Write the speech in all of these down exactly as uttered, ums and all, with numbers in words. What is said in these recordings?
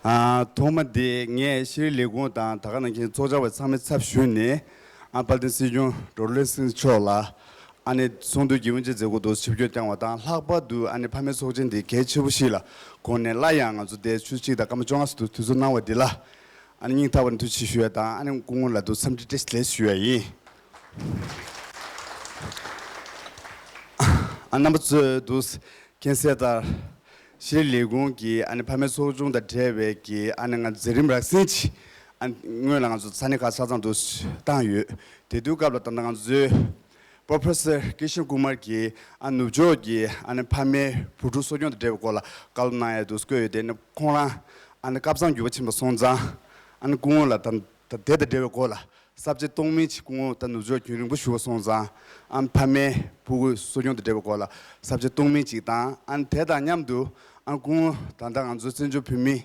ཨ། ཐོག་མ་དེ་ངས་ཤེས་རིག་ལས་ཁུངས་དང་ད་ག་ནང་བཞིན་ཚོགས་བཅར་བ་ཚང་མའི་ཚབ་ཞུས་ནས། ཨ། དཔལ་ལྡན་སྲིད་སྐྱོང་ཌོག་ཊར་ལོ་རེན་སི་མཆོག་ལ། ཨ་ནི་ཚོགས་འདུའི་དགེ་བསྐོས་མཛད་སྒོ་དུ་ཆིབས་བསྒྱུར་བསྐྱངས་པ་དང་། ལྷག་པར་དུ་ཨ་ནི་ཕ་མའི་ཚོགས་ཆེན་དེ་གལ་ཆེ་པོ་ཞིག་ལ་དགོངས་ནས། སླར་ཡང་ང་ཚོ་དེ་ཆུ་ཚོད་གཅིག་དང་སྐར་མ་བཅོ་ལྔ་ཙམ་དུ་དུས་ཚོད་གནང་བ་འདི་ལ། ཨ་ནི་སྙིང་ཐག་པ་ནས་ཐུགས་རྗེ་ཆེ་ཞུ་ཡ་དང་། ཨ་ནི་སྐུ་ངོ་ལ་དུ་འཚམས་འདྲི་བཀྲ་ཤིས་བདེ་ལེགས་ཞུ་ཡ་ཡིན། ཨ། རྣམ་པ་ཚོས་དུ་མཁྱེན་གསལ་ལྟར། ཤེས་རིག་ལས་ཁུངས་ཀྱིས་ཨ་ནི་ཕ་མའི་ཚོགས་ཆུང་དང་འབྲེལ་བའི་གི་ཨ་ནི་ང་མཛད་རིམ་རགས་ཟིན་ཅིག་ཨ། སྔོན་ལ་ང་ཚོ་ས་གནས་ཁག་ཆ་ཚང་དུ་བཏང་ཡོད། དེ་དུས་སྐབས་ལ་ད་ལྟ་ང་ཚོའི་པོ་རོ་ཕེ་སར་ཀི་ཤན་ཀུ་མར་གྱིས། ཨ། ནུབ་ཕྱོགས་ཀྱི་ཨ་ནི་ཕ་མའི་བུ་ཕྲུག་གསོ་སྐྱོང་དང་འབྲེལ་བའི་སྐོར་ལ་བཀའ་སློབ་གནང་ཡ་དུ་བསྐོས་ཡོད། དེ་ནི་ཁོང་རང་ཨ་ནི་སྐབས་བཟང་འགྱུར་བ་ཕྱིན་པ་སོང་ཙང་། ཨ་ནི་སྐུ་ངོ་ལ་ད་ད་དེ་དང་འབྲེལ་བའི་སྐོར་ལ་ས་བཅད་སྟོང་མིན་ཅིག་སྐུ་ངོ་ད་ནུབ་ཕྱོགས་རྒྱུན་རིང་པོ་བཞུགས་པ་སོང་ཙང་། ཨ་ནི་ཕ་མའི་ཕྲུ་གུ་གསོ་སྐྱོང་དང་འབྲེལ་བའི་སྐོར་ལ་ས་བཅད་སྟོང་མིན་ཅིག་དང་། ཨ་ནི་དེ་དང་མཉམ་དུ། ཨ་ནི་སྐུ་ངོ་ད་ལྟ་ང་ཚོའི་བཙན་བྱོལ་བོད་མི་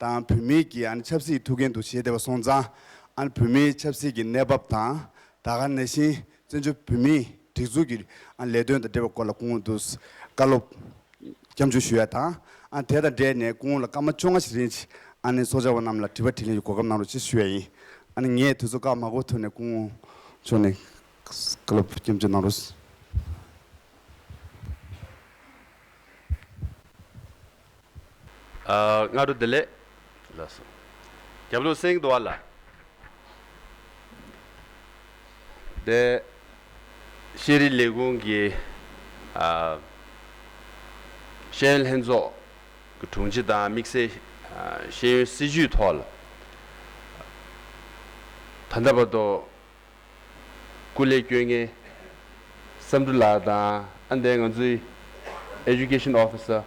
དང་། བོད་མིའི་གི་ཨ་ནི་ཆབ་སྲིད་ཐུགས་འགན་དུ་བཞེས་བསྡད་པ་སོང་ཙང་། ཨ་ནི་བོད་མིའི་ཆབ་སྲིད་ཀྱི་གནས་བབ་དང་། ད་ག་ནང་བཞིན་བཙན་བྱོལ་བོད་མིའི་སྒྲིག་འཛུགས་ཀྱི་ཨ་ནི་ལས་དོན་དང་འབྲེལ་བའི་སྐོར་ལ་སྐུ་ངོ་དུ་བཀའ་སློབ་སྐྱབས་འཇུག་ཞུ་ཡ་དང་། ཨ་ནི་དེ་དང་འབྲེལ་ནས་སྐུ་ངོ་ལ་སྐར་མ་བཅོ་ལྔ་ཞིག་རིང་ཅིག་ཨ་ནི་ཚོགས་བཅར་བ་རྣམས་ལ་དྲི་བ་དྲིས་ལན་གྱི་གོ་སྐབས་གནང་རོགས་ཞེས་ཞུ་ཡ་ཡིན། ཨ་ནི་ངས་དུས་ཚོད་བཀག་མ་འགོག་ཐོག་ནས་སྐུ་ངོ་མཆོག་ནས་བཀའ་སློབ་སྐྱབས་འཇུག་གནང་རོགས། ཨ། སྔ་དྲོ་བདེ་ལེགས། ལགས་སོ། རྒྱབ་ལོགས་གསན་གྱི་འདུག་བ་ལ། དེ་ཤེས་རིག་ལས་ཁུངས་ཀྱི་ཨ། ཤེས་ཡོན་ལྷན་ཚོགས་ཀྱི་དྲུང་ཆེ་དང་། དམིགས་བསལ་ཨ་ཤེས་ཡོན་སྲིད་བྱུས་ཐོག་ལ་ད་ལྟ་བར་དུ་སྐུ་ལས་བསྐྱོན་མཁན་བསམ་འགྲུབ་ལགས་དང་། ཨ། འདི་ང་ཚོའི་Education Officer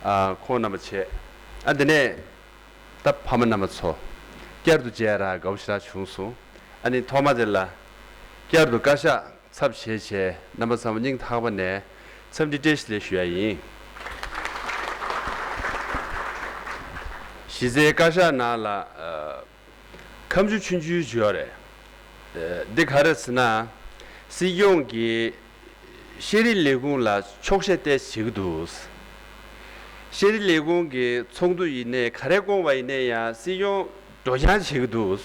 ཨ། ཁོང་རྣམ་པ་བྱས། ཨ། འདི་ནས་ད་ཕ་མ་རྣམ་པ་ཚོ་བསྐྱར་དུ་མཇལ་ར་དགའ་པོ་ཞེ་དྲག་བྱུང་སོང་། ཨ་ནི་ཐོག་མ་དེ་ལ་བསྐྱར་དུ་བཀའ་ཤག་ཚབ་བྱས་བྱས་རྣམ་པ་ཚང་མ་སྙིང་ཐག་པ་ནས་འཚམས་འདྲི་བཀྲ་ཤིས་བདེ་ལེགས་ཞུ་ཡ་ཡིན། གཞི་རྩའི་བཀའ་ཤག་ནང་ལ་ཨ། ཁ་མཆུ་ཆུང་ཆུང་ཅིག་ཡོད་རེད། ཨ། འདི་ག་རེ་ཟེར་ན། སྲིད་སྐྱོང་གིས་ཤེས་རིག་ལས་ཁུངས་ལ་འཁྱོག་བཤད་ཏོག་ཙམ་བྱེད་ཀྱི་འདུག་ཤེས་རིག་ལས་ཁུངས་ཀྱི་ཚོགས་འདུ་ཡིན་ནའི་ག་རེ་བསྐོང་བ་ཡིན་ནའི་ཡང་སྲིད་སྐྱོང་འགྲོ་རྐྱང་བྱེད་ཀྱི་འདུག་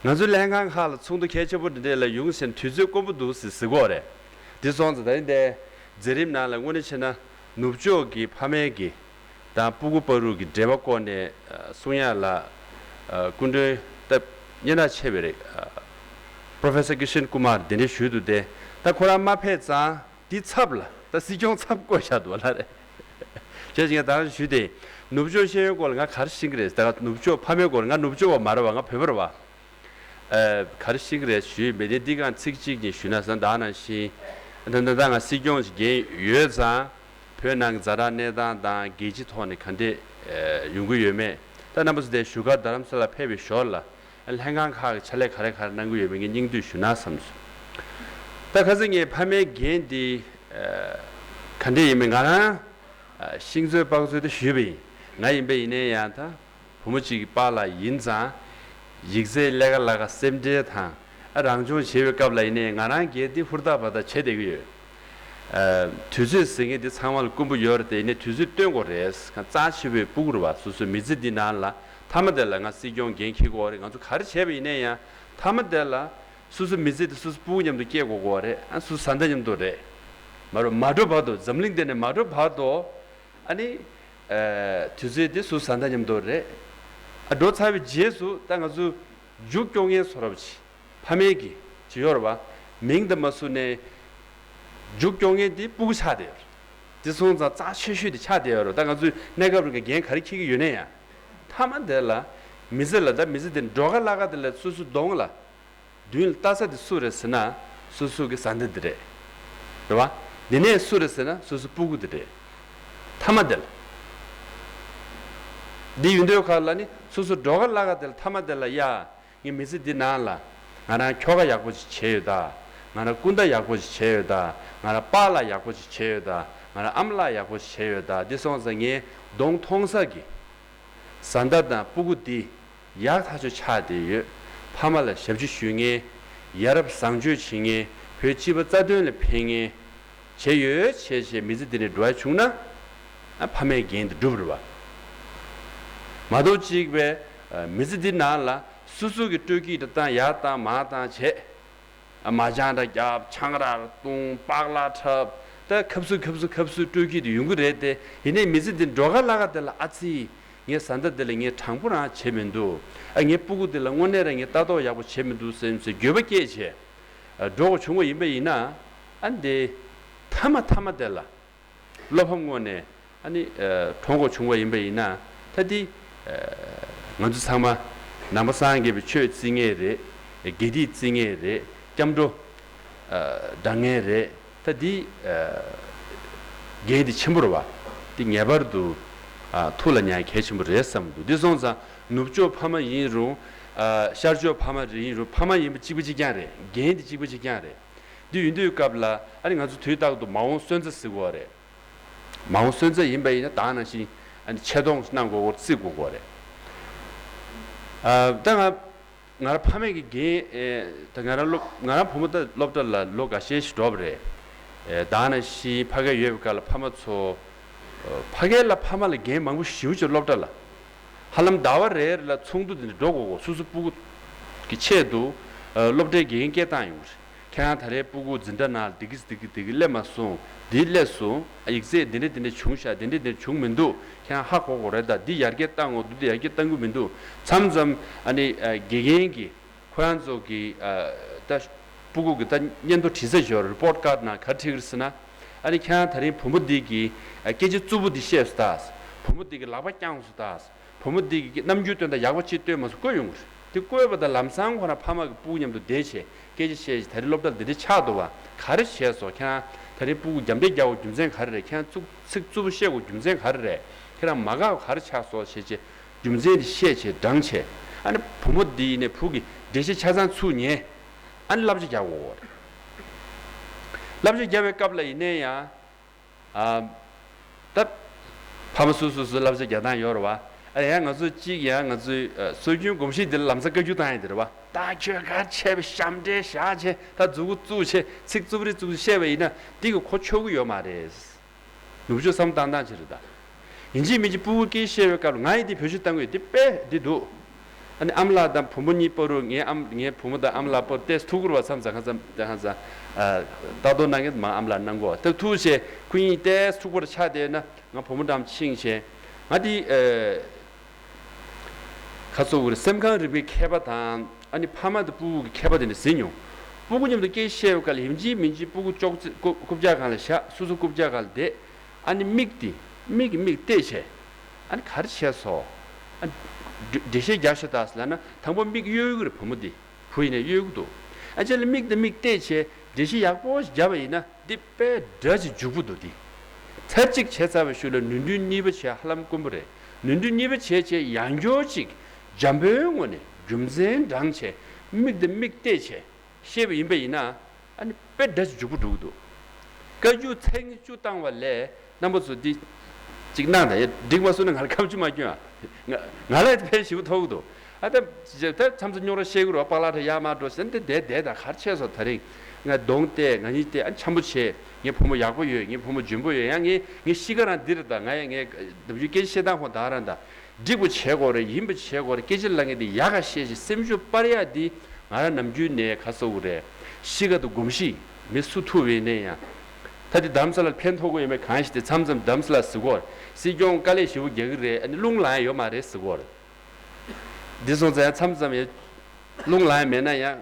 ང་ཚོའི་ལྷན་ཁང་ཁག་ལ་ཚོགས་འདུ་གལ་ཆེན་པོ་འདི་འདྲ་ལ་ཡོང་ཟེར་ན་དུས་ཚོད་དཀོན་པོ་འདུག་ཟེར་ཟེར་གྱི་ཡོད་རེད། འདི་སོང་ཙང་ད་རིང་འདི་མཛད་རིམ་ནང་ལ་དངོས་གནས་བྱས་ན་ནུབ་ཕྱོགས་ཀྱི་ཕ་མའི་གི་དང་སྤུ་གུ་བར་དུ་གི་འབྲེལ་བ་སྐོར་ནས་ཨ་གསུང་ཡ་ལ་ཨ་སྐུ་མགྲོན་སྟབས་སྙན་གྲགས་ཆེ་བའི་རེད། ཨ་Professor Kishan Kumar འདི་འདྲ་ཞུས་འདུག་སྟེ། ད་ཁོ་རང་མ་ཕེབས་ཙང་འདི་ཚབ་ལ་ད་སྲིད་སྐྱོང་ཚབ་བསྐོས་བཞག་འདུག་ལ་རེད། བྱས་ཙང་ད་ཞུས་ཏེ། ནུབ་ཕྱོགས་ཤེས་ཡོན་སྐོར་ལ་ང་ག་རེ་ཤེས་ཀྱི་རེད། ད་ནུབ་ཕྱོགས་ཕ་མའི་སྐོར་ང་ནུབ་ཕྱོགས་པ་མ་རེད་བ། ང་བོད་པ་རེད་བ། ཨ་ག་རེ་ཤེས་ཀྱི་རེད་ཞུས་མེད་དེ། འདི་གང་ཚིག་གཅིག་གཉིས་ཞུས་ན་བཟང་། ད་ནང་བཞིན་ད་ད་ད་ང་སྲིད་སྐྱོང་ཞིག་འགན་ཡོད་ཙང་། བོད་ནང་གི་ཛ་དྲག་གནས་སྟངས་དང་རྒྱལ་སྤྱི་ཐོག་ནས་ག་འདྲས་ཨ་ཡོང་གི་ཡོད་མེད། ད་རྣམ་པ་ཚོ་དེ་བཞུགས་སྒར་རྡ་རམ་ས་ལ་ཕེབས་པའི་ཞོར་ལ་ལྷན་ཁང་ཁག་གི་ཕྱག་ལས་ག་རེ་ག་རེ་གནང་གི་ཡོད་མེད་ངས་སྙིང་བསྡུས་ཞུ་ན་བསམ་སོང་། ད་ཁ་སང་ངས་ཕ་མའི་འགན་འདི་ཨ་ག་འདྲས་ཡིན་མིན་ང་རང་ཨ་ཤིང་བཟོས་པགས་བཟོས་དེ་ཞུས་པ་ཡིན། ང་ཡིན་པ་ཡིན་ནའི་ཡང་ད། བུ་མོ་གཅིག་གི་པཱ་ལགས་ཡིན་ཙང་། ཡིག་ཚད་ཀླད་ཀ་ལ་ཀ་སེམས་ཁྲལ་དང་། ཨ་རང་སྦྱོང་བྱེད་པའི་སྐབས་ལ་ཡིན་ནའི་ང་རང་སྒེར་འདི་ཧུར་ཐག་བ་ཐག་བྱེད་བསྡད་ཀྱི་ཡོད། ཨ་དུས་ཚོད་ཟེར་མཁན་འདི་ཚང་མ་ལ་དཀོན་པོ་ཡོད་རེད་དེ། ཡིན་ནའི་དུས་ཚོད་སྟོན་དགོས་རེད། གང་རྩ་ཆེ་བའི་སྤུ་གུ་རེད་བ། སོ་སོའི་མི་ཚེ་འདི་ནང་ལ་མཐའ་མ་དེ་ལ་ང་སྲིད་སྐྱོང་འགན་འཁྱེར་དགོས་རེད། ང་ཚོ་ག་རེ་བྱས་པ་ཡིན་ནའི་ཡང་མཐའ་མ་དེ་ལ་སོ་སོའི་མི་ཚེ་འདི་སོ་སོའི་སྤུ་གུ་མཉམ་དུ་སྐྱེལ་དགོས་དགོས་རེད། ཨ་སོ་སོའི་བཟའ་ཟླ་མཉམ་དུ་རེད། མ་རེད། མ་འགྲོ་བར་དུ། འཛམ་གླིང་འདི་ནས་མ་འགྲོ་བར་དུ། ཨ་ནི། ཨ་དུས་ཚོད་དེ་སུ་བཟའ་ཟླ་མཉམ་དུ་རེད། ཨ་འགྲོ་ཚར་བའི་རྗེས་སུ་ད་ང་ཚོ་རྒྱུགས་སྐྱོར་མཁན་བཟོ་འདྲ་ཅིག་ཕ་མའི་གི་ཅིག་ཡོད་རེད་བ། མིང་དེ་མ་གསུངས་ནས། རྒྱུགས་སྐྱོར་མཁན་དེ་སྤུ་གུ་ཆགས་བསྡད་ཡོད་རེད། དེ་སོང་ཙང་རྩ་ཆེ་ཤོས་དེ་ཆགས་བསྡད་ཡོད་རེད། ད་ང་ཚོས་གནས་སྐབས་རིང་གི་འགན་ག་རེ་འཁྱེར་གྱི་ཡོད་ན་ཡང་། མཐའ་མ་དེ་ལ་མི་ཚེ་ལ། ད་མི་ཚེ་དེ་འགྲོ་ཁ་བླ་ཁ་དེ་ལ་སོ་སོའི་གདོང་ལ། མདུན་ལ་ལྟ་ས་དེ་སུ་རེད་ཟེར་ན། སོ་སོ་གི་བཟའ་ཟླ་དེ་རེད། རེད་བ། དེ་ནས་སུ་རེད་ཟེར་ན་སོ་སོ་སྤུ་གུ་དེ་རེད། མཐའ་མ་དེ་ལ། འདི་ཡིན་དུས་ག་ལ་ནི་སོ་སོ་འགྲོ་ཁ་བླ་ཁ་དེ་ལ། མཐའ་མ་དེ་ལ་ཡ། ངའི་མི་ཚེ་འདི་ནང་ལ་ང་རང་ཁྱོ་ག་ཡག་པོ་ཅིག་བྱས་ཡོད་ད། ང་རང་སྐུ་ཟླ་ཡག་པོ་ཅིག་བྱས་ཡོད་ད། ང་རང་པཱ་ལགས་ཡག་པོ་ཅིག་བྱས་ཡོད་ད། ང་རང་ཨ་མ་ལགས་ཡག་པོ་ཅིག་བྱས་ཡོད་ད། འདི་སོང་ཙང་ངའི་གདོང་མཐོང་ས་གི་བཟའ་ཟླ་དང་སྤུ་གུ་འདི་ཡག་ཐག་ཆོད་ཆགས་བསྡད་ཡོད། ཕ་མ་ལ་ཞབས་ཕྱི་ཞུ་མཁན། ཡ་རབས་བཟང་སྤྱོད་བྱེད་མཁན། བོད་སྤྱི་པ་རྩ་དོན་ལ་ཕན་མཁན་བྱས་ཡོད། བྱས་བྱས་མི་ཚེ་འདི་ནས་འགྲོ་ཡ་བྱུང་ན། ཨ་ཕ་མའི་འགན་དེ་འགྲུབ་རེད་བ། མ་གཏོགས་གཅིག་པའི་མི་ཚེ་འདི་ནང་ལ་སོ་སོ་གི་སྤྲོ་སྐྱིད་དང་ཡར་བཏང་མར་བཏང་བྱས། མ་ཅང་འདྲ་རྒྱབ། ཆང་རག་བཏུང་། པགས་ལག་འཁྲབ། ད་ཁབ་སུ་ཁབ་སུ་ཁབ་སུ་སྤྲོ་སྐྱིད་དུ་ཡོང་གི་རེད་དེ། ཡིན་ནའི་མི་ཚེ་འདི་འགྲོ་ཁ་ལ་ཁ་དེ་ལ་ཨ་ཙི། ངས་བཟའ་ཟླ་འདི་ལ་ངས་དྲང་པོ་རང་བྱེད་མི་འདུག་ཨ། ངའི་སྤུ་གུ་འདི་ལ་དངོས་གནས་རང་ངས་ལྟ་རྟོག་ཡག་པོ་བྱེད་མི་འདུག་སེམས་སེ་འགྱོད་པ་སྐྱེས་བྱས། འགྲོ་དགོས་བྱུང་བ་ཡིན་པ་ཡིན་ན། ཨ་འདི་མཐའ་མ་མཐའ་མ་དེ་ལ། བློ་ཕམ་དངོས་ནས་ཨ་ནི་གྲོངས་དགོས་བྱུང་བ་ཡིན་པ་ཡིན་ན། ད་འདི་ང་ཚོ་ཚང་མ་ནང་པ་སངས་རྒྱས་པའི་ཆོས་བརྩི་མཁན་རེད། དགེ་སྡིག་བརྩི་མཁན་རེད། སྐྱབས་འགྲོ་དྲང་མཁན་རེད། ད་འདི་འགན་འདི་ཆེན་པོ་རེད་བ། འདི་ངེས་པར་དུ་ཐུགས་ལ་ཉར་གལ་ཆེན་པོ་རེད་བསམ་འདུག་འདི་སོང་ཙང་ནུབ་ཕྱོགས་ཕ་མ་ཡིན་རུང་། ཤར་ཕྱོགས་ཕ་མ་ཡིན་རུང་། ཕ་མ་ཡིན་པ་གཅིག་པ་གཅིག་རྐྱང་རེད། འགན་འདི་གཅིག་པ་གཅིག་རྐྱང་རེད། འདི་ཡིན་དུས་སྐབས་ལ་ཨ་ནི་ང་ཚོ་དུས་རྟག་ཏུ་མ་འོངས་སོན་རྩ་ཟེར་དགོས་པ་རེད། མ་འོངས་སོན་རྩ་ཡིན་པ་ཡིན་ན་ད་ནང་བཞིན་ཨ་ནི་ཆེ་མཐོང་གནང་དགོས་སྐོར་བརྩི་དགོས་སྐོར་རེད། ཨ་ད་ང་ང་རང་ཕ་མེས་ཀྱི་འགན། ཨེ་ད་ང་རང་སློབ་ང་རང་བུ་མོ་ད་སློབ་གྲྭ་ལ་ལོ་འགའ་ཤས་ཤིག་འགྲོ་བ་རེད། ཨེ་ད་ནང་བཞིན་ཕ་གིར་ཡོད་པའི་སྐབས་ལ་ཕ་མ་ཚོ། ཕ་གིར་ལ་ཕ་མ་ལ་འགན་མང་པོ་ཞེ་པོ་ཅིག་སློབ་གྲྭ་ལ། ཧ་ལམ་ཟླ་བ་རེ་རེ་ལ་ཚོགས་འདུ་དེ་འདྲ་འགྲོ་དགོས་གོ་སོ་སོ་སྤུ་གུ་གི་ཆེད་དུ་སློབ་གྲྭའི་དགེ་རྒན་སྐད་བཏང་ཡོང་གི་རེད། ཁྱེད་རང་ད་རེས་སྤུ་གུ་འཛིན་གྲྭ་ནང་ལ་འདི་གི་འདི་གི་འདི་གི་སླེབས་མ་སོང་། འདི་སླེབས་སོང་། ཡིག་ཚད་འདི་འདྲ་འདི་འདྲ་བྱུང་ཤག་འདི་འདྲ་འདི་འདྲ་བྱུང་མི་འདུག་ཁྱེད་རང་ཧ་གོ་དགོས་རེད། ད་འདི་ཡར་རྒྱས་བཏང་དགོས་འདུག་འདི་ཡར་རྒྱས་བཏང་གི་མི་འདུག་མཚམས་མཚམས་ཨ་ནི་དགེ་རྒན་གྱིས་ཁོ་རང་ཚོ་གི་ད་སྤུ་གུ་གི་ད་སྙན་ཐོ་བྲིས་ཚར་ཞོར་རི་པོར་ཊི་ཀར་ནང་ག་རེ་བྲིས་ཀྱི་རེད་ཟེར་ན། ཨ་ནི་ཁྱེད་རང་ད་རིང་བུ་མོ་འདི་གི་སྐད་ཆ་རྩུབ་པོ་འདི་བཤད་སོང་ད། བུ་མོ་འདི་གི་ལག་པ་བརྐྱངས་སོང་ད། བུ་མོ་འདི་གི་རྣམ་འགྱུར་སྟོན་སྟངས་ཡག་པོ་ཅིག་སྟོན་མ་སོང་བཀོད་ཡོང་གི་རེད། དེ་བཀོད་པ་དང་ལམ་སང་ཁོ་རང་ཕ་མ་གི་སྤུ་གུ་མཉམ་དུ་བསྡད་བྱས་སྐད་ཆ་བཤད་བྱས་ད་རིང་སློབ་གྲྭ་འདི་འདྲ་ཆགས་འདུག་བ། ག་རེ་བྱས་སོང་། ཁྱེད་རང་ད་རིང་སྤུ་གུ་རྒྱབ་འདྲེ་རྒྱག་དགོས་རྒྱུ་མཚན་ག་རེ་རེད། ཁྱེད་རང་ཚིག་ཚིག་རྩུབ་པོ་བཤད་དགོས་རྒྱུ་མཚན་ག་རེ་རེད། ཁྱེད་རང་མ་དགའ་བ་ག་རེ་ཆགས་སོང་བྱས་བྱས་རྒྱུ་མཚན་དེ་བཤད་བྱས་དྲངས་བྱས། ཨ་ནི་བུ་མོ་འདི་ཡིན་ནའི་བུ་གི་འགྲེལ་བཤད་ཆ་ཚང་ཚུར་ཉན། ཨ་ནི་བསླབ་བྱ་རྒྱག་དགོས་རེད། བསླབ་བྱ་རྒྱག་པའི་སྐབས་ལ་ཡིན་ནའི་ཡང་། ཨ། ད། ཕ་མ་སོ་སོ་སོ་བསླབ་བྱ་རྒྱག་སྟངས་ཡོད་རེད་བ། ཨ་ཡང་ང་ཚོ་གཅིག་ཡང་ང་ཚོའི་ཨ་སྲོལ་རྒྱུན་གོམས་གཤིས་འདི་ལ་ལམ་སང་བཀའ་བཀྱོན་བཏང་ཡ་འདི་རེད་བ། ད་ཁྱོད་ག་རེ་བྱས་པའི་ཞབས་འདྲེན་བཞག་བྱས་ད་མཛུབ་གུ་བཙུགས་བྱས་ཚིག་རྩུབ་རེ་རྩུབ་བཤད་པ་ཡིན་ན་འདི་གི་གོ་ཆོད་ཀྱི་ཡོད་མ་རེད། ནུབ་ཕྱོགས་བསམ་བཏང་སྟངས་ཅིག་རེད་ད། ཡིན་གཅིག་མིན་གཅིག་སྤུ་གུ་སྐད་བཤད་པའི་སྐབས་ལ་ང་ཡིས་འདི་བེད་སྤྱོད་བཏང་གི་ཡོད་འདི་དཔེ་འདི་འདུག་ཨ་ནི་ཨ་མ་ལགས་དང་བུ་མོ་གཉིས་བར་དུ་ངའི་ཨམ་ངའི་བུ་མོ་དང་ཨ་མ་ལགས་བར་ཏོག་ཙམ་ཐུག་ཀྱི་རེད་བ། མཚམས་མཚམས་ཁ་མཚམས་ཁ་མཚམས་ཨ་ལྟ་རྟོག་གནང་མཁན་མང་ཨ་མ་ལགས་གནང་གོ་ད་ཐུག་བྱས་ཁོ་གཉིས་ཏོག་ཙམ་ཐུག་པར་ཆགས་བསྡད་ན་ང་བུ་མོ་འགྲམ་ཕྱིན་བྱས་ང་འདི་ཨ་ཁ་སོ་བུར་སེམས་ཁམས་རིག་པའི་མཁས་པ་དང་ཨ་ནི་ཕ་མ་དང་སྤུ་གུ་གི་མཁས་པ་དེ་འདྲ་ཟིན་མྱོང་། སྤུ་གུ་མཉམ་དུ་སྐད་བཤད་པའི་སྐབས་ལ་ཡིན་གཅིག་མིན་གཅིག་སྤུ་གུ་ཅོག་ཙེ་རྐུབ་རྐུབ་བཀྱག་སྒང་ལ་བཞག་སོ་སོ་རྐུབ་བཀྱག་སྒང་ལ་བསྡད། ཨ་ནི་མིག་དེ་མིག་གིས་མིག་བལྟས་བྱས། ཨ་ནི་ག་རེ་བྱས་སོང་། ཨ་འགྲེལ་བཤད་རྒྱག་ཤོག་དང་ལབ་ན་དང་པོ་མིག་གཡོལ་གྱི་རེད། བུ་མོ་འདི་བུ་ཡིན་ནའི་གཡོལ་གྱི་འདུག་ཨ་ཅེ་ལ་མིག་དང་མིག་བལྟས་བྱས་འགྲེལ་བཤད་ཡག་པོ་ཞིག་བརྒྱབ་པ་ཡིན་ན་འདི་དཔེ་སྒྲ་ཅིག་འཇུག་པོ་འདུག་འདི། ཚར་གཅིག་བྱས་ཚར་བའི་ཤུལ་ལ་ནོར་འཁྲུལ་གཉིས་པ་བྱས་ཧ་ལམ་དཀོན་པོ་རེད། ནོར་འཁྲུལ་གཉིས་པ་བྱས་བྱས་ཡང་བསྐྱར་ཅིག་འཇམ་པོའི་ངང་ནས་རྒྱུ་མཚན་དྲངས་བྱས་མིག་དང་མིག་བལྟས་བྱས། བཤད་པ་ཡིན་པ་ཡིན་ན། ཨ་ནི་དཔེ་སྒྲ་ཅིག་འཇུག་པོ་འགྲོ་གི་འདུག་བཀའ་བཀྱོན་ཚིག་བཅུ་བཏང་བ་ལས་རྣམ་པ་ཚོ་འདི་གཅིག་གནང་དང་། ཡ་འགྲིག་མ་སོང་ན་ང་ལ་ཁ་མཆུ་མ་སྐྱོན་ཨ། ང་ང་ལ་ཕན་ཞེ་པོ་ཐོགས་ཀྱི་འདུག་ཨ་ད་ད་མཚམས་མཚམས་རྙོག་དྲ་བཤད་ཀྱི་རེད་བ། པཱ་ལགས་དྲ་ཡར་མར་འགྲོ་ཟེར་འདི་བསྡད་བསྡད་དང་ག་རེ་བྱས་སོང་། ད་རིང་ང་གདོང་བལྟས་ང་གཉིས་བལྟས་ཨ་འཆམ་པོ་བྱས། ངའི་བུ་མོ་ཡག་པོ་ཡོད། ངའི་བུ་མོ་འཇོན་པོ་ཡོད། ཡང་ངའི་ངའི་གཤིས་ཀ་རང་འདི་རེད། ད་ང་ཡང་ངའི་ནམ་རྒྱུན་སྐད་ཆ་བཤད་སྟངས་ཧོ་ད་རང་ད། འགྲིག་པོ་བྱེད་དགོས་རེད། ཡིན་པ་བྱེད་དགོས་རེད། སྐད་ཆ་ལབ་མཁན་དེ་ཡག་ག་བཤད་ཤིག་སེམས་ཤུགས་སྤར་ཡག་འདི་ང་རང་ནམ་རྒྱུན་ནས་ག་ཟེར་དགོས་རེད། གཤིས་ཀ་དང་གོམས་གཤིས་མི་སུ་ཐུག་པ་ཡིན་ན་ཡང་། ད་འདི་རྡ་རམ་ས་ལར་ཕན་ཐོགས་ཀྱི་ཡོད་མེད་གང་ཤེས་ཏེ། མཚམས་མཚམས་རྡ་རམ་ས་ལར་ཟེར་གོ། སྲིད་སྐྱོང་དཀའ་ལས་ཞེ་པོ་རྒྱག་གི་རེད། ཨ་ནི་རླུང་ལངས་ཡག་ཡོད་མ་རེད་ཟེར་གོ། འདི་སོང་ཙང་ཡང་མཚམས་མཚམས་ཡང་རླུང་ལངས་ཡག་མེད་ན་ཡང་།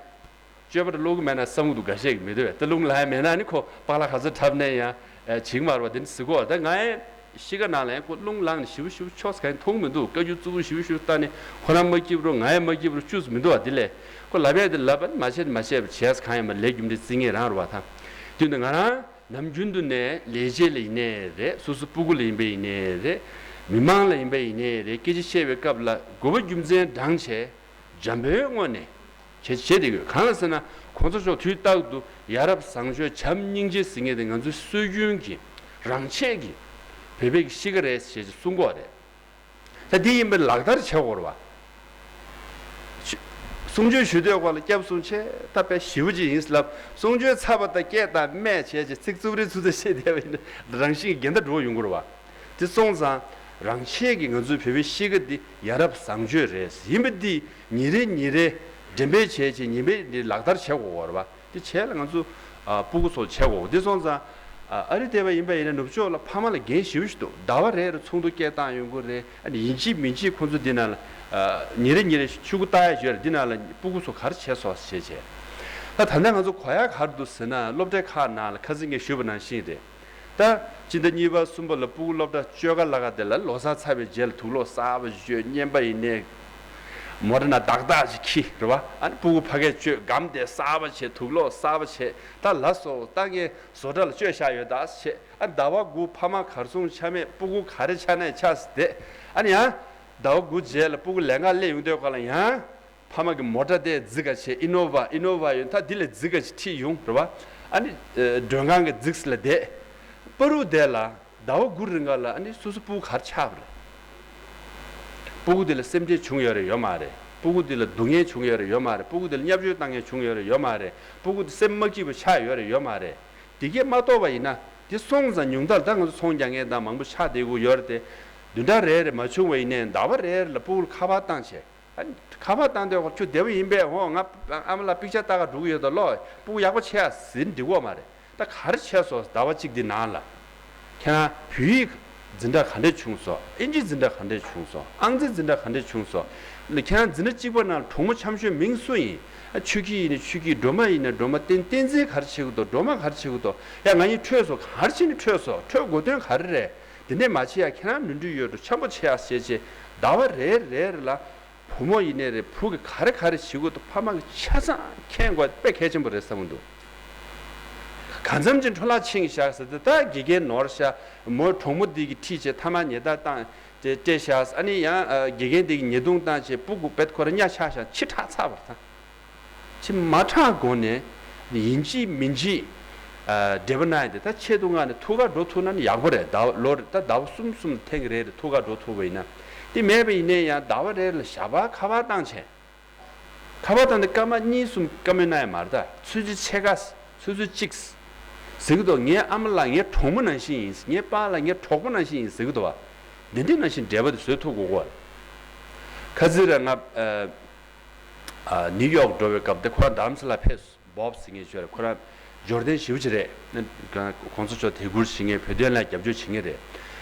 སྤྱོད་པ་དང་ཀློག་གི་མེད་ན་བསམ་གི་འདུག་འགའ་ཤས་ཀྱིས་མི་འདོད་པས། ད་རླུང་ལངས་ཡག་མེད་ན་ནི་ཁོ་པཱ་ལགས་ག་ཚོད་འཁྲབ་ནས་ཡང་བྱེད་ཀྱི་མ་རེད་པ། དེ་ནི་ཟེར་གོ། ད་ང་ཡང་གཤིས་ཀ་ནང་ལ་ཡང་ཁོ་རླུང་ལངས་ནས་ཞེ་པོ་ཞེ་པོ་ཆོག་ས་གང་ཡང་མཐོང་གི་མི་འདུག་བཀའ་བཀྱོན་རྩུབ་པོ་ཞེ་པོ་ཞེ་པོ་བཏང་ནས་ཁོ་རང་མ་སྐྱིད་པ་རུ་ང་ཡང་མ་སྐྱིད་པ་རུ་བཅུག་ས་མི་འདུག་བ། དེ་ལས་ཁོ་ལབ་ཡག་དེ་ལབ་པ་ནི་མ་བྱས་ནི་མ་བྱས་པ་བྱས་ས་གང་ཡང་མ་ལས་རྒྱུ་འབྲས་བརྩི་མཁན་རང་རེད་བ། ད་དེ་ནི་ང་རང་ནམ་རྒྱུན་དུ་ནས་ལས་བྱེད་ལ་ཡིན་ནའི་རེད། སོ་སོ་སྤུ་གུ་ལ་ཡིན་པ་ཡིན་ནའི་རེད། མི་མང་ལ་ཡིན་པ་ཡིན་ནའི་རེད། སྐད་ཆ་བཤད་པའི་སྐབས་ལ་དགོས་པ་རྒྱུ་མཚན་དྲངས་བྱས་འཇམ་པོའི་ངང་ནས་བྱེད་བྱེད་བསྡད་དགོས། གང་ལ་ཟེར་ན་གོང་ས་མཆོག་དུས་རྟག་ཏུ་ཡ་རབས་བཟང་སྤྱོད་བྱམས་སྙིང་རྗེ་ཟེར་མཁན་དེ་ང་ཚོའི་སྲོལ་རྒྱུན་གྱི་རང་ཆས་ཀྱི་བོད་པའི་གི་གཤིས་ཀ་རེད་ཞེས་གསུང་གི་ཡོད་རེད། ད་འདི་ཡིན་པའི་ལག་བསྟར་བྱེད་དགོས་རེད་བ། གསུང་ཆོས་ཞུ་དུས་སྐོར་ལ་སྐྱབས་སུ་མཆི་ད་དཔེ་ཞེ་པོ་ཅིག་ཡིན་ལབ། གསུང་ཆོས་ཚར་བ་དང་སྐད་བཏང་སྨད་བྱས་བྱས་ཚིག་རྩུབ་རེ་ཚུབ་ཚ་བཤད་བསྡད་པ་ཡིན་ན་རང་བཞིན་གྱི་འགལ་ཟླ་འགྲོ་ཡོང་གི་རེད་བ། དེ་སོང་ཙང་ རང་ཆས་ཀྱི་ང་ཚོའི་བོད་པའི་གཤིས་ཀ་འདི་ཡ་རབས་བཟང་སྤྱོད་རེད། ཡིན་པ་འདི་ཉིན་རེ་ཉིན་རེ་འགྲེམས་སྤེལ་བྱས་བྱས་ཉིན་པས་འདི་ལག་བསྟར་བྱེད་དགོས་པ་རེད་པ། དེ་བྱས་ལ་ང་ཚོ་ཨ་སྤུ་གུ་སོགས་བྱེད་དགོས། དེ་སོང་ཙང་ཨ་ཨ་རི་སྡེ་བ་ཡིན་པ་ཡིན་ན་ནུབ་ཕྱོགས་ལ་ཕ་མ་ལ་འགན་ཞེ་པོ་ཞིག་འདུག་ཟླ་བ་རེ་རེ་ཚོགས་འདུ་སྐད་བཏང་ཡོང་གི་རེད། ཨ་ནི་ཡིན་གཅིག་མིན་གཅིག་ཁོང་ཚོ་འདི་ནང་ལ་ཨ་ཉིན་རེ་ཉིན་རེ་ཆུ་གུ་བཏགས་ཡ་ཡོད་རེད། འདི་ནང་ལ་སྤུ་གུ་ཚོ་ག་རེ་བྱས་སོང་ཞེས་བྱས། ད་ད་ལྟ་ང་ཚོ་གོ་ཡ་ག་རེ་འདུག་ཟེར་ན་སློབ་གྲྭའི་ཁག་ནང་ལ་ཁ་སང་ངས་ཞུས་པ་ནང་བཞིན་རེད། ད་སྤྱི་ཟླ་གཉིས་པ་གསུམ་པ་ལ་སྤུ་གུ་སློབ་གྲྭ་བཅོ་ཁ་ལ་ག་དེ་ལ་ལོ་གསར་ཚར་བའི་རྗེས་ལ་དུག་སློག་གསར་པ་བཅོས། བརྙན་པ་ཡིན་ནའི་མོ་ཊ་ནང་ཏག་ཏག་ཅིག་འཁྱེར་རེད་བ། ཨ་ནི་སྤུ་གུ་ཕ་གིར་བཅོས། སྒམ་དེ་གསར་པ་བྱས། དུག་སློག་གསར་པ་བྱས། ད་ལ་སོ་ད་ངས་བཟོ་གྲྭ་ལ་བཅོས་བཞག་ཡོད་ད་བྱས། ཨ་ཟླ་བ་དགུ་ཕ་མ་གར་སོང་ཆ་མེད། སྤུ་གུ་ག་རེ་ཆགས་ནའི་ཆགས་བསྡད། ཨ་ནི་ཡང་ཟླ་བ་དགུ་རྗེས་ལ་སྤུ་གུ་ལས་ཀ་སླེབས་ཡོང་དུས་ག་ལ་ཡང་ཕ་མ་གི་མོ་ཊ་དེ་རྫི་ག་བྱས། ཨི་ནོ་ཝ་ཨི་ནོ་ཝ་ཡོད། ད་འདི་ལས་རྫི་ག་ཅིག་ཁྲིད་ཡོང་རེད་བ། ཨ་ནི་ཨ་མགྲོན་ཁང་གི་རྫིགས་ལ་བསྡད། བར་དུ་དེ་ལ་ཟླ་བ་དགུ་རིང་ག་ལ་ཨ་ནི་སོ་སོ་སྤུ་གུ་ག་རེ་ཆགས་པ་རེད། སྤུ་གུ་དེ་ལ་སེམས་ཁྲལ་བྱུང་ཡོད་རེད་ཡོད་མ་རེད། སྤུ་གུ་དེ་ལ་སྡུག་བསྔལ་བྱུང་ཡོད་རེད་ཡོད་མ་རེད། སྤུ་གུ་དེ་ལ་བརྙས་བཅོས་བཏང་མཁན་བྱུང་ཡོད་རེད་ཡོད་མ་རེད། སྤུ་གུ་དེ་སེམས་མ་སྐྱིད་པ་ཆགས་ཡོད་རེད་ཡོད་མ་རེད། དེ་གས་མ་གཏོགས་པ་ཡིན་ན་དེ་སོང་ཙང་ཉུང་མཐར་ད་ང་ཚོ་ཚོང་རྒྱག་མཁན་དང་མང་པོ་ཆགས་བསྡད་ཀྱི་ཡོད་རེད་དེ། བདུན་ཕྲག་རེ་རེ་མ་བྱུང་བ་ཡིན་ནའི་ཟླ་བ་རེ་རེ་ལ་སྤུ་གུ་ལ་ཁ་པར་བཏང་བྱས། ཨ་ནི་ཁ་པར་བཏང་དུས་ཁོ་ཁྱོད་བདེ་པོ་ཡིན་པས། འོ་ང་ཨ་མ་ལགས་པིག་ཅར་ལྟ་ག་འགྲོ་གི་ཡོད་ད། ལོ་སྤུ་གུ་ཡག་པོ་བྱས་ཨ་ཟེར་འགྲིག་གི་མ་རེད། ད་ག་རེ་བྱས་སོང་ཟླ་བ་གཅིག་འདི་ནང་ལ། ཁྱེད་རང་བོད་ཡིག་འཛིན་གྲྭ་ག་འདྲས་བྱུང་སོང་། ཨིན་ཇི་འཛིན་གྲྭ་ག་འདྲས་བྱུང་སོང་། ཨང་རྩིས་འཛིན་གྲྭ་ག་འདྲས་བྱུང་སོང་། ལ་ཁྱེད་རང་འཛིན་གྲྭ་གཅིག་པ་ནང་གྲོགས་མོ་འཆམ་ཤོས་མིང་སུ་ཡིན། ཨ་ཆོས་སྐྱིད་ཡིན་ན་ཆོས་སྐྱིད། སྒྲོལ་མ་ཡིན་ན་སྒྲོལ་མ། བསྟན་བསྟན་འཛིན་ག་རེ་བྱེད་ཀྱི་འདུག་སྒྲོལ་མ་ག་རེ་བྱེད་ཀྱི་འདུག་ཡ་ང་གཉིས་འཕྲོད་སོང་། ག་རེ་བྱས་ནས་འཕྲོད་སོང་། འཕྲོད་དགོས་དོན་ག་རེ་རེད། དེ་འདྲས་མ་བྱེད་ཡ། ཁྱེད་རང་ནོར་འཁྲུལ་ཡོད་འགྲོ། འཆམ་པོ་བྱེད་ཡ་ཟེར་བྱས་ཟླ་བ་རེ་རེ་ལ། བུ་མོ་ཡིན་ནའི་རེད། བུ་གི་ག་རེ་ག་རེ་བྱེད་དགོས་འདུག་ཕ་མ་གི་ཆ་ཚང་མཁྱེན་དགོས་དཔེ་གལ་ཆེན་པོ་རེད་བསམ་གྱི་འདུག་གང་འཚམ་ཅིག་འཕྲོ་བརླག་ཕྱིན་བཞག་ཟེར་ཏེ་ད་དགེ་རྒན་ནོར་ཤག་མོ་གྲོགས་མོ་འདི་གི་ཁྲིད་བྱས་ཐ་མག་ཉལ་ཐ་བཏང་སྟེ་སྤྲད་བཞག་ཨ་ནི་ཡང་ཨ་དགེ་རྒན་འདི་གི་ཉེས་རྡུང་བཏང་བྱས་སྤུ་གུ་བེད་ཁོ་ར་གཉའ་ཆག་བཞག་ཕྱི་དྲགས་ཚར་བ་རེད་ད། ཕྱི་མ་དྲགས་གོང་ནས་ཡིན་གཅིག་མིན་གཅིག་ཨ་འབྲེལ་བ་གནང་ཡ་དེ་ད་ཆེད་དུ་མངགས་ནས་ཐུག་ག་འགྲོ་ཐུབ་ན་ནི་ཡག་པོ་རེད། ཟླ་བ་ལོ་རེ་ད་ཟླ་བ་གསུམ་གསུམ་ཐེངས་རེ་རེ་ཐུག་ག་འགྲོ་ཐུབ་པ་ཡིན་ན། དེ་མེད་པ་ཡིན་ནའི་ཡང་ཟླ་བ་རེ་རེ་ལ་ཞག་པར་ཁ་པར་བཏང་བྱས། ཁ་པར་བཏང་སྟེ་སྐར་མ་གཉིས་གསུམ་བཀའ་མོལ་གནང་ཡ་མ་རེད་ད། ཆུ་ཚོད་ཕྱེད་ཀ། ཆུ་ཚོད་གཅིག་ཟེར་གི་འདུག་ངའི་ཨ་མ་ལགས་ངའི་གྲོགས་མོ་ནང་བཞིན་ཡིན། ངའི་པཱ་ལགས་ངའི་གྲོགས་པོ་ནང་བཞིན་ཡིན་ཟེར་གི་འདུག་བ། འདི་འདྲ་ནང་བཞིན་འབྲེལ་བ་དེ་བཟོས་ཐུབ་དགོས་གོ། ཁ་སང་ར་ང་ཨ་ཨ་ནིའུ་ཡོག་འགྲོ་བའི་སྐབས་དེ་ཁོ་རང་རྡ་རམ་ས་ལ་ཕེབས་སོང་། བོབ་ཟེར་མཁན་ཅིག་ཡོད་རེད། ཁོ་རང་འབྱོར་ལྡན་ཞེ་པོ་ཅིག་རེད། གོང་ས་མཆོག་དད་བཀུར་བྱེད་མཁན། བོད་དོན་ལ་རྒྱབ་སྐྱོར་བྱེད་མཁན་རེད།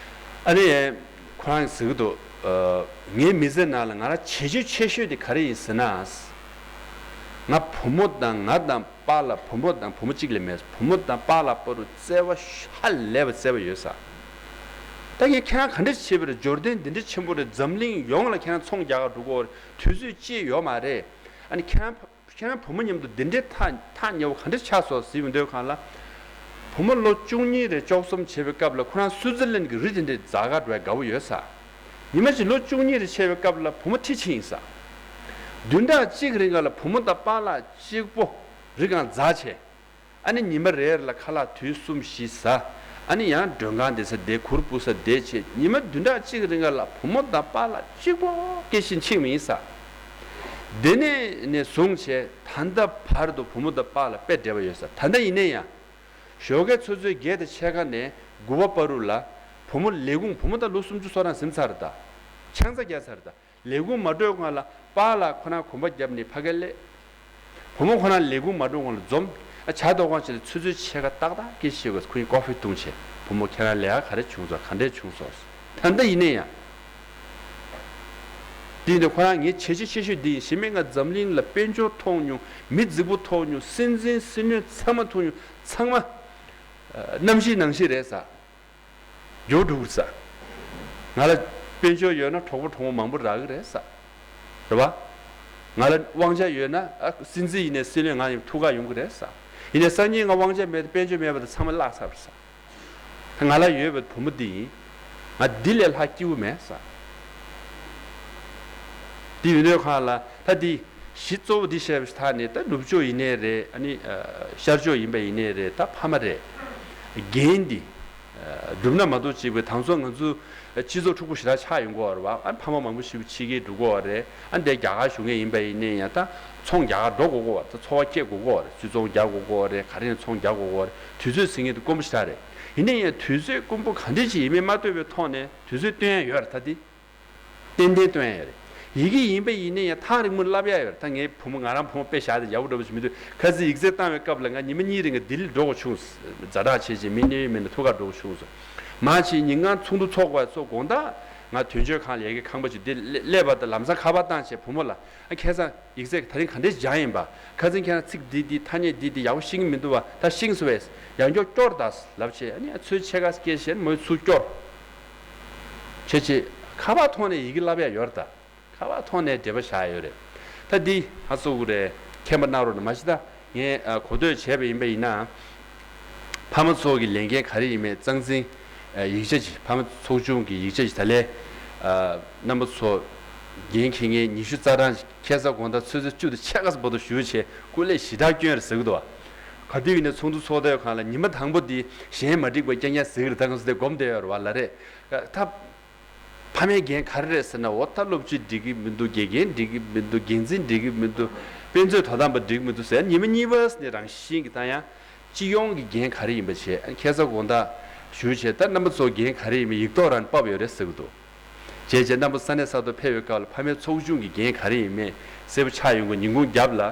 ཨ་ནི་ཁོ་རང་ཟེར་གི་འདུག་ཨ་ངའི་མི་ཚེ་ནང་ལ་ང་རང་བྱས་རྗེས་ཆེ་ཤོས་དེ་ག་རེ་ཡིན་ཟེར་ན། ང་བུ་མོ་དང་ང་དང་པཱ་ལགས། བུ་མོ་དང་བུ་མོ་གཅིག་ལས་མེད། བུ་མོ་དང་པཱ་ལགས་བར་དུ་བརྩེ་བ་ཧ་ལས་པ་བརྩེ་བ་ཡོད་ས། ད་ངས་ཁྱེད་རང་ག་འདྲ་བྱས་པ་རེད། འབྱོར་ལྡན་འདི་འདྲ་ཆེན་པོ་རེད། འཛམ་གླིང་ཡོངས་ལ་ཁྱེད་རང་ཚོང་རྒྱག་ག་འགྲོ་གི་ཡོད་རེད། དུས་ཚོད་ཅི་ཡོད་མ་རེད། ཨ་ནི་ཁྱེད་རང་ཁྱེད་རང་བུ་མོ་མཉམ་དུ་འདི་འདྲའི་ཐག་ཐག་ཉེ་བོ་ག་འདྲ་ཆགས་སོང་ཟེར་ཡོང་དུས་གང་ལ། བུ་མོ་ལོ་བཅུ་གཉིས་རེ་བཅུ་གསུམ་བྱེད་པའི་སྐབས་ལ་ཁོ་རང་སུའུ་ཙི་ལན་གྱི་རི་དེ་འདྲའི་འཛེག་ག་འགྲོ་ཡ་དགའ་བོ་ཡོད་ས། ཉི་མ་གཅིག་ལོ་བཅུ་གཉིས་རེ་བྱེད་པའི་སྐབས་ལ་བུ་མོ་ཁྲི་ཆེན་ཡིན་ས། བདུན་ཕྲག་གཅིག་རིང་ག་ལ་བུ་མོ་དང་པཱ་ལགས་གཅིག་པོ་རི་སྒང་འཛེག་བྱས། ཨ་ནི་ཉི་མ་རེ་རེ་ལ་ཁ་ལག་དུས་གསུམ་བཞི་ཟ། ཨ་ནི་ཡང་མགྲོན་ཁང་བསྡད་ས་བསྡད། གུར་སྤུབས་ས་བསྡད་བྱས། ཉི་མ་བདུན་ཕྲག་གཅིག་རིང་ག་ལ་བུ་མོ་དང་པཱ་ལགས་གཅིག་པོ་སྐྱེ་ཤི་ཕྱིན་མིན་ས། དེ་ནས་ནས་བཟུང་བྱས་ད་ལྟ་བར་དུ་བུ་མོ་དང་པཱ་ལགས་དཔེ་འབྲེལ་བ་ཡོད་ས། ད་ལྟ་ཡིན་ན་ཡང་ཞོགས་ཀའི་ཆུ་ཚོད་བརྒྱད་དང་ཕྱེད་ཀ་ནས་དགུ་པ་བར་དུ་ལ་བུ་མོ་ལས་ཁུངས། བུ་མོ་ད་ལོ་སུམ་ཅུ་སོ་གྲངས་ཟིན་ཚར་ད། ཆང་ས་བརྒྱབ་ཚར་ད། ལས་ཁུངས་མ་གྲོལ་སྔོན་ལ་པཱ་ལགས་ཁོ་རང་གོམ་པ་བརྒྱབ་ནས་ཕ་གིར་སླེབས། བུ་མོ་ཁོ་རང་ལས་ཁུངས་མ་གྲོལ་སྔོན་ལ་འཛོམས། ཨ་ཇ་འཐུང་གང་བྱས་ལ་ཆུ་ཚོད་ཕྱེད་ཀ་ཏག་ཏག་སྐད་ཆ་བཤད་དགོས། ཁོ་གཉིས་ཀོ་ཕི་བཏུང་བྱས། བུ་མོ་ཁྱེད་རང་ལས་ཀ་ག་རེ་བྱུང་སོང་། ག་འདྲས་བྱུང་སོང་། ད་ལྟ་ཡིན་ན་ཡང་། དེ་ཡིན་དུས་ཁོ་རང་ངའི་བྱས་རྗེས་ཆེ་ཤོས་འདི་ཡིན། གཞན་མིན་ང་འཛམ་གླིང་ལ་དཔལ་འབྱོར་ཐོབ་མྱོང་། མི་རྫིག་པོ་ཐོབ་མྱོང་། སྲིད་འཛིན་སྲིད་བློན་ཚང་མ་ཐོབ་མྱོང་། ཚང་མ་ཨ་གནམ་གཤིས་ནང་བཞིན་རེད་ས། མགྱོགས་འགྲོ་གི་རེད་ས། ང་ལ་དཔལ་འབྱོར་ཡོད་ན་གྲོགས་པོ་གྲོགས་མོ་མང་པོ་རག་གི་རེད་ས། རེད་བ། ང་ལ་དབང་ཆ་ཡོད་ན་ཨ་སྲིད་འཛིན་ཡིན་ནའི་སྲིད་བློན་ང་ཡི་ཐུག་ག་ཡོང་གི་རེད་ས། ཡིན་ནའི་སང་ཉིན་ང་དབང་ཆ་མེད་དེ་དཔལ་འབྱོར་མེད་པ་དེ་ཚང་མ་བརླག་ཚར་བ་རེད་ས། ད་ང་ལ་ཡོད་པའི་བུ་མོ་འདི་ཡིན། ང་འདི་ལས་ལྷག་སྐྱིད་པོ་མེད་ས། འདི་ཡོད་དུས་གང་ལ་ད་འདི། གཞི་གཙོ་བོ་འདི་བཤད་པའི་ཐད་ནས་ད་ནུབ་ཕྱོགས་ཡིན་ནའི་རེད། ཨ་ནི་ཨ་ཤར་ཕྱོགས་ཡིན་པ་ཡིན་ནའི་རེད། ད་ཕ་མ་རེད། འགན་འདི་ཨ་སྒྲུབ་ན་མ་གཏོགས་གཅིག་པའི་དང་ཚོ་ང་ཚོ་སྤྱི་ཚོགས་འཁྲུག་པོ་ཞེ་དྲག་ཆགས་ཡོང་གི་ཡོད་རེད་བ། ཨ་ཕ་མ་མང་པོ་ཞིག་ཕྱི་རྒྱལ་འགྲོ་གི་ཡོད་རེད། ཨ་འདི་རྒྱ་གར་བཞུགས་མཁན་ཡིན་པ་ཡིན་ནའི་ཡང་ད་ཚོང་རྒྱག་ག་འགྲོ་དགོས་ཀྱི་ཡོད་རེད། ད་འཚོ་བ་སྐྱེལ་དགོས་ཀྱི་ཡོད་རེད། སུད་ཚོང་རྒྱག་དགོས་ཀྱི་ཡོད་རེད། ག་རེ་ཡིན་ཚོང་རྒྱག་དགོས་ཀྱི་ཡོད་རེད། དུས་ཚོད་ཟེར་མཁན་དེ་དཀོན་པོ་ཞེ་དྲག་རེད། ཡིན་ན་ཡང་དུས་ཚོད་དཀོན་པོ་ག་འདྲ་ཅིག་ཡིན་མིན་མ་ལྟོས་པའི་ཐོག་ནས་དུས་ཚོད་སྟོན་ཡ་ཡོད་རེད་ད་དེ། ཏན་ཏན་སྟོན་ཡ་རེད། ཡི་གེ་ཡིན་པ་ཡིན་ན་ཡང་ཐག་རིང་མོ་བསླབ་ཡ་ཡོད་རེད་ད། ངའི་བུ་མོ་ང་རང་བུ་མོ་དཔེ་བཞག་དེ་ཡག་པོ་འགྲོ་བ་ཞིག་མི་འདུག་ཁ་སང་ཡིག་ཚད་བཏང་བའི་སྐབས་ལ་ང་ཉི་མ་གཉིས་རིང་གི་ལྡི་ལི་འགྲོ་དགོས་བྱུང་། ཛ་དྲག་བྱས་བྱས་མི་གནས་ཡུལ་མེད་ན་ཐུག་ག་འགྲོ་དགོས་བྱུང་སོང་། མ་ཕྱི་ཉིན་གང་ཚོགས་འདུ་ཚོགས་པ་ཚོ་དགོང་དག་ང་དོན་གཅོད་ཁང་ལ་ཡ་གི་ཁང་པ་ཅིག་དེ་སླེབས་པ་དང་ལམ་སང་ཁ་པར་བཏང་བྱས་བུ་མོ་ལ་ཨ་ཁ་སང་ཡིག་ཚད་དེ་རིང་ག་འདྲས་སྦྱངས་ཡིན་པ། ཁ་སང་ཁྱེད་རང་ཚིག་འདི་འདི་ཐ་སྙད་འདི་འདི་ཡག་པོ་ཤེས་ཀྱི་མི་འདུག་བ། ད་ཤེས་སོང་བས། ཡང་སྐྱོར་སྐྱོར་ད་ལབ་བྱས། ཨ་ནི་ཚུར་ཕྱེད་ཀ་སྐད་བཤད་མོས་ཚུར་སྐྱོར་བྱས་བྱས། ཁ་པར་ཐོག་ནས་ཡི་གེ་བསླབ་ཡ་ཡོད་རེད་ད། ཁ་པར་ཐོག་ནས་འབྲེལ་བ་བཞག་ཡ་ཡོད་རེད། ད་འདི་ཧ་གོ་གི་རེད། མཁྱེན་པ་གནང་རོགས་གནང་། མ་གཞི་ད་ངས་ཨ་གོ་ཐོས་བྱས་པ་ཡིན་པ་ཡིན་ན། ཕ་མ་ཚོ་གི་ལས་འགན་ག་རེ་ཡིན་མིན་རྩ་འཛིན་ཡིག་ཆ་ཅིག་ཕ་མ་ཚོགས་ཆུང་གི་ཡིག་ཆ་ཅིག་ད་ལས་རྣམ་པ་ཚོ་འགན་འཁྱེར་མཁན་ཉི་ཤུ་རྩ་གྲངས་ཤིག་ཁ་སང་དགོང་དག་ཆུ་ཚོད་བཅུ་དང་ཕྱེད་ཀ་ཙམ་བར་དུ་བཞུགས་བྱས་སྐུ་ལས་ཞེ་དྲག་བསྐྱོན་རེད་ཟེར་གི་འདུག་བ། ག་དུས་ཡིན་ནའི་ཚོགས་འདུ་ཚོགས་དུས་སྒང་ལ་ཉི་མ་དང་པོ་འདི་གཞན་མ་འགྲིག་པ་རྐྱང་རྐྱང་ཟེར་གི་རེད། ད་ང་ཚོ་དེ་སྒོམ་བསྡད་ཡོད་རེད་བ་ལ་རེད། ད་ཕ་མའི་འགན་ག་རེ་རེད་ཟེར་ན། འོ་ད་སློབ་སྤྱི་འགྲིག་གི་མི་འདུག་དགེ་རྒན་འགྲིག་གི་མི་འདུག་འགན་འཛིན་འགྲིག་གི་མི་འདུག་དཔེ་མཛོད་དོ་དམ་པ་འགྲིག་གི་མི་འདུག་ཟེར། ཉི་མ་གཉིས་པ་ནས་རང་བཞིན་གྱི་ད་ཡང་སྤྱི་ཡོངས་ཀྱི་འགན་ག་རེ་ཡིན་པ་བྱས། ཁ་སང་དགོང་དག་ཞུ་བྱས། ད་རྣམ་པ་ཚོ་འགན་ག་རེ་ཡིན་པ་ཡིག་ཐོག་རང་ཕབ་ཡོད་རེད་ཟེར་གི་འདུག་བྱས་བྱས་རྣམ་པ་ས་གནས་གསར་དུ་ཕེབས་པའི་སྐབས་ལ་ཕ་མའི་ཚོགས་ཆུང་གི་འགན་ག་རེ་ཡིན་མིན་གསལ་པོ་ཆགས་ཡོང་གི། ཉིན་གུང་རྒྱབ་ལ་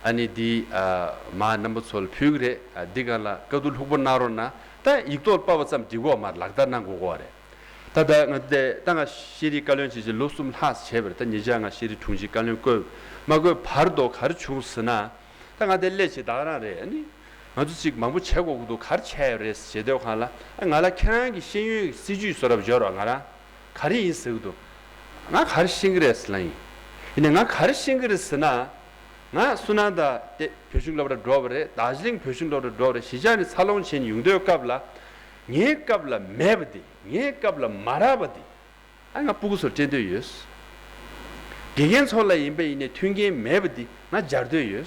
ཨ་ནི་འདི་ཨ་མ་རྣམ་པ་ཚོ་ལ་ཕུལ་གི་རེད། ཨ་འདི་སྒང་ལ་བཀའ་བསྡུར་ལྷུག་པོ་གནང་རོགས་གནང་། ད་ཡིག་ཐོག་ཕབ་པ་ཙམ་འགྲིག་གི་མ་རེད། ལག་བསྟར་གནང་དགོས་ཀྱི་རེད། ད་ད་ང་དེ་ད་ང་ཤེས་རིག་བཀའ་བློན་བྱས་བྱས་ལོ་གསུམ་ལྷག་བྱས་པ་རེད། ད་ཉེ་ཆར་ང་ཤེས་རིག་དྲུང་ཆེ་བཀའ་བློན་བསྐོས་མ་བསྐོས་བར་དུ་ག་རེ་བྱུང་ཟེར་ན། ད་ང་དེ་སླེབས་བྱས་ད་ག་རང་རེད། ཨ་ནི་ང་ཚོ་ཅིག་མང་པོ་བྱེད་དགོས་ཀྱི་འདུག་ག་རེ་བྱས་ཡོད་རེད་ཟེར་དུས་སྒང་ལ། ཨ་ང་ལ་ཁྱེད་རང་གི་ཤེས་ཡོན་གྱི་སྲིད་ཇུས་བཟོ་རབས་འབྱོར་བ། ང་རང་ག་རེ་ཡིན་ཟེར་གྱི་འདུག་ང་ག་རེ་ཤེས་ཀྱི་རེད་ཟེར་ལབ་ཡིན། ཡིན་ནའི་ང་ག་རེ་ཤེས་ཀྱི་རེད་ཟེར་ན། ང་སུ་ནང་ད་དེ་བོད་གཞུང་སློབ་གྲྭ་འགྲོ་བ་རེད། རྡོ་རྗེ་གླིང་བོད་གཞུང་སློབ་གྲྭ་འགྲོ་བ་རེད། གཞིས་ཆགས་ནས་འཚར་ལོངས་བྱས་ནས་ཡོང་དུས་སྐབས་ལ་ངའི་སྐབས་ལ་མེད་པ་དེ། ངའི་སྐབས་ལ་མ་རག་པ་དེ། ཨ་ང་སྤུ་གུ་ཚོར་སྤྲད་འདོད་ཡོད། དགེ་རྒན་ཚོ་ལ་ཡིན་པ་ཡིན་ནའི་མཐུན་རྐྱེན་མེད་པ་འདི་ང་སྦྱར་འདོད་ཡོད།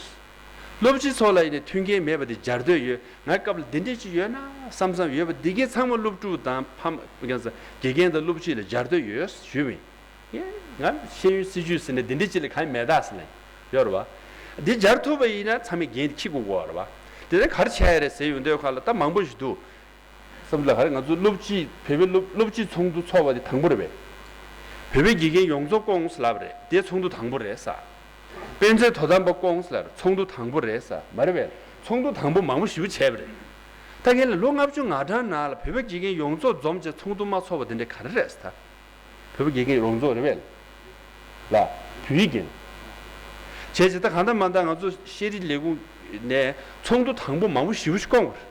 སློབ་སྤྱི་ཚོ་ལ་ཡིན་ནའི་མཐུན་རྐྱེན་མེད་པ་འདི་སྦྱར་འདོད་ཡོད། ང་སྐབས་ལ་འདི་འདྲས་ཅིག་ཡོད་ན་བསམ་བསམ་ཡོད་པ་འདི་གའི་ཚང་མ་སློབ་ཕྲུག་དང་ཕ་མ་དགེ་རྒན་དང་སློབ་སྤྱི་ལ་སྦྱར་འདོད་ཡོད་ཞུས་པ་ཡིན། ཨེ་ང་ཤེས་ཡོན་སྲིད་ཇུས་ཟེར་ནས་འདི་འདྲས་ཅིག་ལས་གང་ཡང་མེད་ད་ཟེར་ལབ་ཡོད་རེད་བ། འདི་སྦྱར་ཐུབ་པ་ཡིན་ན་ཚང་མས་འགན་འཁྱེར་དགོས་ཀྱི་ཡོད་རེད་བ། དེ་ནས་ག་རེ་བྱས་ཡ་རེད་ཟེར་ཡོང་དུས་སྒང་ལ་ད་མང་པོ་ཞིག་འདུག་བསམ་ཚུལ་ལ་ག་རེ། ང་ཚོ་སློབ་སྤྱི་བོད་པའི་སློབ་སློབ་སྤྱི་ཚོགས་འདུ་ཚོགས་པ་དེ་དང་པོ་རེད་པས། བོད་པའི་དགེ་རྒན་ཡོངས་རྫོགས་བསྐོངས་ལབ་རེད། དེ་ཚོགས་འདུ་དང་པོ་རེད་ས། དཔེ་མཛོད་དོ་དམ་པ་བསྐོངས་ལབ་རེད། ཚོགས་འདུ་དང་པོ་རེད་ས། མ་རེད་པས། ཚོགས་འདུ་དང་པོ་མང་པོ་ཞེ་པོ་བྱས་པ་རེད། ད་ངས་ལ་ལོ་ལྔ་བཅུ་ང་གྲངས་ནང་ལ་བོད་པའི་དགེ་རྒན་ཡོངས་རྫོགས་འཛོམས་བྱས་ཚོགས་འདུ་མ་ཚོགས་པ་དེ་འདྲ་ག་རེ་རེད་ས་ད། བོད་པའི་དགེ་རྒན་ཡོངས་རྫོགས་རེད་པས། ལ། བོད་ཡིག་རྒན། བྱས་བྱས་ད་གང་ལྟར་མ་ལྟར་ང་ཚོ་ཤེས་རིག་ལས་ཁུངས་ནས་ཚོགས་འདུ་དང་པོ་མང་པོ་ཞེ་པོ་ཞིག་བསྐོངས་པ་རེད།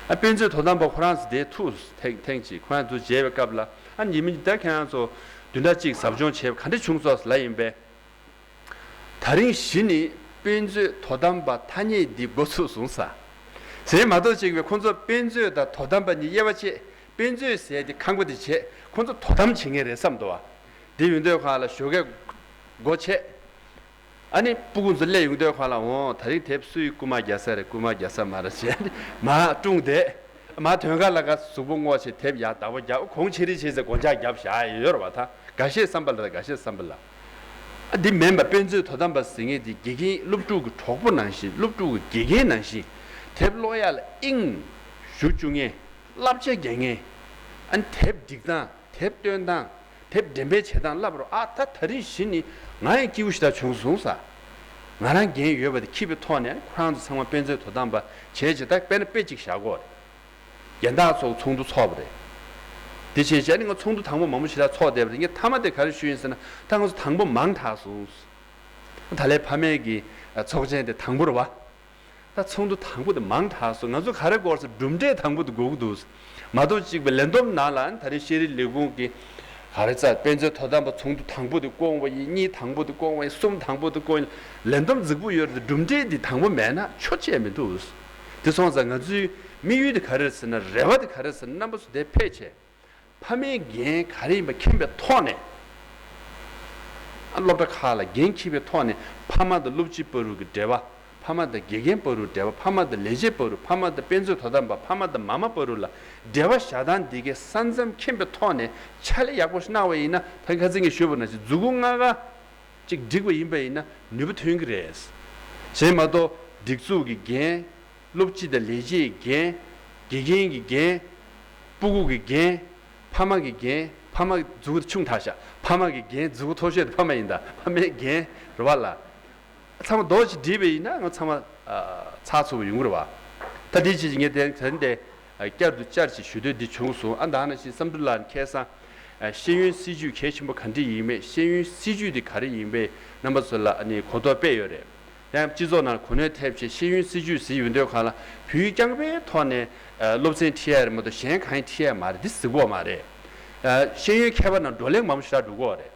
ཨ་དཔེ་མཛོད་དོ་དམ་པ་ཁོ་རང་ཚོ་དེ་ཐུག་ཐེངས་ཐེངས་གཅིག་ཁོ་རང་ཚོ་མཇལ་བའི་སྐབས་ལ། ཨ་ཉི་མ་ད་ཁྱེད་རང་ཚོ་བདུན་ཕྲག་གཅིག་ཟབ་སྦྱོང་བྱས་པ་ག་འདྲ་བྱུང་སོང་ལབ་ཡིན་པས། ད་རིང་གཞི་ནི་དཔེ་མཛོད་དོ་དམ་པ་ཐ་སྙད་འདི་འགོ་ཚུགས་སོང་ས། ཟེར་མ་གཏོགས་གཅིག་པས་ཁོང་ཚོ་དཔེ་མཛོད་དང་དོ་དམ་པ་གཉིས་དབྱེ་བ་ཕྱེ། དཔེ་མཛོད་ཟེར་དེ་ཁང་པ་དེ་བྱས། ཁོང་ཚོ་དོ་དམ་བྱེད་མཁན་རེད་བསམ་འདུག་བ། དེ་ཡོང་དུས་སྒང་ལ་ཞོགས་ཀས་སྒོ་ཕྱེ། ཨ་ནི་སྤུ་གུ་ཚོ་སླེབས་ཡོང་དུས་སྒང་ལ། འོ་ད་རིང་དེབ་སུའི་རྐུ་མ་རྒྱག་ས་རེད། རྐུ་མ་རྒྱག་ས་མ་རེད་ཟེར་མར་སྒྲུང་དེ་མར་ཐོན་ཁ་ལ་ཁ་གཟུགས་པོ་སྔོ་བྱས། དེབ་ཡར་བདག་པོ་རྒྱག་གོང་ཆེ་རེ་བྱས་ཟེར་སྒོ་ལྕགས་བརྒྱབ་བཞག་ཡོད་རེད་བ། ད་འགའ་ཤས་བསམ་པ་ལ། ད་འགའ་ཤས་བསམ་པ་ལ། ཨ་འདི་མིན་པ། དཔེ་མཛོད་དོ་དམ་པ་ཟེར་མཁན་དེ་དགེ་རྒན་སློབ་ཕྲུག་གི་གྲོགས་པོ་ནང་བཞིན། སློབ་ཕྲུག་གི་དགེ་རྒན་ནང་བཞིན། དེབ་ཀློག་ཡ་ལ་དབྱིངས་ཞུགས་བཅུག་མཁན། བསླབ་བྱ་རྒྱག་མཁན། ཨ་ནི་དེབ་སྒྲིག་སྟངས། དེབ་སྟོན་སྟངས། དེབ་འགྲེམས་སྤེལ་བྱེད་སྟངས་བསླབ་རོགས། ཨ་ད་ད་རིང་གཞི་ནས་ང་ཡང་སྐྱིད་པོ་ཞེ་དྲག་བྱུང་སོང་ས། ང་རང་འགན་ཡོད་པ་དེ་འཁྱེར་བའི་ཐོག་ནས་ཁོ་རང་ཚོ་ཚང་མ་དཔེ་མཛོད་དོ་དམ་པ་བྱས་བྱས། ད་དཔེར་ན་དཔེ་གཅིག་བཞག་གོ། རྒན་བདག་ཚོ་ཚོགས་འདུ་ཚོགས་པ་རེད། དེ་བྱས་བྱས་ནས་ང་ཚོགས་འདུ་དང་པོ་མང་པོ་ཞེ་དྲག་ཚོགས་བསྡད་པ་རེད། ངས་མཐའ་མ་དེ་ག་རེ་ཞུས་ཡིན་ཟེར་ན། ད་ང་ཚོ་དང་པོ་མང་དྲགས་སོང་། ད་ལས་ཕ་མའི་གི་ཚོགས་ཆེན་དེ་དང་པོ་རེད་བ། ད་ཚོགས་འདུ་དང་པོ་དེ་མང་དྲགས་སོང་། ང་ཚོ་ག་རེ་དགོས་ཟེར། གྲུབ་འབྲས་དང་པོ་དེ་དགོས་ཀྱི་འདུག་མ་གཏོགས་གཅིག་པའི་ལས་བསྡོམས་ནང་ལ་ད་རེས་ཤེས་རིག་ལས་ཁུངས་ཀྱི་ག་རེ་ཟེར། དཔེ་མཛོད་དོ་དམ་པ་ཚོགས་འདུ་དང་པོ་དེ་བསྐོངས་པ་ཡིན། གཉིས་དང་པོ་དེ་བསྐོངས་པ་ཡིན། གསུམ་དང་པོ་དེ་བསྐོངས་ཡིན། ལས་བསྡོམས་རྫིག་པོ་ཡོད་རེད། གྲུབ་འབྲས་འདི་དང་པོ་མེད་ན་ཆོ་ཅེས་མི་འདུག་དེ་སོང་ཙང་ང་ཚོའི་དམིགས་ཡུལ་དེ་ག་རེ་རེད་ཟེར་ན། རེ་བ་དེ་ག་རེ་རེད་ཟེར་ན། རྣམ་པ་ཚོ་འདིར་ཕེབས་བྱས། ཕ་མའི་འགན་ག་རེ་ཡིན་པ་མཁྱེན་པའི་ཐོག་ནས། ཨ་སློབ་གྲྭ་ཁག་ལ་འགན་འཁྱེར་བའི་ཐོག་ནས། ཕ་མ་དང་སློབ་སྤྱི་བར་དུ་གི་འབྲེལ་བ། ཕ་མ་དང་དགེ་རྒན་བར་དུ་འབྲེལ་བ། ཕ་མ་དང་ལས་བྱེད་བར་དུ། ཕ་མ་དང་དཔེ་མཛོད་དོ་དམ་པ། ཕ་མ་དང་མ་མ་བར་དུ་ལ་འབྲེལ་བ་བཞག་སྟངས་འདི་གའི་ས་མཚམས་མཁྱེན་པའི་ཐོག་ནས་ཕྱག་ལས་ཡག་པོ་ཞིག་གནང་བ་ཡིན་ན། ད་ཁ་སང་ངས་ཞུས་པ་ནང་བཞིན་མཛུབ་གུ་ལྔ་ཀ་ཅིག་བསྒྲིགས་པ་ཡིན་པ་ཡིན་ན་ནུས་པ་ཐོན་གྱི་རེད། བྱས་མ་གཏོགས་སྒྲིག་འཛུགས་ཀྱི་འགན། སློབ་སྤྱི་དང་ལས་བྱེད་ཀྱི་འགན། དགེ་རྒན་གྱི་རྒན། སྤུ་གུ་གི་རྒན། ཕ་མ་གི་རྒན། ཕ་མ་མཛུ་གུ་ཆུང་དྲགས་ཤག་ཕ་མ་གི་རྒན་མཛུ་གུ་མཐོ་ཤོས་དེ་ཕ་མ་ཡིན་ད། ཕ་མའི་རྒན་རེད་བ་ལ། ཚང་མ་རྡོག་གཅིག་བསྒྲིལ་བ་ཡིན་ན་ང་ཚང་མ་ཨ་ཚགས་ཚུད་པོ་ཡོང་གི་རེད་བ། ད་འདི་བྱས་ཀྱི་ངས་དེ་དེ་འདྲའི་བསྐྱར་དུ་བསྐྱར་ཅིག་ཞུ་འདོད་འདི་བྱུང་སོང་། ཨ་ད་ནང་བཞིན་བསམ་གྲུབ་ལགས་ཁ་སང་ཨ་ཤེས་ཡོན་སྲིད་བྱུས་གལ་ཆེན་པོ་ག་འདྲ་ཡིན་མེད། ཤེས་ཡོན་སྲིད་བྱུས་འདི་ག་རེ་ཡིན་པས་རྣམ་པ་ཚོ་ལ་ཨ་ནི་གོ་རྟོགས་སྤེལ་ཡོད་རེད། ཡང་སྤྱི་ཚོགས་ནང་གོ་གནས་ཐེབས་བྱས་ཤེས་ཡོན་སྲིད་བྱུས་ཟེར་ཡོང་དུས་གང་ལ་བོད་ཡིག་རྐྱང་པའི་ཐོག་ནས་ཨ་སློབ་ཚན་ཁྲིད་ཡ་རེད་མ་གཏོགས་གཞན་གང་ཡང་ཁྲིད་ཡ་མ་རེད། འདི་ཟེར་གྱི་ཡོད་མ་རེད། ཨ་ཤེས་ཡོན་མཁས་པ་རྣམས་བགྲོ་གླེང་མང་པོ་ཞེ་དྲག་འགྲོ་གི་ཡོད་རེད།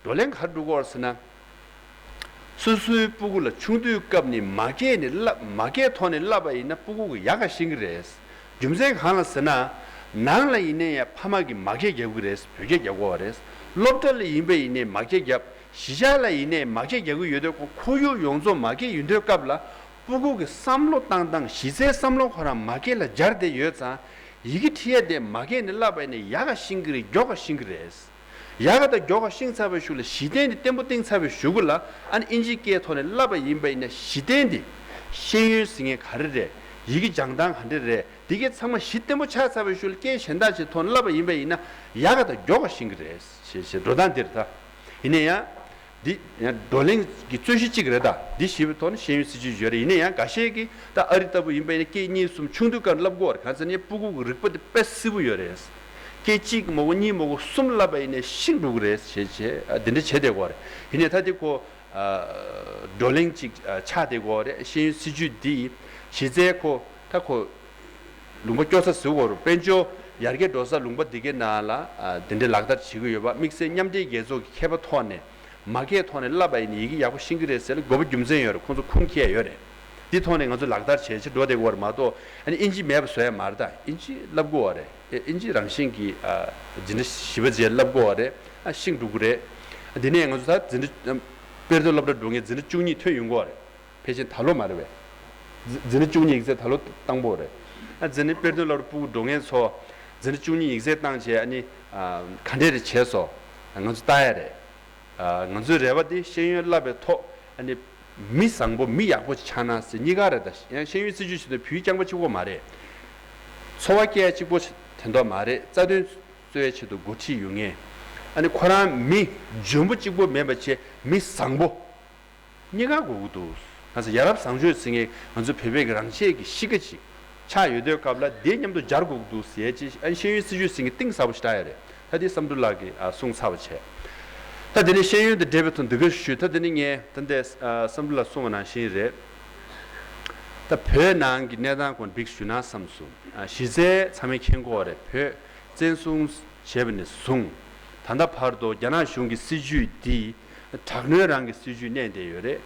བགྲོ་གླེང་ག་རེ་འགྲོ་གི་ཡོད་རེད་ཟེར་ན། སོ་སོའི་སྤུ་གུ་ལ་ཆུང་དུས་སྐབས་ནས་མ་སྐད་ནས་བསླབ། མ་སྐད་ཐོག་ནས་བསླབ་པ་ཡིན་ན་སྤུ་གུ་གིས་ཡག་ག་ཤེས་ཀྱི་རེད། རྒྱུ་མཚན་གང་ལ་ཟེར་ན། ནང་ལ་ཡིན་ནའི་ཡང་ཕ་མ་གིས་མ་སྐད་རྒྱག་གི་རེད། བོད་སྐད་རྒྱག་གི་ཡོད་རེད། སློབ་གྲྭ་ལ་ཡིན་པ་ཡིན་ནའི་མ་སྐད་རྒྱབ། གཞིས་ཆགས་ལ་ཡིན་ནའི་མ་སྐད་རྒྱག་གི་ཡོད་དུས་ཁོར་ཡུག་ཡོངས་རྫོགས་མ་སྐད་ཡིན་དུས་སྐབས་ལ་སྤུ་གུ་གི་བསམ་བློ་བཏང་སྟངས། གཞི་རྩའི་བསམ་བློ་ཁོ་རང་མ་སྐད་ལ་སྦྱར་བསྡད་ཡོད་ཙང་། ཡི་གེ་ཁྲིད་ཡ་དེ་མ་སྐད་ནས་བསླབ་པ་ཡིན་ན་ཡག་ག་ཤེས་ཀྱི་རེད། མགྱོགས་ག་ཤེས་ཀྱི་རེད། ཡག་ག་དང་མགྱོགས་ག་ཤེས་ཚར་བའི་གཞུག་ལ་གཞི་རྟེན་དེ་བརྟན་པོ་བཏིང་ཚར་བའི་གཞུག་གུ་ལ་ཨ་ནི་ཨིན་ཇིའི་སྐད་ཐོག་ནས་བསླབ་པ་ཡིན་པ་ཡིན་ན་གཞི་རྟེན་དེ་ཤེས་ཡོན་ཟེར་མཁན་ག་རེ་རེད། ཡི་གེ་སྦྱང་སྟངས་ག་འདྲ་རེད། འདི་གའི་ཚང་མ་གཞི་བརྟན་པོ་ཆགས་ཚར་བའི་གཞུག་ལ་སྐད་གཞན་དག་ཅིག་ཐོག་ནས་བསླབ་པ་ཡིན་པ་ཡིན་ན་ཡག་ག་དང་མགྱོགས་ག་ཤེས་ཀྱི་རེད་ཞེས་ཞེས་འགྲོ་སྟངས་འདིར་ད། ཡིན་ན་ཡང་། འདི་ཡང་བགྲོ་གླེང་གི་རྩོད་གཞི་གཅིག་རེད་ད། འདི་ཞེས་པའི་ཐོག་ནས་ཤེས་ཡོན་སྲིད་བྱུས་ཡོད་རེད། ཡིན་ན་ཡང་འགའ་ཤས་ཀྱིས་ད་ཨ་རི་ལྟ་བུ་ཡིན་པ་ཡིན་ན་སྐད་གཉིས་གསུམ་ཆུང་དུས་ཀར་བསླབ་དགོས་རེད། གང་ཟེར་ན་སྤུ་གུ་གི་རིག་པ་དེ་དཔེ་བསིལ་པོ་ཡོད་རེད། སྐད་གཅིག་མ་གོ་གཉིས་མ་གོ་གསུམ་བསླབ་པ་ཡིན་ན་ཤེས་འགྲོ་གི་རེད་ཞེས་བྱས་ཨ་འདི་འདྲ་བྱས་བསྡད་དགོས་རེད། ཡིན་ནའི་ད་འདི་ཁོ་ཨ་བགྲོ་གླེང་གཅིག་ཨ་ཆགས་བསྡད་དགོས་རེད། ཤེས་ཡོན་སྲིད་བྱུས་འདི་གཞི་རྩའི་ཁོ་ད་ཁོ། ལུང་པ་སྐྱོ་ས་ཟེར་དགོས་རེད། དཔལ་འབྱོར་ཡར་རྒྱས་འགྲོ་ས་ལུང་པ་འདི་གའི་ནང་ལ་ཨ་འདི་འདྲའི་ལག་བསྟར་བྱེད་ཀྱི་ཡོད་པ། དམིགས་བསལ་མཉམ་འབྲེལ་རྒྱལ་ཚོགས་ཀྱི་མཁས་པ་ཐོག་ནས་མ་སྐད་ཐོག་ནས་བསླབ་པ་ཡིན་ན་ཡི་གེ་ཡག་པོ་ཤེས་ཀྱི་རེད་ཟེར་ན་དགོས་པ་རྒྱུ་མཚན་ཡོད་རེད། ཁོང་ཚོ་ཁུངས་འཁྱེར་ཡོད་རེད། འདི་ཐོག་ནས་ང་ཚོ་ལག་བསྟར་བྱས་བྱས་འགྲོ་བསྡད་ཀྱི་ཡོད་རེད་མ་གཏོགས། ཨ་ནི་ཨིན་ཇི་མེད་པ་བཟོ་ཡ་མ་རེད་ད། ཨིན་ཇི་བསླབ་དགོས་པ་རེད། ཨིན་ཇི་རང་བཞིན་གྱིས་ཨ་འཛིན་གྲྭ་བཞི་པ་བརྒྱད་བསླབ་དགོས་པ་རེད། ཨ་ཤེས་འགྲོ་གི་རེད། འདི་ནས་ང་ཚོ་ད་འཛིན་གྲྭ་དཔེར་ན་སློབ་གྲྭ་འགྲོ་མཁན་འཛིན་གྲྭ་བཅུ་གཉིས་ཐོན་ཡོང་གི་ཡོད་རེད། ཕལ་ཆེར་ད་ལོ་མ་རེད་པས། འཛི་འཛིན་གྲྭ་བཅུ་གཉིས་ཡིག་ཚད་ད་ལོ་བཏང་པོ་རེད། ཨ་འཛིན་གྲྭ་དཔེར་ན་སློབ་གྲྭ་སྤུ་གུ་འགྲོ་མཁན་ཚོ་འཛིན་གྲྭ་བཅུ་གཉིས་ཡིག་ཚད་བཏང་བྱས་ཨ་ནི་ཨ་ག་འདྲས་རེ་བྱས་སོང་། ང་ཚོ་ལྟ་ཡ་རེད། ཨ་ང་ཚོའི་རེ་བ་དེ་ཤེས་ཡོན་བསླབ་པའི་ཐོག་ཨ་ནི་མི་བཟང་པོ་མི་ཡག་པོ་ཅིག་ཆགས་ན་ཟེར་གཉིས་ཀ་རེད། ད་ཡང་ཤེས་ཡོན་སྲིད་བྱུས་ཟེར་དུས་བོད་ཡིག་རྐྱང་པ་གཅིག་པོ་མ་རེད། འཚོ་བ་སྐྱེལ་ཡ་གཅིག་པོ་དེ་འདྲ་མ་རེད། རྩ་དོན་རྩོད་ཡ་ཆེད་དུ་འགོ་ཁྲིད་ཡོང་མཁན། ཨ་ནི་ཁོ་རང་མི་འཇོན་པོ་གཅིག་པོ་མིན་པ་བྱས་མི་བཟང་པོ། གཉིས་ཀ་དགོས་ཀྱི་འདུག་ང་ཚོ་ཡ་རབས་བཟང་སྤྱོད་ཟེར་མཁན་ང་ཚོ་བོད་པའི་གི་རང་ཆས་ཀྱི་གཤིས་ཀ་ཅིག་ཆགས་ཡོད་དུས་སྐབས་ལ་དེ་མཉམ་དུ་སྦྱར་དགོས་ཀྱི་འདུག་ཟེར་ཅིག་ཨ་ཤེས་ཡོན་སྲིད་བྱུས་ཟེར་མཁན་གཏིང་ཟབ་པོ་ཞིག་བལྟ་ཡ་རེད། ད་དེ་བསམ་གྲུབ་ལགས་ཀྱིས་ཨ་གསུངས་ཚར་བ་བྱས། ད་དེ་ནས་ཤེས་ཡོན་དང་འབྲེལ་བའི་ཐོག་འདི་ག་ཞུ། ད་དེ་ནས་ངས་ད་ལྟའི་ཨ་བསམ་གྲུབ་ལགས་གསུངས་པ་ནང་བཞིན་རེད། ད་བོད་ནང་གི་གནས་སྟངས་སྐོར་འབིགས་ཞུ་ན་བསམ་སོང་། ཨ་གཞི་རྩའི་ཚང་མས་མཁྱེན་གྱི་ཡོད་རེད། བོད་བཙན་བཟུང་བྱས་པ་ནས་བཟུང་ད་ལྟ་བར་དུ་རྒྱ་ནག་གཞུང་གི་སྲིད་བྱུས་འདི་དྲག་གནོན་རང་གི་སྲིད་བྱུས་གནས་བསྡད་ཡོད་རེད།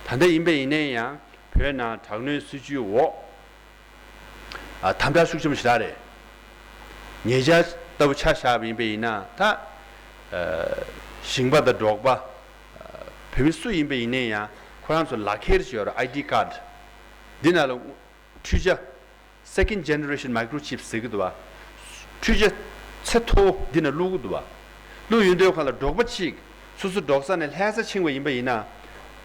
ད་ལྟ་ཡིན་པ་ཡིན་ན་ཡང་བོད་ནང་དྲག་གནོན་སྲིད་བྱུས་འོག་ཨ་དམ་དྲག་ཤུགས་ཆེན་པོ་ཞེ་དྲག་རེད། ཉེ་ཆར་ལྟ་བུ་ཆ་བཞག་པ་ཡིན་པ་ཡིན་ན་ད་ཨ་ཞིང་པ་དང་འབྲོག་པ་ཨ་བོད་མི་སུ་ཡིན་པ་ཡིན་ན་ཡང་ཁོ་རང་ཚོ་ལག་ཁྱེར་ཅིག་ཡོད་རེད། ཨའི་ཌི་ཀར་འདི་ནང་ལ་འཕྲུལ་ཆས། Second generation microchip ཟེར་གྱི་འདུག་བ། འཕྲུལ་ཆས་ཚད་མཐོ་པོ་འདི་ནང་བླུག་གི་འདུག་བ། བླུག་ཡོང་དུས་ཁ་ལ་འབྲོག་པ་གཅིག་སོ་སོ་འབྲོག་ས་ནས་ལྷ་ས་ཕྱིན་པ་ཡིན་པ་ཡིན་ན།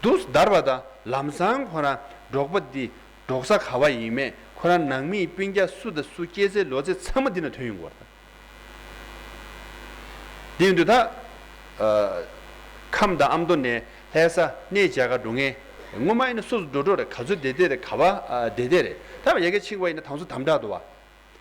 དུས་འདར་བ་དང་ལམ་སང་ཁོ་རང་འབྲོག་པ་འདི་འབྲོག་ས་ག་བ་ཡིན་མེད་ཁོ་རང་ནང་མི་སྤུན་ཀྱག་སུ་དང་སུ་སྐྱེས་ཚེ་ལོ་ཚད་ཚང་མ་འདི་ནང་ཐོན་ཡོང་གི་ཡོད་རེད། དེ་ཡིན་དུས་ད། ཨ་ཁམས་དང་ཨ་མདོ་ནས་ལྷ་ས་གནས་མཇལ་ཁ་འགྲོ་མཁན། སྔོན་མ་ཡིན་ན་སོ་སོ་འགྲོ་འགྲོ་རེད། ག་ཚོད་བསྡད་བསྡད་རེད། ག་བ་ཨ་བསྡད་བསྡད་རེད། ད་ཡ་གི་ཕྱིན་པ་ཡིན་ན་དང་ཚོ་དམ་དྲག་འདུག་བ།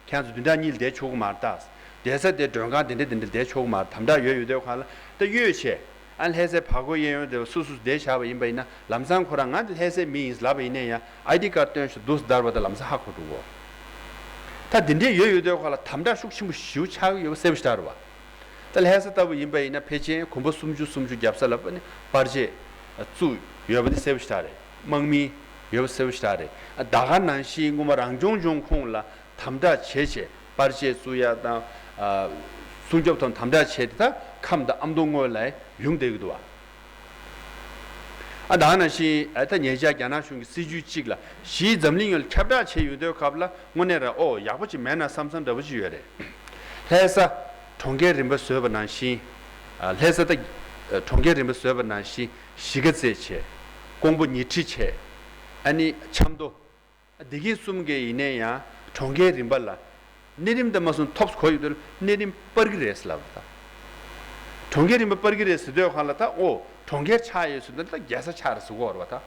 ཁྱེད་ཚོ་བདུན་ཕྲག་གཉིས་ལ་བསྡད་ཆོག་གི་མ་རེད་ད། བསྡད་ས་དེ་མགྲོན་ཁང་དེ་འདྲ་དེ་འདྲ་བསྡད་ཆོག་གི་མ་རེད། དམ་དྲག་ཡོད་ཡོད་དུས་གང་ལ་ད་གཡོལ་བྱས། ཨ་ལྷ་སའི་བར་སྐོར་གཡས་གཡོན་དེ་སུ་སུ་བསྡད་བཞག་པ་ཡིན་པ་ཡིན་ན་ལམ་སང་ཁོ་རང་ང་འདི་ལྷ་སའི་མི་ཡིན་ལབ་པ་ཡིན་ན་ཡང་ཨའི་ཌི་ཀར་སྟོན་ཞིག་འདུག་སེ་བསྡད་པ་དང་ལམ་སང་ཧ་གོ་འགྲོ་གོ། ད་དེ་འདྲས་ཡོད་ཡོད་དུས་གང་ལ་དམ་དྲག་ཤུགས་ཆེན་པོ་ཞེ་པོ་ཆགས་ཀྱི་ཡོད་པ་གསལ་པོ་ཞེ་དྲག་རེད་བ། ད་ལྷ་ས་ལྟ་བུ་ཡིན་པ་ཡིན་ན་ཕལ་ཆེར་གོམ་པ་སུམ་ཅུ་སུམ་ཅུ་རྒྱབ་ས་ལ་ནི་པར་ཆས་བཙུགས་ཡོད་པ་འདི་གསལ་པོ་ཞེ་དྲག་རེད། དམག་མི་ཡོད་པ་གསལ་པོ་ཞེ་དྲག་རེད། ད་ག་ནང་བཞིན་སྔོན་མ་རང་སྐྱོང་ལྗོངས་ཁོངས་ལ་དམ་དྲག་བྱས་བྱས་པར་ཆས་བཙུགས་ཡ་དང་། ཨ་སྲུང་སྐྱོབ་དང་དམ་དྲག་བྱས་ཏེ་ད་ཁམས་དང་ཨ་མདོ་སྔོན་ལ་ཡོང་བསྡད་ཀྱི་འདུག་བ། ཨ་ད་ག་ནང་བཞིན་ཨ་ད་ཉེ་ཆར་རྒྱ་ནག་གཞུང་གི་སྲིད་ཇུས་གཅིག་ལ་གཞིས་འཛམ་གླིང་ཡོངས་ལ་ཁྱབ་བསྒྲགས་བྱས་ཡོང་དུས་སྐབས་ལ་དངོས་གནས་རང་ཨོ་ཡག་པོ་ཅིག་མེད་ན་བསམ་བསམ་འདྲ་པོ་ཅིག་ཡོད་རེད། ལྷ་ས་གྲོང་ཁྱེར་རིམ་པ་བཟོས་པ་ནང་བཞིན། ཨ་ལྷ་ས་ད་གྲོང་ཁྱེར་རིམ་པ་བཟོས་པ་ནང་བཞིན་གཞིས་ཀ་རྩེ་བྱས། ཀོང་པོ་ཉི་ཁྲི་བྱས། ཨ་ནི་ཆབ་མདོ། བདེ་སྐྱིད་གསུམ་གྱི་ཡིན་ནའི་ཡང་ གྲོང་ཁྱེར་རིམ་པ་ལ་གནས་རིམ་དེ་མ་སོང་ཐོབ་གོ་ཡོད་དུས་ལ་གནས་རིམ་སྤར་གི་རེད་ལབ་ད། གྲོང་ཁྱེར་རིམ་པ་སྤར་གི་རེད་ཟེར་དུས་གང་ལ་ད་ཨོ་གྲོང་ཁྱེར་ཆགས་ཡོད་ཟེར་དུས་ད་རྒྱལ་ས་ཆགས་རེད་ཟེར་གོ་རེད་བ་ད།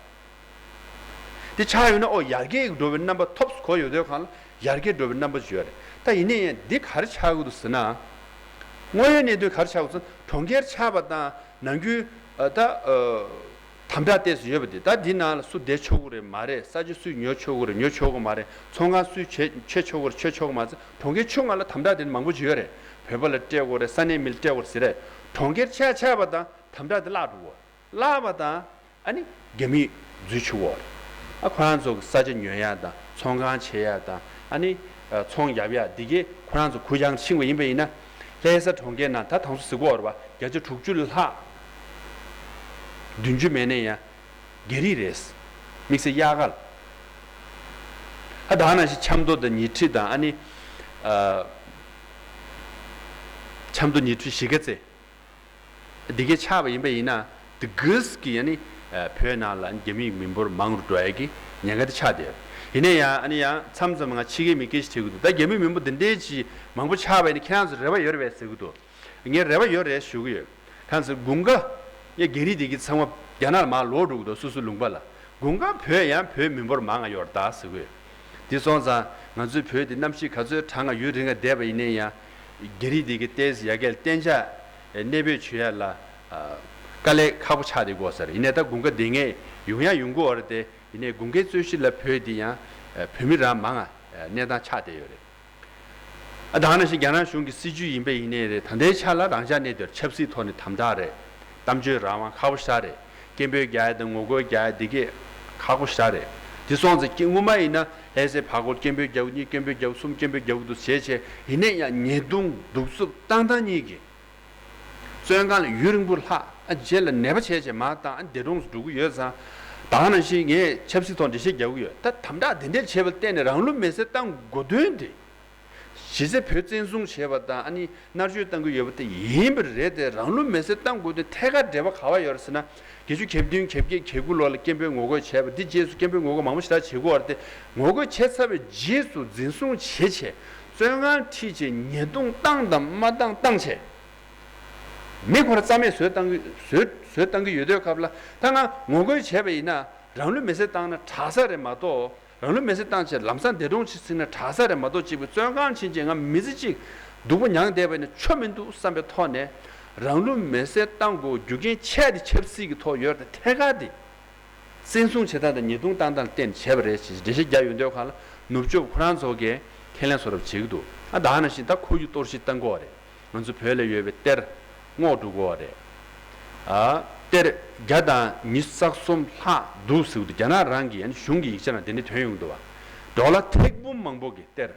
དེ་ཆགས་ཡོད་ན་ཨོ་ཡར་རྒྱས་འགྲོ་བའི་རྣམ་པ་ཐོབ་གོ་ཡོད་དུས་གང་ལ་ཡར་རྒྱས་འགྲོ་བའི་རྣམ་པ་ཅིག་ཡོད་རེད་ད། ཡིན་ནའི་ཡང་འདི་ག་རེ་ཆགས་ཀྱི་འདུག་ཟེར་ན། དངོས་ཡོད་གནས་ཚུལ་ག་རེ་ཆགས་ཀྱི་འདུག་ཟེར་ན་གྲོང་ཁྱེར་ཆགས་པ་དང་ནང་ཁུལ་ད། དམ་དྲག་ཏོག་ཙམ་ཡོད་པ་དེ་ད་འདི་ནང་ལ་སུ་བསྡད་ཆོག་གི་རེད་མ་རེད། ས་ཆ་སུས་ཉོ་ཆོག་གི་རེད་ཉོ་ཆོག་གི་མ་རེད། ཚོང་ཁང་སུས་བྱེད་བྱེད་ཆོག་གི་རེད་བྱེད་ཆོག་གི་མ་རེད། གྲོང་ཁྱེར་ཆུང་ང་ལ་དམ་དྲག་དེ་མང་པོ་ཅིག་ཡོད་རེད། བོད་པ་ལ་སྤྲད་དགོས་རེད། ས་གནས་མི་ལ་སྤྲད་དགོས་རེད་ཟེར་རེད། གྲོང་ཁྱེར་ཆགས་ཆགས་པ་དང་དམ་དྲག་དེ་བརླག་འགྲོ་གི་བརླག་པ་དང་ཨ་ནི་རྒྱ་མིས་འཛུལ་ཆུག་གོ་རེད། ཨ་ཁོ་རང་ཚོ་གི་ས་ཆ་ཉོ་ཡག་དང་ཚོང་ཁང་བྱེད་ཡག་དང་ཨ་ནི་ཚོང་རྒྱབ་ཡག་འདི་གས་ཁོ་རང་ཚོ་གུ་ཡངས་ཕྱིན་པ་ཡིན་པ་ཡིན་ན། ལྷ་ས་གྲོང་ཁྱེར་ནང་ད་དང་སུ་ཟེར་གོ་རེད་བ་བརྒྱ་ཆ་དྲུག་ཅུ་ལྷག་བདུན་ཅུ་མེད་ནས་ཡང་། རྒྱ་རིགས་རེད། དམིགས་བསལ་དབྱར་ཁ་ལ། ཨ་ད་ནང་བཞིན་ཆབ་མདོ་དང་ཉི་ཁྲི་དང་ཨ་ནི། ཨ། ཆབ་མདོ་ཉི་ཁྲི་གཞིས་ཀ་རྩེ། འདི་གའི་ཆགས་པ་ཡིན་པ་ཡིན་ན་དེ་གིས་ཀྱི་ཨ་ནི། ཨ། བོད་ནང་ལ་རྒྱ་མིའི་མི་འབོར་མང་རུ་འགྲོ་ཡ་གི་ཉེན་ཁ་དེ་ཆགས་བསྡད་ཡོད། ཡིན་ན་ཡང་ཨ་ནི་ཡང་མཚམས་མཚམས་ང་ཕྱི་རྒྱལ་མི་སྐད་ཞིག་དྲིས་གི་འདུག་ད་རྒྱ་མིའི་མི་འབོར་འདི་འདྲའི་ཅིག་མང་པོ་ཆགས་པ་ཡིན་ན་ཁྱེད་རང་ཚོ་རེ་བ་ཡོད་རེད་པས་ཟེར་གི་འདུག་ངས་རེ་བ་ཡོད་རེད་ཞུ་གི་ཡོད། གང་ཟེར་དགུན་ཁ། ཡ་རྒྱ་རིགས་དེ་གི་ཚང་མ་རྒྱ་ནག་ལ་མར་ལོག་འགྲོ་གི་འདུག་སོ་སོའི་ལུང་པ་ལ། དགུན་ཁ་བོད་ཡང་བོད་མི་འབོར་མང་ང་ཡོད་རེད་ད་ཟེར་གི་ཡོད། དེ་སོང་ཙང་ང་ཚོའི་བོད་དེ་གནམ་གཤིས་ག་ཚོད་གྲང་ང་ཡུན་རིང་ང་བསྡད་པ་ཡིན་ནའི་ཡང་། རྒྱ་རིགས་དེ་གི་ཏོག་ཙམ་ཡ་གིར་གཏན་འཇགས་གནས་སྤོས་བྱེད་ཡ་ལ། དཀའ་ལས་ཁག་པོ་ཆགས་བསྡད་ཀྱི་ཡོད་ས་རེད། ཡིན་ནའི་ད་དགུན་ཁ་བསྡད་མཁན་ཡོང་ཡ་ཡོང་གི་ཡོད་རེད་དེ། ཡིན་ནའི་དགུན་ཁའི་རྩོད་གཞི་ལ་བོད་དེ་ཡང་། བོད་མི་རང་མང་ང་གནས་སྟངས་ཆགས་བསྡད་ཡོད་རེད། ཨ་ད་ག་ནང་བཞིན་རྒྱ་ནག་གཞུང་གི་སྲིད་ཇུས་ཡིན་པ་ཡིན་ནའི་རེད། ད་ལྟའི་ཆ་ལ་རང་འཇགས་གནས་སྡོད་ཆབ་སྲིད་ཐོག་ནས་དམ་དྲག་རེད། གཏམ་བརྗོད་རང་དབང་ཁག་པོ་ཞེ་དྲག་རེད། སྐད་འབོད་རྒྱག་ཡ་དང་ངོ་རྒོལ་རྒྱག་ཡ་འདི་གས་ཁག་པོ་ཞེ་དྲག་རེད། དེ་སོང་ཙང་སྔོན་མ་ཡིན་ན་ལྷ་སའི་བར་སྐོར་སྐད་འབོད་རྒྱག་གཉིས་སྐད་འབོད་རྒྱག་གསུམ་སྐད་འབོད་རྒྱག་འདུག་བྱས་བྱས་ཡིན་ནའི་ཡང་ཉེས་རྡུང་གདུག་རྩུབ་བཏང་བཏང་གཉིས་ཀྱིས། བཙོན་ཁང་ལ་ཡུན་རིང་པོ་ལྷག་ཨ་རྗེས་ལ་ནད་པ་བྱས་བྱས་མར་བཏང་ཨ་འདས་གྲོངས་སུ་འགྲོ་གི་ཡོད་ཙང་། ད་ག་ནང་བཞིན་ངས་ཆབ་སྲིད་ཐོག་འགྲེལ་བཤད་རྒྱག་གི་ཡོད། ད་དམ་དྲག་དེ་འདྲ་བྱས་པ་བརྟེན་ནས་རང་ལུས་མེར་སྲེག་བཏང་དགོས་དོན་དེ། གཞི་རྩའི་བོད་བཙན་བཟུང་བྱས་པ་དང་ཨ་ནི་མནར་གཅོད་བཏང་གི་ཡོད་པ་དེ་ཡིན་པ་རེད་དེ། རང་ལུས་མེར་སྲེག་བཏང་དགོས་དོན་ཐད་ཀར་འབྲེལ་བ་ག་བ་ཡོད་རེད་ཟེར་ན། བརྒྱད་ཅུ་གྱ་བདུན་གྱ་བརྒྱད་གྱ་དགུ་ལོ་ལ་སྐད་འབོད་ངོ་རྒོལ་བྱས་པ་འདི་རྗེས་སུ་སྐད་འབོད་ངོ་རྒོལ་མང་པོ་ཞེ་དྲག་བྱེད་དགོས་པ་རེད་དེ། ངོ་རྒོལ་བྱས་ཚར་བའི་རྗེས་སུ་འཛིན་བཟུང་བྱེད་བྱས་བཙོན་ཁང་ཁྲིད་བྱས་ཉེས་རྡུང་བཏང་དང་མ་བཏང་བཏང་བྱས། མི་ཁོ་ར་རྩ་མེད་བཟོས་བཏང་གི་བཟོས་བཟོས་བཏང་གི་ཡོད་དུས་སྐབས་ལ་ད་ང་ངོ་རྒོལ་བྱས་པ་ཡིན་ན་རང་ལུས་མེར་སྲེག་བཏང་ན་དྲག་ས་རེད་མ་གཏོགས། རང་ལུས་མེར་སྲེག་བཏང་བྱས་ལམ་སང་འདས་གྲོངས་ཕྱིན་ན་དྲག་ས་རེད་མ་གཏོགས། གཅིག་པུ་བཙོན་ཁང་ཕྱིན་བྱས་ང་མི་ཚེ་གཅིག་སྡུག་པོ་མྱངས་བསྡད་པ་ཡིན་ན་ཆོ་མི་འདུག་བསམ་པའི་ཐོག་ནས་རང་ལུས་མེར་སྲེག་བཏང་དགོས་རྒྱུ་རྐྱེན་ཆེ་དེ་ཆབ་སྲིད་ཀྱི་ཐོག་ཡོད་རེད་དེ། ཐད་ཀར་དེ་བཙན་བཟུང་བྱེད་སྟངས་དང་ཉེས་རྡུང་བཏང་སྟངས་ལ་བརྟེན་བྱས་པ་རེད་ཅེས་འགྲེལ་བཤད་རྒྱག་ཡོང་དུས་སྒང་ལ་ནུབ་ཕྱོགས་ཁོ་རང་ཚོ་གིས་ཁས་ལེན་བཟོ་འདྲ་བྱེད་ཀྱི་འདུག་ཨ་ད་ག་ནང་བཞིན་ད་ཁོར་ཡུག་གཏོར་བཤིག་བཏང་གི་ཡོད་རེད། ང་ཚོ་བོད་ལ་ཡོད་པའི་གཏེར་སྔོག་འགྲོ་གི་ཡོད་རེད། ཨ་གཏེར་བརྒྱ་དང་ཉི་ཤུ་རྩ་གསུམ་ལྷག་འདུག་ཟེར་གི་འདུག་རྒྱ་ནག་རང་གི་ཡང་གཞུང་གི་ཡིག་ཆ་ནང་དེ་འདྲ་ཐོན་ཡོང་གི་འདུག་བ། ཌོ་ལར་ཐེར་འབུམ་མང་པོ་གི་གཏེར།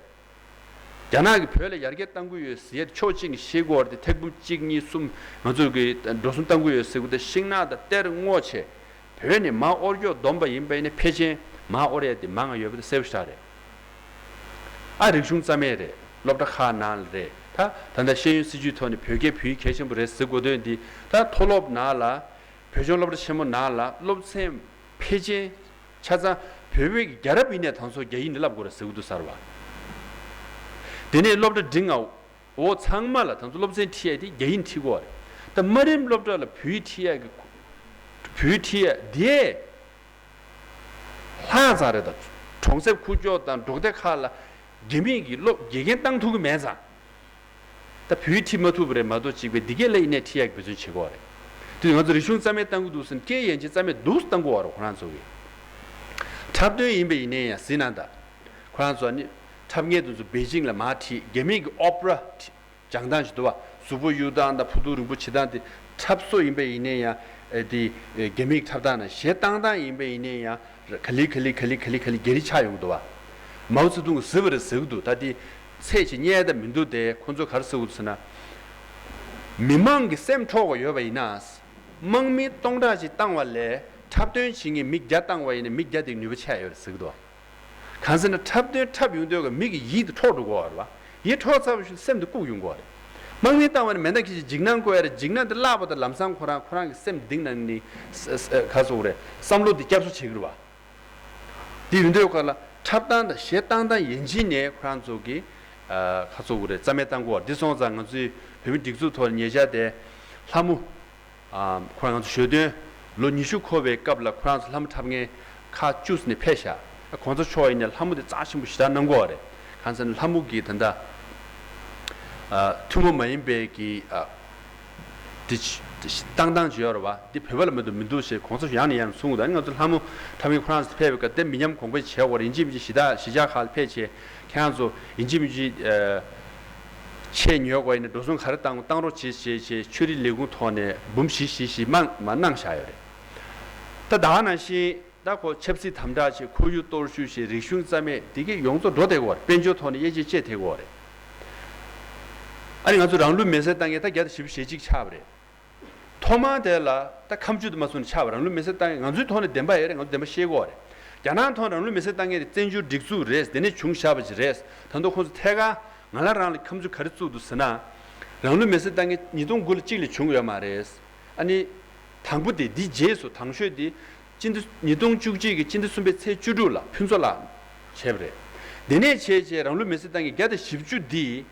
རྒྱ་ནག་གིས་བོད་ལ་ཡར་རྒྱས་གཏང་གི་ཡོད་ཟེར་ཕྱོགས་གཅིག་ནས་བཤད་ཀྱི་ཡོད་རེད་དེ། ཐེར་འབུམ་གཅིག་གཉིས་གསུམ་ང་ཚོ་གིས་འགྲོ་སོང་གཏང་གི་ཡོད་ཟེར་གི་འདུག་ཤིང་ནགས་དང་གཏེར་སྔོག་བྱས། བོད་ནས་མར་དབོར་སྐྱོག་བསྡོམས་པ་ཡིན་པ་ཡིན་ན་ཕལ་ཆེར་མར་དབོར་ཡ་དེ་མང་ང་ཡོད་པ་དེ་གསལ་པོ་ཞེ་དྲག་རེད། ཨ་རིག་གཞུང་རྩ་མེད་རེད། སློབ་གྲྭ་ཁག་ནང་ལ་རེད། ད་ད་ལྟ་ཤེས་ཡོན་སྲིད་བྱུས་ཐོག་ནས་བོད་སྐད་བོད་ཡིག་གལ་ཆེན་པོ་རེད་ཟེར་དགོས་དོན་འདི་ད་མཐོ་སློབ་ནང་ལ། བོད་ལྗོངས་སློབ་གྲྭ་ཆེན་མོ་ནང་ལ་སློབ་ཚན་ཕལ་ཆེར་ཆ་ཚང་བོད་པའི་རྒྱལ་རབས་ཡིན་ནའི་ད་ཚོ་རྒྱ་ཡིག་ནས་བསླབ་དགོས་རེད་ཟེར་གི་འདུག་གསར་བ། དེ་ནས་སློབ་གྲྭ་འབྲིང་ང་འོག་ཚང་མ་ལ་ད་ཚོ་སློབ་ཚན་ཁྲིད་ཡ་དེ་རྒྱ་ཡིག་ནས་ཁྲིད་དགོས་རེད། ད་དམའ་རིམ་སློབ་གྲྭ་ལ་བོད་ཡིག་ཁྲིད་ཡ་གི་བོད་ཡིག་ཁྲིད་ཡ་དེ་ལྷག་ཙམ་རེད། ད་གྲོང་གསེབ་ཁུག་ཀྱོག་དང་འབྲོག་སྡེ་ཁག་ལ་རྒྱ་མིས་ཀྱི་སློབ་དགེ་རྒན་བཏང་ཐུབ་ཀྱི་མེད་ཙང་། ད་བོད་ཡིག་ཁྲིད་མ་ཐུབ་པ་རེད་མ་གཏོགས་གཅིག་པའི་འདི་གས་ལ་ཡིན་ནའི་ཁྲིད་ཡག་འབད་བརྩོན་བྱེད་དགོས་རེད། དེ་ང་ཚོ་རིག་གཞུང་རྩ་མེད་བཏང་གི་འདུག་ཟེར་ན་སྐད་ཡན་ཆད་རྩ་མེད་འདུག་བཏང་གི་ཡོད་རེད་ཁོ་རང་ཚོ་གིས། འཁྲབ་སྟོན་ཡིན་པ་ཡིན་ནའི་ཡང་གཟིགས་གནང་དང་། ཁོ་རང་ཚོ་ནི་འཁྲབ་མཁན་དེ་ཚོ་པེ་ཅིང་ལ་མར་ཁྲིད། རྒྱ་མིའི་གི་ཨོ་པེ་ར་སྦྱང་སྟངས་ཤིག་འདུག་བ། གཟུགས་པོ་གཡུག་སྟངས་དང་ཕུ་ཐུང་རིང་པོ་བྱེད་སྟངས་དེ་འཁྲབ་སོ་ཡིན་པ་ཡིན་ནའི་ཡང་། ཨེ་དེ་ཨེ་རྒྱ་མིའི་འཁྲབ་སྟངས་ནང་གཞས་བཏང་སྟངས་ཡིན་པ་ཡིན་ནའི་ཡང་། ག་ལེ་ག་ལེ་ག་ལེ་ག་ལེ་ག་ལེ་རྒྱ་རིགས་ཆགས་ཡོང་གི་འདུག་བ། མའོ་ཙེ་ཏུང་གིས་ཟེར་བ་རེད་ཟེར་གི་འདུག་ད་དེ་ཚད་ཅིག་རྙེད་ད་མི་འདུག་སྟེ། ཁོ་ཚོས་ག་རེ་ཟེར་གི་འདུག་ཟེར་ན། མི་མང་གི་སེམས་འཕྲོག་པ་ཡོད་པ་ཡིན་ན། དམག་མི་སྟོང་ཕྲག་ཅིག་བཏང་བ་ལས་འཁྲབ་སྟོན་བྱེད་མཁན་མི་བརྒྱ་བཏང་བ་ཡིན་ན་མི་བརྒྱ་དེ་ནུས་པ་ཆེ་ཡོད་རེད་ཟེར་གི་འདུག་གང་ཟེར་ན་འཁྲབ་སྟོན་འཁྲབ་ཡོང་དུས་ཀ་མི་གི་ཡིད་དེ་འཕྲོག་འགྲོ་གི་ཡོད་རེད་བ། ཡིད་འཕྲོག་ཚར་བ་ཞིག་སེམས་དེ་བཀུག་ཡོང་གི་ཡོད་རེད། དམག་མི་བཏང་བ་ནི་མེ་མདའ་འཁྱེར་ཅིག་འཇིགས་སྣང་བཀོད་ཡ་རེད། འཇིགས་སྣང་དེ་བརླག་པ་དང་ལམ་སང་ཁོ་རང་ཁོ་རང་གི་སེམས་གཏིང་ནང་ནས་ས་ས་ག་ཟེར་དགོས་རེད། བསམ་བློ་དེ་བསྐྱར་གསོ་བྱེད་ཀྱི་རེད་བ། དེ་ཡིན་དུས་ཀ་ལ་ འཁྲབ་སྟངས་དང་གཞས་བཏང་སྟངས་ཡན་ཆད་ནས་ཁོ་རང་ཚོ་གི་ཨ་ཁ་ཚོ་གུ་རེ་རྩ་མེད་བཏང་དགོས་པ་འདི་སོང་ཙང་ང་ཚོའི་བོད་མི་སྒྲིག་འཛུགས་ཐོག་ནས་ཉེ་ཆར་དེ་ལྷ་མོ། ཨ་ཁོ་རང་ཚོ་ཞོ་སྟོན་ལོ་ཉི་ཤུ་འཁོར་བའི་སྐབས་ལ་ཁོ་རང་ཚོ་ལྷ་མོ་འཁྲབ་མཁན་ཁག་བཅུ་ནས་ཕེབས་ཤག་ཨ་གོང་ས་མཆོག་ཡིན་ནའི་ལྷ་མོ་དེ་རྩ་ཆེན་པོ་ཞེ་དྲག་གནང་གི་ཡོད་རེད། གང་ཟེར་ན་ལྷ་མོ་གི་ད་ལྟ་ཨ་ཐུན་མོང་མ་ཡིན་པའི་གི་ཨ་དེ་ཆ་བཏང་སྟངས་ཅིག་ཡོད་རེད་བ། འདི་བོད་པ་ལ་མི་འདུག་མི་འདུག་ཞེས་གོང་ས་མཆོག་ཡང་ནས་ཡང་ནས་གསུང་གི་འདུག་ཨ་ནི་ང་ཚོ་ལྷ་མོ་འཁྲབ་མཁན་ཁོ་རང་ཚོ་ཕེབས་པའི་སྐབས་དེ་མི་ཉམས་གོང་འཕེལ་བྱེད་དགོས་རེད། ཡིན་གཅིག་མིན་གཅིག་གཞིས་བྱེས་ཁག་ལ་ཕེབས་བྱས་ཁྱེད་རང་ཚོ་ཡིན་གཅིག་མིན་གཅིག་ཨ་ཆེད་ཉོ་དགོས་ཡིན་ན་འགྲོ་སོང་ག་རེ་བཏང་བཏང་རོགས་བྱེད་ཞེས་ཞེས་ཆོས་རིག་ལས་ཁུངས་ཐོག་ནས་འབུམ་བཞི་བཞི་བཞི་མང་མ་གནང་བཞག་ཡོད་རེད། ད་ད་ག་ནང་བཞིན་ད་ཁོ་ཆབ་སྲིད་དམ་དྲག་བྱེད། ཁོར་ཡུག་གཏོར་བཤིག་བྱེད། རིག་གཞུང་རྩ་མེད་དེ་གས་ཡོངས་རྫོགས་འགྲོ་བསྡད་ཀྱི་ཡོད་རེད། དཔལ་འབྱོར་ཐོག་ནས་དབྱེ་འབྱེད་བྱེད་བསྡད་ཀྱི་ཡོད་རེད། ཨ་ནི་ང་ཚོ་རང་ལུས་མེར་སྲེག་བཏང་མཁན་ད་བརྒྱ་དང་བཞི་བཅུ་ཞེ་གཅིག་ཆགས་པ་རེད། ཐོག་མར་དེ་ལ་ད་ཁ་མཆུ་དུ་མ་སོང་ནས་ཆགས་པ། རང་ལུས་མེར་སྲེག་བཏང་མཁན་ང་ཚོའི་ཐོག་ནས་བདེན་པ་ཡོད་རེད། ང་ཚོ་བདེན་པ་བཤད་ཀྱི་ཡོད་རེད། རྒྱ་ནག་ཐོག་རང་ལུས་མེར་སྲེག་བཏང་མཁན་དེ་བཙན་བྱོལ་སྒྲིག་འཛུགས་རེད། དེ་ནས་བྱུང་བཞག་པ་ཅིག་རེད། ད་དུང་ཁོང་ཚོ་ཐད་ཀར་ང་ལ་རང་ལ་ཁ་མཆུ་ག་རེ་བཙུགས་འདུག་ཟེར་ན། རང་ལུས་མེར་སྲེག་བཏང་མཁན་ཉིས་སྟོང་དགུ་ལ་གཅིག་ལས་བྱུང་ཡོད་མ་རེད། ཨ་ནི། དང་པོ་དེ་འདི་རྗེས་སུ་དང་ཤོས་དེ། སྤྱི་ཟླ་ཉིས་སྟོང་བཅུ་གཅིག་གི་སྤྱི་ཟླ་གསུམ་པའི་ཚེས་བཅུ་དྲུག་ལ་ཕུན་ཚོགས་ལགས་བྱས་པ་རེད། དེ་ནས་བྱས་བྱས་རང་ལུས་མེར་སྲེག་བཏང་མཁན་བརྒྱ་དང་བཞི་བཅུ་འདི།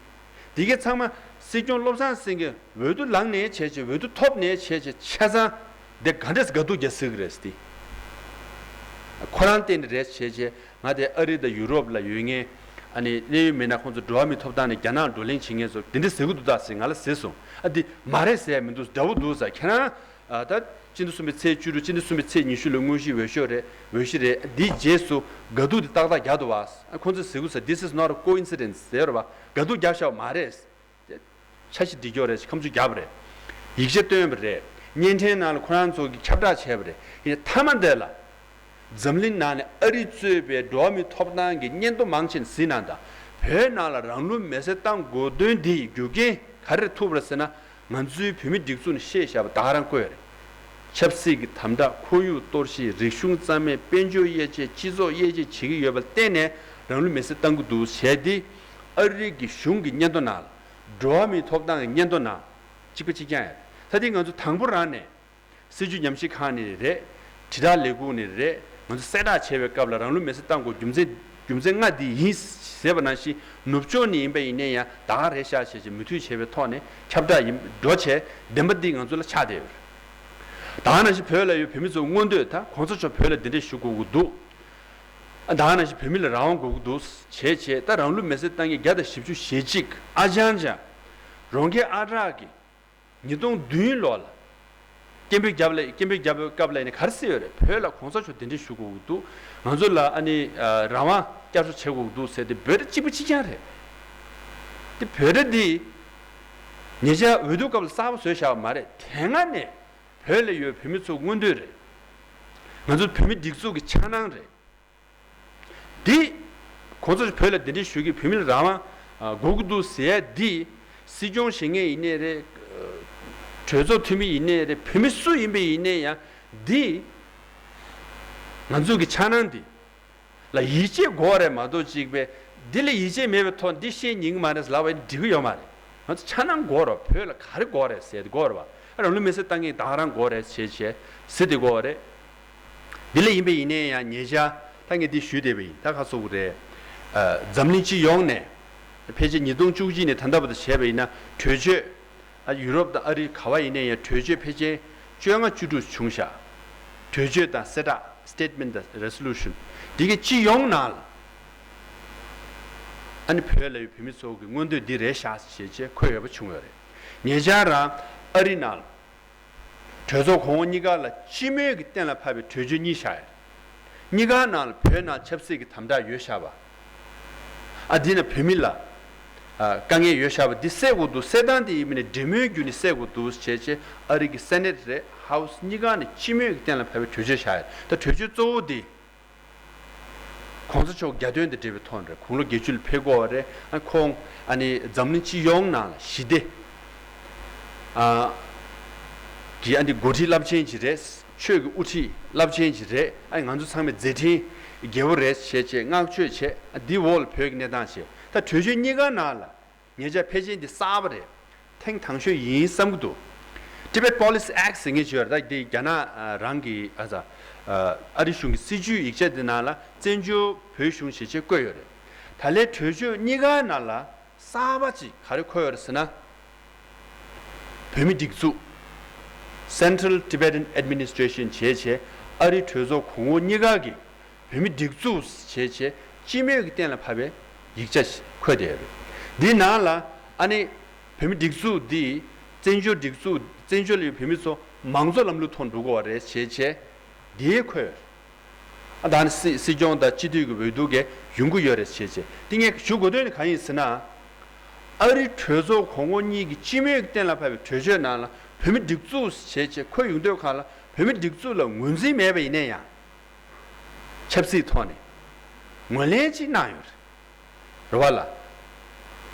འདི་གའི་ཚང་མ་སྲིད་སྐྱོང་བློ་བཟང་སེང་གེ་འོས་བསྡུ་ལངས་ནས་བྱས་བྱས་འོས་བསྡུ་ཐོབ་ནས་བྱས་བྱས་ཆ་ཚང་དེ་ག་འདྲས་དགའ་སྡུག་རྒྱག་སྲིད་ཀྱི་རེད་ཟེར་ཏེ། ཁོ་རང་བརྟེན་ནས་རེད་བྱས་བྱས། ང་དེ་ཨ་རི་དང་ཡུ་རོབ་ལ་ཡོད་མཁན། ཨ་ནི་གནད་ཡོད་མི་སྣ་ཁོང་ཚོ་འགྲོ་བ་མིའི་ཐོབ་ཐང་ནས་རྒྱ་ནག་བགྲོ་གླེང་བྱེད་མཁན་ཚོ་དེ་འདྲ་ཟེར་གི་འདུག་ད་ཟེར་ང་ལ་ཟེར་སོང་། ཨ་འདི་མ་རེད་ཟེར་ཡ་མི་འདུག་འདྲ་བོ་འདུག་ཟེར། ཁྱེད་རང་ཨ་ད་སྤྱི་ཟླ་གསུམ་པའི་ཚེས་བཅུ་དྲུག་སྤྱི་ཟླ་གསུམ་པའི་ཚེས་ཉི་ཤུ་ལ་དངོས་གཞིའི་འོས་ཤོག་རེད། འོས་གཞི་རེད། འདིའི་རྗེས་སུ་དགའ་སྡུག་དེ་ཏག་ཏག་རྒྱག་འདུག་བ། ཨ་ཁོང་ཚོས་ཟེར་གི་ཟེར། This is not a coincidence ཟེར་བ། དགའ་སྡུག་རྒྱག་བཞག་པ་མ་རེད། འཆར་གཞི་འདི་སྐྱོར་རེད། ཁ་མཆུ་བརྒྱབ་པ་རེད། ཡིག་ཆ་བཏོན་པ་རེད། བརྙན་འཕྲིན་ནང་ལ་ཁོ་རང་ཚོ་གིས་ཁྱབ་བསྒྲགས་བྱས་པ་རེད། ཡིན་ནའི་མཐའ་མ་དེ་ལ། འཛམ་གླིང་ནང་ནས་ཨ་རི་གཙོས་པའི་འགྲོ་བ་མིའི་ཐོབ་ཐང་གི་སྙན་ཐོ་མང་ཆེ་ནས་གཟིགས་གནང་དང་། བོད་ནང་ལ་རང་ལུས་མེར་སྲེག་བཏང་དགོས་དོན་འདི་ཡི་རྒྱུ་རྐྱེན་ག་རེ་ཐུག་པ་རེད་ཟེར་ན། ང་ཚོའི་བོད་མི་སྒྲིག་འཛུགས་ནས་བཤད་བཞག་པ་ད་ག་རང་བཀོད་རེད། ཆབ་སྲིད་ཀྱི་དམ་དྲག་ཁོར་ཡུག་གཏོར་བཤིག་རིག་གཞུང་རྩ་མེད། དཔལ་འབྱོར་དབྱེ་འབྱེད། སྤྱི་ཚོགས་དབྱེ་འབྱེད་བྱེད་ཀྱི་ཡོད་པ་བརྟེན་ནས་རང་ལུས་མེར་སྲེག་བཏང་གི་འདུག་བྱས་ཏེ། ཨ་རི་གི་གཞུང་གི་སྙན་ཐོ་ནང་ལ། འགྲོ་བ་མིའི་ཐོབ་ཐང་གི་སྙན་ཐོ་ནང་གཅིག་པ་གཅིག་རྐྱང་ཡོད། ད་ལྟའི་ང་ཚོ་དང་པོ་རང་ནས་སྲིད་བྱུས་ཉམས་ཞིབ་ཁང་ནས་རེད། དྲིལ་བསྒྲགས་ལས་ཁུངས་ནས་རེད། ང་ཚོ་གསལ་བསྒྲགས་བྱས་པའི་སྐབས་ལ་རང་ལུས་མེར་སྲེག་བཏང་དགོས་རྒྱུ་མཚན་རྒྱུ་མཚན་ལྔ་འདི་ཡིན་ཟེར་བ་ནང་བཞིན། ནུབ་ཕྱོགས་ནས་ཡིན་པ་ཡིན་ནའི་ཡང་ད་ག་རེད་ཤག་བྱས་བྱས་མོས་མཐུན་བྱས་པའི་ཐོག་ནས་ཁྱབ་བསྒྲགས་ཡིན་འགྲོ་བྱས་བདེན་པ་འདི་ང་ཚོ་ལ་ཆགས་བསྡད་ཡོད་རེད། ད་ག་ནང་བཞིན་བོད་ལ་ཡོད་བོད་མི་ཚོ་མངོན་འདོད་ད་གོང་ས་མཆོག་བོད་ལ་འདི་འདྲས་ཞུ་དགོས་ཀྱི་འདུག་ཨ་ད་ག་ནང་བཞིན་བོད་མི་ལ་རང་དབང་དགོས་ཀྱི་འདུག་བྱས་བྱས། ད་རང་ལུས་མེར་སྲེག་བཏང་མཁན་བརྒྱ་དང་བཞི་བཅུ་ཞེ་གཅིག་ཨ་ཅང་ཅང་རོང་ཁྱེར་ཨ་བྲག་གི་ཉིས་སྟོང་བདུན་ལོ་ལ་སྐད་འབོད་བརྒྱབ་ལ། སྐད་འབོད་བརྒྱབ་པའི་སྐབས་ལ་ཡིན་ན་ག་རེ་ཟེར་ཡོད་རེད། བོད་ལ་གོང་ས་མཆོག་གདན་འདྲེན་ཞུ་དགོས་ཀྱི་འདུག་ང་ཚོ་ལ་ཨ་ནི་ཨ་རང་དབང་བསྐྱར་གསོ་བྱེད་དགོས་ཀྱི་འདུག་ཟེར་ཏེ་འབོད་སྒྲ་གཅིག་པ་གཅིག་རྐྱང་རེད། དེ་འབོད་སྒྲ་འདི་ཉེ་ཆར་འོས་བསྡུ་སྐབས་ལ་གསར་པ་བཟོས་བཞག་པ་མ་རེད། དེ་སྔ་ནས་བོད་ལ་ཡོད་བོད་མི་ཚོ་མངོན་འདོད་རེད། ང་ཚོ་བོད་མི་སྒྲིག་འཛུགས་ཀྱི་འཆར་སྣང་རེད། འདི། གོང་ས་མཆོག་བོད་ལ་གདན་འདྲེན་ཞུ་གི་བོད་མི་ལ་རང་དབང་ཨ་དགོས་ཀྱི་འདུག་ཟེར་ཡ་འདི། སྲིད་སྐྱོང་བྱེད་མཁན་ཡིན་ནའི་རེད། གྲོས་ཚོགས་འཐུས་མི་ཡིན་ནའི་རེད། བོད་མི་སུ་ཡིན་པ་ཡིན་ནའི་ཡང་འདི། ང་ཚོ་གི་འཆར་སྣང་འདི་ལ་ཡིད་ཆེས་དགོས་རེད་མ་གཏོགས་གཅིག་པས་འདི་ལ་ཡིད་ཆེས་མེད་པའི་ཐོག་འདི་བཤད་ཉན་གི་མ་རེད་ལབ་པ་འགྲིག་གི་ཡོད་མ་རེད། ང་ཚོ་འཆར་སྣང་དགོས་རེད། བོད་ལ་ག་རེ་དགོས་རེད་ཟེར་དེ་དགོས་རེད་པ། རང་ལུས་མེར་སྲེག་བཏང་མཁན་ད་ག་རང་དགོས་རེད་བྱས་བྱས་ཟེར་དེ་དགོས་རེད། འདི་ལ་ཡིན་པ་ཡིན་ནའི་ཡང་ཉེ་ཆར་ད་ངས་འདི་ཞུས་བསྡད་པ་ཡིན། ད་ཁ་སོ་གི་རེད། ཨ་འཛམ་གླིང་སྤྱི་ཡོངས་ནས་ཕལ་ཆེར་ཉིས་སྟོང་བཅུ་གཅིག་ནས་ད་ལྟ་བར་དུ་བྱས་པ་ཡིན་ན་གྲོས་ཆོད། ཨ་ཡུ་རོབ་དང་ཨ་རི་ག་བ་ཡིན་ནའི་ཡང་གྲོས་ཆོད་ཕལ་ཆེར་བཅོ་ལྔ་བཅུ་དྲུག་བྱུང་ཤག་གྲོས་ཆོད་དང་གསལ་བསྒྲགས་statement དང་resolution འདི་གའི་སྤྱི་ཡོངས་ནང་ལ་ཨ་ནི་བོད་ལ་ཡོད་བོད་མི་ཚོ་གི་མངོན་འདོད་འདི་རེད་ཤག་ཞེས་བྱས་འཁོད་ཡོད་པ་བྱུང་ཡོད་རེད། ཉེ་ཆར་རང་ཨ་རི་ནང་ལ། གྲོས་ཚོགས་གོང་འོག་གཉིས་ཀ་ལ་སྤྱི་མོས་ཀྱི་གཏན་ལ་ཕབ་པའི་གྲོས་ཆོད་གཉིས་བཞག་ཡོད། གཉིས་ཀ་ནང་ལ་བོད་ནང་ཆབ་སྲིད་ཀྱི་དམ་དྲག་ཡོད་བཞག་པ། ཨ་འདི་ན་བོད་མི་ལ་ཨ་དཀའ་ངལ་ཡོད་བཞག་པ་འདི་སེལ་དགོས་འདུག་སེལ་སྟངས་དེ་ཡིན་མིན་ནས་འབྲེལ་མོལ་བརྒྱུད་ནས་སེལ་དགོས་འདུག་བྱས་བྱས་ཨ་རི་གི་སེ་ནེ་ཊི་རེད། ཧའུ་སི་གཉིས་ཀ་ནས་སྤྱི་མོས་ཀྱི་གཏན་ལ་ཕབ་པའི་གྲོས་ཆོད་བཞག་ཡོད། ད་གྲོས་ཆོད་གཙོ་བོ་འདི། གོང་ས་མཆོག་རྒྱ་སྟོན་དང་འབྲེལ་བའི་ཐོག་ནས་རེད། དགུང་ལོ་བརྒྱད་ཅུ་ལ་ཕེབས་ཀྱི་ཡོད་རེད། ཨ་ཁོང་ཨ་ནི་འཛམ་གླིང་སྤྱི་ཡོངས་ནང་ལ་ཞི་བདེ་ཨ་གི་ཨ་ནི་འགོ་ཁྲིད་རླབས་ཆེན་ཅིག་རེད། ཆོས་ཀྱི་དབུ་ཁྲིད་རླབས་ཆེན་ཅིག་རེད། ཨ་ནི་ང་ཚོ་ཚང་མའི་མཛད་འཕྲིན་རྒྱལ་པོ་རེད་བྱས་བྱས་བསྔགས་བརྗོད་བྱས། ཨ་འདི་འོག་ལ་བོད་ཀྱི་གནས་སྟངས་བྱས། ད་གྲོས་ཆོད་གཉིས་ཀ་ནང་ལ་ཉེ་ཆར་ཕལ་ཆེར་འདི་གསར་པ་རེད། ཐེངས་དང་ཤོས་ཡིན་བསམ་གྱི་འདུག Tibet Policy Act ཟེར་མཁན་ཅིག་ཡོད་རེད། ད་འདི་རྒྱ་ནག་ཨ་རང་གི་ཨ་ཙ་ཨ་རི་གཞུང་གི་སྲིད་བྱུས་ཡིག་ཆ་འདི་ནང་ལ་བཙན་བྱོལ་བོད་གཞུང་ཞེས་བྱས་བཀོད་ཡོད་རེད། ད་ལན་གྲོས་ཆོད་གཉིས་ཀ་ནང་ལ་གསར་པ་ཅིག་ག་རེ་འཁོད་ཡོད་རེད་ཟེར་ན། བོད་མིའི་སྒྲིག་འཛུགས། Central Tibetan Administration བྱས་བྱས་ཨ་རི་གྲོས་ཚོགས་གོང་འོག་གཉིས་ཀ་གི་བོད་མིའི་སྒྲིག་འཛུགས་བྱས་བྱས་སྤྱི་མོས་ཀྱི་གཏན་ལ་ཕབ་པའི་ཡིག་ཆ་ཞིག་འཁོད་བསྡད་ཡོད་རེད། འདིའི་ནང་ལ་ཨ་ནི་བོད་མིའི་སྒྲིག་འཛུགས་འདི་བཙན་བྱོལ་སྒྲིག་འཛུགས། བཙན་བྱོལ་ཡོད་བོད་མི་ཚོ་མང་གཙོ་ལམ་ལུགས་ཐོག་འགྲོ་དགོས་པ་རེད་བྱས་བྱས་འདི་འཁོད་ཡོད་རེད། ཨ་ད་ནི་སྲིད་སྲིད་སྐྱོང་དང་སྤྱི་འཐུས་ཀྱི་འོས་བསྡུ་གས་ཡོང་གི་ཡོད་རེད་བྱས་བྱས། འདི་ངས་ཞུ་དགོས་དོན་ནི་གང་ཡིན་ཟེར་ན། ཨ་རི་གྲོས་ཚོགས་གོང་འོག་གཉིས་ཀྱི་སྤྱི་མོས་ཀྱི་གཏན་ལ་ཕབ་པའི་གྲོས་ཆོད་ནང་ལ་བོད་མི་སྒྲིག་འཛུགས་བྱས་བྱས་འཁོད་ཡོང་དུས་གང་ལ་བོད་མི་སྒྲིག་འཛུགས་ལ་ངོས་འཛིན་མེད་པ་ཡིན་ན་ཡང་། ཆབ་སྲིད་ཐོག་ནས་ངོས་ལེན་ཅིག་གནང་ཡོད་རེད། རེད་བ་ལ།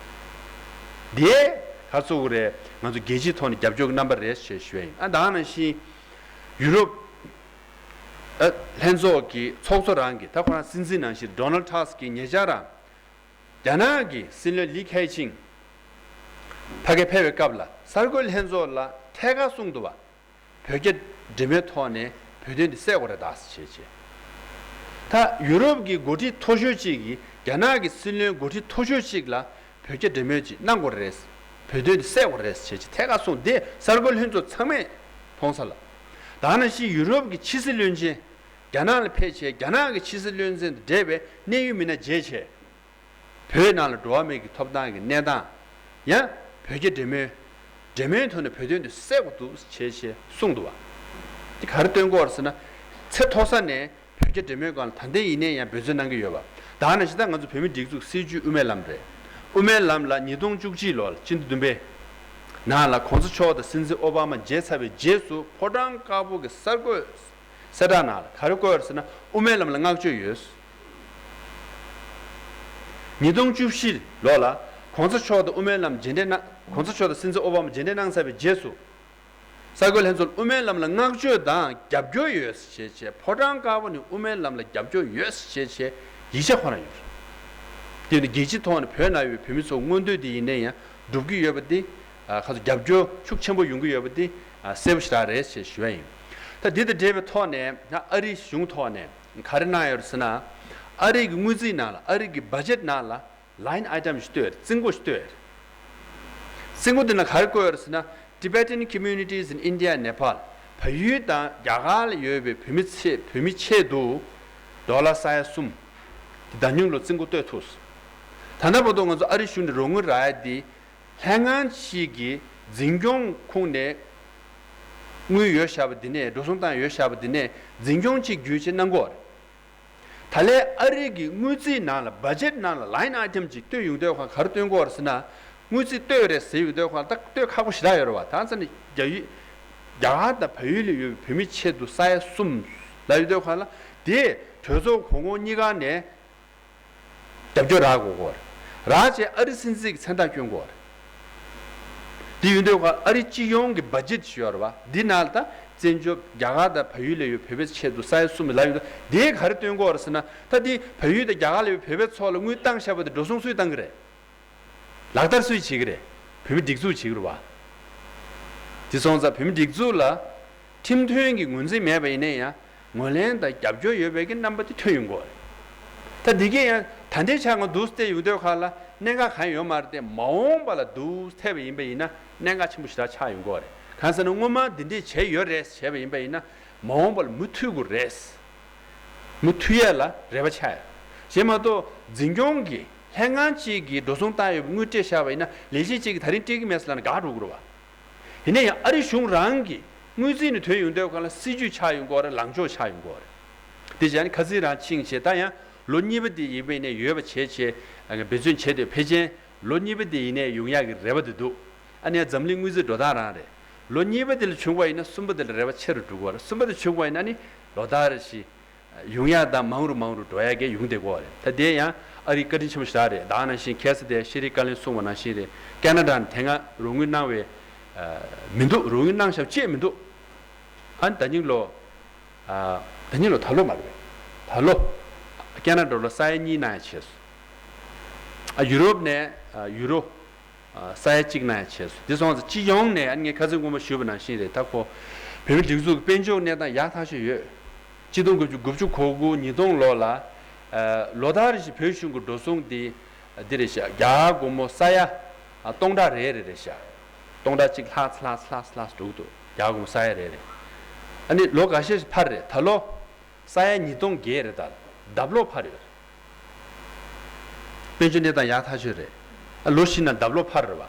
དེ་ག་ཚོད་རེད། ང་ཚོ་རྒྱལ་སྤྱིའི་ཐོག་ནས་རྒྱབ་སྐྱོར་གྱི་རྣམ་པ་རེད་ཞེས་ཞུ་ཡ་ཡིན། ཨ་ད་ནང་བཞིན་ཡུ་རོབ་ཨ་ལྷན་ཚོགས་ཀྱི་ཚོགས་གཙོ་རང་གིས། ད་ཁོ་རང་སྲིད་འཛིན་ནང་བཞིན་ཌོ་ནལ་ཊརམ་གྱིས་ཉེ་ཆར་རང་རྒྱ་ནག་གི་སྲིད་བློན་ལི་ཁེ་ཆིང་ཕ་གིར་ཕེབས་པའི་སྐབས་ལ་གསར་འགོད་ལྷན་ཚོགས་ལ་ཐད་ཀར་གསུངས་འདུག་བ། བོད་རྒྱ་འབྲེལ་མོལ་ཐོག་ནས་བོད་དོན་འདི་སེལ་དགོས་རེད་ད་ཞེས་བྱས། ད་ཡུ་རོབ་ཀྱི་འགོ་ཁྲིད་མཐོ་ཤོས་གཅིག་གིས་རྒྱ་ནག་གི་སྲིད་བློན་འགོ་ཁྲིད་མཐོ་ཤོས་གཅིག་ལ་བོད་རྒྱ་འབྲེལ་མོལ་ཅིག་གནང་དགོས་རེད། བོད་དོན་འདི་སེལ་དགོས་རེད་ཞེས་བྱས་ཐད་ཀར་གསུངས་ཏེ་གསར་འགོད་ལྷན་ཚོགས་ཚང་མས་མཐོང་ས་ལ། ད་ནང་བཞིན་ཡུ་རོབ་ཀྱི་ཕྱི་སྲིད་བློན་ཆེན་རྒྱ་ནག་ལ་ཕེབས་བྱས་རྒྱ་ནག་གི་ཕྱི་སྲིད་བློན་ཆེན་དང་འབྲེལ་བའི་གནད་ཡོད་མི་སྣ་མཇལ་བྱས། བོད་ནང་ལ་འགྲོ་བ་མིའི་གི་ཐོབ་ཐང་གི་གནས་སྟངས། ཡང་བོད་རྒྱ་འབྲེལ་མོལ། འབྲེལ་མོལ་ཐོག་ནས་བོད་དོན་དེ་སེལ་དགོས་འདུག་ཞེས་ཞེས་གསུངས་འདུག་བ། འདི་ག་རེ་སྟོན་གྱི་ཡོད་རེད་ཟེར་ན། ཚད་མཐོ་ས་ནས་བོད་རྒྱ་འབྲེལ་མོལ་སྒང་ལ་ད་ལྟའི་ཡིན་ནའི་ཡང་འབད་བརྩོན་གནང་གི་ཡོད་པ། ད་ནང་བཞིན་ད་ང་ཚོ་བོད་མིའི་སྒྲིག་འཛུགས་སྲིད་བྱུས་དབུ་མའི་ལམ་རེད། དབུ་མའི་ལམ་ལ་ཉིས་སྟོང་བཅུ་གཅིག་ལོ་ལ་སྤྱི་ཟླ་བདུན་པའི་ནང་ལ་གོང་ས་མཆོག་དང་སྲིད་འཛིན་ཨོ་བྷ་མ་མཇལ་ཚར་བའི་རྗེས་སུ་ཕོ་བྲང་དཀར་པོ་གི་གསར་འགོད་གསལ་བསྒྲགས་ནང་ལ་ག་རེ་བཀོད་ཡོད་རེད་ཟེར་ན། དབུ་མའི་ལམ་ལ་བསྔགས་བརྗོད་ཡོད། ཉིས་སྟོང་བཅུ་བཞི་ལོ་ལ་གོང་ས་མཆོག་དང་དབུ་མའི་ལམ་མཇལ་འཕྲད་གནང་། གོང་ས་མཆོག་དང་སྲིད་འཛིན་ཨོ་བྷ་མ་མཇལ་འཕྲད་གནང་ཚར་བའི་རྗེས་སུ། གསར་འགོད་ལྷན་ཚོགས་ལ་དབུ་མའི་ལམ་ལ་བསྔགས་བརྗོད་དང་རྒྱབ་སྐྱོར་ཡོད་ཞེས་བྱས་ཕོ་བྲང་དཀར་པོ་ནས་དབུ་མའི་ལམ་ལ་རྒྱབ་སྐྱོར་ཡོད་ཞེས་བྱས་ཡིག་ཆ་ཁོ་ན་ཡོད། དེ་ནི་རྒྱལ་སྤྱིའི་ཐོག་ནས་བོད་ནང་ཡོད་བོད་མི་ཚོ་མངོན་འདོད་དེ་ཡིན་ནའི་ཡང་འགྲུབ་ཀྱི་ཡོད་པ་དེ། ཨ་ཁ་ཚོ་རྒྱབ་སྐྱོར་ཤུགས་ཆེན་པོ་ཡོང་གི་ཡོད་པ་དེ་ཨ་གསལ་པོ་ཞེ་དྲག་རེད་ཞེས་ཞུ་ཡ་ཡིན། ད་འདི་དང་འབྲེལ་བའི་ཐོག་ནས་ཨ་རིའི་གཞུང་ཐོག་ནས་ག་རེ་གནང་ཡོད་རེད་ཟེར་ན། ཨ་རིའི་གི་དངུལ་རྩིས་ནང་ལ་ཨ་རིའི་གི་བ་ཇེཊ་ནང་ལ་ལའིན་ཨའི་ཊམ་ཞིག་བཏོད་ཡོད་རེད། རྩིས་འགོ་ཞིག་བཏོད་ཡོད་རེད། རྩིས་འགོ་འདི་ནང་ག་རེ་བཀོད་ཡོད་རེད་ཟེར་ན། Tibetan communities in India, Nepal. བལ་ཡུལ་དང་རྒྱ་གར་ལ་ཡོད་པའི་བོད་མི་ཚེ་བོད་མི་ཆེད་དུ་ཌོ་ལར་ས་ཡ་གསུམ་དེ་ད་ཉུང་ལོ་རྩིས་འགོ་བཏོད་ཐུབ། ད་ལྟ་བར་དུ་ང་ཚོ་ཨ་རི་གཞུང་ནས་རོགས་དངུལ་རག་ཡ་དེ་ལྷན་ཁང་གཅིག་གི་འཛིན་སྐྱོང་ཁོངས་ནས་དངུལ་ཡོད་བཞག་པ་དེ་ནས་འགྲོ་སོང་བཏང་ཡོད་བཞག་པ་དེ་ནས་འཛིན་སྐྱོང་གཅིག་བརྒྱུད་བྱས་གནང་གི་ཡོད་རེད། ད་ལན་ཨ་རི་གི་དངུལ་རྩིས་ནང་ལ་བ་ཇེཊ་ནང་ལ་ལའིན་ཨའི་ཊམ་ཅིག་བཏོད་ཡོང་དུས་ཁོང་ག་རེ་སྟོན་གྱི་ཡོད་རེད་ཟེར་ན། དངུལ་རྩིས་བཏོད་རེད་ཟེར་ཡོང་དུས་ཁོང་ད་བཏོད་ཁག་པོ་ཞེ་དྲག་ཡོད་རེད་བ། ད་ཙམ་ནས་རྒྱ་ཡུལ་རྒྱ་གར་དང་བལ་ཡུལ་ལ་ཡོད་པའི་བོད་མི་ཆེད་དུ་ས་ཡ་གསུམ་ལབ་ཡོང་དུས་ཁོང་ལ་དེ་གྲོས་ཚོགས་གོང་འོག་གཉིས་ཀ་ནས་རྒྱབ་སྐྱོར་རག་དགོས་ཀྱི་ཡོད་རེད། རག་བྱས་ཨ་རི་སྲིད་འཛིན་གྱི་མཚན་རྟགས་བསྐྱོན་དགོས་ཀྱི་ཡོད་རེད། དེ་ཡོང་དུས་ཁོང་ཨ་རི་སྤྱི་ཡོངས་ཀྱི་བ་ཇེཊ་ཞིག་ཡོད་རེད་བ། འདི་ནང་ལ་ད་བཙན་བྱོལ་རྒྱ་གར་དང་བལ་ཡུལ་ལ་ཡོད་བོད་པའི་ཆེད་དུ་ས་ཡ་གསུམ་ལབ་ཡོང་དུས་དེ་ག་རེ་སྟོན་གྱི་ཡོད་རེད་ཟེར་ན། ད་དེ་བལ་ཡུལ་དང་རྒྱ་གར་ལ་ཡོད་བོད་པའི་ཚོགས་ལ་དངུལ་བཏང་བཞག་པ་དེ་འགྲོ་སོང་སུས་བཏང་གི་རེད། ལག་བསྟར་སུས་བྱེད་ཀྱི་རེད། བོད་མི་སྒྲིག་འཛུགས་བྱེད་ཀྱི་རེད་བ། དེ་སོང་ཙང་བོད་མི་སྒྲིག་འཛུགས་ལ་ཁྲིམས་མཐུན་གྱི་ངོས་འཛིན་མེད་པ་ཡིན་ན་ཡང་ངོས་ལེན་དང་རྒྱབ་སྐྱོར་ཡོད་པའི་གི་རྣམ་པ་དེ་ཐོན་ཡོང་གི་རེད། ད་འདི་གས་ཡང་ད་ལྟའི་ཆར་ང་འདུག་བལྟས་ཡོང་དུས་ཁ་ལ་གནད་འགག་གང་ཡོད་མ་རེད་དེ། མ་འོངས་པ་ལ་འདུག་ཐེབས་པ་ཡིན་པ་ཡིན་ན་གནད་འགག་ཆེན་པོ་ཞེ་དྲག་ཆགས་ཡོང་གི་རེད། གང་ཟེར་ན་སྔོན་མ་འདི་འདྲས་བྱས་ཡོད་རེད་བྱས་པ་ཡིན་པ་ཡིན་ན་མ་འོངས་པ་ལ་མུ་མཐུད་དགོས་རེད། མུ་མཐུད་ཡས་ལ་རེ་བ་ཆགས་ཡོད། གཞན་མ་གཏོགས་འཛིན་སྐྱོང་གི་ལྷན་ཁང་གཅིག་གིས་འགྲོ་སོང་བཏང་ཡོད་པའི་དངུལ་སྤྲད་བཞག་པ་ཡིན་ན་ལས་བྱེད་གཅིག་གིས་ད་རིང་སྤྲད་ཀྱི་མེད་ཟེར་ལབ་ན་དགག་འགྲོ་གི་རེད་བ། ཡིན་ན་ཡང་ཨ་རི་གཞུང་རང་གིས་དངུལ་རྩིས་ནས་ཐོན་ཡོང་དུས་སྒང་ལ་སྲིད་ཇུས་ཆགས་ཡོང་གི་རེད། ལངས་ཕྱོགས་ཆགས་ཡོང་གི་རེད། དེ་བྱས་ནས་ཁ་སང་རང་ཕྱིན་བྱས་ད་ཡང་ལོ་གཉིས་པ་དེ་ཡིན་པ་ཡིན་ནའི་ཡོད་པ་བྱས་བྱས་འབད་བརྩོན་བྱས་ཏེ་ཕལ་ཆེར་ལོ་གཉིས་པ་དེ་ཡིན་ནའི་ཡོང་ཡག་གི་རེ་བ་དེ་འདུག་ཨ་ནི་འཛམ་གླིང་དངུལ་རྩིས་འགྲོ་སྟངས་རང་རེད། ལོ་གཉིས་པ་དེ་ལ་བྱུང་བ་ཡིན་ན་གསུམ་པ་དེ་ལ་རེ་བ་ཆེ་རུ་འགྲོ་གི་རེད། གསུམ་པ་དེ་བྱུང་བ་ཡིན་ན་ནི་ལོ་ལྟར་བཞིན་ཡོང་ཡག་དང་མང་རུ་མང་རུ་འགྲོ་ཡག་གི་ཡོང་བསྡད་ཀྱི་ཡོད་རེད། ད་དེ་ཡང་ཨ་རིའི་བཀའ་དྲིན་ཆེན་པོ་ཞེ་དྲག་རེད། ད་ག་ནང་བཞིན་ཁ་སང་དེ་ཤེས་རིག་བཀའ་བློན་གསུངས་པ་ནང་བཞིན་རེད། ཁེ་ན་ཌ་ནས་དེ་སྔ་རོགས་དངུལ་གནང་བའི་མི་འདུག་རོགས་དངུལ་གནང་བཞག་ཅེས་མི་འདུག་ཨ་ནི་ད་ཉིན་ལོ་ཨ་ད་ཉིན་ལོ་ད་ལོ་མ་རེད་པས། ད་ལོ་ཁེ་ན་ཌ་ལོ་ས་ཡ་གཉིས་གནང་ཡ་བྱས་སོང་། ཨ་ཡུ་རོབ་ནས་ཨ་ཡུ་རོ། ས་ཡ་གཅིག་གནང་ཡ་བྱས་སོང་། འདི་སོང་ཙང་སྤྱི་ཡོངས་ནས་ཨ་ནི་ངས་ཁ་སང་སྔོན་མ་ཞུས་པ་ནང་བཞིན་རེད། ད་ཁོ་བོད་མི་སྒྲིག་འཛུགས་ཀྱི་དཔལ་འབྱོར་གནས་སྟངས་ཡག་ཐག་ཆོད་ཡོད། གཅིག་སྟོང་དགུ་བརྒྱ་དགུ་བཅུ་གོ་དགུ་ཉིས་སྟོང་ལོ་ལ་ལོ་ལྟར་རེ་བཞིན་བོད་གཞུང་གི་འགྲོ་སོང་འདི་འདི་རེད་ཤག་རྒྱ་གར་སྒོར་མོ་ས་ཡ་སྟོང་ཕྲག་རེ་རེ་རེད་ཤག་སྟོང་ཕྲག་གཅིག་ལྷག་ཙམ་ལྷག་ཙམ་ལྷག་ཙམ་ལྷག་ཙམ་འགྲོ་གི་འདུག་རྒྱ་གར་སྒོར་མོ་ས་ཡ་རེ་རེ། ཨ་ནི་ལོ་འགའ་ཤས་ཤིག་ཕར་རེད། ད་ལོ་ས་ཡ་ཉིས་སྟོང་བརྒལ་རེད། ད་ལྡབ་ལོག་འཕར་ཡོད་རེད། དཔལ་འབྱོར་གནས་སྟངས་ཡག་ཐག་ཆོད་རེད། ཨ་ལོ་བཞི་ནང་ལྡབ་ལོག་འཕར་རེད་བ།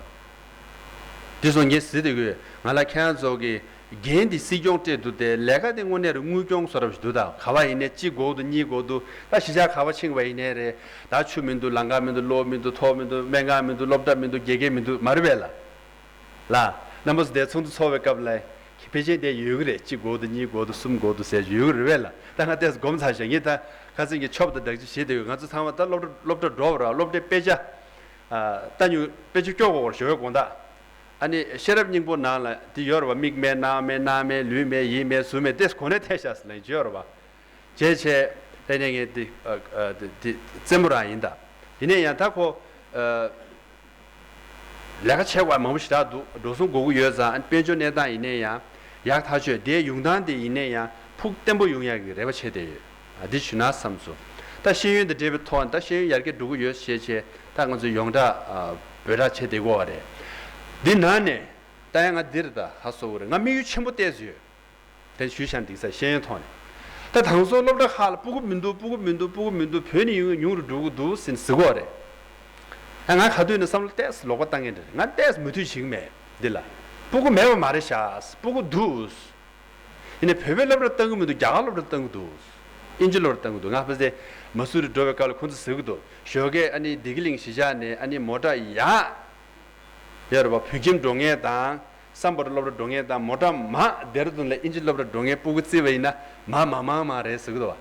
དེ་སོང་ངས་ཟེར་དེ་གི་ང་ལ་ཁྱེད་རང་ཚོ་གི་འགན་དེ་སྲིད་སྐྱོང་སྤྲད་འདུག་སྟེ་ལས་ཀ་དེ་དངོས་གནས་རེད། དངུལ་སྐྱོང་བཟོ་འདྲ་ཞིག་འདུག་ད་ག་བ་ཡིན་ནའི་གཅིག་དགོས་འདུག་གཉིས་དགོས་འདུག་ད་གཞིས་ཆགས་ག་བ་ཕྱིན་པ་ཡིན་ནའི་རེད། ད་ཆུ་མི་འདུག་ལམ་ཁ་མི་འདུག་གློག་མི་འདུག་ཐོག་མི་འདུག་སྨན་ཁང་མི་འདུག་སློབ་གྲྭ་མི་འདུག་དགེ་རྒན་མི་འདུག་མ་རེད་པས་ལ། ལ། རྣམ་པ་ཚོ་དེ་ཚོགས་འདུ་ཚོགས་པའི་སྐབས་ལ་ཕལ་ཆེར་དེ་ཡོད་གི་རེད། གཅིག་དགོས་འདུག་གཉིས་དགོས་འདུག་གསུམ་དགོས་འདུག་ཟེར་ཡོད་གི་རེད་པས་ལ། ད་ང་ཏོག་ཙམ་སྒོམ་ཚར་ཤག་ངས་ད་ཁ་སང་གི་ཆོབ་དང་སྦྲགས་ཅིག་བྱེད་བསྡད་ཡོད། ང་ཚོ་ཚང་མ་ད་སློབ་གྲྭ་སློབ་གྲྭ་འགྲོ་བ་ར་སློབ་གྲྭའི་དཔེ་ཆ་ལྟ་མྱོང་། དཔེ་ཆ་སྐྱོར་དགོས་ར་ཞོགས་པའི་དགོང་དག་ཨ་ནི་ཤེས་རབ་སྙིང་པོ་ནང་ལ་འདི་ཡོད་རེད་བ། མིག་མེད་རྣ་མེད་སྣ་མེད་ལུས་མེད་ཡིད་མེད་གཟུགས་མེད་དེ་གོ་གནས་ཐེབས་ཤག་ཟེར་ལན་ཅིག་ཡོད་རེད་བ། བྱས་བྱས་དེ་ནས་ངས་འདི་ཨ་ཨ་འདི་འདི་རྩེད་མོ་རང་ཡིན་ད། ཡིན་ནའི་ཡང་ད་ཁོ་ཨ་ལས་ཀ་བྱེད་དགོས་མང་པོ་ཞེ་དྲག་འདུག་འགྲོ་སོང་དགོས་ཀྱི་ཡོད་ཙང་། ཨ་དཔལ་འབྱོར་གནས་སྟངས་ཡིན་ནའི་ཡང་ཡག་ཐག་ཆོད། དེའི་ཡོང་སྟངས་དེ་ཡིན་ནའི་ཡང་ཕུགས་བརྟན་པོ་ཡོང་ཡག་གི་རེ་བ་བྱས་བསྡད་ཡོད། ཨ་འདི་ཞུ་ན་བསམ་སོང་། ད་ཤེས་ཡོན་དང་འབྲེལ་བའི་ཐོག་ད་ཤེས་ཡོན་ཡར་རྒྱས་འགྲོ་གི་ཡོད་ཞེས་བྱས་ད་ང་ཚོས་ཡོངས་གྲགས་ཨ་འབོད་སྒྲ་བྱས་བསྡད་ཀྱི་ཡོད་རེད། འདི་ནང་ནས་ད་ཡང་ང་འདིར་ད་ཧ་སོ་གི་རེད། ང་དམིགས་ཡུལ་ཆེན་པོ་བལྟས་ཡོད། དེ་ཞུས་བཞག་འདུག་ས། ཤེས་ཡོན་ཐོག་ནས། ད་དེང་སང་སློབ་གྲྭ་ཁག་ལ་སྤུ་གུ་མི་འདུག་སྤུ་གུ་མི་འདུག་སྤུ་གུ་མི་འདུག་བོད་ནི་ཡུན་ཉུང་རུ་འགྲོ་གི་འདུག་ཟེར་ཟེར་གི་ཡོད་རེད། ཨ་ང་ག་དུས་ནས་བསམ་བློ་ཏོག་ཙམ་ལོག་པ་བཏང་གི་འདྲ། ང་ཏོག་ཙམ་མོས་མཐུན་བྱེད་ཀྱི་མེད་འདི་ལ། སྤུ་གུ་མེད་པ་མ་རེད་ཤག་སྤུ་གུ་འདུག་ཡིན་ནའི་བོད་པའི་སློབ་གྲྭ་བཏང་གི་མི་འདུག་རྒྱ་གར་སློབ་གྲྭ་བཏང་གི་འདུག་དབྱིན་ཇི་སློབ་གྲྭ་བཏང་གི་འདུག་ང་ཕ་ཚེ་མ་སུ་རི་འགྲོ་བའི་སྐབས་ལ་ཁོང་ཚོ་ཟེར་གི་འདུག་ཞོགས་ཀས་ཨ་ནི་བདེ་སྐྱིད་གླིང་གཞིས་ཆགས་ནས་ཨ་ནི་མོ་ཊ་ཡར་ཡོད་རེད་བ། བོད་ཁྱིམ་འགྲོ་མཁན་དང་སམ་བྷོ་ཊ་སློབ་གྲྭ་འགྲོ་མཁན་དང་མོ་ཊ་མར་ལྡེ་ར་ལྡུན་ལ་དབྱིན་ཇི་སློབ་གྲྭ་འགྲོ་མཁན་སྤུ་གུ་བརྩིས་པ་ཡིན་ན་མར་མང་མང་མང་རེད་ཟེར་གི་འདུག་བ།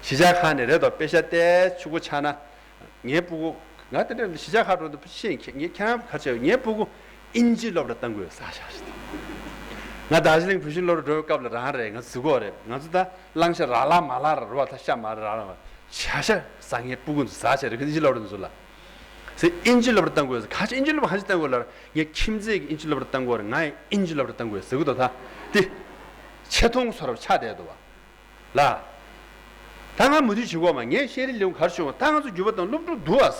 གཞིས་ཆགས་ཁག་ནས་རེད་དོ། དཔེ་ཆ་ཏོག་ཙམ་ཕྱུག་པོ་ཆགས་ན། ངའི་སྤུ་གུ། ང་དེ་འདྲ་གཞིས་ཆགས་ཁག་འགྲོ་དུས་ཤེས་ཡིན། ངས་ཁྱེད་རང་ག་རེ་བྱས། ངའི་སྤུ་གུ་དབྱིན་ཇི་སློབ་གྲྭ་བཏང་དགོས་ཟེར་བཞག་ཤག་སྟེ། ང་དར་ཇི་ལིང་བོད་ཤིང་སློབ་གྲྭ་འགྲོ་བའི་སྐབས་ལ་རང་རེད། ང་ཟེར་གི་ཡོད་རེད། ང་ཚོ་ད་བླང་བྱ་རག་ལ་མ་རག་རེད་བ། ད་ཤ་མ་རག་རང་བ་བྱ་ཤ་ཟ། ངའི་སྤུ་གུ་ཚོ་ཟ་བྱས་རེད། དབྱིན་ཇི་སློབ་གྲྭ་ཚོ་ལ་ཟེར། དབྱིན་ཇི་སློབ་གྲྭ་བཏང་དགོས་ཟེར། ག་ཅི་དབྱིན་ཇི་སློབ་གྲྭ་ག་ཅི་བཏང་དགོས་ལབ། ངའི་ཁྱིམ་མཚེས་ཀྱི་དབྱིན་ཇི་སློབ་གྲྭ་བཏང་དགོས་རེད། ང་ཡི་དབྱིན་ཇི་སློབ་གྲྭ་བཏང་དགོས་ཟེར་གི་འདུག་ད་དེ་ཆེ་མཐོང་བཟོ་འདྲ་ཆགས་བསྡད་འདུག་བ། ལ། ད་ང་མུ་མཐུད་བྱེད་དགོས་མ། ངས་ཤེས་རིག་ལས་ཁུངས་ག་རེ་ཞུ་བ། ད་ང་ཚོ་འགྱུར་བ་བཏང་སློབ་ཕྲུག་འདུག་ཨ།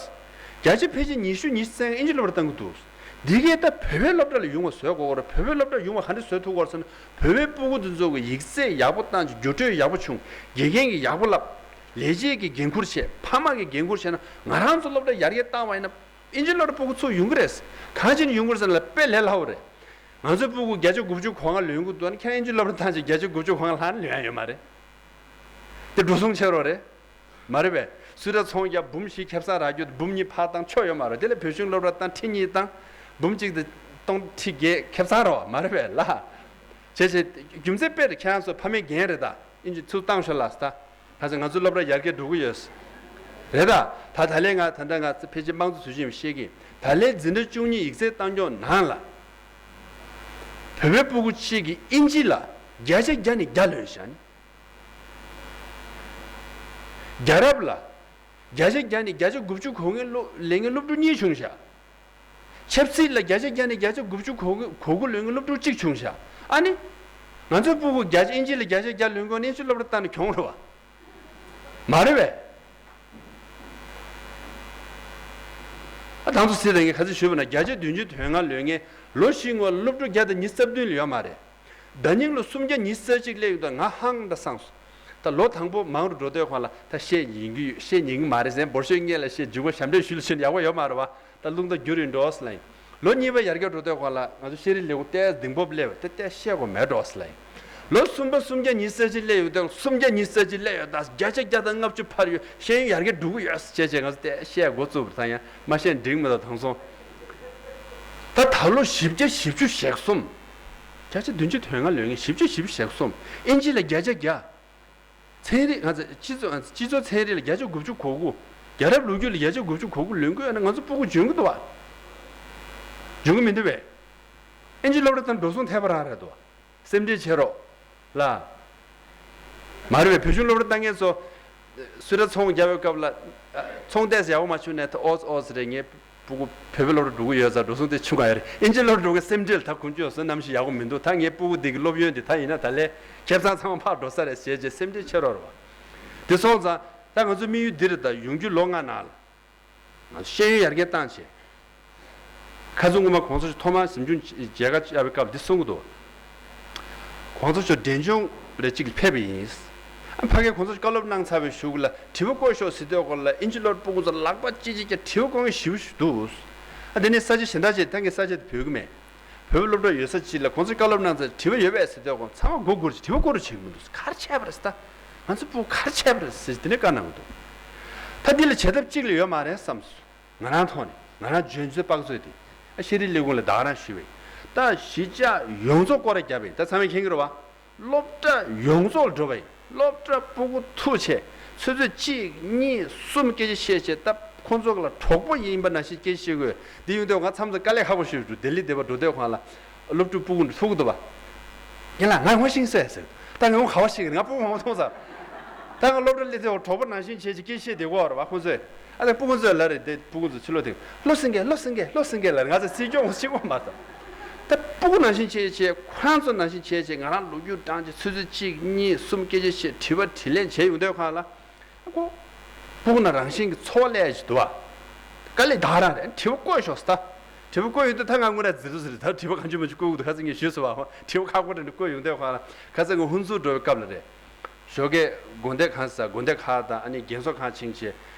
བརྒྱ་ཆ་ཕལ་ཆེར་ཉི་ཤུ་ཉི་ཤུ་རྩ་ལྔ་དབྱིན་ཇི་སློབ་གྲྭ་བཏང་གི་འདུག་འདི་གས་ད་བོད་པའི་སློབ་གྲྭ་ལ་ཡོང་བ་བཟོ་དགོས་རེད། བོད་པའི་སློབ་གྲྭ་ཡོང་བ་ག་འདྲ་བཟོ་ཐུབ་དགོས་རེད་ཟེར་ན། བོད་པའི་སྤུ་གུ་འདི་ཚོ་གི་ཡིག་ཚད་ཡག་པོ་བཏང་བྱས། འགྱུར་འགྲོས་ཡག་པོ་བྱུང་། དགེ་རྒན་གྱིས་ཡག་པོ་བསླབས། ལས་བྱེད་ཀྱིས་འགན་ཁུར་བྱས། ཕ་མ་གིས་འགན་ཁུར་བྱས་ན། ང་རང་ཚོ་སློབ་གྲྭ་ཡར་རྒྱས་བཏང་བ་ཡིན་ན། དབྱིན་ཇི་སློབ་གྲྭ་སྤུ་གུ་ཚུར་ཡོང་གི་རེད། གང་བྱས་ནས་ཡོང་གི་རེད་ཟེར་ན་དཔེ་ལས་སླ་པོ་རེད། ང་ཚོའི་སྤུ་གུ་བརྒྱ་ཆ་དགུ་བཅུ་གོ་ལྔ་ལོན་གྱི་འདུག་ཨ་ནི་ཁྱེད་རང་དབྱིན་ཇི་སློབ་གྲྭ་བཏང་བྱས་བརྒྱ་ཆ་དགུ་བཅུ་གོ་ལྔ་ལྷག་ལོན་ཡ་ཡོད་མ་རེད། དེ་འགྲོ་སོང་ཆེ་རོགས་རེད། མ་རེད་པས། སུས་ར་ཚོང་རྒྱག་འབུམ་བཞི་ཁེ་བཟང་རག་རྒྱུ་འབུམ་གཉིས་ཕར་བཏང་ཆོག་ཡོད་མ་རེད། དེ་ལས་བོད་གཞུང་སློབ་གྲྭ་བཏང་ཁྲི་གཉིས་བཏང་། འབུམ་གཅིག་དེ་སྟོང་ཁྲི་བརྒྱད་ཁེ་བཟང་རོགས་མ་རེད་པས་ལ། བྱས་བྱས་རྒྱུ་མཚན་དཔེར་ཁྱེད་རང་ཚོ་ཕ་མའི་འགན་རེད་ད། དབྱིན་ཇི་ཚུར་བཏང་ཤོག་ལ་ཟེར་ད། ད་ཚོད་ང་ཚོའི་སློབ་གྲྭ་ཡར་རྒྱས་འགྲོ་གི་ཡོད། རེད་ད། ད་ད་ལན་ང་ད་ལྟ་ང་ཕལ་ཆེར་དམངས་གཙོ་ཟུར་ཆེན་བཤད་ཀྱི། ད་ལན་འཛིན་གྲྭ་བཅུ་གཉིས་ཡིག་ཚད་གཏོང་ཕྱོགས་ནང་ལ། བོད་པའི་སྤུ་གུ་གཅིག་གིས་དབྱིན་ཇི་ལ་བརྒྱ་ཆ་བརྒྱ་ནས་བརྒྱ་ལོན་ཤག་རྒྱ་རབ་ལ་བརྒྱ་ཆ་བརྒྱ་ནས་བརྒྱ་ཆ་དགུ་བཅུ་གོ་ལྔ་ལོན་མཁན་སློབ་ཕྲུག་གཉིས་བྱུང་ཤག་ཆབ་སྲིད་ལ་བརྒྱ་ཆ་བརྒྱ་ནས་བརྒྱ་ཆ་དགུ་བཅུ་གོ་དགུ་ལོན་མཁན་སློབ་ཕྲུག་གཅིག་བྱུང་ཤག་ཨ་ནི། ང་ཚོའི་སྤུ་གུ་བརྒྱ་ཆ་དབྱིན་ཇི་ལ་བརྒྱ་ཆ་བརྒྱ་ལོན་དགོས་ནི་ཕྱི་སློབ་གྲྭ་བཏང་ནས་གྱོང་རེད་བ། མ་རེད་བས། ཨ་དང་ཚོ་སྲིད་ལ་ངས་ག་ཚོད་ཞུས་པ་ན་བརྒྱ་ཆ་བདུན་ཅུ་དོན་ལྔ་ལོན་མཁན་ལོ་བཞི་སྔོན་ལ་སློབ་ཕྲུག་བརྒྱ་དང་ཉི་ཤུ་རྩ་བདུན་ལ་ཡོད་མ་རེད། ཟླ་ཉིན་ལ་སུམ་བརྒྱ་ཉི་ཤུ་རྩ་གཅིག་སླེབས་ཡོང་དུས་ང་ཧང་ད་སངས་སོང་། ད་ལོ་དང་པོ་མང་རུ་འགྲོ་དུས་སྒང་ལ་ད་བཤད་ཉན་གྱི་ཡོད། བཤད་ཉན་གྱི་མ་རེད་ཟེར་ན་འབོར་ཤོག་སྔོན་ལ་བཤད་འཇུག་པ་ཞབས་འདྲེན་ཞུ་ལ་ཕྱིན་ཡག་པོ་ཡོད་མ་རེད་བ། ད་རླུང་རྟ་འགྱུར་ཡིན་འགྲོ་ཟེར་ལ་ཡིན། ལོ་གཉིས་པ་ཡར་རྒྱས་འགྲོ་དུས་སྒང་ལ་ང་ཚོ་ཤེས་རིག་ལས་ཁུངས་ཏོག་ཙམ་གདེང་སྤོབས་སླེབས་པ་དེ་ཏོག་ཙམ་བཤད་དགོས་མེད་འགྲོ་ཟེར་ལ་ཡིན། ལོ་གསུམ་པ་སུམ་བརྒྱ་ཉི་ཤུ་རྩ་གཅིག་སླེབས་ཡོང་དུས་སུམ་བརྒྱ་ཉི་ཤུ་རྩ་གཅིག་སླེབས་ཡོད། ད་བརྒྱ་ཆ་བརྒྱ་དང་ལྔ་བཅུ་འཕར་ཡོད། ཤེས་ཡོན་ཡར་རྒྱས་འགྲོ་གི་ཡོད་ཟེར་བྱས་བྱས་ང་ཚོ་ཏོག་ཙམ་བཤད་འགོ་བཙུགས་པ་རེད། ད་ཡང་མ་བཤད་འགྲིག་མི་འདུག་དེང་སང་། ད་ད་ལོ་བཞི་བརྒྱ་བཞི་བཅུ་ཞེ་གསུམ། བརྒྱ་ཆ་བདུན་ཅུ་དོན་ལྔ་ལོན་མཁན་བཞི་བརྒྱ་བཞི་བཅུ་ཞེ་གསུམ། དབྱིན་ཇི་ལ་བརྒྱ་ཆ་བརྒྱ། ཚན་རིག་ང་ཚོ་སྤྱི་ཚོགས་སྤྱི་ཚོགས་ཚན་རིག་ལ་བརྒྱ་ཆ་དགུ་བཅུ་གོ་དགུ། རྒྱལ་རབས་ལོ་རྒྱུས་ལ་བརྒྱ་ཆ་དགུ་བཅུ་གོ་དགུ་ལོན་དགོས་ན་ང་ཚོ་སྤུ་གུ་འཇོན་གི་འདུག་བ། འཇོན་གི་མི་འདུག་བས། ཨིན་ཇི་སློབ་གྲྭ་དང་འགྲོ་སོང་ཐེབས་པ་རང་རེད་འདུག་བ། སེམས་ཁྲལ་བྱེད་རོགས། ལ། མ་རེད་བས། བོད་གཞུང་སློབ་གྲྭ་བཏང་མཁན་ཚོ། སུ་ར་ཚོང་རྒྱག་པའི་སྐབས་ལ། ཚོང་ཏོག་ཙམ་ཡག་པོ་མ་བྱུང་ན་ད་ཨོ་ཙི་ཨོ་ཙི་རེད། ངའི་ ཕྲུ་གུ་བོད་པའི་སློབ་གྲྭ་འགྲོ་གི་ཡོད་ཙང་འགྲོ་སོང་དེ་ཆུང་ག་ཡོད་རེད། ཨིན་ཇི་སློབ་གྲྭ་འགྲོ་གི་སེམས་ཁྲལ་ད་ཁོང་ཚོས་བསོད་ནམས་ཤིག་ཡག་པོ་མི་འདུག་ད་ངའི་ཕྲུ་གུ་འདི་གི་སློབ་ཡོན་འདི་ད་ཡིན་ན་ད་ལས་ཁེ་བཟང་ཚང་མ་ཕར་འགྲོ་ས་རེད་ཟེར་བྱས་སེམས་ཁྲལ་ཆེ་རོགས་རེད་བ། དེ་སོང་ཙང་ད་ང་ཚོའི་དམིགས་ཡུལ་འདི་རེད། ད་ཡོང་རྒྱུའི་ལོ་ལྔ་ནང་ལ་ང་ཚོ་ཤེས་ཡོན་ཡར་རྒྱས་བཏང་བྱས། ཁ་སང་སྔོན་མ་གོང་ས་མཆོག་ཐོག་མར་གཟིམ་ཆུང་མཇལ་ཁ་བཅར་བའི་སྐབས་འདི་གསུང་གི་འདུག་གོང་ས་མཆོག་འབྲས་ལྗོངས་རེ་གཅིག་ལ་ཕེབས་པ་ཡིན། ཕ་གིར་གོང་ས་མཆོག་བཀའ་སློབ་གནང་ཚར་བའི་གཞུག་ལ་དྲི་བ་བཀོད་ཤོག་ཟེར་དུས་སྐོར་ལ་ཨིན་ཇི་སློབ་ཕྲུག་ཚོ་ལག་པ་གཅིག་གཅིག་ཀྱང་དྲི་བ་བཀོད་མཁན་ཞེ་པོ་ཞིག་འདུག་ཨ་དེ་ནས་ས་ཆ་གཞན་དག་ཅིག་ད་ངས་ས་ཆ་དེ་འབོད་ཀྱི་མེད། བོད་པའི་སློབ་གྲྭ་ཡོད་ས་ཅིག་ལ་གོང་ས་མཆོག་བཀའ་སློབ་གནང་ཚར་དྲི་བ་ཡོད་པས་ཟེར་དུས་སྐོར་ཚང་མ་མགོ་སྒུར་གྱི་དྲི་བ་བཀོད་རོགས་བྱེད་ཀྱི་མི་འདུག་ག་རེ་བྱས་པ་རེད་ཟེར། ད་ང་ཚོ་ཕྲུ་གུ་ག་རེ་བྱས་པ་རེད་ཟེར་དེ་ནས་བཀའ་གནང་གི་འདུག་ད་འདི་ལ་བྱེད་ཐབས་གཅིག་ལས་ཡོད་མ་རེད་བསམ་སོང་། ང་རང་ཐོག་ནས་ང་རང་འཇོན་ཚོད་དཔག་ཚོད་དེ་ཨ་ཤེས་རིག་ལས་ཁུངས་ལ་ད་ག་རང་ཞུས་པས། ད་གཞིས་ཆགས་ཡོངས་རྫོགས་སྐོར་ར་བརྒྱབ་པས། ད་ཚང་མས་མཁྱེན་གྱི་རེད་བ། སློབ་གྲྭ་ཡོངས་རྫོགས་ལ་འགྲོ་བ་ཡིན། སློབ་གྲྭ་ཕྲུ་གུ་ཐུག་བྱས་ཆུ་ཚོད་གཅིག་གཉིས་གསུམ་སྐད་ཆ་བཤད་བྱས། ད་ཁོང་ཚོ་ལ་གྲོགས་པོ་ཡིན་པ་ནང་བཞིན་སྐད་ཆ་བཤད་དགོས། འདི་ཡོང་དུས་ང་མཚམས་མཚམས་དཀའ་ལས་ཁག་པོ་ཞིག་འདུག་ལྡི་ལི་སྡེ་བ་འགྲོ་དུས་སྒང་ལ་སློབ་ཕྲུག་ཕྲུ་གུ་ཐུག་གི་འདུག་བ། ཡིན་ལ་ང་ངོ་ཤེས་སོང་ཟེར། ད་ང་ངོ་ག་བ་ཤེས་ཀྱི་རེད། ང་ཕྲུ་གུ་མང་པོ་མཐོང་ཚར། ད་ང་སློབ་གྲྭ་སླེབས་དུས་གྲོགས་པོ་ནང་བཞིན་བྱས་ཀྱི་སྐད་བཤད་བསྡད་ཀྱི་ཡོད་རེད་བ། ཁོང་ཚོས་ཨ་ད་ཕྲུ་གུ་ཚོས་ལབ་རེད། དེ་ཕྲུ་གུ་ཚོ་ཕྱི་ལོགས་དེ་བློ་སེང་གེ་བློ་སེང་གེ་བློ་སེང་གེ་ལབ་རེད། ང་ཚོ་སྲིད་སྐྱོང་ཤེས་ཀྱི་མ་རེད། ད་ཕྲུ་གུ་ནང་བཞིན་བྱས་བྱས་ཁོ་རང་ཚོ་ནང་བཞིན་བྱས་བྱས་ང་རང་ལོ་རྒྱུས་བགྲང་བྱས་ཆུ་ཚོད་གཅིག་གཉིས་གསུམ་སྐད་ཆ་བཤད་དྲི་བ་དྲིས་ལན་བྱས་ཡོང་དུས་སྒང་ལ། ཁོ་ཕྲུ་གུ་ནང་རང་བཞིན་གྱི་ཚོར་བ་སླེབས་ཀྱི་འདུག་བ། དཀའ་ལས་ད་རང་རེད། དྲི་བ་བཀོད་ཤོག་ཟེར། ད་དྲི་བ་བཀོད་ཡོང་དུས་ད་ང་དངོས་གནས་རྫིག་རྫིག་རེད། ད་དྲི་བ་གང་བྱུང་མང་བྱུང་བཀོད་དགོས་འདུག་ཁ་སང་ངས་ཞུས་སོང་བ། དྲི་བ་ཁག་པོ་འདྲ་འདྲ་བཀོད་ཡོང་དུས་སྒང་ལ་ཁ་སང་ངས་ཧུན་སུར་འགྲོ་བའི་སྐབས་ལ་རེད། ཞོགས་ཀས་དགོང་དེ་གང་ཟ་དགོང་དེ་ཁ་དང་ཨ་ནི་རྒན་གསོ་ཁང་ཕྱིན་བྱས་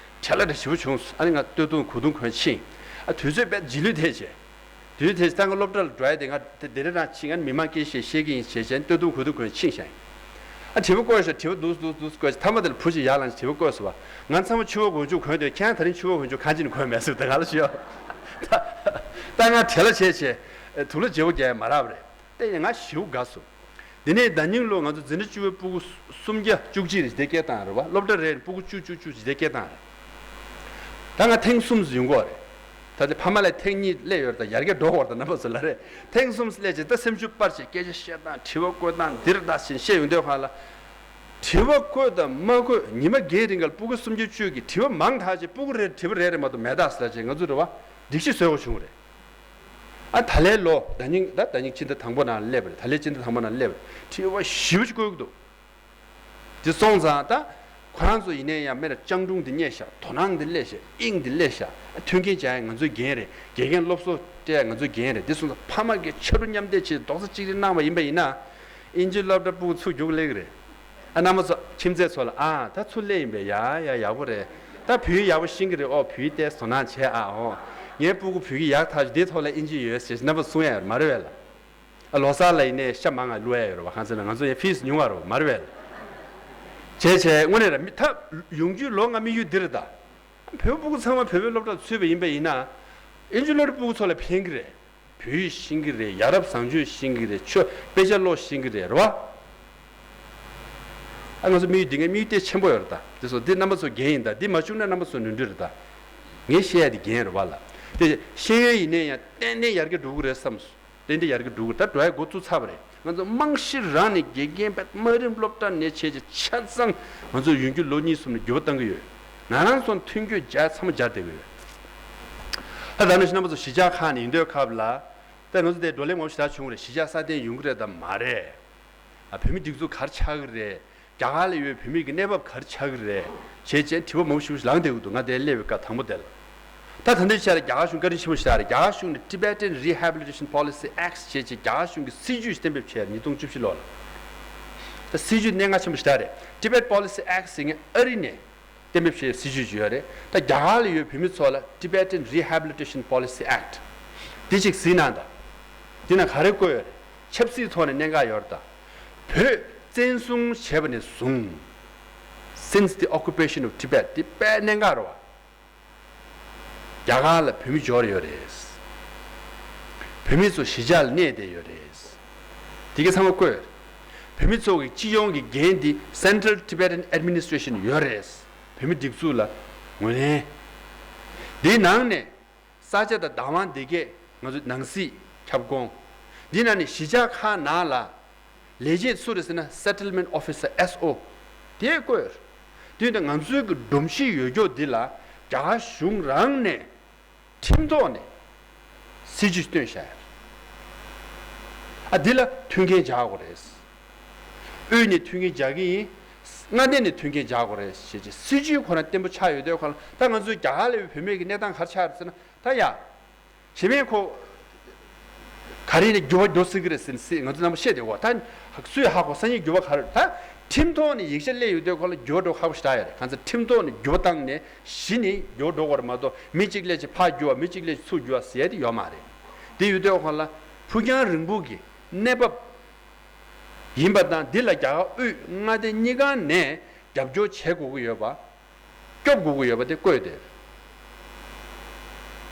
བྲེལ་བ་འདྲ་ཞེ་པོ་བྱུང་སོང་། ཨ་ནི་ང་སྟོད་ཐུང་གོས་ཐུང་གོན་ཕྱིན། ཨ་དུས་ཚོད་དཔེ་རྗེས་ལུས་ཐེབས་བྱས། དུས་དེ་ད་ང་སློབ་གྲྭ་ལ་འགྲོ་ཡ་དེ་ང་དེ་དེ་རིང་རང་ཕྱིན། ང་མི་མང་སྐད་བཤད་བཤད་ཀྱི་ཡིན་བྱས་བྱས་སྟོད་ཐུང་གོས་ཐུང་གོན་ཕྱིན་ཤག་ཨ་དྲི་བ་བཀོད་ཤག་དྲི་བ་འདུག་འདུག་འདུག་བཀོད་ཤག་མཐའ་མ་དེ་ལ་བུ་ཞིག་ཡར་ལངས་ཤག་དྲི་བ་བཀོད་སོང་བ། ང་ཚང་མ་ཕྱུ་པ་གོན་ཆུང་གོན་དུས་ཁྱེད་རང་ད་རིང་ཕྱུ་པ་གོན་ཆུང་གང་ཅི་ནས་གོན་མེད་ཟེར། ད་ང་ལ་ཞུས་ཡ། ད་ང་བྲེལ་བ་བྱས་བྱས་དུག་ལོག་བརྗེ་པོ་རྒྱག་ཡ་མ་རག་པ་རེད། དེ་ཡིན་ང་ཞེ་པོ་དགའ་སོང་། དེ་ནས་ཟླ་ཉིན་ལོ་ང་ཚོ་འཛིན་གྲྭ་བཅུ་པའི་ཕྲུ་གུ་སུམ་བརྒྱ་བཅུ་གཅིག་རེ་ཞིག་དེ་སྐད་བཏང་རེད་བ། སློབ་གྲྭ་རེ་ཕྲུ་གུ་བཅུ་བཅུ་བཅུ་ཞིག་དེ་སྐད་བཏང་རེད། ད་ང་ཐེངས་གསུམ་ཡོང་གི་ཡོད་རེད། ད་དེ་ཕ་མ་ལ་ཐེངས་གཉིས་སླེབས་ཡོད་རེད། ད་ཡར་རྒྱས་འགྲོ་གི་ཡོད་རེད། ད་རྣམ་པ་ཚོ་ལ་རེད། ཐེངས་གསུམ་སླེབས་བྱས་ད་སེམས་ཤུགས་སྤར་བྱས་སྐད་ཆ་བཤད་སྟངས་དྲི་བ་བཀོད་སྟངས་འདིར་ད་ཞེས་བཤད་ཡོང་དུས་སྒང་ལ། དྲི་བ་བཀོད་དང་མ་བཀོད་ཉི་མ་བརྒྱད་རིང་ག་ལ་ཕྲུ་གུ་སུམ་བརྒྱ་བཅུ་གིས་དྲི་བ་མང་དྲགས་བྱས་ཕྲུ་གུ་རེར་དྲི་བ་རེ་རེ་མ་གཏོགས་མེད་ད་ཟེར་བྱས་ང་ཚོ་རེད་བ་སྒྲིག་གཞི་བཟོས་དགོས་བྱུང་རེད། ཨ་ད་ལའི་ལོ་ཟླ་ཉིན་ད་ཟླ་ཉིན་ཕྱི་ཟླ་དང་པོ་ནང་སླེབས་པ་རེད། ད་ལའི་ཕྱི་ཟླ་དང་པོ་ནང་སླེབས་པ་རེད། དྲི་བ་ཞེ་པོ་ཅིག་བཀོད་ཀྱི་འདུག་དེ་སོང་ཙང་ད་ཁོ་རང་ཚོ་ཡིན་ནའི་ཡང་མེད་ན་སྤྱང་གྲུང་དེ་རྙེད་ཤག་དོ་སྣང་དེ་སླེབས་ཤག་དབྱིངས་དེ་སླེབས་ཤག་མཐུན་རྐྱེན་སྦྱར་ཡ་ང་ཚོའི་འགན་རེད། དགེ་རྒན་སློབ་གསོ་སྤྲད་ཡ་ང་ཚོའི་འགན་རེད། དེ་སོང་ཙང་ཕ་མ་གིས་ཕྱར་གྲུ་མཉམ་འདེགས་བྱས་རྡོག་རྩ་གཅིག་སྒྲིལ་གནང་བ་ཡིན་པ་ཡིན་ན། ཨིན་ཇི་སློབ་གྲྭ་ཕྲུ་གུ་ཚུར་རྒྱུགས་སླེབས་ཀྱི་རེད། ཨ་རྣམ་པ་ཚོ་ཁྱིམ་མཚེས་ཚོ་ལ་ཨ་ད་ཚུར་སླེབས་ཡིན་པས། ཡ་ཡ་ཡག་པོ་རེད། ད་བོད་ཡིག་ཡག་པོ་ཤེས་ཀྱི་རེད། ཨོ་བོད་ཡིག་ཏོག་ཙམ་དོ་སྣང་བྱས་ཨ། ཨོ་ངའི་ཕྲུ་གུ་བོད་ཡིག་ཡག་ཐག་ཆོད། འདིའི་ཐོག་ལ་ཨིན་ཇི་ཡོད་ཟེར་རྣམ་པ་གསུང་ཡ་ཡོད་མ་རེད་བས་ལ། ཨ་ལོ་གསར་ལ་ཡིན་ནའི་ཤ་མང་ང་བླུག་ཡ་ཡོད་རེད་བ། གང་ཟེར་ན་ང་ཚོ་ཡང་ཕིས་ཉུང་བ་རེད་བ། མ་རེད་བས་ལ། བྱས་བྱས་དངོས་གནས་ར་མི་ད་ཡོང་རྒྱུའི་ལོ་ལྔ་དམིགས་ཡུལ་འདི་རེད་ད། བོད་ཕྲུ་གུ་ཚང་མ་བོད་པའི་སློབ་གྲྭར་ཚུད་པ་ཡིན་པ་ཡིན་ན། ཨིན་ཇི་སློབ་གྲྭའི་ཕྲུ་གུ་ཚོ་ལ་ཕན་གྱི་རེད། བོད་ཡིག་ཤེས་ཀྱི་རེད། ཡ་རབས་བཟང་སྤྱོད་ཤེས་ཀྱི་རེད། ཆོས་དཔེ་ཆ་ཀློག་ཤེས་ཀྱི་རེད་རེད་བ། ཨ་ང་ཚོ་དམིགས་ཡུལ་འདི་ངའི་དམིགས་ཡུལ་དེ་ཆེན་པོ་ཡོད་རེད་ད། དེ་སོ་འདི་རྣམ་པ་ཚོ་འགན་ཡིན་ད། འདི་མ་བྱུང་ན་རྣམ་པ་ཚོ་ནོར་འཁྲུལ་རེད་ད། ངས་བཤད་ཡ་དེ་འགན་རེད་བ་ལ། དེ་ཤེས་ཡོན་ཡིན་ནའི་ཡང་ཏན་ཏན་ཡར་རྒྱས་འགྲོ་གི་རེད་བསམ་སོང་། ཏན་ཏན་ཡར་རྒྱས་འགྲོ་གི་རེད། ད་འགྲོ་ཡ་འགོ་བཙུགས་ཚར་བ་རེད། ང་ཚོ་རྨང་གཞི་རང་ནས་དགེ་རྒན་པས་དམའ་རིམ་སློབ་གྲྭ་ནས་བྱས་རྗེས་ཆ་ཚང་ང་ཚོ་ཡོང་རྒྱུ་ལོ་གཉིས་གསུམ་ནས་འགྱུར་བ་གཏང་གི་ཡོད། ང་རང་ཚོ་མཐུན་འགྱུར་སྦྱར་ཚང་མ་སྦྱར་བསྡད་ཀྱི་ཡོད། ད་ད་ནང་བཞིན་རྣམ་པ་ཚོ་གཞིས་ཆགས་ཁག་ནས་ཡིན་དུས་སྐབས་ལ། ད་ང་ཚོ་དེ་བགྲོ་གླེང་མང་པོ་ཞེ་དྲག་བྱུང་རེད། གཞིས་ཆགས་སྲ་བརྟན་ཡོང་གི་རེད་དམ་མ་རེད། ཨ་བོད་མི་སྒྲིག་འཛུགས་ག་རེ་ཆགས་ཀྱི་རེད། རྒྱ་གར་ལ་ཡོད་བོད་མི་གི་གནས་བབ་ག་རེ་ཆགས་ཀྱི་རེད། བྱས་རྗེས་དྲི་བ་མང་པོ་ཞེ་པོ་ཞིག་ལངས་བསྡད་ཀྱི་འདུག་ང་དེར་སླེབས་པའི་སྐབས་དང་པོ་དེ་ལ། ད་ད་ལྟའི་ཆར་རྒྱ་གར་གཞུང་བཀའ་དྲིན་ཆེན་པོ་ཞིག་རེད། རྒྱ་གར་གཞུང་ནས་Tibetan Rehabilitation Policy Act བྱས་རྗེས་རྒྱ་གར་གཞུང་གི་སྲིད་ཇུས་ཤིག་གཏན་འབེབས་བྱས་ཉིས་སྟོང་བཅུ་བཞི་ལོ་ལ། ད་སྲིད་ཇུས་གནད་འགག་ཆེན་པོ་ཞིག་རེད། Tibet Policy Act ཟེར་མཁན་ཨ་རི་ནས་གཏན་འབེབས་བྱས་སྲིད་ཇུས་ཅིག་ཡོད་རེད། ད་རྒྱ་གར་ལ་ཡོད་བོད་མི་ཚོ་ལ་Tibetan Rehabilitation Policy Act འདི་ཅིག་གཟིགས་གནང་དང་། འདི་ན་ག་རེ་བཀོད་ཡོད་རེད། ཆབ་སྲིད་ཐོག་ནས་གནད་འགག་ཡོད་རེད་ད། བོད་བཙན་བཟུང་བྱས་པ་ནས་བཟུང་། Since the occupation of Tibet འདི་དཔེ་གནད་འགག་རེད་བ། རྒྱ་གར་ལ་བོད་མི་འབྱོར་ཡོད་རེད། བོད་མི་ཚོ་གཞིས་ཆགས་ལ་གནས་བསྡད་ཡོད་རེད། དེ་ག་ཚང་མ་བཀོད། བོད་མི་ཚོ་གི་སྤྱི་ཡོངས་ཀྱི་འགན་འདི་Central Tibetan Administration ཡོད་རེད། བོད་མི་སྒྲིག་འཛུགས་ལ་ངོས་ལེན། འདིའི་ནང་ནས་ས་ཆ་དང་བདག་དབང་སྡེ་བརྒྱད་ང་ཚོ་ནང་སྲིད་ཁྱབ་ཁོངས། འདི་ནང་ནས་གཞིས་ཆགས་ཁག་ནང་ལ་ལས་བྱེད་སུ་རེད་ཟེར་ན་Settlement Officer S O དེ་བསྐོས། དེ་ནས་ང་ཚོའི་གི་སྒྲོམ་གཞི་ཡོད་རྒྱུ་འདི་ལ་རྒྱ་གར་གཞུང་རང་ནས་ ཁྲིམས་ཐོག་ནས་སྲིད་ཇུས་བཏོན་བཞག་ཡོད་རེད། ཨ་འདི་ལ་མཐུན་རྐྱེན་སྦྱར་དགོས་རེད། དབུས་ནས་མཐུན་རྐྱེན་སྦྱར་གྱི་ཡིན། མངའ་སྡེ་ནས་མཐུན་རྐྱེན་སྦྱར་དགོས་རེད་ཞེས་བྱས་སྲིད་ཇུས་ཁོ་ན་བརྟན་པོ་ཆགས་ཡོད་དུས་ཁོ་ལ་ད་ང་ཚོའི་རྒྱ་གར་ལ་ཡོད་པའི་བུད་མེད་ཀྱི་གནས་སྟངས་ག་རེ་ཆགས་རེད་ཟེར་ན། ད་ཡ། གཞི་མེད་ཁོ། ག་རེ་ནས་འགྱུར་བ་འགྲོ་སྲིད་ཀྱི་རེད་ཟེར་ཟེར་ང་ཚོ་རྣམ་པ་བཤད་བསྡད་གོ་ད། སུས་ཧ་གོ་སང་ཉིན་འགྱུར་བ་ག་རེ་ད། ཁྲིམས་ཐོག་ནས་ཡིག་ཆ་སླེབས་ཡོད་དུས་ཁོ་ལ་འགྱུར་བ་འགྲོ་ཁག་པོ་ཞེ་དྲག་ཡོད་རེད། གང་ཚེ་ཁྲིམས་ཐོག་ནས་འགྱུར་བ་བཏང་ནས་གཞི་ནས་འགྱུར་བ་འགྲོ་དགོས་རེད་མ་གཏོགས་མི་གཅིག་སླེབས་ཅིག་ཕར་འགྱུར་བ་མི་གཅིག་སླེབས་ཅིག་ཚུར་འགྱུར་བ་ཟེར་ཡ་དེ་ཡོད་མ་རེད། དེ་ཡོད་དུས་ཁོ་ལ་ཕུགས་རྒྱང་རིང་པོ་གི་གནས་བབ་ཡིན་པ་དང་འདི་ལ་རྒྱ་གར་དབུས་མངའ་སྡེ་གཉིས་ཀ་ནས་རྒྱབ་སྐྱོར་བྱེད་དགོས་ཀྱི་ཡོད་པ། སྐྱོབ་དགོས་ཀྱི་ཡོད་པ་དེ་བཀོད་དེ།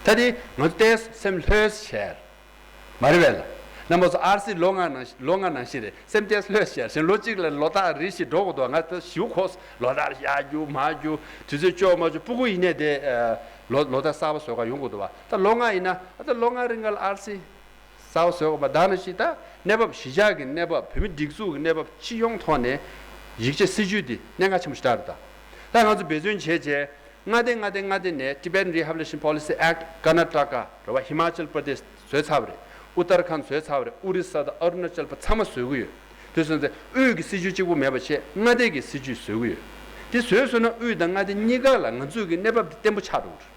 ད་དེ་ང་ཚོ་ཏོག་ཙམ་སེམས་ལྷོད་བྱས། མ་རེད་པས་ལ། རྣམ་པ་ཚོ་ཨར་སི་ལོ་ལྔ་ནང་ལོ་ལྔ་ནང་བཞིན་རེད། སེམས་ཏོག་ཙམ་ལྷོད་བྱས་ཞེས་ལོ་གཅིག་ལ་ལོ་རྟགས་རེ་ཞིག་འགྲོ་དགོས་འདུག་ང་ད་ཞིའུ་གོ་ལོ་རྟགས་ཡར་རྒྱུག་མར་རྒྱུག་དུས་ཚོད་ལྕོགས་མ་ལྕོགས་སྤུ་གུ་ཡིན་ནས་དེ། ལོ་ལོ་རྟགས་གསར་པ་བཟོ་ག་ཡོང་དགོས་འདུག་བ། ད་ལོ་ལྔ་ཡིན་ན་ད་ལོ་ལྔ་རིང་ག་ལ་ཨར་སི། གསར་པ་བཟོས་དགོས་པ་ད་ནང་བཞིན་ད་གནས་བབ་གཞིས་ཆགས་ཀྱི་གནས་བབ་བོད་མི་སྒྲིག་འཛུགས་ཀྱི་གནས་བབ་སྤྱི་ཡོངས་ཐོག་ནས་ཡིག་ཆ་སྲིད་ཇུས་འདི་གནད་འགག་ཆེན་པོ་ཞིག་རེད་ད། ད་ང་ཚོ་འབད་བརྩོན་བྱས་བྱས་མངའ་སྡེ་མངའ་སྡེ་མངའ་སྡེ་ནས་Tibetan Rehabilitation Policy Act Karnataka་རེད་བ། Himachal Pradesh་བཟོས་ཚར་བ་རེད། Uttarakhand་བཟོས་ཚར་བ་རེད། Orissa་དང་Arunachal་པ་ཚང་མ་བཟོ་གི་ཡོད། དེ་སོང་ཙང་དབུས་ཀྱི་སྲིད་ཇུས་གཅིག་པུ་མེད་པ་བྱས་མངའ་སྡེ་གི་སྲིད་ཇུས་བཟོ་གི་ཡོད། དེ་བཟོས་སོང་ན་དབུས་དང་མངའ་སྡེ་གཉིས་ཀ་ལ་ང་ཚོའི་གི་གནས་བབ་འདི་བརྟན་པོ་ཆགས་འགྲོ་གི་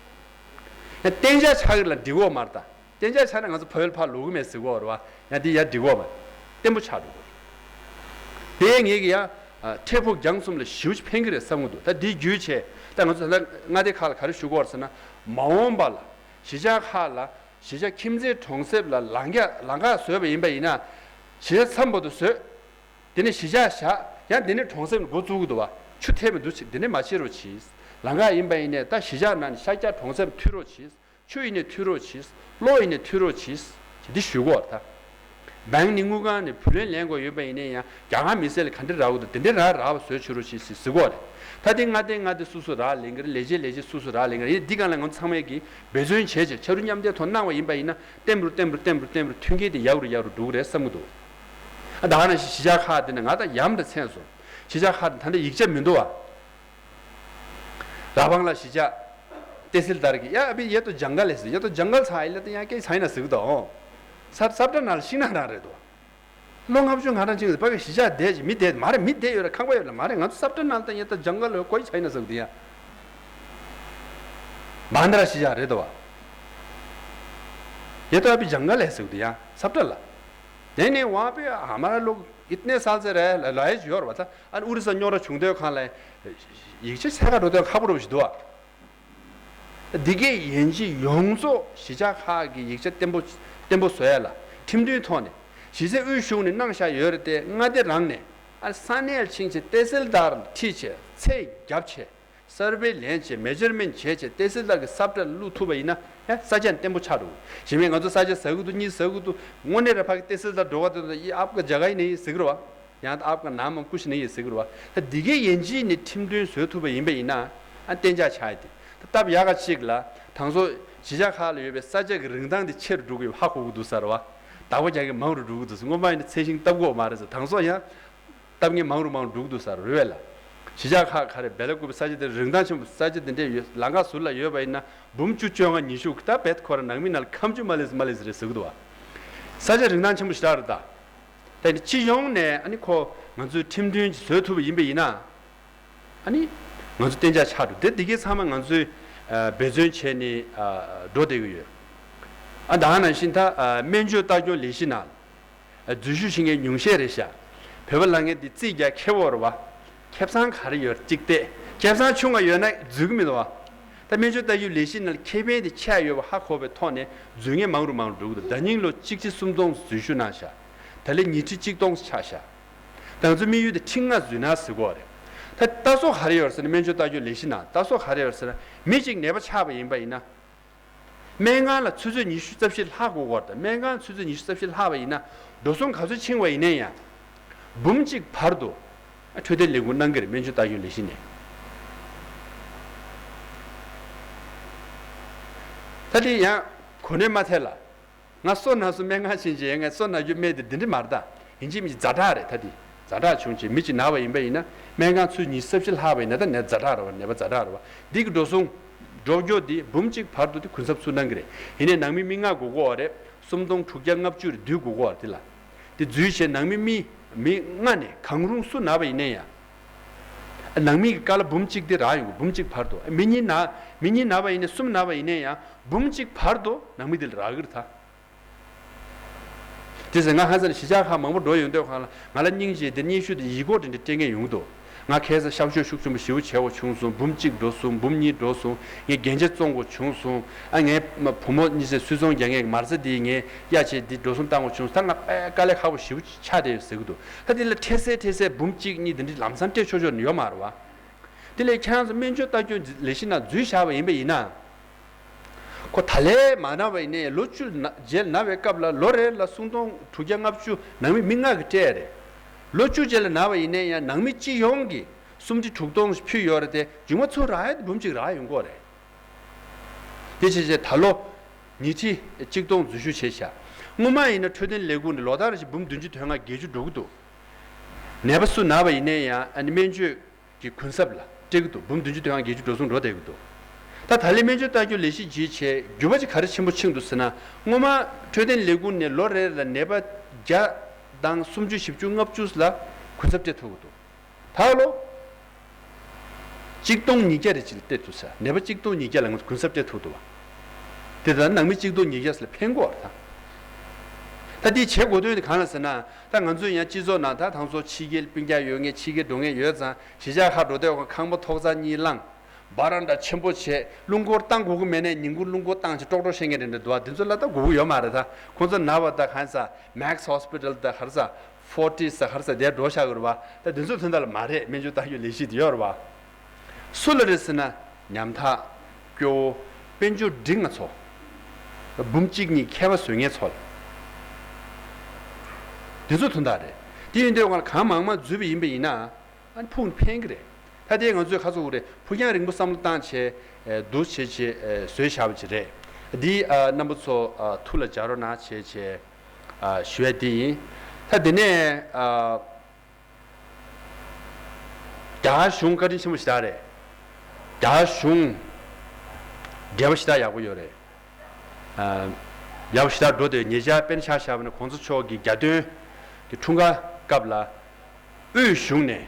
རེད། གཏན་འཇགས་ཆགས་ཀྱི་ལ་འགྲིག་གོ་མ་རེད་ད། གཏན་འཇགས་ཆགས་ན་ང་ཚོ་བོད་ལ་ཕར་ལོག་གི་མེད་ཟེར་གོ་རེད་བ། ཡང་འདི་ཡར་འགྲིག་གོ་མ་རེད། བརྟན་པོ་ཆགས་འགྲོ་གི་རེད། དེ་ངེད་ཀྱི་ཡང་འཕྲལ་ཕུགས་རྒྱང་གསུམ་ལ་ཞེ་པོ་ཅིག་ཕན་གྱི་རེད་བསམ་གྱི་འདུག་ད་འདི་བརྒྱུད་བྱས་ད་ང་ཚོ་ད་ལྟ་མངའ་སྡེ་ཁག་ལ་ག་རེ་ཞུ་གི་ཡོད་རེད་ཟེར་ན། མ་འོངས་པ་ལ་གཞིས་ཆགས་ཁག་ལ་གཞིས་ཆགས་ཁྱིམ་མཚེས་གྲོང་གསེབ་ལ་ལམ་ཁ་ལམ་ཁ་བཟོས་པ་ཡིན་པ་ཡིན་ན། གཞིས་ཆགས་མཚམས་བར་དུ་བཟོས། དེ་ནས་གཞིས་ཆགས་བཞག་ཡང་དེ་ནས་གྲོང་གསེབ་འགོ་བཙུགས་ཀྱི་འདུག་བ། ཆུ་ཐེབས་མི་འདུག་ཅིག་དེ་ནས་མ་བྱེད་རོགས་གྱིས། ལམ་ཁ་ཡིན་པ་ཡིན་ནས་ད་གཞིས་ཆགས་ནང་ནས་ཤར་རྒྱག་གྲོང་གསེབ་མཐུད་རོགས་གྱིས། ཆུ་ཡིན་ནས་མཐུད་རོགས་གྱིས། གློག་ཡིན་ནས་མཐུད་རོགས་གྱིས། ཅེས་འདི་ཞུ་གོ་ད། བེང་ནི་དངུལ་ཁང་ནས་བུ་ལོན་ལེན་དགོས་ཡོད་པ་ཡིན་ནའི་ཡང་རྒྱ་གར་མི་སེར་ལ་ག་འདྲ་རག་གི་འདུག་དེ་འདྲ་རག་རག་པ་བཟོས་བྱེད་རོགས་གྱིས་ཟེར་ཟེར་གོ་རེད། ད་དེ་མངའ་སྡེ་མངའ་སྡེ་སོ་སོ་རག་ལེན་གྱི་རེད། ལས་བྱེད་ལས་བྱེད་སོ་སོ་རག་ལེན་གྱི་རེད། འདི་སྒང་ལ་ང་ཚོ་ཚང་མས་ཀྱིས་འབད་བརྩོན་བྱས་བྱས་ཕྱར་གྲུ་མཉམ་འདེགས་ཐོག་གནང་བ་ཡིན་པ་ཡིན་ན་བརྟན་པོར་བརྟན་པོར་བརྟན་པོར་བརྟན་པོར་མཐུན་རྐྱེན་དེ་ཡག་རུ་ཡག་རུ་འགྲོ་གི་རེད་བསམ་གྱི་འདུག་ཨ་ད་ག་ནང་བཞིན་གཞིས་ཆགས་ཁག་དེ་ནས་ང་ད་ཡམ་དང་མཚན་སོང་། གཞིས་ཆགས་ཁག་དེ་ད་ལྟ་ཡིག་ཆ་མི་འདུག་བ། ར་བང་ལ་གཞིས་ཆགས། ཏེ་སིལ་དར་གྱི་ཡ་ཨ་བི་ཡེ་ཏོ་ཇང་གལ་ལས་ཟེར། ཡེ་ཏོ་ཇང་གལ་ཚ་ཨི་ལ་ཏེ་ཡང་སྐད་ཚ་ཨི་ན་ཟེར་གི་དོ། ས་ས་བཀྲ་ནང་ལ་ཤིང་ནགས་རང་རེད་དོ། ལོ་ལྔ་བཅུ་ང་གྲངས་ཅིག་ཕ་གི་གཞིས་ཆགས་བསྡད་ཅིག་མི་བསྡད་མ་རེད། མི་བསྡད་ཡོད་རེད། ཁང་པ་ཡོད་རེད་མ་རེད། ང་ཚོ་ས་བཀྲ་ནང་ལ་ཏེ་ཡེ་ཏོ་ཇང་གལ་ལ་ཀོ་ཡི་ཚ་ཨི་ན་ཟེར་གི་དེ་ཡ། མན་དྲ་གཞིས་ཆགས་རེད་དོ་བ། ཡེ་ཏོ་ཨ་བི་ཇང་གལ་ལས་ཟེར་གི་དེ་ཡ་ས་བཀྲ་ལ། དེ་ནས་ཝང་པེ་ཧ་མ་ར་ལུག་ཨིཏ་ནེ་སལ་ཟེར་རེད་ལ་ལ་ཡེ་ཡོད་རེད་བ། ད་ཨ་ནི་ཨུ་རི་ས་རྙོག་དྲ་བྱུང་དུས་གང་ལ་ཡིག་ཆ་ཚད་ཁ་འགྲོ་དུས་ཁག་པོ་རུ་ཞིག་འདུག་བ། འདི་གའི་ཡན་ཆད་ཡོངས་རྫོགས་གཞིས་ཆགས་ཁག་གི་ཡིག་ཆ་བརྟན་པོ་བརྟན་པོ་བཟོ་ཡ་ལ་ཁྲིམས་མཐུན་ཐོག་ནས་གཞིས་རྩེ་དབུས་གཞུང་ནས་གནང་བཞག་ཡོད་རེད་དེ། མངའ་སྡེ་རང་ནས་ཨ་ས་གནས་ལ་ཕྱིན་བྱས་ཏེ་སིལ་དར་ཁྲིད་བྱས་ཚད་བརྒྱབ་བྱས་སར་བེ་ལེན་བྱས་མེ་ཇར་མེན་བྱས་བྱས་ཏེ་སིལ་དར་གྱི་ས་བཀྲ་བླུག་ཐུབ་པ་ཡིན་ན་ཡ་ས་ཆ་བརྟན་པོ་ཆགས་འགྲོ། གཞི་མེད་ང་ཚོ་ས་ཆ་ཟ་གི་འདུག་གཉིས་ཟ་གི་འདུག་དངོས་གནས་ར་ཕ་གི་ཏེ་སིལ་དར་འགྲོ་ག་འདུག་ཡི་ཨབ་ག་ཇ་ག་ཡི་ནས་ཡི་ཟེར་གི་རེད་བ། ཡང་ད་ཨབ་ག་ནམ་མམ་ཀུ་ཤི་ནས་ཡི་ཟེར་གི་རེད་བ། ད་འདི་གའི་ཡན་ཆད་ནས་ཁྲིམས་མཐུན་བཟོ་ཐུབ་པ་ཡིན་པ་ཡིན་ན་ཨ་གཏན་འཇགས་ཆགས་ཡི་དེ། ད་སྟབས་ཡག་ག་ཅིག་ལ་དང་སོ་གཞིས་ཆགས་ཁག་ལ་ཡོད་པའི་ས་ཆ་གི་རིན་ཐང་དེ་ཆེ་རུ་འགྲོ་གི་ཡོད་ཧ་གོ་གི་འདུག་ས་རེད་བ། བདག་པོ་རྒྱག་གི་མང་རུ་འགྲོ་གི་འདུག་ས། སྔོན་མ་ཡིན་ན་ཚད་ཤིང་བཏབ་གི་ཡོད་མ་རེད་ས། དང་སོ་ཡང་། བཏབ་མཁན་མང་རུ་མང་རུ་འགྲོ་གི་འདུག་ས་རེད་བས་ལ། གཞིས་ཆགས་ཁག་ག་རེ་སྦེལ་ཀོབ་ས་ཆ་དེ་རིན་ཐང་ཆེན་པོ་ས་ཆ་དེ་འདྲས་ཡོད། ལམ་ཁ་ཟུར་ལ་ཡོད་པ་ཡིན་ན་འབུམ་བཅུ་བཅོ་ལྔ་ཉི་ཤུ་ད་བེད་ཁོ་ར་ནང་མི་ནང་ལ་ཁམ་ཆུ་མ་ལེས་མ་ལེས་རེད་ཟེར་གི་འདུག་བ། ས་ཆ་རིན་ཐང་ཆེན་པོ་ཞེ་དྲག་རེད་ད། ད་ནི་སྤྱི་ཡོངས་ནས་ཨ་ནི་ཁོ་ང་ཚོས་ཁྲིམས་མཐུན་ཅིག་བཟོ་ཐུབ་པ་ཡིན་པ་ཡིན་ན། ཨ་ནི་ང་ཚོ་གཏན་འཇགས་ཆགས་འགྲོ་དེ་འདི་གའི་ཚང་མ་ང་ཚོས་འབད་བརྩོན་བྱས་ནས་འགྲོ་བསྡད་ཀྱི་ཡོད། ཨ་ད་ནང་བཞིན་ད་སྨན་བཅོས་ལྟ་སྐྱོང་ལས་གཞི་ནང་། འཛུལ་ཞུགས་བྱེད་མཁན་ཉུང་ཤས་རེད་ཤག་བོད་པ་ལབ་མཁན་འདི་རྩིས་རྒྱག་མཁས་པོ་རེད་བ། ཁེ་བཟང་ག་རེ་ཡོད་རེད་གཅིག་བལྟས། ཁེ་བཟང་ཆུང་བ་ཡོད་ན་འཛུལ་གི་མི་འདུག་བ། ད་སྨན་བཅོས་ལྟ་སྐྱོང་ལས་གཞི་ནང་ལ་ཁེ་ཕན་དེ་ཆེ་ཡོད་པ་ཧ་གོ་བའི་ཐོག་ནས་འཛུལ་མཁན་མང་རུ་མང་རུ་འགྲོ་གི་འདུག་ཟླ་ཉིན་ལོ་གཅིག་ཁྲི་སུམ་སྟོང་འཛུལ་ཞུགས་གནང་ཤག་ད་ལན་ཉིས་ཁྲི་གཅིག་སྟོང་ཆགས་ཤག་ད་ང་ཚོ་དམིགས་ཡུལ་དེ་ཁྲི་ལྔ་འཛུལ་ན་ཟེར་གོ་རེད། ད་ལྟ་སོ་ག་རེ་ཡོད་རེད་ཟེར་ན་སྨན་བཅོས་ལྟ་སྐྱོང་ལས་གཞི་ནང་ལྟ་སོ་ག་རེ་ཡོད་རེད་ཟེར་ན་མི་གཅིག་ནད་པ་ཆགས་པ་ཡིན་པ་ཡིན་ན། སྨན་ཁང་ལ་ཆུ་ཚོད་ཉི་ཤུ་རྩ་བཞི་ལྷག་དགོས་ཀྱི་ཡོད་རེད། སྨན་ཁང་ཆུ་ཚོད་ཉི་ཤུ་རྩ་བཞི་ལྷག་པ་ཡིན་ན་འགྲོ་སོང་ག་ཚོད་ཕྱིན་པ་ཡིན་ན་ཡང་འབུམ་གཅིག་བར་དུ་འཕྲོད་བསྟེན་ལས་ཁུངས་གནང་གི་རེད། སྨན་བཅོས་ལྟ་སྐྱོང་ལས་གཞི་ནས། ད་དེ་ཡང་གོ་གནས་མ་ཐེབས་ལ། ང་སོ་ན་སོ་སྨན་ཁང་ཕྱིན་བྱས་ངས་སོ་ན་རྒྱུ་སྨན་དེ་འདི་འདྲ་མ་རེད་ད། ཡིན་གཅིག་མིན་གཅིག་ཛ་དྲག་རེད་ད་དེ། ཛ་དྲག་བྱུང་བྱས་མི་གཅིག་ན་བ་ཡིན་པ་ཡིན་ན་སྨན་ཁང་ཆུ་ཚོད་ཉི་ཤུ་རྩ་བཞི་ལྷག་པ་ཡིན་ན་ད་ནད་ཛ་དྲག་རེད་བ། ནད་པ་ཛ་དྲག་རེད་བ། འདི་གི་འགྲོ་སོང་ འགྲོ་རྒྱུ་དེ་འབུམ་གཅིག་བར་དུ་དེ་གུན་གསབ་སུ་གནང་གི་རེད། ཡིན་ནའི་ནང་མི་མི་ལྔ་དགོས་ཀྱི་ཡོད་རེད། སུམ་སྟོང་དྲུག་བརྒྱ་ལྔ་བཅུ་རེ་བསྡུ་དགོས་ཀྱི་ཡོད་རེད། དེ་ལ་དེ་འཛུལ་བྱས་ནང་མི་མི་མི་ལྔ་ནས་གང་རུང་སུ་ན་བ་ཡིན་ནའི་ཡང་། ནང་མི་གི་ཀ་ལ་འབུམ་གཅིག་དེ་རག་ཡོང་གི། འབུམ་གཅིག་བར་དུ་མི་གཉིས་ན་མི་གཉིས་ན་བ་ཡིན་ནའི་གསུམ་ན་བ་ཡིན་ནའི་ཡང་འབུམ་གཅིག་བར་དུ་ནང་མི་དེ་ལ་རག་གི་རེད་ད། དེ་ཟེར་ང་ཧ་ས་ནས་གཞིས་ཆགས་ཁག་མང་པོ་འགྲོ་ཡོང་དུས་སྒང་ལ་ང་ལ་སྙིང་རྗེ་དེ་སྙན་ཞུ་དེ་ཡིག་སྐོར་དེ་འདྲ་སྤྲད་མཁན་ཡོང་གི་འདུག་ང་ཁ་སང་གཤག་བཅོས་ཤུགས་ཆེན་པོ་ཞེ་པོ་བྱས་པ་བྱུང་སོང་། འབུམ་གཅིག་འགྲོ་སོང་། འབུམ་གཉིས་འགྲོ་སོང་། ངས་རྒྱན་ཆ་བཙོང་དགོས་བྱུང་སོང་། ཨ་ངའི་བུ་མོ་གཉིས་ཚེ་སུས་ཚོང་རྒྱག་མཁན་གྱི་མ་རྩ་དེ་ངས་གཡར་བྱས་དེ་འགྲོ་སོང་བཏང་དགོས་བྱུང་སོང་། ད་ང་དཔེ་དཀའ་ལས་ཁག་པོ་ཞེ་པོ་ཆགས་བསྡད་ཡོད་ཟེར་གི་འདུག་ད་དེ་ལ་འཕྲལ་སེལ་འཕྲལ་སེལ་འབུམ་གཅིག་གཉིས་དེ་འདྲ་ལམ་སང་སྤྲད་ཆོག་ཆོག་ནི་ཡོད་མ་རེད་བ། དེ་ལས་ཁྱེད་རང་ཚོ་སྨན་བཅོས་ལྟ་སྐྱོང་ལས་གཞི་ནང་འཛུལ་བཞག་པ་ཡིན་པ་ཡིན་ན། ཁོ་ད་ལན་མ་ན་བ་ཡིན་ནའི་ལོ་བཅུ་ན་རྗེས་ན་བའི་སྐབས་ལ་ལོ་རེ་ལ་སུམ་སྟོང་དྲུག་བརྒྱ་ལྔ་བཅུ་ནང་མི་མི་ལྔ་གིས་སྤྲད་རེད། ལོ་བཅུ་རྗེས་ལ་ན་བ་ཡིན་ནའི་ཡང་ནང་མི་སྤྱི་ཡོངས་ཀྱི་སུམ་ཁྲི་དྲུག་སྟོང་ཕུལ་ཡོད་རེད་དེ། མཇུག་མ་ཚུར་རག་ཡ་དེ་འབུམ་གཅིག་རག་ཡོང་གི་ཡོད་རེད། དེ་བྱས་བྱས་ད་ལོ་ཉིས་ཁྲི་གཅིག་སྟོང་འཛུལ་ཞུགས་བྱས་ཤག་སྔོན་མ་ཡིན་ན་འཕྲོད་བསྟེན་ལས་ཁུངས་ནས་ལོ་ལྟར་བཞིན་འབུམ་བདུན་ཅུ་དོན་ལྔ་བརྒལ་རྒྱུ་འགྲོ་གི་འདུག་ནད་པ་སུ་ན་བ་ཡིན་ནའི་ཡང་ཨ་ནི་སྨན་བཅོས་ཀྱི་གུན་གསབ་ལ་སྤྲད་ཀྱི་འདུག་འབུམ་བདུན་ཅུ་དོན་ལྔ་བརྒལ་རྒྱུ་འགྲོ་སོང་འགྲོ་བསྡད་ཀྱི་འདུག་ད་ད་ལན་སྨན་བཅོས་ལྟ་སྐྱོང་ལས་གཞི་བརྒྱུད་བྱས་འགྱུར་བ་ཅིག་ག་རེ་ཆེན་པོ་ཕྱིན་འདུག་ཟེར་ན། སྔོན་མ་འཕྲོད་བསྟེན་ལས་ཁུངས་ནས་ལོ་རེ་ལ་ནད་པ་བརྒྱ་དང་སུམ་ཅུ་བཞི་བཅུ་ལྔ་བཅུ་ལ་གུན་གསབ་སྤྲད་ཐུབ་ཀྱི་འདུག་ད་ལོ་གཅིག་སྟོང་ཉིས་བརྒྱ་རེ་ཅིག་ལ་སྤྲད་ཐུབ་ས། ནད་པ་གཅིག་སྟོང་ཉིས་བརྒྱ་ལ་ང་ཚོ་གུན་གསབ་སྤྲད་ཐུབ་འདུག་བ། དེ་ལྟར་ནང་མི་གཅིག་སྟོང་ཉིས་བརྒྱ་ལ་ཕན་གྱི་ཡོད་རེད་ད། ད་འདི་བྱེད་དགོས་དོན་དེ་གང་ལ་ཟེར་ན། ད་ང་ཚོས་ཡང་སྤྱི་ཚོགས་ནང་ད་དང་ཚོ་ཕྱི་རྒྱལ་སྤུན་ཀྱག་ཡོད་མཁན་ཕྱི་རྒྱལ་འགྲོ་མཁན་ཡོད་ཙང་གཞིས་ཆགས་ཁག་འགྲོ་དུས་ཁང་པ་ཐོག་ཚད་གཉིས་བླངས། བ་རན་ཌ་ཆེན་པོ་བྱས། རླུང་འཁོར་བཏང་དགོས་ཀྱི་མེད་ནའི་ཉིན་གུང་རླུང་འཁོར་བཏང་བྱས་ཀྲོག་ཀྲོག་བཤད་མཁན་རེ་འདྲ་འདུག་བ། འདི་ཚོ་ལ་ད་དགོས་ཀྱི་ཡོད་མ་རེད་ད། ཁོང་ཚོ་ན་བ་ད་གང་ས་Max Hospital ད་ག་རེ་ས་Fortis ད་ག་རེ་ས་དེར་འགྲོ་བཞག་གི་རེད་བ། ད་འདི་ཚོ་དོན་དག་ལ་མ་རེད། སྨན་བཅོས་ལྟ་སྐྱོང་ལས་གཞི་དེ་ཡོད་རེད་བ། སུ་ལ་རེད་ཟེར་ན། ཉམ་ཐག་སྐྱོ་བོ། དཔལ་འབྱོར་འབྲིང་བ་ཚོ། འབུམ་གཅིག་གཉིས་ཁྱད་པར་བཟོ་མཁན་ཚོ་ལ། འདི་ཚོ་དོན་དག་རེད། དེ་ཡིན་དུས་ང་ལ་གང་མང་མང་འཛུལ་བ་ཡིན་པ་ཡིན་ན། ཨ་ནི་ཕུགས་ནས་ཕན་གྱི་རེད། ད་དེ་ང་ཚོས་ཁ་ཚུགས་རེད། ཕུགས་རྒྱང་རིང་པོ་བསམ་བློ་བཏང་བྱས། ཨེ་འདུག་བྱས་བྱས་ཨེ་བཟོས་བཞག་པ་ཅིག་རེད། འདི་ཨ་རྣམ་པ་ཚོ་ཨ་ཐུགས་ལ་འཇགས་རོགས་གནང་བྱས་བྱས་ཨ་ཞུ་ཡ་འདི་ཡིན། ད་དེ་ནས་ཨ་རྒྱ་གར་གཞུང་བཀའ་དྲིན་ཆེན་པོ་ཞེ་དྲག་རེད། རྒྱ་གར་གཞུང་འབྲེལ་བ་ཞེ་དྲག་ཡག་པོ་ཡོད་རེད། ཨ་ཡག་པོ་ཞེ་དྲག་འགྲོ་དེ། ཉེ་ཆར་དཔེར་ན་ཆ་བཞག་པ་ན་གོང་ས་མཆོག་གི་གྱ་སྟོན་གྱི་འཁྲུངས་སྐར་སྐབས་ལ། དབུས་གཞུང་ནས་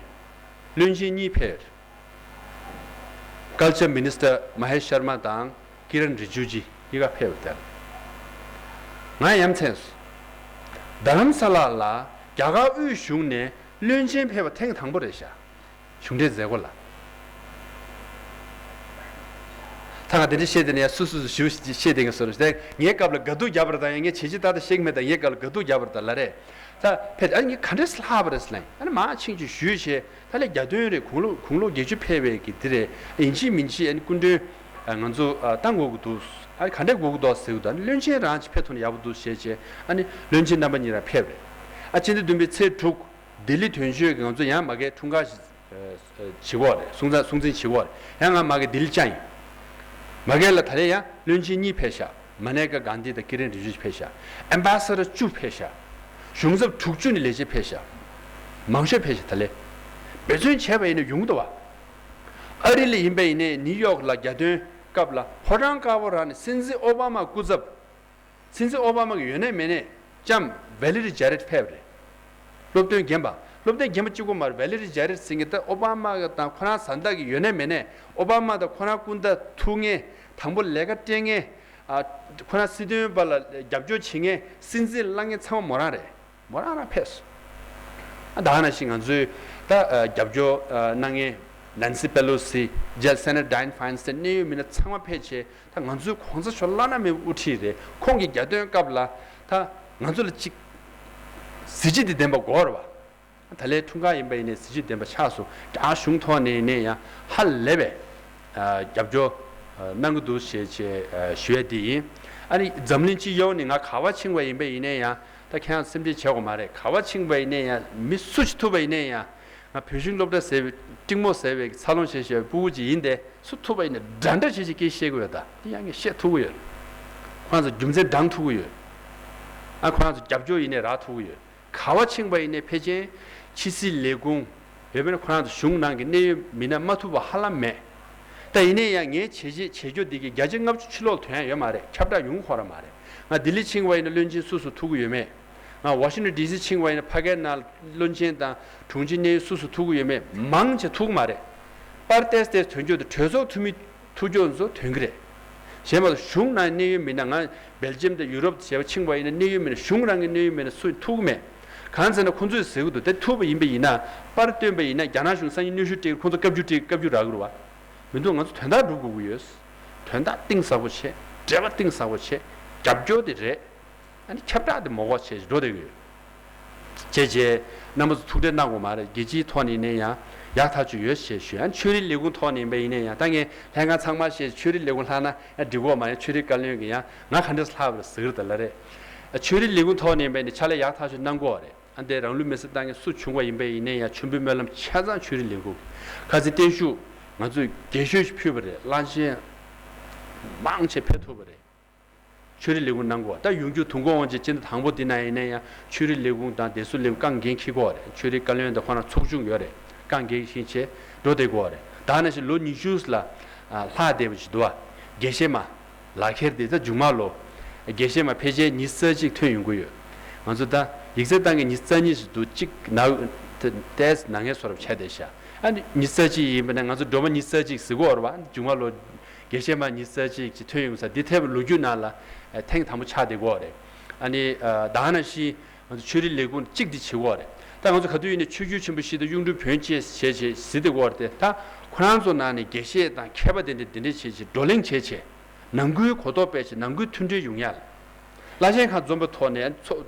བློན་ཆེན་གཉིས་ཕེབས། Culture Minister Mahesh Sharma དང་Kiren Rijiju གཉིས་ཀ་ཕེབས་པ་དང་། ང་ཡ་མཚན་སོང་། རྡ་རམ་ས་ལ་ལ་རྒྱ་གར་དབུས་གཞུང་ནས་བློན་ཆེན་ཕེབས་པ་ཐེངས་དང་པོ་རེད་ཤག་གཞུང་འབྲེལ་མཛད་སྒོ་ལ། ད་ང་དེ་འདྲ་བཤད་དེ་ནས་སུ་སུ་སུ་ཞུ་བཤད་དེ་ངས་སོ་རེད། ངའི་སྐབས་ལ་དགའ་སྡུག་བརྒྱབ་པ་རེད་ད། ཡང་ངས་བྱས་རྗེས་ཏག་ཏག་བཤད་ཀྱི་མེད་ད། ངའི་སྐབས་ལ་དགའ་སྡུག་བརྒྱབ་པ་རེད་ད་ལབ་རེད། ད་ཕེབས། ཨ་ནི་ངས་ག་འདྲས་ལྷག་པ་རེད་ཟེར་ན། ཨ་ནི་མར་ཕྱིན་བྱས་ཞུས་བྱས། ད་ལས་གྱ་སྟོན་རེད། དགུང་ལོ་དགུང་ལོ་བརྒྱད་ཅུ་ཕེབས་པའི་གི་དེ་རེད། ཡིན་གཅིག་མིན་གཅིག་ཨ་ནི་སྐུ་མགྲོན་ང་ཚོ་བཏང་དགོས་ཀྱི་འདུག་ཨ་ནི་ག་འདྲས་དགོས་ཀྱི་འདུག་ཟེར་གྱི་འདུག་ཨ་ནི་བློན་ཆེན་རང་ཅིག་ཕེབས་ཐུབ་ན་ཡག་པོ་འདུག་ཞེས་བྱས། ཨ་ནི་བློན་ཆེན་རྣམ་པ་གཉིས་རང་ཕེབས་རེད། ཨ་སྤྱི་ཟླ་བདུན་པའི་ཚེས་དྲུག་ལྡི་ལི་དོན་གཅོད་ཀྱི་ང་ཚོ་ཡང་མ་གའི་འཁྲུངས་སྐར་ཞིག་བྱེད་དགོས་རེད། སྲུང་བརྩི་སྲུང་བརྩི་བྱེད་དགོས་རེད། ཡང་ང་མ་གའི་ལྡི་ལི་བཅར་ཡིན། མ་གའི་ལ་ད་རེས་ཡང་བློན་ཆེན་གཉིས་ཕེབས་ཤག་མ་ནེ་ཀ་གྷན་དྷི་དང་ཀི་རན་རི་ཇི་ཇུ་ཕེབས་ཤག་ཨེམ་བྷེ་སེ་ཌར་བཅུ་ཕེབས་ཤག་གཞུང་ཚབ་དྲུག་ཅུ་ནས་ལས་བྱེད་ཕེབས་ཤག་མང་ཤོས་ཕེབས་ཤག་ད་ལས་འབད་བརྩོན་བྱས་པ་ཡིན་ན་ཡོང་གི་འདུག་བ། ཨ་རི་ལ་ཡིན་པ་ཡིན་ནའི་ནིའུ་ཡོག་ལ་གྱ་སྟོན་སྐབས་ལ་ཕོ་བྲང་དཀར་པོ་རང་ནས་སྲིད་འཛིན་ཨོ་བྷ་མ་སྐུ་ཚབ། སྲིད་འཛིན་ཨོ་བྷ་མ་གི་ཡོད་ནའི་མེད་ནའི་ལྕམ་ཝེ་ལེ་རི་ཇེ་རེད་ཕེབས་རེད། སློབ་སྟོན་རྒན་པ། སློབ་སྟོན་རྒན་པ་གཅིག་པོ་མ་རེད། ཝེ་ལེ་རི་ཇེ་རེད་ཟེར་མཁན་ད་ཨོ་བྷ་མ་དང་ཁོ་རང་བཟའ་ཟླ་གི་ཡོད་ནའི་མེད་ནའི་ཨོ་བྷ་མ་དང་ཁོ་རང་སྐུ་ཟླ་ཐུག་མཁན། དང་པོ་ལས་ཀ་སྤྲད་མཁན། ཨ་ཁོ་རང་སྲིད་དོན་པ་ལ་རྒྱབ་སྐྱོར་བྱེད་མཁན། སྲིད་འཛིན་ལངས་མཁན་ཚང་མ་མོ་རང་རེད། མོ་རང་རང་ཕེབས་སོང་། ཨ་ད་ག་ནང་བཞིན་ང་ཚོའི་ད་ཨ་རྒྱབ་སྐྱོར་ཨ་གནང་མཁན་ནན་སི་པེ་ལོ་སི། རྗེས་སེ་ནེ་ཊར་ཌའེན་ཕའིན་སི་ཊེན། གནད་ཡོད་མི་སྣ་ཚང་མ་ཕེབས་བྱས། ད་ང་ཚོའི་གོང་ས་མཆོག་བླ་ན་མེད་པའི་དབུ་ཁྲིད་རེད། ཁོང་གི་གྱ་སྟོན་སྐབས་ལ་ད་ང་ཚོ་ལ་ཅིག་གཟི་བརྗིད་དེ་ལྡན་པ་དགོས་རེད་བ། ད་ལན་འཁྲུངས་སྐར་ཡིན་པ་ཡིན་ནའི་གཟི་བརྗིད་ལྡན་པ་ཆགས་སོང་། རྒྱ་གཞུང་ཐོག་ནས་ནས་ཡང་ཧ་ལས་པའི་ཨ་རྒྱབ་སྐྱོར་ཨ་གནང་གི་འདུག་ཞེས་བྱས་ཨ་ཞུ་ཡ་དེ་ཡིན། ཨ་ནི་འཛམ་གླིང་སྤྱི་ཡོངས་ནས་ང་ག་པར་ཕྱིན་པ་ཡིན་པ་ཡིན་ནའི་ཡང་། ད་ཁྱེད་རང་སེམས་ཁྲལ་བྱེད་དགོས་མ་རེད། ག་པར་ཕྱིན་པ་ཡིན་ནའི་ཡང་། མི་སུ་ཞིག་ཐུག་པ་ཡིན་ནའི་ཡང་། ང་བོད་གཞུང་སློབ་གྲྭ་ཟེར་བའི་སྤྲིང་མོ་ཟེར་བའི་འཚར་ལོངས་བྱེད་བཞིན་པའི་སྤུ་གུ་ཅིག་ཡིན་ཏེ། སུ་ཐུག་པ་ཡིན་ནའི་འདྲ་འདྲ་བྱེད་བྱེད་སྐད་བཤད་ཀྱི་ཡོད། ད་དེ་ཡང་ངས་བཤད་ཐུབ་ཀྱི་ཡོད། ཁོ་རང་ཚོ་རྒྱུ་མཚན་བགྲང་ཐུབ་ཀྱི་ཡོད། ཨ་ཁོ་རང་ཚོ་རྒྱབ་སྐྱོར་ཡིན་ནའི་རག་ཐུབ་ཀྱི་ཡོད། ག་པར་ཕྱིན་པ་ཡིན་ནའི་ཕལ་ཆེར་ཕྱི་སྲིད་ལས་ཁུངས། ཡོད་པས་ན་ཁོ་རང་ཚོ་གཞུང་ནང་གི་གནད་ཡོད་མི་སྣ་མ་ཐུག་པ་ཧ་ལམ་མེད། ད་ཡིན་ནའི་ཡང་ངས་བྱས་རྗེས་བྱེད་རྒྱུ་འདི་གི་བརྒྱ་ཆ་ལྔ་བཅུ་ཕྱི་ལོགས་ཐོན་ཡ་ཡོད་མ་རེད། ཁྱབ་བསྒྲགས་ཡོང་ཁོ་ར་མ་རེད། ང་ལྡི་ལི་ཕྱིན་པ་ཡིན་ན་བློན་ཆེན་སུ་སུ་ཐུག་གི་ཡོད་མེད། ང་ཝ་ཤིང་ཊོན་ཌི་སི་ཕྱིན་པ་ཡིན་ན་ཕ་གིའི་ནང་བློན་ཆེན་དང་དྲུང་ཆེ་གནད་ཡོད་སུ་སུ་ཐུག་གི་ཡོད་མེད། མང་ཆེ་ཐུག་གི་མ་རེད། པར་ཏོག་ཙམ་ཐོན་རྒྱུ་དེ་གྲོས་ཚོགས་འཐུས་མི་ཐུག་རྒྱུ་ཚོ་ཐོན་གི་རེད། གཞན་མ་གཏོགས་གཞུང་ནང་གནད་ཡོད་མི་སྣ། ང་སྦེལ་ཇམ་དང་ཡུ་རོབ་ཞེས་པ་ཕྱིན་པ་ཡིན་ན་གནད་ཡོད་མི་སྣ། གཞུང་རང་གི་གནད་ཡོད་མི་སྣ་སུ་ཐུག་གི་མེད། གང་ཟེར་ན་ཁོང་ཚོས་ཟེར་གི་འདུག་དེ་ཐུག་པ་ཡིན་པ་ཡིན་ན། པར་བཏོན་པ་ཡིན་ན་རྒྱ་ནག་གཞུང་སང་ཉིན་གནོན་ཤུགས་སྤྲད། ཁོང་ཚོ་བཀའ་བཀྱོན་སྤྲད། བཀའ་བཀྱོན་རག་གི་རེད་བ། མི་འདུག་ང་ཚོ་དོན་དག་སྒྲུབ་དགོས་ཀྱི་ཡོད། དོན་དག་གཏིང་ཟབ་པོ་བྱས། འབྲེལ་བ་གཏིང་ཟབ་པོ་བྱས། རྒྱབ་སྐྱོར་དེ་རེད། ཨ་ནི་ཁྱབ་བསྒྲགས་དེ་མ་དགོས་བྱས་འགྲོ་བསྡད་ཀྱི་ཡོད། བྱས་བྱས། རྣམ་པ་ཚོ་ཐུགས་ཁྲལ་གནང་དགོས་མ་རེད། རྒྱལ་སྤྱིའི་ཐོག་ནས་ཡིན་ན་ཡང་ཡག་ཐག་ཆོད་ཡོད་ཞེས་ཞུ། ཨ་ནི་ཆོས་རིག་ལས་ཁུངས་ཐོག་ནས་ཡིན་པ་ཡིན་ན་ཡང་། ད་ངས་ལྷན་ཁང་ཚང་མ་བཤད། ཆོས་རིག་ལས་ཁུངས་ལྷག་ན་ཡང་འགྲིག་གི་ཡོད་མ་རེད། ཆོས་རིག་བཀའ་བློན་གྱིས་ཡང་ང་ག་འདྲས་ལྷག་པ་རེད་ཟེར་གི་རེད་ད་ལ་རེད། ཨ་ཆོས་རིག་ལས་ཁུངས་ཐོག་ནས་ཡིན་པ་ཡིན་ན་ཕྱག་ལས་ཡག་ཐག་ཆོད་གནང་གི་ཡོད་རེད། ཨ་འདས་རང་ལུས་མེར་སྲེག་བཏང་མཁན་སུ་བྱུང་བ་ཡིན་པ་ཡིན་ན་ཡང་མཆོད་འབུལ་སྨོན་ལམ་ཆ་ཚང་ཆོས་རིག་ལས་ཁུངས་ཁ་སང་བརྟན་བཞུགས་ང་ཚོས་རྒྱས་ཤོས་ཤིག་ཕུལ་བ་རེད། བླ་ཆེན་མང་ཆེ་ཕེབས་ཐུབ་པ་རེད། ཆོས་རིག་ལས་ཁུངས་གནང་དགོས། ད་ཡོང་རྒྱུ་དུས་འཁོར་དབང་ཆེན་སྤྱི་ཟླ་དང་པོ་འདི་ནང་ཡིན་ན་ཡང་ཆོས་རིག་ལས་ཁུངས་དང་བདེ་སྲུང་ལས་ཁུངས་རྐང་འགན་འཁྱེར་དགོས་རེད། ཆོས་རིག་བཀའ་བློན་དང་ཁོ་རང་ཚོགས་ཆུང་ཡོད་རེད། རྐང་འགན་བཞེས་བྱས་འགྲོ་བསྡད་དགོས་རེད། ད་ནང་བཞིན་ལོ་ཉི་ཤུ་ལ་ལྷག་བསྡད་པ་ཞིག་འདུག་བ། དགེ་བཤེས་མ་ལག་ཁྱེར་དེ་ད་མཇུག་མ་ལོ། དགེ་བཤེས་མ་ཕལ་ཆེར་ཉི་ཤུ་རྩ་གཅིག་ཐོན་ཡོང་གི་ཡོད། ང་ཚོ་ད་ཡིག་ཚད་བཏང་མཁན་ཉི་ཤུ་རྩ་གཉིས་ཤིག་འདུག་གཅིག་ན་ཏོག་ཙམ་ན་མཁན་བཟོ་འདྲ་ཆགས་བསྡད་ཤག་ཨ་ནི་ཉི་ཤུ་རྩ་གཅིག་ཡིན་པ་ན་ང་ཚོ་སྒྲོལ་མ་ཉི་ཤུ་རྩ་གཅིག་ཟེར་གྱི་ཡོད་རེད་བ། མཇུག་མ་ལོ། དགེ་བཤེས་མ་ཉི་ཤུ་རྩ་གཅིག་ཅིག་ཐོན་ཡོང་ས་འདི་ཐེབས་ལོ་རྒྱུས་ནང་ལ་ཨ་ཐེངས་དང་པོ་ཆགས་བསྡད་ཀྱི་ཡོད་རེད། ཨ་ནི་ཨ་ད་ག་ནང་བཞིན་ང་ཚོ་ཆོས་རིག་ལས་ཁུངས་གཅིག་འདི་བྱེད་ཀྱི་ཡོད་རེད། ད་ང་ཚོ་ག་དུས་ཡིན་ནའི་ཆོས་བརྒྱུད་ཆེན་པོ་བཞི་དང་གཡུང་དྲུང་བོན་བཅས་བྱས་བྱས་ཟེར་བསྡད་ཀྱི་ཡོད་རེད་དེ། ད་ཁོ་རང་ཚོ་ནང་ནས་དགེ་བཤེས་དང་མཁས་པ་དེ་འདྲ་འདི་འདྲ་བྱས་བྱས་བགྲོ་གླེང་བྱས་བྱས། ནང་ཁུལ་གོ་རྟོགས་སྤེལ་བྱས། ནང་ཁུལ་མཐུན་སྒྲིལ་ཡོང་ཡ་ལ། བླ་ཆེན་ཁག་འཛོམས་པའི་ཐོག་ནས་ཚོགས་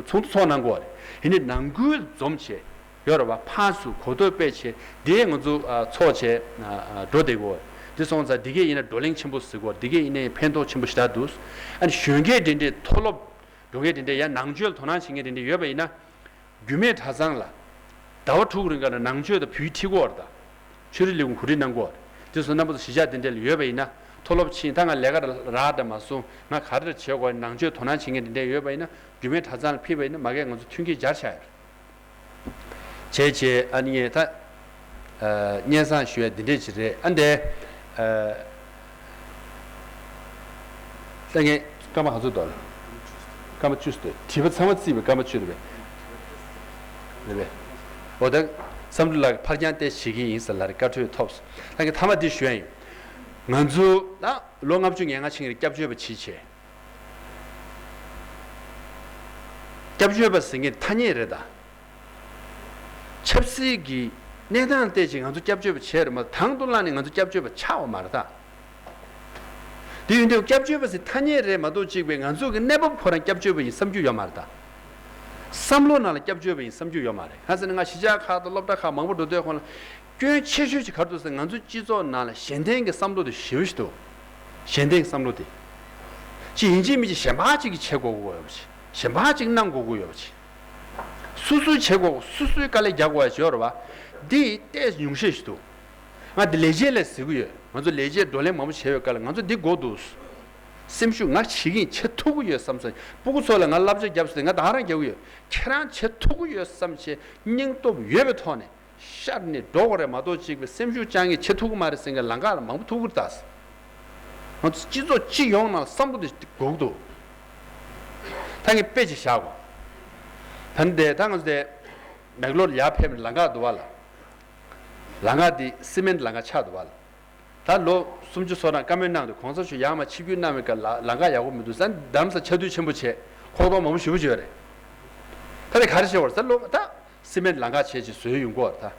ཚོགས་འདུ་ཚོགས་གནང་དགོས་རེད། ཡིན་ནའི་ནང་ཁུལ་འཛོམས་བྱས་ཡོད་རེད་བ། ཕར་ཚུར་གོ་རྟོགས་སྤེལ་བྱས་དེ་ང་ཚོ་ཨ་ཚོགས་བྱས་ཨ་འགྲོ་བསྡད་དགོས། དེ་སོང་ཙང་འདི་གས་ཡིན་ན་བགྲོ་གླེང་ཆེན་པོ་ཟེར་དགོས། འདི་གས་ཡིན་ན་ཕན་ཐོགས་ཆེན་པོ་ཞེ་དྲག་འདུག་ཨ་ནི་གཞོན་སྐྱེས་དེ་འདྲས་མཐོ་སློབ་འགྲོ་མཁན་དེ་འདྲས་ཡང་ནང་ཆོས་ལ་དོ་སྣང་བྱེད་མཁན་དེ་འདྲས་ཡོད་པ་ཡིན་ན། རྒྱུད་སྨད་གྲྭ་ཚང་ལ་ཟླ་བ་དྲུག་རིང་ག་ལ་ནང་ཆོས་དང་བོད་ཡིག་ཁྲིད་ཀྱི་ཡོད་རེད་ད། ཆོས་རིག་ལས་ཁུངས་གོ་སྒྲིག་གནང་གི་ཡོད་རེད། དེ་སོང་རྣམ་པ་ཚོ་གཞིས་ཆགས་དེ་འདྲ་ལ་ཡོད་པ་ཡིན་ན། མཐོ་སློབ་ཕྱིན། ད་ང་ལས་ཀ་རག་རག་འདྲ་མ་སོང་། ང་ག་རེ་བྱེད་དགོས། ནང་ཆོས་དོ་སྣང་བྱེད་མཁན་དེ་འདྲ་ཡོད་པ་ཡིན་ན། རྒྱུད་སྨད་གྲྭ་ཚང་ལ་ཕེབས་པ་ཡིན་ན་མ་གིར་ང་ཚོ་མཐུན་རྐྱེན་སྦྱར་བཞག་ཡོད་རེད། བྱས་བྱས་ཨ་ནི་ངས་ད་ཨ་སྙན་སེང་ཞུ་ཡ་འདི་འདྲས་ཅིག་རེད། ཨ་འདས་ཨ་ད་ངས་སྐར་མ་ག་ཚོད་འདུག་སྐར་མ་བཅུ་ཙམ་འདུག་དྲི་བ་ཚང་མ་བརྩིས་པའི་སྐར་མ་བཅུ་རེད་པས། རེད་པས། འོ་ད་བསམ་གྲུབ་ལགས་ཀྱིས་ཕར་འགྱངས་བལྟས་བྱེད་ཀྱི་ཡིན་ཟེར་ལབ་རེད། བཀའ་འཁྲོལ་ཐོབ་སོང་། ད་ངས་མཐའ་མ་འདི་ཞུ་ཡ་ཡིན། ང་ཚོ་ད་ལོ་ལྔ་བཅུ་ང་ལྔ་ཕྱིན་རེད། སྐྱབས་བཅོལ་བ་བྱེད་བྱས། སྐྱབས་བཅོལ་བ་ཟེར་མཁན་ཐ་སྙད་རེད་ད། ཆབ་སྲིད་ཀྱི་གནས་སྟངས་བལྟས་ཀྱི་ང་ཚོ་སྐྱབས་བཅོལ་བ་བྱས་རེད་མ་གཏོགས། དང་དུ་བླངས་ནས་ང་ཚོ་སྐྱབས་བཅོལ་བ་ཆགས་པ་མ་རེད་ད། དེ་ཡིན་དུས་སྐྱབས་བཅོལ་བ་ཟེར་ཐ་སྙད་རེད་མ་གཏོགས། གཅིག་པའི་ང་ཚོ་གི་གནས་བབ་ཁོ་རང་སྐྱབས་བཅོལ་བ་ཡིན་བསམ་རྒྱུ་ཡོད་མ་རེད་ད། བསམ་བློ་ནང་ལ་སྐྱབས་བཅོལ་བ་ཡིན་བསམ་རྒྱུ་ཡོད་མ་རེད། གང་ཟེར་ན་ང་གཞིས་ཆགས་ཁག་དང་སློབ་གྲྭ་ཁག་མང་པོ་འགྲོ་དུས་ཁོང་ལ་སྐྱོན་ཆེ་ཤོས་ཅིག་ག་རེ་འདུག་ཟེར། ང་ཚོ་སྤྱི་ཚོགས་ནང་ལ་གཞན་བརྟེན་གྱི་བསམ་བློ་དེ་ཞེ་པོ་ཞིག་འདུག་གཞན་བརྟེན་གྱི་བསམ་བློ་དེ། ཅིག་ཡིན་གཅིག་མིན་གཅིག་གཞན་པ་ཅིག་གིས་བྱེད་དགོས་ཀྱི་ཡོད་པ་ཅིག་གཞན་པ་ཅིག་གནང་དགོས་ཀྱི་ཡོད་པ་ཅིག་སོ་སོས་བྱེད་དགོས། སོ་སོས་དཀའ་ལས་རྒྱག་དགོས་ཡ་ཅིག་ཡོད་རེད་བ། འདི་ཏོག་ཙམ་ཉུང་ཤས་ཤིག་འདུག་ང་འདི་ལས་བྱེད་ལ་ཟེར་གྱི་ཡོད། ང་ཚོ་ལས་བྱེད་བགྲོ་གླེང་མང་པོ་བྱས་པའི་སྐབས་ལ་ང་ཚོ་འདི་དགོས་འདུག་སེམས་ཤུགས་ང་བྱེད་ཀྱི་ཡིན། བྱེད་ཐུབ་ཀྱི་ཡོད་བསམ་སོང་། སྤུ་གུ་ཚོ་ལ་ང་བསླབ་བྱ་བརྒྱབ་སོང་། ང་ད་རང་རྒྱག་གི་ཡོད། ཁྱེད་རང་བྱེད་ཐུབ་ཀྱི་ཡོད་བསམ་བྱས་སྙིང་སྟོབས་ཡོད་པའི་ཐོག་ནས་ཤར་ནས་འགྲོ་དགོས་རེད་མ་གཏོགས། གཅིག་པའི་སེམས་ཤུགས་བཅང་ངས་བྱེད་ཐུབ་ཀྱི་མ་རེད་ཟེར་མཁན་ལམ་ཁ་ལ་མང་པོ་ཐུག་གི་རེད་ད། ང་ཚོ་སྤྱི་ཚོགས་སྤྱི་ཡོངས་ནང་བསམ་བློ་དེ་དགོས་ཀྱི་འདུག་ད་ངས་དཔེ་ཅིག་བཞག་གོ། ད་ནི་དེ་ད་ང་ཚོ་དེ་མེག་ལོར་ཡར་ཕེབས་ནས་ལམ་ཁ་འདུག་བ་ལ། ལམ་ཁ་འདི་སི་མེན་ལམ་ཁ་ཆགས་འདུག་བ་ལ། ད་ལོ་སུམ་ཅུ་སོ་ནང་བཀའ་མོལ་གནང་དུས་གོང་ས་མཆོག་ཡར་མར་ཆིབས་བསྒྱུར་གནང་བའི་སྐབས་ལ་ལམ་ཁ་ཡག་པོ་མི་འདུག་ཟེར། རྡ་རམ་ས་ལ་ཆགས་དུས་ཆེན་པོ་བྱས། ཁོག་སྟོང་མང་པོ་ཞེ་པོ་ཅིག་ཡོད་རེད། ད་དེ་ག་རེ་བྱས་པ་རེད་ཟེར། ལོ་ད་སི་མེན་ལམ་ཁ་བྱས་ཅིག་བཟོས་ཡོང་གི་ཡོད་རེད་ད།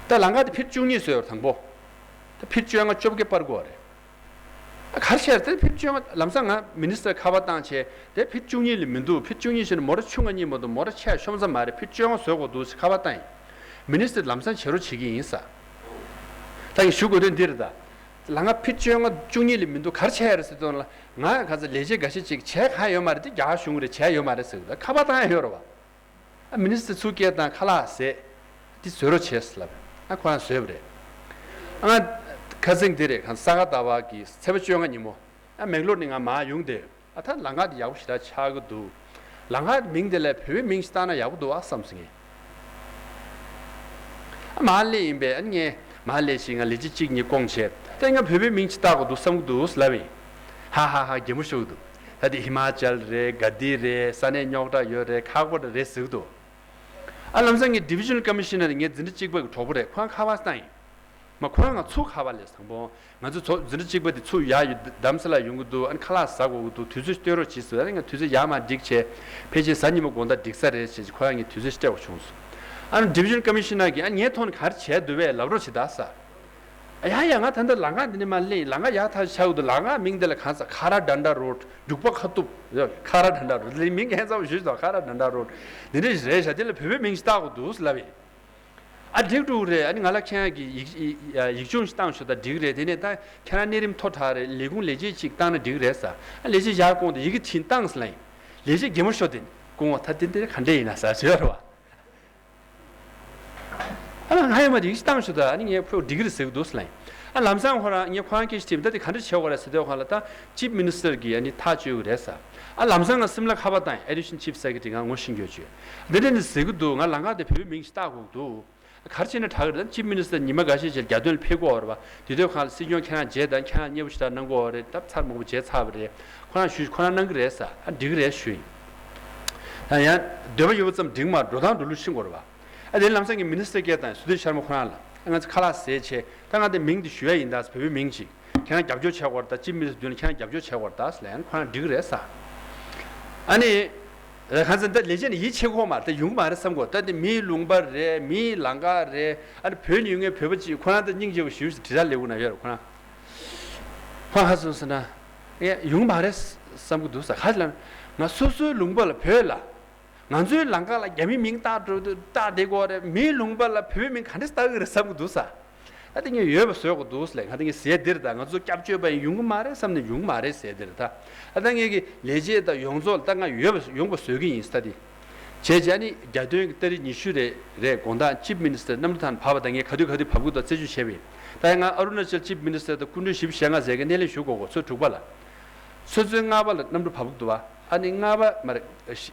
ད་ལམ་ཁ་དེ་ཕིཊ་བཅུ་གཉིས་བཟོས་ཡོད་རེད་དང་པོ། ད་ཕིཊ་བཅོ་ལྔ་བཅོ་བརྒྱད་སྤར་དགོས་རེད། ད་ག་རེ་བྱས་རེད། ད་ཕིཊ་བཅོ་ལྔ་ལམ་སང་ང་མི་ནི་སི་ཊར་ཁ་པར་བཏང་བྱས། དེ་ཕིཊ་བཅུ་གཉིས་ལས་མི་འདུག་ཕིཊ་བཅུ་གཉིས་བྱས་ན་མོ་ཊ་ཆུང་ང་གཉིས་མ་གཏོགས་མོ་ཊ་ཆེ་ཤོང་ས་མ་རེད། ཕིཊ་བཅོ་ལྔ་བཟོ་དགོས་འདུག་ཟེར་ཁ་པར་བཏང་ཡིན། མི་ནི་སི་ཊར་ལམ་སང་བྱེད་རོགས་བྱེད་ཀྱི་ཡིན་ཟེར། ད་ངས་ཞུ་དགོས་དོན་འདི་རེད་ད། ལམ་ཁ་ཕིཊ་བཅོ་ལྔ་བཅུ་གཉིས་ལས་མི་འདུག་ག་རེ་བྱས་རེད་ཟེར་དུས་ལ། ང་ག་ཚོད་ལས་བྱེད་འགའ་ཤས་ཅིག་བྱས་གང་ཡོད་མ་རེད། དེ་རྒྱ་གར་གཞུང་གི་རེད། བྱས་ཡོད་མ་རེད་ཟེར་གི་འདུག་ཁ་པར་བཏང་ཡ་ཡོད་རེད་བ། ཨ་མི་ནི་སི་ཊར་ཚུར་སྐད་བཏང་། ཁ་ལག་བཟས། འདི་བཟོ་རོགས་བྱས་ཟེར་ལབ། ཨ་ཁོ་རང་བཟོས་པ་རེད། ཨ་ང་ཁ་སང་འདི་རེད། གང་ས་ག་ཟླ་བ་གི་ཚེས་པ་བཅོ་ལྔ་ཉིན་མོ། ཨ་མེག་ལོར་ནས་ང་མར་ཡོང་བསྡད་ཡོད། ཨ་ད་ལམ་ཁ་འདི་ཡག་པོ་ཞེ་དྲག་ཆགས་ཀྱི་འདུག་ལམ་ཁ་མིང་དེ་ལ་བོད་པའི་མིང་ཞིག་བཏགས་ན་ཡག་པོ་འདུག་ཨ་བསམ་སོང་ངས། ཨ་མར་སླེབས་ཡིན་པས། ཨ་ངས་ མ་ལས་ཤིག་ང་ལས་བྱེད་གཅིག་གཉིས་བསྐོངས་བྱས། ད་ང་བོད་པའི་མིང་ཅིག་བཏགས་དགོས་འདུག་བསམ་གྱི་འདུག་ལབ་ཡིན། ཧ་ཧ་ཧ་གད་མོ་ཤོར་གྱི་འདུག་ད་དེ་ཧི་མ་ཅལ་རེད། ག་དི་རེད། ས་གནས་རྙོག་དྲ་ཡོད་རེད། ཁག་པོ་རེད་ཟེར་གྱི་འདུག་ཨ་ལམ་སང་ངས་Divisional Commissioner ངའི་འཛིན་གྲྭ་གཅིག་པ་གི་གྲོགས་པོ་རེད། ཁོ་རང་ཁ་པར་བཏང་ཡིན། མ་ཁོ་རང་ང་ཚོ་ཁ་པར་ལས་བཟང་པོ། ང་ཚོ་ཚོ་འཛིན་གྲྭ་གཅིག་པ་དེ་ཚུར་ཡར་ཡོད་རྡ་རམ་ས་ལ་ཡོང་གི་འདུག་ཨ་ནི་ཁ་ལག་ཟ་དགོས་ཀྱི་འདུག་དུས་ཚོད་སྟོན་རོགས་བྱེད་ཟེར། ཨ་ནི་ང་དུས་ཚོད་ཡར་མར་སྒྲིག་བྱས། ཕལ་ཆེར་གཟའ་ཉི་མ་དགོང་དག་སྒྲིག་ས་རེད་ཟེར། ཁོ་རང་ངས་དུས་ཚོད་སྤྲད་དགོས་བྱུང་སོང་། ཨ་ནི་Division Commissioner གིས་ཨ་ངའི་ཐོག་ནས་ག་རེ་བྱས་འདུག་པས་ལབ་རོགས་བྱེད་ད་ཟེར། ཡ་ཡ་ང་ད་ལྟ་ལམ་ཁ་འདི་ནས་མར་སླེབས། ལམ་ཁ་ཡག་ཐག་ཆོད་འདུག་ལམ་ཁ་མིང་དེ་ལ་གང་ཟེར། ཁ་ར་ཌན་ཌ་རོཌ། འབྲུག་པ་ཁ་ཐུབ། ཡ་ཁ་ར་ཌན་ཌ་རོཌ་ལས་མིང་ཁ་སང་ཞུས་སོང་། ཁ་ར་ཌན་ཌ་རོཌ། འདི་འདྲ་ཞིག་རེད་ཤག་དེ་ལ་བོད་པའི་མིང་ཞིག་བཏགས་དགོས་འདུག་ལབ་པས། ཨ་འགྲིག་འགྲོ་གི་རེད། ཨ་ནི་ང་ལ་ཁྱེད་རང་གིས་ཡིག་ཡིག་ཡིག་ཆུང་ཞིག་བཏང་ཤོག་ད་འགྲིག་གི་རེད། དེ་ནས་ད་ཁྱེད་རང་གནས་རིམ་མཐོ་དྲགས་རེད། ལས་ཁུངས་ལས་བྱེད་ཅིག་བཏང་ན་འགྲིག་གི་རེད་ཟེར། ཨ་ལས་བྱེད་ཡར་བསྐོངས་ཏེ་ཡི་གེ་བྲིས་བཏང་ཟེར་ལབ་ཡིན། ལས་བྱེད་གད་མོ་ཤོར་ཏེ་བསྐུངས་པ། ད་དེ་འདི་ག་འདྲས་ཡིན་ན་ཟེར་ཟེར་བ་རེད་བ། ཨ་ལ་ང་ཡོད་མ་རེད། ཡིག་ཆ་བཏང་ཤོག་ད། ཨ་ནི་ངས་ཁོས་འགྲིག་གི་རེད་ཟེར་གི་འདུག་ཟེར་ལབ་ཡིན། ཨ་ལམ་སང་ཁོ་རང་ངས་ཁོ་རང་སྐད་ཆ་དྲིས་པ། ད་དེ་ག་འདྲ་བྱེད་དགོས་རེད་ཟེར་དུས་ཁོ་ལ་ད་Chief Minister གིས་ཨ་ནི་ཐག་གཅོད་ཀྱི་རེད་ཟེར། ཨ་ལམ་སང་ང་སིམ་ལ་ཁ་པར་བཏང་ཡིན། Additional Chief Secretary ང་ངོ་ཤེས་མཁན་ཅིག་འདི་འདྲ་ནི་ཟེར་གི་འདུག་ང་ལམ་ཁ་དེ་བོད་པའི་མིང་ཞིག་བཏགས་དགོས་ཀྱི་འདུག་ག་རེ་བྱས་ན་དྲག་གི་རེད། ད་Chief Minister ཉི་མ་འགའ་ཤས་རྗེས་རྒྱ་སྟོན་ལ་ཕེབས་ཀྱི་ཡོད་རེད་པ། དེ་དུས་ཁོང་ལ་སྲིད་སྐྱོང་ཁྱེད་རང་མཇལ་དང་། ཁྱེད་རང་མཉེས་པོ་ཞེ་དྲག་གནང་གི་ཡོད་རེད། ད་ཚར་མང་པོ་མཇལ་ཚར་བ་རེད། ཁོ་རང་ཞུ། ཁོ་རང་གནང་གི་རེད་ཟེར། ཨ་འགྲིག་གི་རེད་ཞུས་ཡིན། ད་ཡང་འདོད་པ་ཡོད་པ་ཙམ་འགྲིག་མ་རེད། འགྲོ་སྟངས་འགྲོ་ལུགས་ཤེས་དགོས་རེད་པ། ཨ་དེ་ལམ་སང་གི་Minister སྐད་བཏང་། སུ་དིར་ཤར་མ་ཁོ་རང་ལ། ཨ་ང་ཚོ་ཁ་ལག་ཟས་བྱས། ད་ང་དེ་མིང་དེ་ཞུ་ཡ་ཡིན། ད་བོད་པའི་མིང་ཅིག་ཁྱེད་རང་རྒྱབ་སྐྱོར་བྱེད་དགོས་རེད། ད་Chief Minister མདུན་ལ་ཁྱེད་རང་རྒྱབ་སྐྱོར་བྱེད་དགོས་རེད་ད་ཟེར་ལབ་ཡང་ཁོ་རང་འགྲིག་གི་རེད་ཟེར། ཨ་ནི། གང་ཟེར་ད་ལས་བྱེད་ནི་ཡིད་ཆེས་ཁོག་མ་རེད། ད་ཡོང་གི་མ་རེད་བསམ་གོ་ད་དེ་མིའི་ལུང་པ་རེད། མིའི་ལམ་ཁ་རེད། ཨ་ནི་བོད་ཉིད་ངའི་བོད་པ་ཅིག་ཁོ་རང་ད་སྙིང་རྗེ་པོ་ཞུ་ཞུ་དྲི་ར་ལེགས་པོ་ན་ཡོད་རེད། ཁོ་རང་ཁོ་ཧ་སོང་ཟེར་ན། ཡ་ཡོང་གི་མ་རེད་བསམ་གི་འདུག་ཟེར། ག་ལ་ང་སོ་སོའི་ལུང་པ་ལ་བོད་ལ། ང་ཚོའི་ལམ་ཁ་ལ་རྒྱ་མིའི་མིང་བཏགས་འགྲོ་བཏགས་བསྡད་ཀྱི་ཡོད་རེད། མིའི་ལུང་པ་ལ་བོད་པའི་མིང་ག་འདྲས་བཏགས་ཀྱི་རེད་བསམ་གི་འདུག་ཟེར། ཨ་ད་ངས་ཡོད་པ་བཟོ་དགོས་འདུག་ཟེར་ལབ། ང་ད་ངས་ཟས་འདིར་ད་ང་ཚོ་སྐྱབས་བཅོལ་བ་ཡིན། ཡོང་གི་མ་རེད་བསམ་ནས་ཡོང་གི་མ་རེད་ཟས་འདིར་ད། ཨ་ད་ངས་ཀྱི་ལས་བྱེད་དང་ཡོངས་རྫོགས་ད་ང་ཡོད་པ་ཡོང་པ་བཟོ་གི་ཡིན་ཟེར་ད་དེ། བྱས་བྱས་ཨ་ནི་རྒྱ་སྟོན་གྱི་ཏ་རིག་ཉི་ཤུ་རེ་རེ་དགོང་དག་Chief Minister གནམ་གྲུ་ཐང་བབས་པ་དང་། ངས་ག་དུས་ག་དུས་བབས་ཀྱི་འདུག་རྩད་གཅོད་བྱས་པ་ཡིན། ད་ཡང་ང་ཨ་རུ་ན་ཅལ་Chief Minister དང་སྐུ་མགྲོན་བཞི་བཅུ་ཞེ་ལྔ་ཟེར་མཁན་སྣེ་ལེན་ཞུ་དགོས་གོ་ཚོད་དྲུག་པ་ལ། ཚོད་ཚོད་ལྔ་པ་ལ་གནམ་གྲུ་བབས་ཀྱི་འདུག་བ། ཨ་ནི་ལྔ་པ་མ་རེད། བཞི་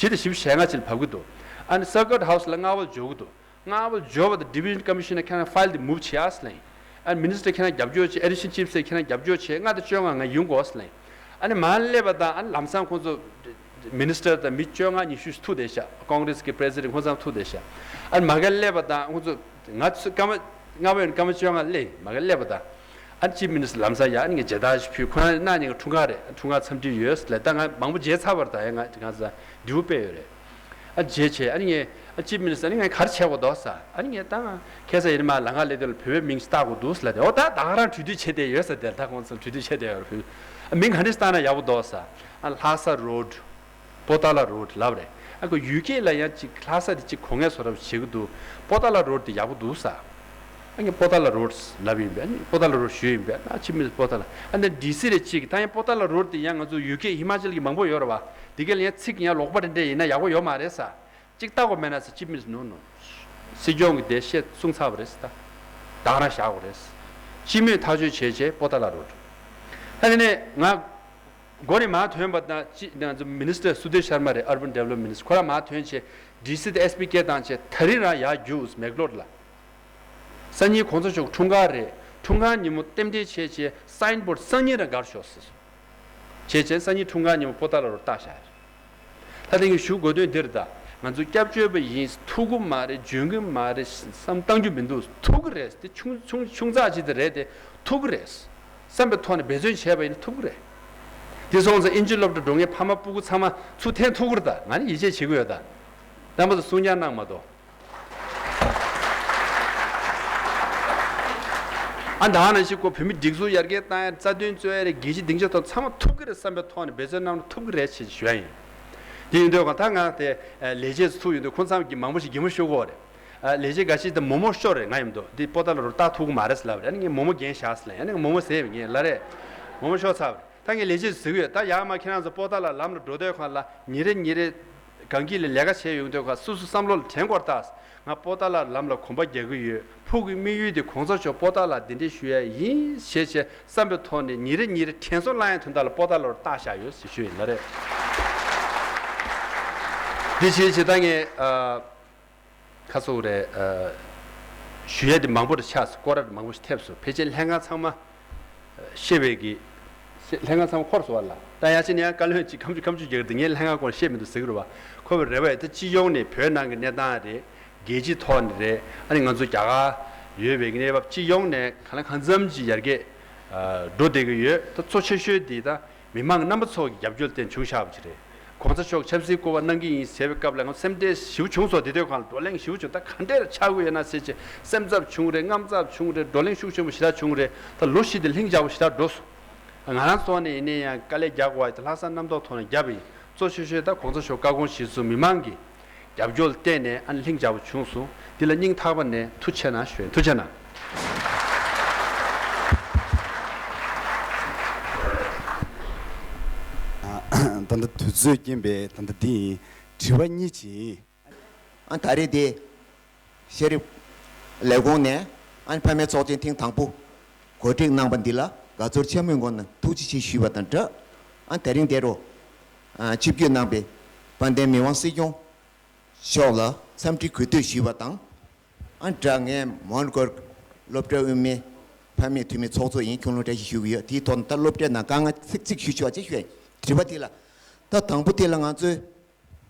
དང་བཞི་བཅུ་ཞེ་ལྔ་ཅིག་ལ་བབས་ཀྱི་འདུག་ཨ་ནི་Circuit House ལ་ལྔ་པ་ལ་འབྱོར་གྱི་འདུག་ལྔ་པ་འབྱོར་བ་དང་Division Commissioner ཁྱེད་རང་ཕའིལ་དེ་མུབ་བྱེད་ཨ་ཟེར་ལབ་ཡིན། ཨ་Minister ཁྱེད་རང་རྒྱབ་སྐྱོར་བྱེད། Additional Chief Secretary ཁྱེད་རང་རྒྱབ་སྐྱོར་བྱེད། ལྔ་དང་བཅོ་ལྔ་ང་ཡོང་དགོས་ཟེར་ལབ་ཡིན། ཨ་ནི་མར་སླེབས་པ་དང་ཨ་ནི་ལམ་སང་ཁོང་ཚོ་Minister དང་མི་བཅོ་ལྔ་ཉི་ཤུ་ཐུག་བསྡད་ཤག Congress གི་President ཁོང་ཚང་ཐུག་བསྡད་ཤག་ཨ་ནི་མ་ག་སླེབས་པ་དང་ཁོང་ཚོ་ང་ཚོ་སྐར་མ་ལྔ་པ་ཡོད་ན་སྐར་མ་བཅོ་ལྔ་སླེབས། མ་ག་སླེབས་པ་དང་། ཨ་ནི་Chief Minister ལམ་སང་ཡ་ཨ་ནི་ངས་མཇལ་དར་ཞིག་ཕུལ། ཁོ་རང་གནངས་ཉིན་ང་འཁྲུངས་སྐར་རེད། འཁྲུངས་སྐར་འཚམས་འདྲི་ཡོད་ཟེར་ལབ། ད་ང་མང་པོ་མཇལ་ཚར་བ་རེད། ད་ཡ་ང་ང་ཚོ་འདྲི་བོ་དཔེ་ཡོད་རེད། ཨ་མཇལ་བྱས་ཨ་ནི་ངས་ཨ་Chief Minister ཨ་ནི་ངས་ག་རེ་བྱེད་དགོས་འདུག་ཟེར། ཨ་ནི་ངས་ད་ང་ཁ་སང་ཡིན་མ་ལམ་ཁ་སླེབས་དུས་ལ་བོད་པའི་མིང་ཞིག་བཏགས་དགོས་འདུག་ཟེར་ལབ་དེ། འོ་ད་ད་ག་རང་གྲོས་བསྡུར་བྱས་བསྡད་ཡོད་ཟེར་དེ། ད་ཁོང་ཚོ་གྲོས་བསྡུར་བྱས་བསྡད་ཡོད་རེད། བོད་ཨ་མིང་ག་འདྲས་བཏགས་ན་ཡག་པོ་འདུག་ཟེར། ཨ་ལྷ་ས་རོཌ། པོ་ཏཱ་ལ་རོཌ་ལབ་རེད། ཨ་ཁོ་ཡུལ་སྐད་ལ་ཡང་ཅིག་ལྷ་ས་དེ་ཅིག་གོ་ངེས་བཟོ་འདྲ་བྱེད་ཀྱི་འདུག་པོ་ཏཱ་ལ་རོཌ་དེ་ཡག་པོ་འདུག་ཟེར། ཨ་ངས་པོ་ཏཱ་ལ་རོཌ་ལབ་ཡིན་པས། ཨ་ནི་པོ་ཏཱ་ལ་རོཌ་ཞུས་ཡིན་པས། ཨ་ཕྱི་མི་པོ་ཏཱ་ལ། ཨ་ནི་ཌི་སི་རེ་གཅིག་གིས་ད་ཡང་པོ་ཏཱ་ལ་རོཌ་དེ་ཡང་ང་ཚོ་ཡུལ་སྐད་ཧི་མ་ཅལ་གྱི་མང་པོ་ཡོད་རེད་བ། དེ་ག་ལ་ཡང་ཚིག་ཡང་ལོག་པ་རེ་འདྲ་ཡིན་ན་ཡག་པོ་ཡོད་མ་རེད་ཟེར། གཅིག་བལྟ་དགོས་མེད་ན་ཟེར། ཕྱི་མི་ནོ་ནོ། སྲིད་སྐྱོང་གིས་དེ་བཤད་གསུངས་ཚར་བ་རེད་ཟེར། ད་ད་ག་རང་བཞག་དགོས་རེད་ཟེར། སྤྱི་མོས་ཐག་གཅོད་བྱས་བྱས་པོ་ཏཱ་ལ་རོཌ། ད་དེ་ནས་ང་མགོ་ནས་མར་ཐོན་པ་དང་ཅི། ང་ཚོ་Minister སུ་དིར་ཤར་མ་རེད། Urban Development Minister ཁོ་རང་མར་ཐོན་བྱས་ཌི་སི་དང་ཨེས་པི་སྐད་བཏང་བྱས། ད་རིང་རང་ཡར་རྒྱུགས་མེག་ལོར་ལ། སང་ཉིན་གོང་ས་མཆོག་འཁྲུངས་སྐར་རེད། འཁྲུངས་སྐར་ཉིན་མོ་རྟེན་འབྲེལ་བྱས་བྱས་སའིན་བོརྡ་སང་ཉིན་རང་སྒར་ཤོག་ཟེར། བྱས་བྱས་སང་ཉིན་འཁྲུངས་སྐར་ཉིན་མོ་པོ་ཏཱ་ལ་རོཌ་བཏགས་བཞག་རེད། ད་དེ་ངས་ཞུ་དགོས་དོན་འདིར་ད། ང་ཚོ་སྐྱབས་བཅོལ་བ་ཡིན། ཐུབ་ཀྱི་མ་རེད། འཇོན་གྱི་མ་རེད་བསམ་བཏང་རྒྱུ་མི་འདུག་ཐུབ་ཀྱི་རེད། དེ་ཆུང་ཆུང་ཆུང་ཙག་ཅིག་དེ་རེད་དེ། ཐུབ་ཀྱི་རེད། བསམ་པའི་ཐོག་ནས་འབད་བརྩོན་བྱས་པ་ཡིན་ན་ཐུབ་ཀྱི་རེད། དེ་སོང་ཙང་ཨིན་ཇི་སློབ་གྲྭ་འགྲོ་མཁན་ཕ་མ་སྤུ་གུ་ཚང་མ་ཚུར་འཐེན་ཐུབ་ཀྱི་རེད་ད། ང་ནི་ཡིད་ཆེས་བྱེད་ཀྱི་ཡོད་ད། རྣམ་པ་ཚོ་གསུང་རྐྱང་གནང་མ་གཏོགས། ཨ་ད་ནང་བཞིན་ཁོ་བོད་མི་སྒྲིག་འཛུགས་ཡར་རྒྱས་བཏང་ཡ། རྩ་དོན་རྩོད་ཡ་རེད། རྒྱལ་སྤྱིའི་སྡིངས་ཆ་ཐོག་ཚང་མ་ཐུབ་ཀྱི་རེད་བསམ་པའི་ཐོག་ནས་འབད་བརྩོན་གནང་ན་ཐུབ་ཀྱི་རེད་ཅེས་ཞུ་ཡ་ཡིན། དེ་ཡིན་དུས་གང་ལྟར་ང་དེ་ལས་བྱེད་ཚུར་ཡོང་དུས་ཁོང་ཚང་གི་མང་པོ་ཞིག་གད་མོ་ཤོར་གྱི་ཡོད་རེད། ལས་བྱེད་འགའ་ཤས་དེ་མོག་མོག་ཤོར་རེད། ང་ཡིན་དུས་འདི་པོ་ཏཱ་ལ་རོ་བཏགས་ཐུབ་ཀྱི་མ་རེད་ལབ་རེད། ཨ་ནི་ངས་མོག་མོག་རྒྱན་བཞག་ཟེར་ལབ། ཨ་ནི་ངས་མོག་མོག་ཟས་པ་ངས་ལབ་རེད། མོག་མོག་ཤོར་ཚར་བ་རེད། ད་ངས་ལས་བྱེད་ཟེར་གྱི་ཡོད། ད་ཡར་མར་ཁྱེད་རང་ཚོ་པོ་ཏཱ་ལ་ལམ་ལ་འགྲོ་དུས་གང་ལ་ཉིན་རེ་ཉིན་རེ་གངས་སྐྱིད་ལ་ལས་ཀ་བྱེད་ཡོང་དུས་གང་སོ་སོ་བསམ་བློ་ལ་དྲན་དགོས་རེད་ད། ང་པོ་ཏཱ་ལ་ལམ་ལ་གོམ་པ་རྒྱག་གི་ཡོད། ཕུགས་ཀྱི་དམིགས་ཡུལ་དེ་གོང་ས་མཆོག་པོ་ཏཱ་ལ་གདན་འདྲེན་ཞུ་ཡ་ཡིན་ཞེས་བྱས་བསམ་པའི་ཐོག་ནས་ཉིན་རེ་ཉིན་རེ་དྲན་གསོ་བསླང་ཡ་དོན་དག་ལ་པོ་ཏཱ་ལ་རོ་བཏགས་བཞག་ཡོད་ཞེས་ཞུ་ཡིན་ལ་རེད། འདི་བྱས་བྱས་ད་ངས་ཨ། ཁ་སོ་རེད། ཨ། ཞུ་ཡ་དེ་མང་པོ་རེ་ཆགས་སོང་། སྐོར་ར་མང་པོ་ཞིག་ཐེབས་སོང་། ཕལ་ཆེར་ལྷན་ཁང་ཚང་མ་ཤེས་པའི་གི་ལྷན་ཁང་ཚང་མ་འཁོར་སོང་བ་ལ། ད་ཡ་ཅི་ནས་ཡང་བཀའ་བློན་གཅིག་ཁམ་ཆུ་ཁམ་ཆུ་རྒྱག་གི་འདུག་ངས་ལྷན་ཁང་སྐོར་ཤེས་མི་འདུག་ཟེར་གི་རེད་བ། ཁོ་བའི་རེ་བ་ཡ་ད་སྤྱི་ཡོངས་ནས་བོད་ནང་གི་གནས་སྟངས་རེད། རྒྱལ་སྤྱིའི་ཐོག་ནས་རེད། ཨ་ནི་ང་ཚོ་རྒྱ་གར་ཡོད་པའི་གནས་བབ་སྤྱི་ཡོངས་ནས་གང་ལ་གང་འཚམ་ཅིག་ཡར་རྒྱས་འགྲོ་བསྡད་ཀྱི་ཡོད། ད་གཙོ་ཆེ་ཤོས་དེ་ད་མི་མང་གི་རྣམ་པ་ཚོ་གི་རྒྱབ་སྐྱོར་བརྟེན་བྱུང་བཞག་པ་ཅིག་རེད། གོང་ས་མཆོག་ཆབ་སྲིད་བསྐོ་བ་གནང་གི་ཡིན་ཟེར་བའི་སྐབས་ལ་ང་སེམས་ཁྲལ་ཞེ་པོ་བྱུང་སོང་། དེ་དུས་གང་ལ་བགྲོ་གླེང་ཞེ་པོ་བྱུང་། ད་ག་འདྲས་ཆགས་ཀྱི་ཡོད་ན་ཟེར་བྱས་སེམས་འཚབ་བྱུང་རེད། དངངས་འཚབ་བྱུང་རེད། བགྲོ་གླེང་ཤུགས་ཆེན་པོ་ཞེ་དྲག་བྱུང་རེད། ད་ལོ་བཞི་དེ་ལྷིང་འཇགས་པོ་ཞེ་དྲག་འགྲོ་སོང་། ང་རང་ཚོ་ནས་ཡིན་ན་ཡང་དཀའ་ལས་རྒྱག་དགོས་པ་དེ་ལྷག་བསམ་རྣམ་རྟོག་ཐོག་ནས་བརྒྱབ་པ་ཡིན། གཙོ་ཆེ་ཤོས་ད་གོང་ས་མཆོག་བཀའ་དགོངས་གཞིར་བཟུང་མི་མང་གི་རྒྱབ་སྐྱོར་ལ་བརྟེན་ནས་ཨ་ནི་ལྷིང་འཇགས་པོ་བྱུང་སོང་། འདི་ལ་སྙིང་ཐག་པ་ནས་ཐུགས་རྗེ་གནང་ཞུ། ཐུགས་རྗེ་གནང་། ད་ལྟ་དུས་ཚོད་རྐྱེན་པས་ད་ལྟ་འདི་ཡིན། དྲི་བ་གཉིས་ཅིག་ཡིན། ཨ་ད་རེས་དེ་ཤེས་རིག་ལས་ཁུངས་ནས་ཨ་ཕ་མའི་ཚོགས་ཆེན་ཐེངས་དང་པོ་གོ་སྒྲིག་གནང་པ་འདི་ལ་དགའ་ཚོར་ཆེན་མོའི་ངང་ནས་ཐུགས་རྗེ་ཆེ་ཞུས་པ་དང་སྦྲགས། ཨ་དེ་རིང་དེ་རུ་ཨ་ཆིབས་བསྒྱུར་གནང་པའི་དཔལ་ལྡན་མི་དབང་སྲིད་སྐྱོང་མཆོག་ལ་འཚམས་འདྲི་གུས་འདུད་ཞུས་པ་དང་། ཨ་སྦྲགས་ངས་མོན་གྷོར་སློབ་གྲྭ་དབུ་མའི་ཕ་མེས་འཐུས་མི་ཚོགས་གཙོ་ཡིན། ཁྱུང་ལུང་བཀྲ་ཤིས་ཞུ་གི་ཡོད། དེའི་ཐོག་ནས་ད་སློབ་གྲྭའི་ནང་དཀའ་ངལ་ཚིག་ཚིག་ཞུ་ཆོག་ཅེས་ཞུ་ཡ་ཡིན། དྲི་བ་དེ་ལ་ད་དང་པོ་དེ་ལ་ང་ཚོའི་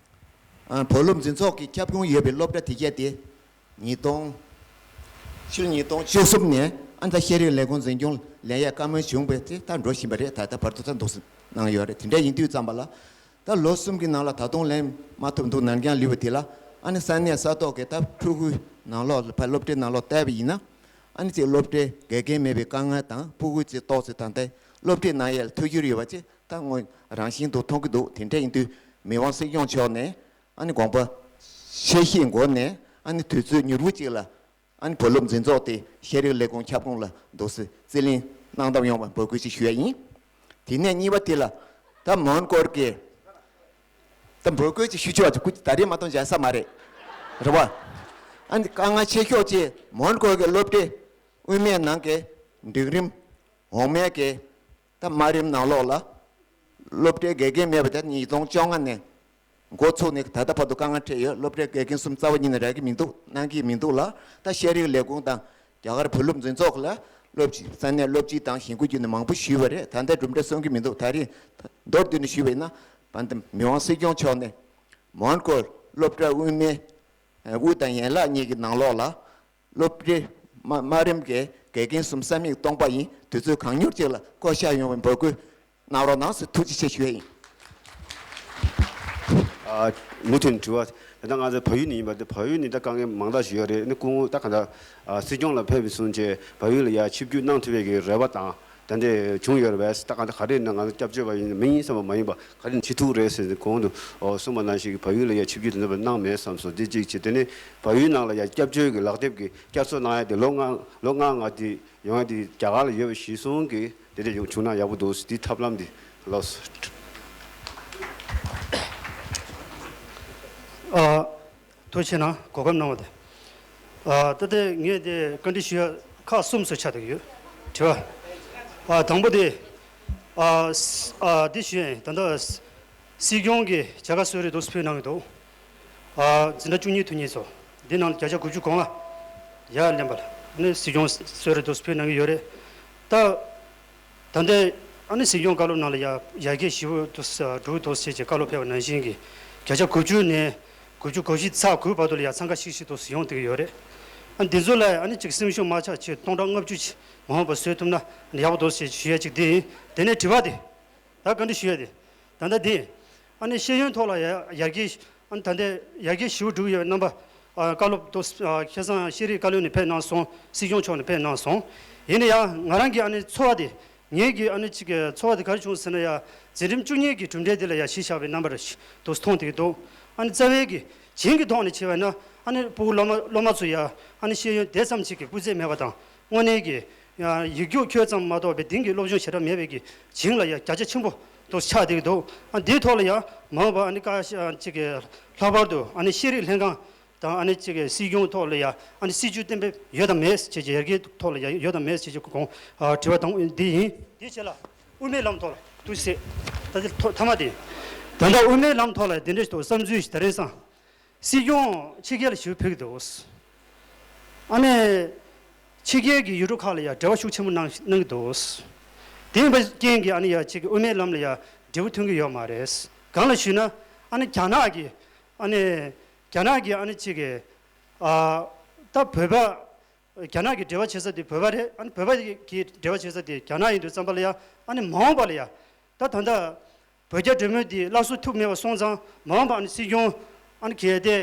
ཨ་བོད་སློབ་འཛིན་ཚོགས་ཀྱི་ཁྱབ་ཁོངས་ཡོད་པའི་སློབ་གྲྭ་དེ་གས་དེ་ཉིས་སྟོང་ཕྱི་ལོ་ཉིས་སྟོང་བཅུ་གསུམ་ནས་ཨ་ད་ཤེས་རིག་ལས་ཁུངས་འཛིན་སྐྱོང་ལེན་ཡས་བཀའ་མོལ་བྱུང་བས་དེ་ད་འགྲོ་བཞིན་པ་རེད། ད་ལྟ་བར་དུ་ད་འདུག་སེ་གནང་ཡོད་རེད། དེ་འདྲ་ཡིན་དུས་ཙམ་པ་ལ་ད་ལོ་གསུམ་གྱི་ནང་ལ་ད་དུང་ལེན་མ་ཐུབ་འདུག་ནར་འགྱངས་ལུས་པ་དེ་ལ་ཨ་ནི་ས་གནས་ས་ཐོག་གི་ད་ཕྲུ་གུའི་ནང་ལོགས་ཕར་སློབ་གྲྭའི་ནང་ལོགས་བལྟས་པ་ཡིན་ན་ཨ་ནི་ཅིག་སློབ་གྲྭའི་དགེ་རྒན་མེད་པའི་དཀའ་ངལ་དང་ཕྲུ་གུ་ཅིག་ཏོག་ཙམ་ད་ལྟའི་སློབ་ཁྲིད་གནང་ཡས་ལ་འཐུས་ཤོར་ཡོད་པ་ཅིག་ད་དངོས་རང་བཞིན་དུ་མཐོང་གི་འདུག་དེ་འདྲ་ཡིན་དུས་མི་དབང་སྲིད་སྐྱོང་མཆོག་ནས་ཨ་ནི་དགོངས་པ་ཆེ་བཞེས་སྒོ་ནས་ཨ་ནི་དུས་ཚོད་མྱུར་པོ་ཅིག་ལ་ཨ་ནི་བོད་སློབ་འཛིན་ཚོགས་དེ་ཤེས་རིག་ལས་ཁུངས་ཁྱབ་ཁོངས་ལ་འདུག་སེ་རྩིས་ལེན་གནང་ཐབས་ཡོང་བ་འབོད་སྐུལ་ཅིག་ཞུ་ཡ་ཡིན། དེ་ནས་གཉིས་པ་དེ་ལ་ད་མོན་གྷོར་གྱི་ད་འབོད་སྐུལ་ཅིག་ཞུ་ཆོག་ཅིག་སྐུ་ད་རེས་མ་གཏོང་བྱ་ས་མ་རེད། རེད་བ། ཨ་ནི་དཀའ་ངལ་ཆེ་ཤོས་ཅིག་མོན་གྷོ་གི་སློབ་གྲྭའི་དབུ་མའི་ནང་གི་འབྲིང་རིམ་འོག་མའི་གི་ད་དམའ་རིམ་ནང་ལོགས་ལ་སློབ་གྲྭའི་དགེ་རྒན་མེད་པ་དེ་ཉིས་སྟོང་བཅོ་ལྔ་ནས་འགོ་ཚུགས་ནས་ད་ལྟ་བར་དུ་དཀའ་ངལ་འཕྲད་ཡོད། སློབ་གྲྭའི་དགེ་རྒན་གསུམ་རྩ་བ་ཉིད་ནས་རག་གི་མི་འདུག་གནང་གི་མི་འདུག་ལ། ད་ཤེས་རིག་ལས་ཁུངས་དང་རྒྱ་གར་བོད་སློབ་འཛིན་ཚོགས་ལ་སློབ་ས་གནས་སློབ་སྤྱི་དང་གཞིས་འགོ་བརྒྱུད་ནས་མང་པོ་ཞུས་པ་རེད། ད་ལྟ་གྲུབ་འབྲས་སོན་གྱི་མི་འདུག་ད་རེས་མདོར་བསྡུས་ནས་ཞུས་པ་ཡིན་ན་བན་དེ་མི་དབང་སྲིད་སྐྱོང་མཆོག་ནས་མོན་གྷོ་སློབ་གྲྭ་དབུ་མའི་དབུ་དང་ཡན་ལག་གཉིས་ཀྱི་ནང་ལོགས་ལ་སློབ་གྲྭའི་དམའ་དམའ་རིམ་གྱི་དགེ་རྒན་གསུམ་ས་མིག་སྟོང་པ་ཡིན། དུས་ཚོད་གང་མྱུར་ཅིག་ལ་བསྐོ་བཞག་ཡོང་བའི་འབོད་སྐུལ་གནང་རོགས་གནང་ཟེར་ཐུགས་རྗེ་ཆེ་ཞུ་ཡ་ཡིན། ཨ། མུ་མཐུད་དྲི་བ། ད་ལྟ་ང་ཚོ་བལ་ཡུལ་ནས་ཡིན་པ་དེ་བལ་ཡུལ་ནས་ད་དཀའ་ངལ་མང་དག་ཞིག་ཡོད་རེད། ནི་སྐུ་ངོ་ད་ག་ད་ཨ་སྲིད་སྐྱོང་ལ་ཕེབས་སོང་བྱས་བལ་ཡུལ་ལ་ཡ་ཆིབས་བསྒྱུར་གནང་ཐུབ་པའི་གི་རེ་བ་དང་ད་འདྲ་བྱུང་ཡོད་རེད་པས། ད་ག་ད་ག་རེ་ན་ང་ཚོ་སྐྱབས་བཅོལ་བ་ཡིན་མི་ཡིན་བསམ་པ་མ་ཡིན་པ་ག་རེ་བྱེད་ཐུབ་རེད་ཟེར་ཏེ་གོང་དུ་ཨོ་གསུངས་པ་ནང་བཞིན་གི་བལ་ཡུལ་ལ་ཡ་ཆིབས་བསྒྱུར་དེ་འདྲ་བ་གནང་མེད་བསམ་སོང་། དེ་གཅིག་བྱས། དེ་ནས་བལ་ཡུལ་ནང་ལ་ཡ་སྐྱབས་བཅོལ་གི་ལག་དེབ་ཀྱི་བསྐྱར་གསོ་གནང་ཡ་དེ་ལོ་ལྔ་ལོ་ལྔ་ལྔ་དེ་ཡོང་ཡ་དེ་རྒྱ་གར་ལ་ཡོད་པ་གཞིར་བཟུང་གི་དེ་འདྲ་ཡོང་བྱུང་ན་ཡག་པོ་འདུག་དེའི་ཐབས་ལམ་དེ་ལགས་སོ། ཨ། ཐུགས་རྗེ་གནང་། གོ་སྐབས་གནང་བ་དེ། ཨ། ད་ལྟ་ངས་དེ་བཀའ་འདྲི་ཞུ་ཡ་ཁག་གསུམ་ཙམ་ཆགས་བསྡད་ཀྱི་ཡོད། དྲི་བ། ཨ། དང་པོ་དེ། ཨ། ཨ། འདི་ཞུ་ཡ་ཡིན། ད་ལྟ་སྲིད་སྐྱོང་གིས་བྱ་དགའ་གསོལ་རས་འདུག་སེ་ཕུལ་གནང་གི་འདུག་ཨ། འཛིན་གྲྭ་བཅུ་གཉིས་ཐོན་མཁན་ཚོ། འདི་ནང་ལ་བརྒྱ་ཆ་དགུ་བཅུ་གོང་ལ་ཡར་ལེན་པ་ལ་ནི་སྲིད་སྐྱོང་གསོལ་རས་འདུག་སེ་ཕུལ་གནང་གི་ཡོད་རེད། ད། ད་ལྟའི་ཨ་ནི་སྲིད་སྐྱོང་བཀའ་སློབ་ནང་ལ་ཡ་ཡར་རྒྱས་ཞེ་པོ་འདུག་སེ་འགྲོ་གི་འདུག་ཟེར་བྱས་བཀའ་སློབ་ཕེབས་པ་ནང་བཞིན་གྱི་བརྒྱ་ཆ་དགུ་བཅུ་ནས་དགུ་བཅུ་གོ་བཞི་ཚེག་དགུའི་བར་དུ་ལ་ཡ་འཚང་ཁ་ཤིག་ཤིག་འདུག་སེ་ཡོང་བསྡད་ཀྱི་ཡོད་རེད། ཨ་ནི་འདི་ཚོ་ལ་ཨ་ནི་གཅིག་སེམས་ཤུགས་མ་ཆག་བྱས་སྟོང་ཕྲག་ལྔ་བཅུ་ཅིག་མ་འོངས་པ་བཟོས་ཐུབ་ན་ཡག་པོ་འདུག་ཟེར་ཞུ་ཡ་གཅིག་འདི་ཡིན། དེ་ནས་དྲི་བ་དེ། ད་བཀའ་འདྲི་ཞུ་ཡ་དེ། ད་ལྟ་འདི། ཨ་ནི་ཤེས་ཡོན་ཐོག་ལ་ཡ་ཡར་རྒྱས། ཨ་ནི་ད་ལྟ་ཡར་རྒྱས་ཞེ་པོ་འགྲོ་གི་ཡོད་པའི་རྣམ་པ། ཨ། བཀའ་སློབ་དང་། ཨ། ཁ་སང་ཤེས་རིག་བཀའ་བློན་ནས་ཕེབས་གནང་སོང་། སྲིད་སྐྱོང་མཆོག་ནས་ཕེབས་གནང་སོང་། ཡིན་ན་ཡང་ང་རང་གི་ཨ་ནི་ཚོར་བ་དེ། ངེད་ཀྱི་ཨ་ནི་གཅིག་གི་ཚོར་བ་དེ་ག་རེ་བྱུང་ཟེར་ན་ཡ། འཛིན་རིམ་བཅུ་གཉིས་ཀྱི་གྲུབ་འབྲས་དེ་ལ་ཡ་གཞི་བཞག་པའི་རྣམ་པ་རེ་ཞིག་འདུག་སེ་མཐོང་བསྡད་ཀྱི་འདུག་ཨ་ནི་རྩ་བའི་གི་བྱིངས་ཀྱི་ཐོག་ནས་བྱས་པ་ན་ཨ་ནི་ཕྲུ་གུ་སློབ་མ་སློབ་མ་ཚོ་ཡ་ཨ་ནི་ཤེས་ཡོན་དེ་ཙམ་ཅིག་གི་སྤུས་ཚད་མེད་པ་དང་། དངོས་གནས་ཀྱི་ཡིག་རྒྱུགས་ཁྱོན་ཙམ་མ་གཏོགས་པའི་དེང་གི་སློབ་སྦྱོང་ཞེ་དྲག་མེད་པའི་གི་བྱིངས་ལ་ཡ་བརྒྱ་ཆ་ཆེན་པོ་འདུག་སེ་ཆགས་བསྡད་ཀྱི་འདུག་ཨ། འདིའི་ཐོག་ལ་ཡ་མ་འོངས་པ་ཨ་ནི་ཀ་ཅིག་གི་ལྷག་པར་དུ་ཨ་ནི་ཤེས་རིག་ལྷན་ཁང་དང་ཨ་ནི་ཅིག་གི་སྲིད་སྐྱོང་ཐོག་ལ་ཡ་ཨ་ནི་སྲིད་ཇུས་གཏན་འབེབས་ཡོད་དམ་མེད་ཅེས་ཀྱི་ཡར་རྒྱས་ཐོག་ལ་ཡ་ཡོད་དམ་མེད་ཅེས་ཀྱི་དགོངས། ཨ། དྲི་བ་དང་འདི་ཡིན། འདི་བྱས་ལ་དབུ་མའི་ལམ་ཐོག་ལ་འདུག་སེ། ད་ལྟ་ཐོག་མཐའ་མ་དེ། ད་ལྟ་དབུ་མའི་ལམ་ཐོག་ལ་འདི་འདྲ་ཞིག་འདུག་བསམ་ཚུལ་ཞིག་ད་རེས་སང་སྲིད་སྐྱོང་ཕྱི་རྒྱལ་ལ་ཞུ་ཕེབས་ཀྱི་འདུག་ཨ་ནི་ཕྱི་རྒྱལ་གྱི་ཡུལ་གྲུ་ཁག་ལ་ཡང་འབྲེལ་བ་ཤུགས་ཆེན་པོ་གནང་གནང་གི་འདུག་དེ་ཡིན་པའི་རྐྱེན་གྱིས་ཨ་ནི་ཡང་ཅིག་དབུ་མའི་ལམ་ལ་ཡང་འབྲས་བུ་ཐོན་གྱི་ཡོད་མ་རེད། གང་ལ་ཞུས་ན་ཨ་ནི་རྒྱ་ནག་གི་ཨ་ནི་རྒྱ་ནག་གི་ཨ་ནི་ཅིག་གི་ཨ་ད་བོད་པ་རྒྱ་ནག་གི་འབྲེལ་བ་བྱེད་ས་དེ་བོད་པ་རེད། ཨ་ནི་བོད་པ་གི་འབྲེལ་བ་བྱེད་ས་དེ་རྒྱ་ནག་ཡིན་དུས་ཙམ་པ་ལ་ཡང་ཨ་ནི་མ་འོངས་པ་ལ་ཡང་ད་ད་ལྟ་བོད་རྒྱ་གྲོས་མོལ་འདི་སླར་གསོ་ཐུབ་མེད་པ་སོང་ཙང་མ་འོངས་པ་ཨ་ནི་སྲིད་སྐྱོང་ཨ་ནི་གལ་ཏེ་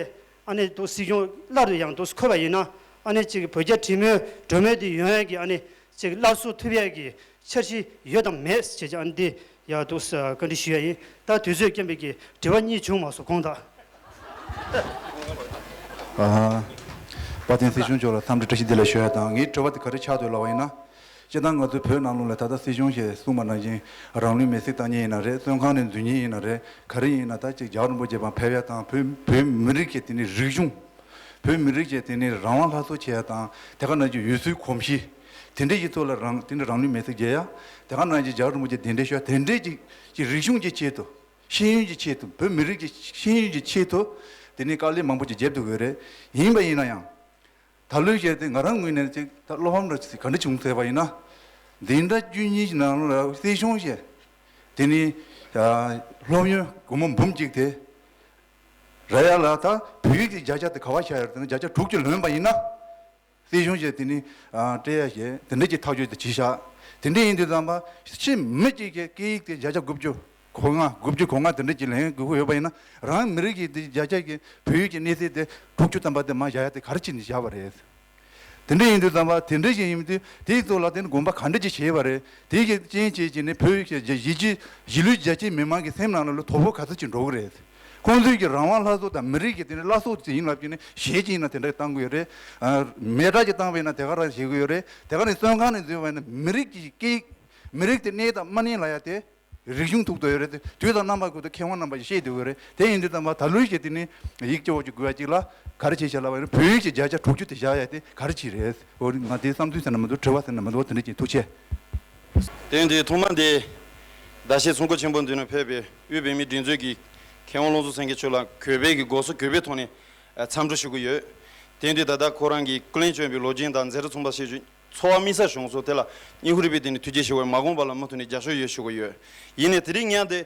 ཨ་ནི་ཏུ་སྲིད་སྐྱོང་སླར་ཡང་ཏུ་འཁོད་པ་ཡིན་ན་ཨ་ནི་ཅིག་བོད་རྒྱ་གྲོས་མོལ་གྲོས་མོལ་འདི་ཡོང་ཡ་གི་ཨ་ནི་ཅིག་སླར་གསོ་ཐུབ་ཡ་གི་འཆར་གཞི་ཡོད་དམ་མེད་ཅེས་ཀྱི་ཨ་ནི་འདི་ཡ་ཏུ་བཀའ་འདྲི་ཞུ་ཡ་ཡིན། ད་དུས་ཚོད་རྐྱེན་པས་ཀྱི་དྲི་བ་གཉིས་བྱུང་མ་སོང་དགོངས་དག་ཨ། དཔལ་ལྡན་སྲིད་སྐྱོང་མཆོག་ལ་འཚམས་འདྲི་བཀྲ་ཤིས་བདེ་ལེགས་ཞུ་ཡ་དང་། ངའི་དྲི་བ་དེ་ག་རེ་ཆགས་འདུག་ལབ་པ་ཡིན་ན། སྤྱིར་བཏང་ང་ཚོའི་བོད་ནང་ལོགས་ལ་ད་ལྟ་སྲིད་སྐྱོང་ཞེས་གསུངས་པ་ནང་བཞིན་རང་ལུས་མེར་སྲེག་བཏང་མཁན་ཡིན་ན་རེད། བཙོན་ཁང་ནས་འཛུལ་མཁན་ཡིན་ན་རེད། ག་རེ་ཡིན་ན་ད་ཅིག་རྒྱལ་བ་རིན་པོ་ཆེ་ཕར་ཕེབས་ཡ་དང་བོད་བོད་མི་རིགས་ཀྱི་དེ་ནི་རིག་གཞུང་། བོད་མི་རིགས་ཀྱི་དེ་ནི་རང་དབང་སླར་གསོ་བྱེད་ཡ་དང་། དེ་ག་ནང་བཞིན་ཡུལ་སྲོལ་གོམས་གཤིས་དེ་འདྲའི་ཡི་ཐོག་ལ་རང་དེ་འདྲ་རང་ལུས་མེར་སྲེག་བྱེད་ཡ། དེ་ག་ནང་བཞིན་རྒྱལ་བ་རིན་པོ་ཆེ་གདན་འདྲེན་ཞུ་ཡ་དེ་འདྲའི་ཅིག་ཅིག་རིག་གཞུང་གི་ཆེད་དུ། ཤེས་ཡོན་གྱི་ཆེད་དུ། བོད་མི་རིགས་ཀྱི་ཤེས་ཡོན་གྱི་ཆེད་དུ་དེ་ནི་དཀའ་ལས་མང་པོ་ཅིག་བརྒྱབ་འདུག་གི་རེད། ཡིན་པ་ཡིན་ན་ཡང་། ད་ལོའི་ཆེད་དུ་ང་རང་ངོས་ནས་ཅིག་ད་བློ་ཕམ་འདྲ་ཅིག་ག་འདྲ་བྱུང་ཟེར་བ་ཡིན་ན། འཛིན་གྲྭ་བཅུ་གཉིས་ཀྱི་ནང་ལ་སྲིད་སྐྱོང་ཞེས་དེ་ནི་སློབ་ཡོན་སྒོར་མོ་འབུམ་གཅིག་དེ་རག་ཡ་ལ། ད་བོད་ཡིག་གི་བརྒྱ་ཆ་དེ་ག་བ་བཞག་ཡོད་རེད་ཟེར་ན། བརྒྱ་ཆ་དྲུག་ཅུ་ལོན་པ་ཡིན་ན། སྲིད་གཞུང་ཞེས་དེ་ནི་ཨ་སྤྲད་ཡ་ཞེས་དེ་འདྲ་ཅིག་ཐག་གཅོད་དེ་བྱས་ཤག་དེ་འདྲ་ཡིན་དུས་ཙམ་པ་ཕྱི་མི་གཅིག་གི་སྐད་ཡིག་དེ་བརྒྱ་ཆ་དགུ་བཅུ་གོ་ལྔ་དགུ་བཅུ་གོ་ལྔ་དེ་འདྲ་ཅིག་ལེན་དགོས་ཀྱི་ཡོད་པ་ཡིན་ན། རང་མི་རིགས་ཀྱི་དེ་བརྒྱ་ཆ་གི་བོད་ཡིག་གི་གནས་ཚད་དེ་དྲུག་ཅུ་ཐམ་པ་དེ་མར་བཞག་ཡ་དེ་ག་རེ་བྱས་ནས་བཞག་པ་རེད། དེ་འདྲ་ཡིན་དུས་ཙམ་པ་དེ་འདྲ་ཞིག་ཡིན་དུས་དེའི་ཐོག་ལ་དེ་ནི་དགོངས་པ་ག་འདྲ་ཅིག་བཞེས་པ་རེད། དེ་གི་རྐྱེན་བྱས་ཀྱི་ནི་བོད་ཀྱི་གཞིས་བྱེས་གཞིས་ལུས་རྒྱ་ཆེའི་མི་མང་གི་སེམས་ནང་ལ་དོ་ཕོག་ག་ཚོད་ཅིག་འགྲོ་གི་རེད། ཁོང་ཚོས་ཀྱི་རང་དབང་སླར་གསོ་དང་མི་རིགས་ཀྱི་དེ་ནི་སླར་གསོ་ཅིག་ཡིན་ལབ་ཀྱི་ནི་གཞས་ཅིག་ཡིན་ན་དེ་འདྲ་བཏང་གི་ཡོད་རེད། ཨ་མེ་སྲེག་ཅིག་བཏང་བ་ཡིན་ན་དེ་ག་རང་བྱེད་ཀྱི་ཡོད་རེད། དེ་ག་ནི་བཙོན་ཁང་ནས་འཛུལ་བ་ཡིན་ན་མི་རིགས་ཀྱི་སྐད་ཡིག་མི་རིགས་དེ་གནས་དང་མ་གནས་ལབ་ཡ་དེ་རིག་གཞུང་ཐོག་ཏུ་ཡོད་རེད། དེ་དུས་དང་རྣམ་པ་ཀུན་ཏུ་མཁས་དབང་རྣམ་པ་ཡིས་བཤད་བསྡད་ཡོད་རེད། དེ་ཡིན་དུས་ཙམ་པ་ད་ལོའི་ཞེས་དེ་ནི་ཡིག་སྐྱོ་བོ་ཅིག་དགོས་ཡ་ཅིག་ལ་ག་རེ་བྱེད་བྱ་ལབ་པ་ཡིན་ན། བོད་ཡིག་གི་བརྒྱ་ཆ་དྲུག་ཅུ་དེ་བཞག་ཡ་དེ་ག་རེ་བྱེད་རེད། འོ་ང་དེ་བསམ་ཚུལ་ཟེར་ན་མི་འདུག་དྲི་བ་ཟེར་ན་མི་འདུག་དེ་འདྲ་ཅིག་ཐུགས་ཆེ། དེ་ཡིན་དུས་ཐོག་མ་འདི་ཟླ་ཤས་ཚོགས་འཁོར་ཆེན་པོ་འདི་ནང་ཕེབས་པའི་དབུས་བོད་མིའི་སྒྲིག་འཛུགས་ཀྱི་མཁས་དབང་བློ་བཟང་སེང་གེ་མཆོག་ལ་གུས་པའི་གི་དགོངས་སུ་གུས་པའི་ཐོག་ནས་འཚམས་འདྲི་ཞུ་གི་ཡོད། དེ་ཡིན་དུས་ད་ལྟ་ཁོ་རང་གི་སྐུ་ལས་བསྐྱོན་པའི་ལོ་རྒྱུས་དང་མཛད་རིམ་མཚུངས་པ་ཞིག་འཚོ་བ་དམིགས་བསལ་བྱུང་སོང་། དེ་ལ་སྙིང་ཁུང་རུས་པའི་སྟེང་ནས་ཐུགས་རྗེ་ཆེ་ཞུ་བ། མ་དགོངས་པ་ལ་མུ་མཐུད་ནས་རྒྱབ་སྐྱོར་ཡོད་ཞུ་གི་ཡོད། ཡིན་ནའི་དེ་རིང་ངས་འདི་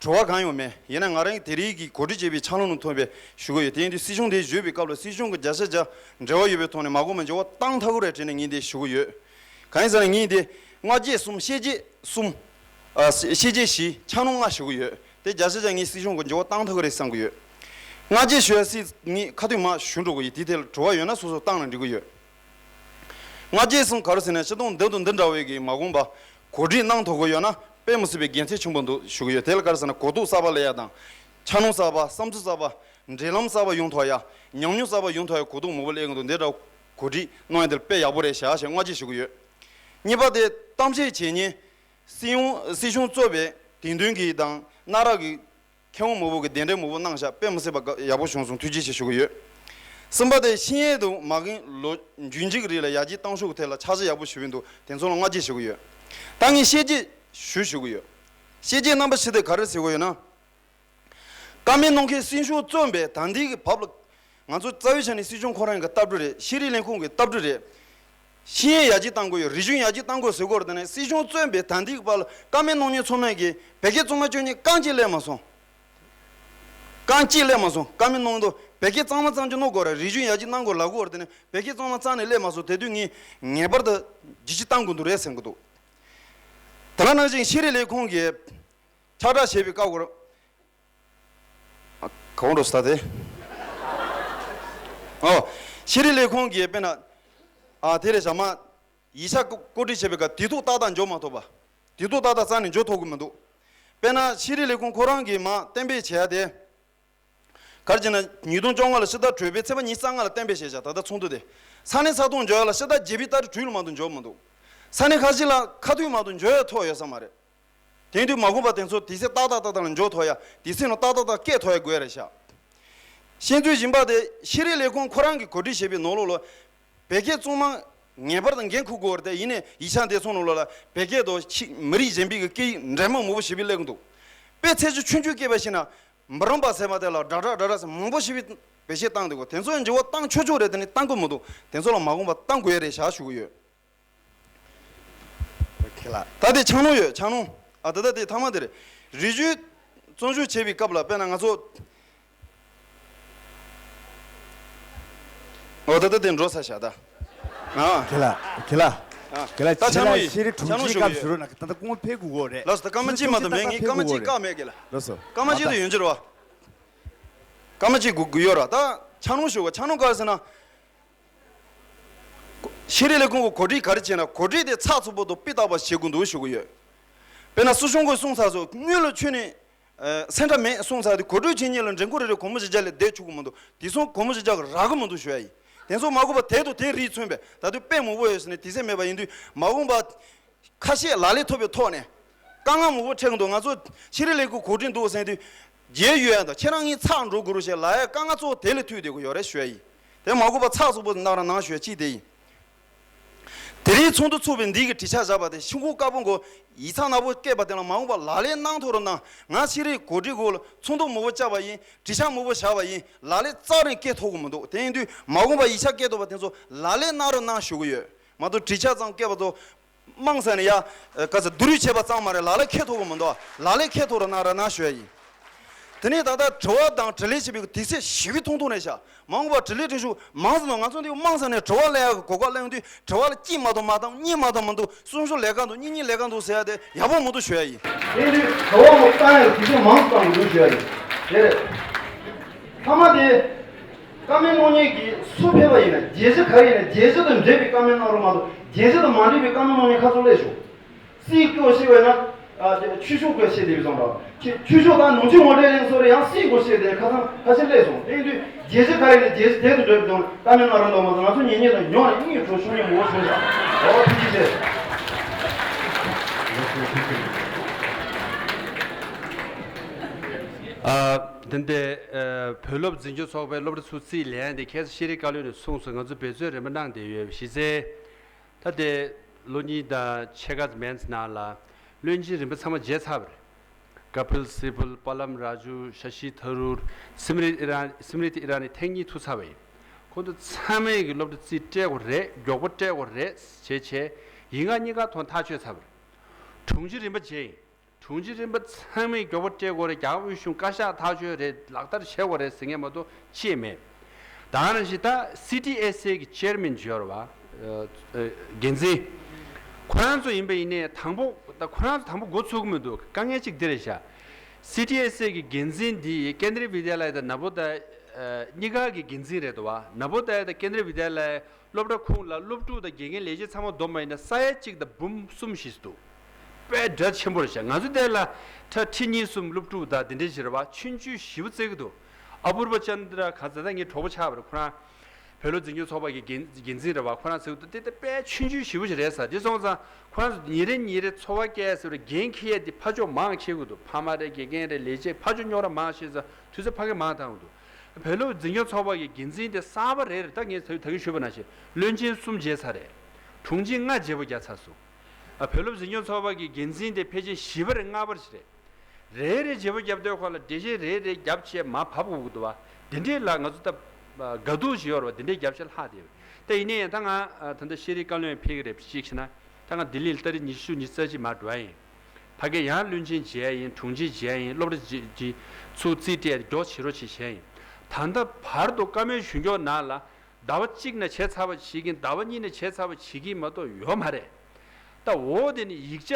དྲི་བ་གང་ཡང་མེད། ཡིན་ན་ང་རང་གི་དེ་རིང་གི་གོ་སྒྲིག་བྱས་པའི་ཕྱག་ལུང་ནང་ཐོན་པའི་ཞུ་གི་ཡོད། དེ་ཡིན་དུས་སྲིད་སྐྱོང་དེ་བཞུགས་པའི་སྐབས་ལ་སྲིད་སྐྱོང་གི་བརྒྱ་ཆ་བརྒྱ་འབྲེལ་བ་ཡོད་པའི་ཐོག་ནས་མ་དགོངས་པ་འཇོག་པ་བཏང་ཐག་གི་རེད་དྲན་ནས་ངས་འདི་ཞུ་གི་ཡོད། གང་ཡིན་ཟེར་ན་ངས་འདི་སྔ་རྗེས་གསུམ་ཤེས་རྗེས་གསུམ། ཨ་ཤེས་རྗེས་བཞི་ཕྱག་ལུང་ལྔ་ཞུ་གི་ཡོད། དེ་བརྒྱ་ཆ་བརྒྱ་ངས་སྲིད་སྐྱོང་གི་འཇོག་པ་བཏང་ཐུབ་ཀྱི་རེད་བསམ་གྱི་ཡོད། སྔ་རྗེས་ཞུ་ཡ་སྲིད་ངས་ཁ་ཐུག་མར་ཞུ་འགྲོ་གི་ཡོད། དེའི་ཐད་ལ་དྲི་བ་ཡོད་ན་སོ་སོ་བཏང་ན་འགྲིག་གི་ཡོད། སྔ་རྗེས་གསུམ་ག་རེ་ཟེར་ན་སྤྱིར་བཏང་འདི་དང་འདི་འདྲ་བའི་གི་མ་དགོངས་པ་གོ་སྒྲིག་གནང་ཐུབ་ཀྱི་ཡོད་ན་དཔེ་མི་སྲིད་པའི་དགེ་མཚན་ཆེན་པོ་འདུག་ཞུ་གི་ཡོད། དེ་ལ་ག་རེ་ཟེར་ན་གོ་རྟོགས་གསར་པ་སླེབས་ཡ་དང་། ཕྱག་ལུང་གསར་པ། བསམ་ཚུལ་གསར་པ། འབྲེལ་ལམ་གསར་པ་ཡོང་ཐུབ་ཡ། ཉམས་མྱོང་གསར་པ་ཡོང་ཐུབ་ཡ་གོ་རྟོགས་མང་པོ་སླེབས་ཀྱི་འདུག་འདི་འདྲ་གོ་སྒྲིག་གནང་ཡ་འདི་ལ་དཔེ་ཡག་པོ་རེད་ཤག་ཞེས་སྔ་རྗེས་ཞུ་གི་ཡོད། གཉིས་པ་དེ་གཏམ་བཤད་བྱེད་ཉིན། སྲིད་སྐྱོང་སྲིད་སྐྱོང་གཙོས་པའི་དེང་དོན་གྱི་དང་གནའ་རབས་ཀྱི་མཁས་དབང་མང་པོ་གི་གདན་འདྲེན་མང་པོ་གནང་ཤག་དཔེ་མི་སྲིད་པ་ཡག་པོ་བྱུང་སོང་། ཐུགས་རྗེ་ཆེ་ཞུ་གི་ཡོད། གསུམ་པ་དེ་ཤེས་ཡོན་དང་མ་རྒན་ལོ་རྒྱུས་འཇིག་རིགས་ལ་ཡར་རྒྱས་གཏང་ཕྱོགས་ཀྱི་ཐད་ལ་ཕྱག་བཞེས་ཡག་པོ་ཞུས་པ་འདུག་དེ་ཚོ་ལ་སྔ་རྗེས་ཞུ་གི་ཡོད། ད་ངས་བཤད་རྗེས་ཞུ་ཞུ་གི་ཡོད། བཤད་རྗེས་རྣམ་པ་བཞི་དེ་ག་རེ་ཟེར་གི་ཡོད་ན། བཀའ་མོལ་གནང་མཁན་སྲིད་སྐྱོང་གཙོས་པའི་ད་ལྟའི་གི་བབ་ལ། ང་ཚོ་རྩ་བའི་ཆ་ནས་སྲིད་སྐྱོང་ཁོ་རང་གི་ལྟ་གྲུབ་རེད། ཤེས་རིག་ལས་ཁུངས་ཀྱི་ལྟ་གྲུབ་རེད། ཤེས་ཡོན་ཡར་རྒྱས་གཏང་དགོས་ཡོད། རིག་གཞུང་ཡར་རྒྱས་གཏང་དགོས་ཟེར་གོ་རེད། དེ་ནས་སྲིད་སྐྱོང་གཙོས་པའི་ད་ལྟའི་གི་བར་ལ་བཀའ་མོལ་གནང་མཁན་ཚང་མས་ཀྱི་བོད་སྐད་གཙང་མ་སྐྱོན་མཁན་རྐང་གཅིག་སླེབས་མ་སོང་། རྐང་གཅིག་སླེབས་མ་སོང་། བཀའ་མོལ་གནང་དུས་བོད་སྐད་གཙང་མ་གཙང་རྒྱུ་གནང་དགོས་རེད། རིག་གཞུང་ཡར་རྒྱས་གནང་དགོས་ལབ་གོ་རེད། དེ་ནས་བོད་སྐད་གཙང་མ་རྩ་ནས་སླེབས་མ་སོང་། དེ་དུས་ངས་ངེས་པར་དུ་བརྒྱུད་སྤྱོད་གཏང་དགོས་འདུག་རེད་བསམ་གི་འདུག་དེ་ལ་ནང་བཞིན་ཤེས་རིག་ལས་ཁུངས་ཀྱིས་ཁྱབ་བསྒྲགས་བྱས་པའི་སྐབས་སྐོར། ཨ། གང་འགྲོ་ས་དེ། ཨོ། ཤེས་རིག་ལས་ཁུངས་ཀྱིས་དཔེར་ན། ཨ། དེ་རེད་བྱ་མ། ཡིག་ཆ་བཀོད་བཀོད་སྒྲིག་བྱེད་པའི་སྐབས་དུས་ཐོག་ཏག་ཏག་འབྱོར་མ་ཐུབ་པ། དུས་ཐོག་ཏག་ཏག་རྩ་ནས་འབྱོར་ཐུབ་ཀྱི་མི་འདུག་དཔེར་ན་ཤེས་རིག་ལས་ཁུངས་ཁོ་རང་གིས་མར་གཏན་འབེབས་བྱས་ཡ་དེ། ག་རེ་བྱས་ན་ཉིས་སྟོང་བཅོ་ལྔ་ལ་ཕྱི་ཟླ་དྲུག་པའི་ཚེས་པ་ཉི་ཤུ་རྩ་ལྔ་ལ་གཏན་འབེབས་བྱས་བཞག་ད་ལྟ་ཚོགས་འདུ་དེ། ས་གནས་ས་ཐོག་འབྱོར་ཡ་ལ་ཕྱི་ཟླ་བརྒྱད་པའི་ཏ་རིག་དྲུག་ལ་མ་གཏོགས་འབྱོར་མི་འདུག་ས་གནས་ཁ་ཤས་ལ་ཁ་ཐུག་མ་གཏོགས་འབྱོར་ཡ་ཐུབ་ཡོད་ས་མ་རེད། དེང་དུས་མ་དགོངས་པ་དེ་ཚོ་དུས་ཚོད་ཏག་ཏག་ཏག་ཏག་ལ་འབྱོར་ཐུབ་ཡ། དུས་ཚོད་ནང་ཏག་ཏག་ཏག་སྐྱེལ་ཐུབ་ཡ་དགོས་ཡ་རེད་ཤག་ཤེས་ཚོད་སྦྱིན་པ་དེ་ཤེས་རིག་ལས་ཁུངས་ཁོ་རང་གིས་གོ་སྒྲིག་བྱས་པའི་ནང་ལོགས་ལ། བོད་སྐད་གཙང་མ་ངེས་པར་དུ་འགན་འཁུར་དགོས་རེད་དེ། ཡིན་ནའི་ཡིག་ཆ་འདི་ཚོ་ནང་ལོགས་ལ་བོད་སྐད་དང་ཕྱི་མི་རིགས་གཞན་པའི་གི་སྐད་ཡིག་འདྲེས་མ་མང་པོ་ཞེ་པོ་སླེབས་ཀྱི་འདུག་དཔེ་ཚད་གཞི་ཆུང་ཆུང་བཀལ་བ་ཞིག་ན། འབུམ་རམས་པ་ཟེར་བ་དེ་ལ་སྒྲ་གྲགས་སྒྲ་གྲགས་ཟེར་མང་པོ་ཞིག་བེད་སྤྱོད་བཏང་འདུག་དེ་ཚོ་ཡང་འགྱུར་བ་བཏང་ཆོག་ཆོག་རེད། དེ་ནི་བཏང་དགོས་མི་འདུག་དེ་ཚོ་ལ་མ་དགོངས་པ་བཏང་དགོས་ཡ་རེད་བཞག་ཞུ་གི་ཡོད། ཁྱེད་ལ། ད་དེ་ཆང་ནོ་ཡོད་ཆང་ནོ། ཨ་ད་ད་དེ་ཐ་མ་དེ་རེད། རི་ཆུ་བཙོན་འཇུག་བྱེད་པའི་སྐབས་ལ་དཔེར་ན་ང་ཚོ། འོ་ད་ད་དེ་འགྲོ་ས་བཞག་ད། ཨ། ཁྱེད་ལ། ཁྱེད་ལ། ཨ། ཁྱེད་ལ། ད་ཆང་ནོ་ཡིན། ཆང་ནོ་ཞུ་གི་ཡོད། ད་ལྟ་སྐུ་ངོ་ཕེབས་དགོས་གོ་རེད། ལགས་སོ། ད་སྐར་མ་གཅིག་མ་གཏོགས་མེད། ངས་སྐར་མ་གཅིག་བཀག་མེད་ཀྱི་ལ། ལགས་སོ། སྐར་མ་གཅིག་ད་ཡོད་ཀྱི་རེད་བ། སྐར་མ་གཅིག་དགོས་ཀྱི་ཡོད་ར། ད་ཆང་ནོ་ཞུ་གོ་ཆང་ནོ་ག་རེ་ཟེར་ན། ཤེས་རིག་ལས་ཁུངས་ཀྱི་གོ་སྒྲིག་ག་རེ་བྱས་ན་གོ་སྒྲིག་དེ་ཚགས་ཚུད་པོ་དང་སྤུས་དག་པ་བྱེད་དགོས་འདུག་ཞུ་གི་ཡོད། དཔེར་ན་སྲིད་གཞུང་གིས་གསུངས་ཚར་སོང་། དངུལ་ལ་ཁྱོན་ནས་ཨ་སེམས་ཁྲལ་མེད་གསུངས་ཚར་དུས་གོ་སྒྲིག་བྱེད་མཁན་ལ་མགྲོན་ཁང་རེ་རེ་སྒོར་མོ་བཞི་བརྒྱ་ལས་བསྡད་ཆོག་གི་མི་འདུག་དེ་ཚོ་སྒོར་མོ་བཞི་བརྒྱ་རག་གི་མི་འདུག་ཞུ་ཡ་ཡིན། དེ་ཚོ་མ་དགོས་པ་དེ་དང་དེ་རིགས་མཚོན་པའི་ད་དུང་དཔེ་མང་པོ་ཡོད་ཟེར་ནས་དུས་ཚོད་མེད་པ་ཡིན་དུས་མ་དགོངས་པ། ཁ་ཤས་ལག་ལེན་ཐོབ་པའི་ཐོག་ནས་དཀའ་ངལ་མང་པོ་འཕྲད་ཀྱི་འདུག་ང་ཚོ་ཤེས་རིག་ལས་ཁུངས་གོ་སྒྲིག་འདུག་ཟེར་དུས་རྗེས་ཡོད་ཡ་དང་ཁྱེད་རང་གཉིས་ཚར་འགྲོ་དགོས་རེད་ཞེས་ལབ་ཡ་དཀའ་ངལ་གཙོ་བོ་དེ་ལས་ཐུག་བསྡད་ཀྱི་ཡོད་རེད་ཞུ་ཡ་ཡིན། དེ་མ་དགོས་པ་ཚགས་ཚུད་པོ་གནང་རོགས་གནང་ཞུ་ཡ་གཅིག་དེ་ཡིན། དེ་རིང་ཚོགས་འདུ་ཚུགས་པའི་འདི་གི་གྲོས་འཆར་བཞག་པ་དེ་ཤིན་ཀུ་ཀ་པོ་མགོ་ཡིག་ཚང་ནག་པོ་བཀལ་པ་དེ་ལ་མ་འོངས་པ་ལག་ལེན་གནང་ཐུབ་རོགས་གནང་། ང་ཤེས་རིག་གོ་སྒྲིག་གོ་ལ་ཚོགས་འདུ་མང་པོ་བཅར་བ་ཡིན། གྲོས་འཆར་མང་པོ་བཞག་པ་ཡིན། ལག་ལེན་རྩ་རིང་བཀལ་ཐུབ་ཀྱི་མི་འདུག་དེ་ཡིན་དུས་མ་འོངས་པ་ཡིག་ཆ་བཀལ་ཐུབ་པ་དེ་ཚོ་ལག་ལེན་གནང་རོགས་གནང་ཞུ་གི་ཡོད། མ་གཏོགས་གྲོས་འཆར་ཙམ་བཀལ་བ་ཚོ། དམངས་ས་ནས་ཡ། ག་ཚོད་བསྡུ་རུབ་བྱས་པ་ཙམ་མ་རེད། ལག་ལེན་འཁེལ་ཐུབ་ཀྱི་མི་འདུག་ལག་ལེན་འཁེལ་ཐུབ་རོགས་གནང་རོགས་གནང་ཞུ་ཡ་ཡིན། དེ་ནས་ད་ལྟ་དྲི་བ་དང་དྲིས་ལན་བྱེད་པའི་དུས་ཚོད་ཞེ་པོ་ཐུང་ཐུང་རེད་ཤག་མ་འོངས་པར་དྲིས་ལན་དྲི་ཞུ་མང་ཙམ་གནང་། ང་ཚོ་འདི་དམངས་ས་ནས་དྲི་བ་གླེང་ཡག་གི་གོ་སྐབས་གླེང་དུས་དྲི་བ་ལ་གཅིག་མ་གཏོགས་མ་བཏང་། གཉིས་མ་གཏོགས་མ་འདུག་གསུམ་ཤོག་ལས་ཀ་འདུག་གཉིས་གཉིས་ལས་ཀ་འདུག་ཟེར་ཡ་དེ་ཡག་པོ་མི་འདུག་ཞུ་ཡ་ཡིན། དེ་དུས་དྲི་བ་མ་བཏང་ཡག་དུས་ཚོད་མང་ཙམ་འདུག་ཞུ་ཡ་ཡིན། དེ་རེད། ཐ་མ་དེ། བཀའ་མོལ་གནང་མཁན་གྱི་སུ་ཕེབས་པ་ཡིན་ན་བརྗོད་གཞི་ག་རེ་ཡིན་ན་བརྗོད་གཞི་དང་འབྲེལ་བའི་བཀའ་མོལ་གནང་རོགས་མ་གཏོགས་བརྗོད་གཞི་དང་མ་འབྲེལ་བའི་བཀའ་མོལ་གནང་མཁན་ཁ་ཚུར་སླེབས་ཤོག་སྲིད་སྐྱོང་ཞིག་བས་ན། ཨ། ཆོས་ཕྱོགས་སྐོར་བཤད་དེ་བཟང་འདྲ། ཆོས་ཆོས་ཕྱོགས་དང་ནུབ་ཕྱོགས་ངོ་སྤྲོད་གླེང་སོགས་རེད། ཡང་སྲིད་སྐོར་བཤད་དེ་ཁ་སང་ཁ་ཤས་སླེབས་སོང་། དེ་ཡིན་དུས་བརྗོད་གཞི་ག་རེ་ཡིན་ན་བརྗོད་གཞི་དེ་དང་འབྲེལ་བའི་དོན་བཀའ་མོལ་གནང་རོགས་གནང་མ་གཏོགས་ང་ཚོ་ཉན་མཁན་དང་ཉོ་ནས་དངུལ་འཕྲོག་ཤོང་མཁན་མང་པོ་བྱུང་ཤག་འོ་ཐུགས་རྗེ་ཆེ། ཨ། དེ་འདྲའི་ཨ་བོད་སློབ་འཛིན་སྐྱོང་ཚོགས་པའི་སློབ་གྲྭ་ཚུར་རྩིས་ལེན་དེ་ཁ་སང་ཤེས་རིག་བཀའ་བློན་ནས་གསུངས་སོང་། ང་ཚོ་འབད་བརྩོན་རིམ་པ་གནང་བསྡད་ཡོད། གཞི་རྩའི་ད་ལྟའི་ལོ་གཉིས་དང་ཕྱེད་ཀ་མན་ཙམ་ནང་ལ་བློན་ཆེན་རིམ་པ་ཚང་མ་མཇལ་ཚར་བ་རེད། ཀ་པིལ་སིབལ། པ་ལམ་རཱ་ཇུ། ཤ་ཤི་ཐ་རུར། སིམ་རིཏ་ཨི་ར། སིམ་རིཏ་ཨི་ར་ནི་ཐེངས་གཉིས་ཐུག་ཚར་བ་ཡིན། ཁོང་ཚོ་ཚང་མས་ཀྱི་སློབ་གྲྭ་རྩིས་སྤྲད་དགོས་རེད། མགྱོགས་པོ་སྤྲད་དགོས་རེད་བྱས་བྱས་ཡིག་ངག་གཉིས་ཀ་ཐོག་ཐག་ཆོད་ཚར་བ་རེད། དྲུང་ཆེ་རིམ་པ་མཇལ་ཡིན། དྲུང་ཆེ་རིམ་པ་ཚང་མས་མགྱོགས་པོ་སྤྲད་དགོས་རེད། རྒྱ་གར་དབུས་གཞུང་བཀའ་ཤག་ཐག་ཆོད་རེད། ལག་བསྟར་བྱེད་དགོས་རེད་ཟེར་མཁན་མ་གཏོགས་ཅི་ཡང་མེད། ད་ག་ནང་བཞིན་ད་སི་ཊི་ཨེས་ཨེ་གི་ཅེར་མེན་ཅིག་ཡོད་རེད་བ། ཨ། ཨ། འགན་འཛིན། ཁོ་རང་ཚོ་ཡིན་པ་ཡིན་ནའི་དང་པོ་ད་ཁོ་རང་ཚོ་དང་པོ་འགོ་ཚུགས་ཀྱི་མི་འདུག་དཀའ་ངལ་གཅིག་འདི་རེད་ཤག་སི་ཊི་ཨེས་ཨེ་གི་འགན་འཛིན་འདི་ཀེན་དྲི་བི་དྱ་ལ་ཡ་དང་ན་བོ་དཱ་ཡ་གཉིས་ཀ་གི་འགན་འཛིན་རེད་འདུག་བ། ན་བོ་དཱ་ཡ་དང་ཀེན་དྲི་བི་དྱ་ལ་ཡ་སློབ་གྲྭ་ཁོངས་ལ་སློབ་ཕྲུག་དང་དགེ་རྒན་ལས་བྱེད་ཚང་མ་བསྡོམས་པ་ཡིན་ན་ས་ཡ་གཅིག་དང་འབུམ་གསུམ་ཞིག་འདུག་དཔེ་སྒྲ་ཆེན་པོ་རེད་ཤག་ང་ཚོ་དེ་ལ་ཁྲ་ཁྲི་གཉིས་གསུམ་སློབ་ཕྲུག་དང་དེ་འདྲའི་ཞིག་རེད་བ། ཆུང་ཆུང་ཞེ་པོ་བརྩི་གི་འདུག་ཨ་པུར་བ་ཅན་དྲ་ག་ཚ་ད་ངའི་གྲོགས་པོ་ཆགས་པ་རེད། ཁོ་རང་བོད་སློབ་འཛིན་སྐྱོང་ཚོགས་པ་གི་འགན་འགན་འཛིན་རེད་བ། ཁོ་རང་ཟེར་གི་འདུག་དེ་དེ་དཔེ་ཆུང་ཆུང་ཞེ་པོ་ཞིག་རེད་ཟེར། དེ་སོང་ཙང་ཁོ་རང་ཚོ་ཉིན་རེ་ཉིན་རེ་འཚོ་བ་སྐྱེལ་ཟེར་བའི་འགན་འཁྱེར་ཡས་དེ་ཕར་ཕྱོགས་མང་འཁྱེར་དགོས་འདུག་ཕ་མ་རེད། དགེ་རྒན་རེད། ལས་བྱེད་ཕར་ཕྱོགས་རྙོག་དྲ་མང་ཤེས་ཙང་དུས་ཚོད་ཕ་གི་མང་བཏང་གི་འདུག་བོད་སློབ་འཛིན་སྐྱོང་ཚོགས་པ་གི་འགན་འཛིན་དེ་གསར་པ་རེད། རེད། ད་ངས་ད་གིན་ཞུས་པ་ནང་བཞིན་བློན་ཆེན་གསུམ་མཇལ་ཚར་རེད། དྲུང་ཆེ་ལྔ་བརྗེ་པོ་རྒྱག་ཚར་སོང་། ཨ། བོད་སློབ་འཛིན་སྐྱོང་ཚོགས་པ་གི་འགན་འཛིན་དེ་ཕལ་ཆེར་བཞི་པ་རེད། ལྔ་པ་ཞིག་རེད། རེ་རེ་བརྗེ་པོ་རྒྱབ་དུས་ཁོ་ལ་འགྲེལ་བཤད་རེ་རེ་རྒྱབ་བྱས་མར་བབས་དགོས་ཀྱི་འདུག་བ། དེ་འདྲས་ལ་ང་ཚོ་ད་དགའ་སྡུག་ཞིག་ཡོད་རེད་བ། དེ་འདྲས་རྒྱབ་བྱས་ལྷག་བསྡད་ཡོད། ད་ཡིན་ནའི་ད་ང་ད་ལྟ་ཤེས་རིག་བཀའ་བློན་ཕེབས་ཀྱི་རེད། གཅིག་བྱས་ན་ད་ང་ལྡི་ལི་ལ་ཏ་རིག་ཉི་ཤུ་ཉི་ཤུ་རྩ་གཅིག་མར་འགྲོ་ཡ་ཡིན། ཕ་གིར་ཡང་བློན་ཆེན་མཇལ་ཡ་ཡིན། དྲུང་ཆེ་མཇལ་ཡ་ཡིན། སློབ་གྲྭ་ཅིག་ཅིག་ཚུར་རྩིས་སྤྲད་ཡ་དེ་མགྱོགས་བྱེད་རོགས་བྱེད་བྱས་ཡིན། ད་ལྟ་བར་དུ་བཀའ་མོལ་ཞུ་མགྱོགས་ནང་ལ་ཟླ་བ་གཅིག་ནས་བྱས་ཚར་བ་བྱེད་ཀྱིན། ཟླ་བ་གཉིས་ནས་བྱས་ཚར་བ་བྱེད་ཀྱིན་མ་གཏོགས་ཡོད་མ་རེད། ད་འོ་དེ་ནི་ཡིག་ཆ་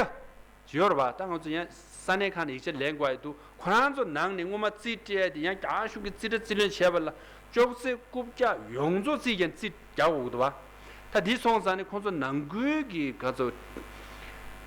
ཅིག་ཡོད་རེད་བ། ད་ང་ཚོ་ཡང་ས་གནས་ཁག་ནས་ཡིག་ཆ་ལེན་དགོས་ཡ་འདུག་ཁོ་རང་ཚོ་ནང་ནས་སྔོན་མ་རྩིས་སྤྲད་ཡ་དེ་ཡང་རྒྱ་གཞུང་གིས་རྩིས་ཁྲ་རྩིས་ལེན་བྱས་པ་ལ་ཅོག་ཙེ་རྐུབ་བཀྱག་ཡོངས་རྫོགས་རྩིས་ཀྱང་རྩིས་རྒྱག་དགོས་ཀྱི་འདུག་བ། ད་འདི་སོང་ཙང་ནི་ཁོང་ཚོ་ནང་ཁུལ་གྱི་ག་ཚོད་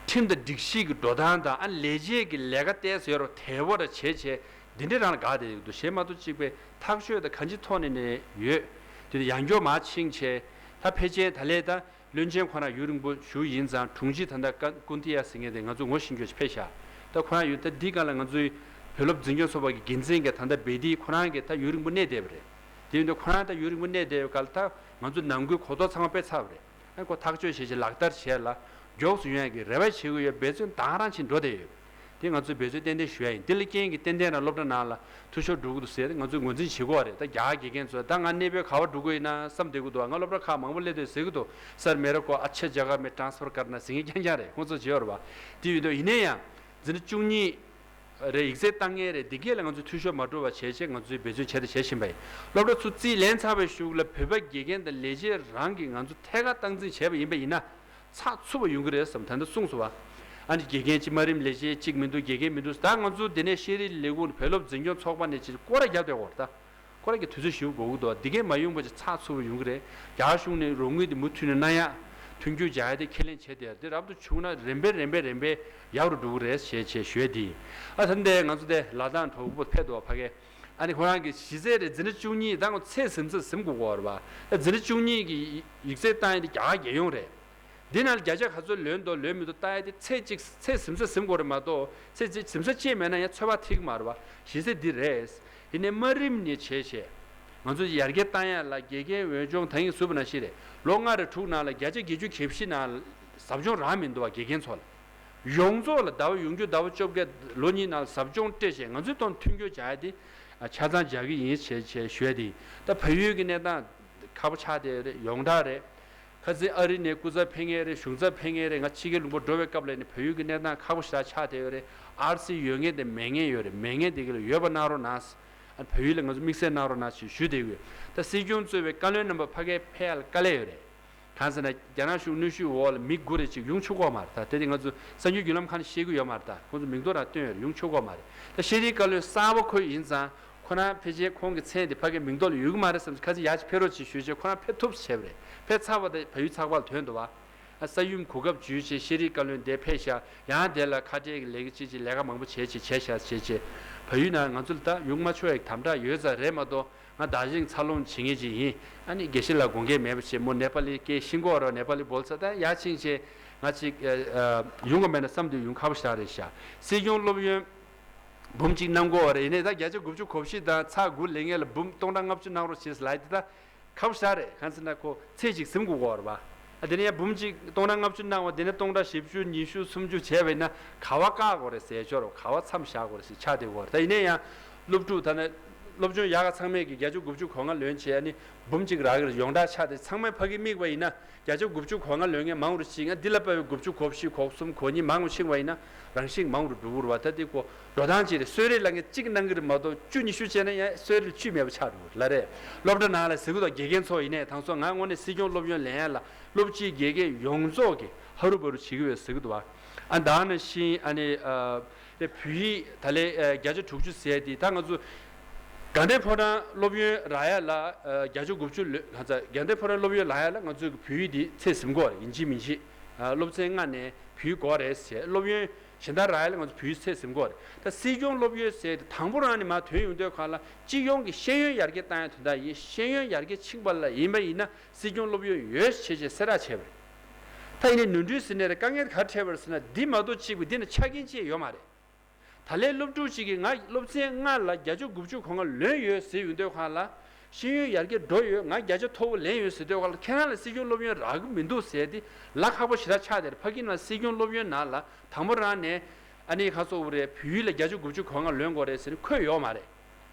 ཁྲིམས་དང་སྒྲིག་གཞི་གི་འགྲོ་སྟངས་དང་། ཨ། ལས་བྱེད་ཀྱི་ལས་ཀ་ཏོག་ཙམ་ཡོད་རེད་བ། དལ་བོ་ར་བྱས་བྱས་འདི་འདྲའི་རང་ལ་དགའ་བསྡད་ཀྱི་འདུག་གཞན་མ་གཏོགས་གཅིག་པའི་ཐག་གཅོད་དང་གང་ཅིའི་ཐོག་ནས་ནས་ཡོད། དེ་ནི་ཡང་སྐྱོར་མར་ཕྱིན་བྱས། ད་ཕལ་ཆེར་ད་ལས་ད་བློན་ཆེན་ཁོ་རང་ཡུན་རིང་པོ་བཞུགས་ཡིན་ཙང་། དྲུང་ཆེ་ད་ལྟ་ཀ་ཀུན་ཏི་ཡ་ཟེར་མཁན་དེ་ང་ཚོ་ངོ་ཤེས་ཀྱི་ཕེབས་ཤག་ད་ཁོ་རང་ཡུན་ད་འདི་སྒང་ལ་ང་ཚོའི་བོད་སློབ་འཛིན་སྐྱོང་ཚོགས་པ་གི་འགན་འཛིན་གྱི་ད་ལྟ་བེ་ཏི་ཁོ་རང་གིས་ད་ཡུན་རིང་པོ་གནས་བསྡད་པ་རེད། དེ་ཡིན་དུས་ཁོ་རང་ད་ཡུན་རིང་པོ་གནས་བསྡད་ཡོད་སྐབས་ལ། ད་ང་ཚོ་ནང་ཁུལ་གོ་རྟོགས་ཚང་མ་སྤེལ་ཚར་བ་རེད། ཨ། ཁོ་ཐག་གཅོད་བྱས་བྱས་ལག་བསྟར་བྱས་ལ་མགྱོགས་སུ་ཡོང་ཡག་གི་རེ་བ་བྱེད་ཀྱི་ཡོད། འབད་བརྩོན་དང་རང་བྱེད་འགྲོ་བསྡད་ཡོད། དེ་ང་ཚོས་འབད་བརྩོན་ཏན་ཏན་ཞུ་ཡ་ཡིན། དེ་ལ་རྐྱེན་གྱིས་ཏན་ཏན་རང་སློབ་གྲྭ་ནང་ལ་འཐུས་ཤོར་འགྲོ་གི་འདུག་ཟེར་ང་ཚོས་ངོས་འཛིན་བྱེད་ཀྱི་ཡོད་རེད། ད་རྒྱ་གར་དགེ་རྒན་ཚོས་ད་ང་གནས་སྤོས་ག་པར་འགྲོ་དགོས་ཡིན་ན་བསམ་བསྡད་ཀྱི་འདུག་ང་སློབ་གྲྭ་ཁག་མང་པོ་སླེབས་དུས་ཟེར་གྱི་འདུག་སར་མེ་ར་ཀོ་ཨ་ཆེ་རྒྱ་གར་མེ་ཊ་རན་སི་ཕར་ཀར་ན་ཟེར་མཁན་རྐྱང་རྐྱང་རེད། ཁོང་ཚོ་བྱེད་ཡོད་རེད་པ། དེ་ཡིན་དུས་ཡིན་ན་ཡང་འཛིན་གྲྭ་བཅུ་གཉིས་རེད། ཡིག་ཚད་བཏང་མཁན་རེད། འདི་གས་ལ་ང་ཚོས་འཐུས་ཤོར་མ་འགྲོ་བ་བྱས་བྱས་ང་ཚོས་འབད་བརྩོན་བྱས་དང་བྱེད་བཞིན་པ་ཡིན། སློབ་གྲྭ་ཚོ་རྩིས་ལེན་ཚར་བའི་གཞུག་ལ་བོད་པ་དགེ་རྒན་དང་ལས་བྱེད་རང་གིས་ང་ཚོ་ཐད་ཀར་སྟངས་འཛིན་བྱས་པ་ཡིན་པ་ཡིན་ན། ཚགས་ཚུད་པ་ཡོང་གི་རེད་བསམ། ད་ལྟ་གསུངས་སོང་བ། ཨ་ནི་དགེ་རྒན་གཅིག་དམའ་རིམ་ལས་བྱེད་གཅིག་མི་འདུག་དགེ་རྒན་མི་འདུག་ད་ང་ཚོ་འདི་ནས་ཤེས་རིག་ལས་ཁུངས་བོད་སློབ་འཛིན་སྐྱོང་ཚོགས་པ་ནས་ཅིག་སྐོར་ར་རྒྱབ་བསྡད་ཡོད་རེད་ད། སྐོར་ར་གི་དུས་ཚོད་ཞིབ་དགོས་ཀྱི་འདུག་འདི་གས་མ་ཡོང་བ་ཅིག་ཚགས་ཚུད་པ་ཡོང་གི་རེད། རྒྱ་གཞུང་ནས་རོགས་དངུལ་དེ་མུ་མཐུད་ནས་གནང་ཡ། མཐུན་འགྱུར་རྒྱག་ཡ་དེ་ཁས་ལེན་བྱས་བསྡད་ཡ་དེ་རབ་ཏུ་བྱུང་ན་རིམ་པས་རིམ་པས་རིམ་པས་ཡག་རུ་འགྲོ་གི་རེད་ཞེས་བྱས་ཞུ་ཡ་དེ་ཡིན། ཨ་ད་འདི་ང་ཚོ་དེ་ལ་དྭགས་གྲོགས་པོ་ཕེབས་འདུག་བ་ཕ་གི། ཨ་ནི་ཁོ་རང་གི་གཞི་རྩའི་རེད། འཛིན་གྲྭ་བཅུ་གཉིས་ད་ང་ཚོ་ཚད་ཟིན་ཚད་ཟིན་དགོས་ཀྱི་ཡོད་རེད་པ། ཨ་འཛིན་གྲྭ་བཅུ་གཉིས་ཀྱི་ཡིག་ཚད་བཏང་ཡ་དེ་རྒྱ་གར་རྒྱལ་ཡོངས་རེད། འདི་ནང་ལ་བརྒྱ་ཆ་ག་ཚོད་ལོན་འདུག་ལོན་མི་འདུག་བལྟ་ཡ་དེ་ཚད་གཅིག་ཚད་ཟིན་ཚད་ཟིན་དགོས་རེད་མ་གཏོགས་ཚད་གཅིག་ཟིན་ཚད་གཅིག་མེད་ན་ཡང་ཚོད་དཔག་ཐིག་མ་རེད་པ། གཞི་རྩ་འདི་རེད། ཡིན་ནའི་དམའ་རིམ་ནས་བྱས་བྱས། ང་ཚོ་ཡར་རྒྱས་བཏང་ཡ་ལ་དགེ་རྒན་འོས་སྦྱོང་ད་ཡིན་ཟུར་པ་ནང་བཞིན་རེད། ལོ་ལྔ་རེ་དྲུག་ནང་ལ་བརྒྱ་ཆ་བརྒྱད་ཅུ་གྱ་བཞི་ནང་ལ་ཟབ་སྦྱོང་རག་མི་འདུག་བ་དགེ་རྒན་ཚོ་ལ། ཡོངས་རྫོགས་ལ་ཟླ་བ་ཡོང་རྒྱུ་ཟླ་བ་བཅོ་བརྒྱད་ལོ་གཉིས་ནང་ལ་ཟབ་སྦྱོང་སྤྲད་བྱས་ང་ཚོའི་ཐོག་མཐུན་འགྱུར་བྱ་ཡ་དེ་ཆ་ཚང་རྒྱག་གི་ཡིན་ཞེས་བྱས་ཞུ་ཡ་དེ་ཡིན། ད་བལ་ཡུལ་གྱི་གནས་སྟངས་ཁག་པོ་ཆགས་བསྡད་ཡོད་རེད། ཡོངས་གྲགས་རེད། ཁ་སང་ཨ་རི་ནས་སྐུ་ཚབ་ཕེབས་མཁན་རེད། གཞུང་ཚབ་ཕེབས་མཁན་རེད། ང་ཕྱི་རྒྱལ་ལུང་པ་འགྲོ་བའི་སྐབས་ལ་ནི་བལ་ཡུལ་གྱི་གནས་སྟངས་ཁག་པོ་ཞེ་དྲག་ཆགས་བསྡད་ཡོད་རེད། ཨར་སི་ཡོད་མཁན་དེ་མེད་མཁན་ཡོད་རེད། མེད་མཁན་དེ་ག་ལ་ཡོད་པ་གནང་རོགས་གནང་། ཨ་བལ་ཡུལ་ལ་ང་ཚོ་དམིགས་བསལ་གནང་རོགས་གནང་ཞེས་ཞུ་བསྡད་ཡོད། ད་སྲིད་སྐྱོང་གཙོས་པའི་བཀའ་བློན་རྣམ་པ་ཕ་གིར་ཕེབས་ཡ་ལ་དཀའ་ལས་ཡོད་རེད། གང་ཟེར་ན་རྒྱ་ནག་གཞུང་གནོན་ཤུགས་འོག་ལ་མི་དགུ་རེ་ཅིག་ཡོང་ཆོག་གི་མ་རེད། ད་དེ་དེ་ང་ཚོ་གསར་འགྱུར་བརྒྱུད་ལམ་ཁག་ནས་ཤེས་ཀྱི་ཡོད་མ་རེད། ད་ཁོང་ཚོ་མིང་ཐོ་རང་བཏོན་ཡོད་རེད། ཡོང་ཆོག་གི་མ་རེད། ད་ཤེས་རིག་བཀའ་བློན་གསར་པ་ཁོ་ཡིན་ཙང་། ཁོ་རང་ཕལ་ཆེར་ཁོང་གི་མཚན་དེ་ཕ་གིའི་མིང་ཐོག་ལ་ཡོད་ཀྱི་མ་རེད་བསམ་ཚེ་ཁ་ཚིག་ཡར་ཅིག་ཕེབས་རོགས་ཅེས་ཞུས་བྱས་ཁོ་རང་ཕེབས་ཐུབ་བྱས་པ་རེད། ཕེབས་ཚར་བ་དེ་བལ་ཡུལ་ཚགས་པར་ཐོན་འདུག་བ། ཨ་ས་ཡོམ་གོ་སྐབས་བརྒྱུད་བྱས་ཤེས་རིག་བཀའ་བློན་དེ་ཕེབས་ཤག་ཡང་དེ་ལ་ཁ་བྲལ་གྱི་ལས་ཀ་ཅིག་ཅིག་ལས་ཀ་མང་པོ་བྱས་བྱས་བྱས་ཤག་བྱས་བྱས། བལ་ཡུལ་ནང་ང་ཚོ་ལ་ད་ཡོང་མ་ཆོག་ཡག་དམ་དྲག་ཡོད་ཙང་རེད་མ་གཏོགས་ང་ད་གཞིང་འཚར་ལོངས་བྱེད་མཁན་ཅིག་ཡིན། ཨ་ནི་དགེ་བཤེས་ལགས་དགོངས་འགལ་མེད་པ་བྱས་མོ་ནེ་པ་ལི་སྐད་ཤེས་ཀྱི་ཡོད་རེད། ནེ་པ་ལི་བོལ་ཚ་ད་ཡར་ཕྱིན་བྱས་ང་ཅིག་ཡོང་གི་མེད་ན་བསམ་དུས་ཡོང་ཁག་པོ་ཞེ་དྲག་རེད་ཤག་སྲིད་སྐྱོང་སློབ་ཡོན་འབུམ་གཅིག་གནང་དགོས་པ་རེད། ཡིན་ནའི་ད་བརྒྱ་ཆ་དགུ་བཅུ་གོ་བཞི་དང་ཚེག་དགུ་ལེན་མཁན་ལ་འབུམ་སྟོང་ཕྲག་ལྔ་བཅུ་གནང་རོགས་བྱེད་ཟེར་ལབ་ཡ་དེ་ད་ཁག་པོ་ཞེ་དྲག་རེད། གང་ཟེར་ན་ཁོ་ཚེག་གཅིག་ཟིན་དགོས་ཀྱི་ཡོད་རེད་པ། ཨ་དེ་ནས་ཡང་འབུམ་གཅིག་སྟོང་ཕྲག་ལྔ་བཅུ་གནང་བ་དེ་ནས་སྟོང་ཕྲག་བཞི་བཅུ་ཉི་ཤུ་སུམ་ཅུ་བྱས་པ་ཡིན་ན་ག་པར་བཀག་དགོས་རེད་ཟེར་ཆོག་རེད། ག་པར་མཚམས་བཞག་དགོས་རེད་ཟེར་ཆགས་བསྡད་ཀྱི་ཡོད་རེད། ད་ཡིན་ནའི་ཡང་སློབ་ཕྲུག་ད་ནི་སློབ་སྦྱོང་ཡག་ག་ཚང་མས་ཀྱི་བརྒྱ་ཆ་དགུ་བཅུ་གོ་ལྔ་ལོན་བྱས་ཨ་ནི་འབུམ་གཅིག་རག་གི་རེད། ཡོངས་གྲགས་ཆགས་ཏེ་ཚང་མས་ཕ་གི་དམིགས་པ་ཡིན་ན། བརྒྱ་ཆ་དགུ་བཅུ་གོ་ལྔ་ལོན་མཁན་མང་རུ་ཕྱིན། ང་འདི་ལ་དཔག་པའི་དགུ་བཅུ་གོ་བཞི་གོ་གསུམ་གོ་གཉིས་མང་རུ་ཕྱིན་པ་ཡིན་ན་རང་བཞིན་མང་རུ་འགྲོ་གི་རེད་པ། ད་འདི་ཁོ་འགྲོ་སྟངས་ཅིག་རེད། གསོལ་རས་ལ་ངས་གཅིག་གནང་གི་རེད་མ་གཏོགས་བཅུ་ཉི་ཤུ་བྱས་ན་ཡང་གསོལ་རས་ལ་བཅུད་མེད་པ་ཆགས་འགྲོ་གི་རེད་ལ་རེད། སློབ་གྲྭ་ནང་ལ་ཟེར་གི་འདུག་དགེ་རྒན་ཚོ་ཡིན་ནའི་དང་སོ་ང་དངོས་གནས་སྲིད་སྐྱོང་སློབ་ཡོན་ལེན་ཡ་ལ་སློབ་སྤྱི་དགེ་རྒན་ཡོངས་རྫོགས་ཀྱིས་ཧ་རུ་བ་རུ་བྱེད་ཀྱི་ཡོད་ཟེར་གི་འདུག་བ། ཨ་ད་ནང་བཞིན་ཨ་ནི་ཨ། དེ་བོད་ཡིག་ད་ལས་ཨ་བརྒྱ་ཆ་དྲུག་ཅུ་ཟེར་དེ་ད་ང་ཚོ་དགའ་ལྡན་ཕོ་བྲང་སློབ་ཡོན་རག་ཡ་ལ་ཨ་བརྒྱ་ཆ་དགུ་བཅུ་ལོན་གང་ཚ་དགའ་ལྡན་ཕོ་བྲང་སློབ་ཡོན་རག་ཡ་ལ་ང་ཚོའི་བོད་ཡིག་དེ་ཚད་ཟིན་དགོས་རེད། ཡིན་གཅིག་མིན་གཅིག་ཨ་སློབ་ཚན་ལྔ་ནས་བོད་ཡིག་དགོས་རེད་ཟེར། སློབ་ཡོན་གཞན་དག་རག་ཡ་ལ་ང་ཚོ་བོད་ཡིག་ཚད་ཟིན་དགོས་རེད། ད་སྲིད་སྐྱོང་སློབ་ཡོན་ཟེར་དེ་དང་པོ་རང་ནས་མར་ཐོན་ཡོང་དུས་གང་ལ་སྤྱི་ཡོངས་ཀྱི་ཤེས་ཡོན་ཡར་རྒྱས་བཏང་ཡ་དོན་དག་ཡིན། ཤེས་ཡོན་ཡར་རྒྱས་ཕྱིན་པ་ལ་ཡིན་པ་ཡིན་ན་སྲིད་སྐྱོང་སློབ་ཡོན་ཡོད་ཞེས་བྱས་གསལ་བསྒྲགས་བྱས་པ་རེད། ད་ཡིན་ནའི་ནོར་འཁྲུལ་ཟེར་ནའི་རེད། དཀའ་ངལ་ག་རེ་འཕྲད་པ་རེད་ཟེར་ན་འདི་མ་གཏོགས་གཅིག་པུ་འདི་ནི་ཆ་རྐྱེན་ཅིག་ཡོད་མ་རེད། ད་ལན་སློབ་ཕྲུག་ཅིག་གིས་ང་སློབ་ཚན་ལྔ་ལ་བརྒྱ་ཆ་དགུ་བཅུ་གོ་ལྔ་ལོན་ཡོད་ཟེར་ཡོང་དུས་གང་ལ། ཤེས་ཡོན་ཡར་རྒྱས་འགྲོ་ཡོད། ང་བརྒྱ་ཆ་མཐོ་པོ་ལེན་ཡོད་ཟེར་དུས་གང་ལ་ཁྱེད་རང་ལ་སྲིད་སྐྱོང་སློབ་ཡོན་རག་གི་མི་འདུག་ཟེར་ཏེ་ལ་ཁག་པོ་ཞེ་དྲག་ཆགས་དེར་ཕ་གི་ནང་སྲིད་སྐྱོང་སློབ་ཡོན་ནང་ལ་དང་པོ་རང་ནས་ཨ་ནི་ཁ་སོ་བུ་རེ་བོད་ཡིག་ལ་བརྒྱ་ཆ་དགུ་བཅུ་གོ་ལྔ་ལོན་དགོས་རེད་ཟེར་ནས་འཁོད་ཡོད་མ་རེད།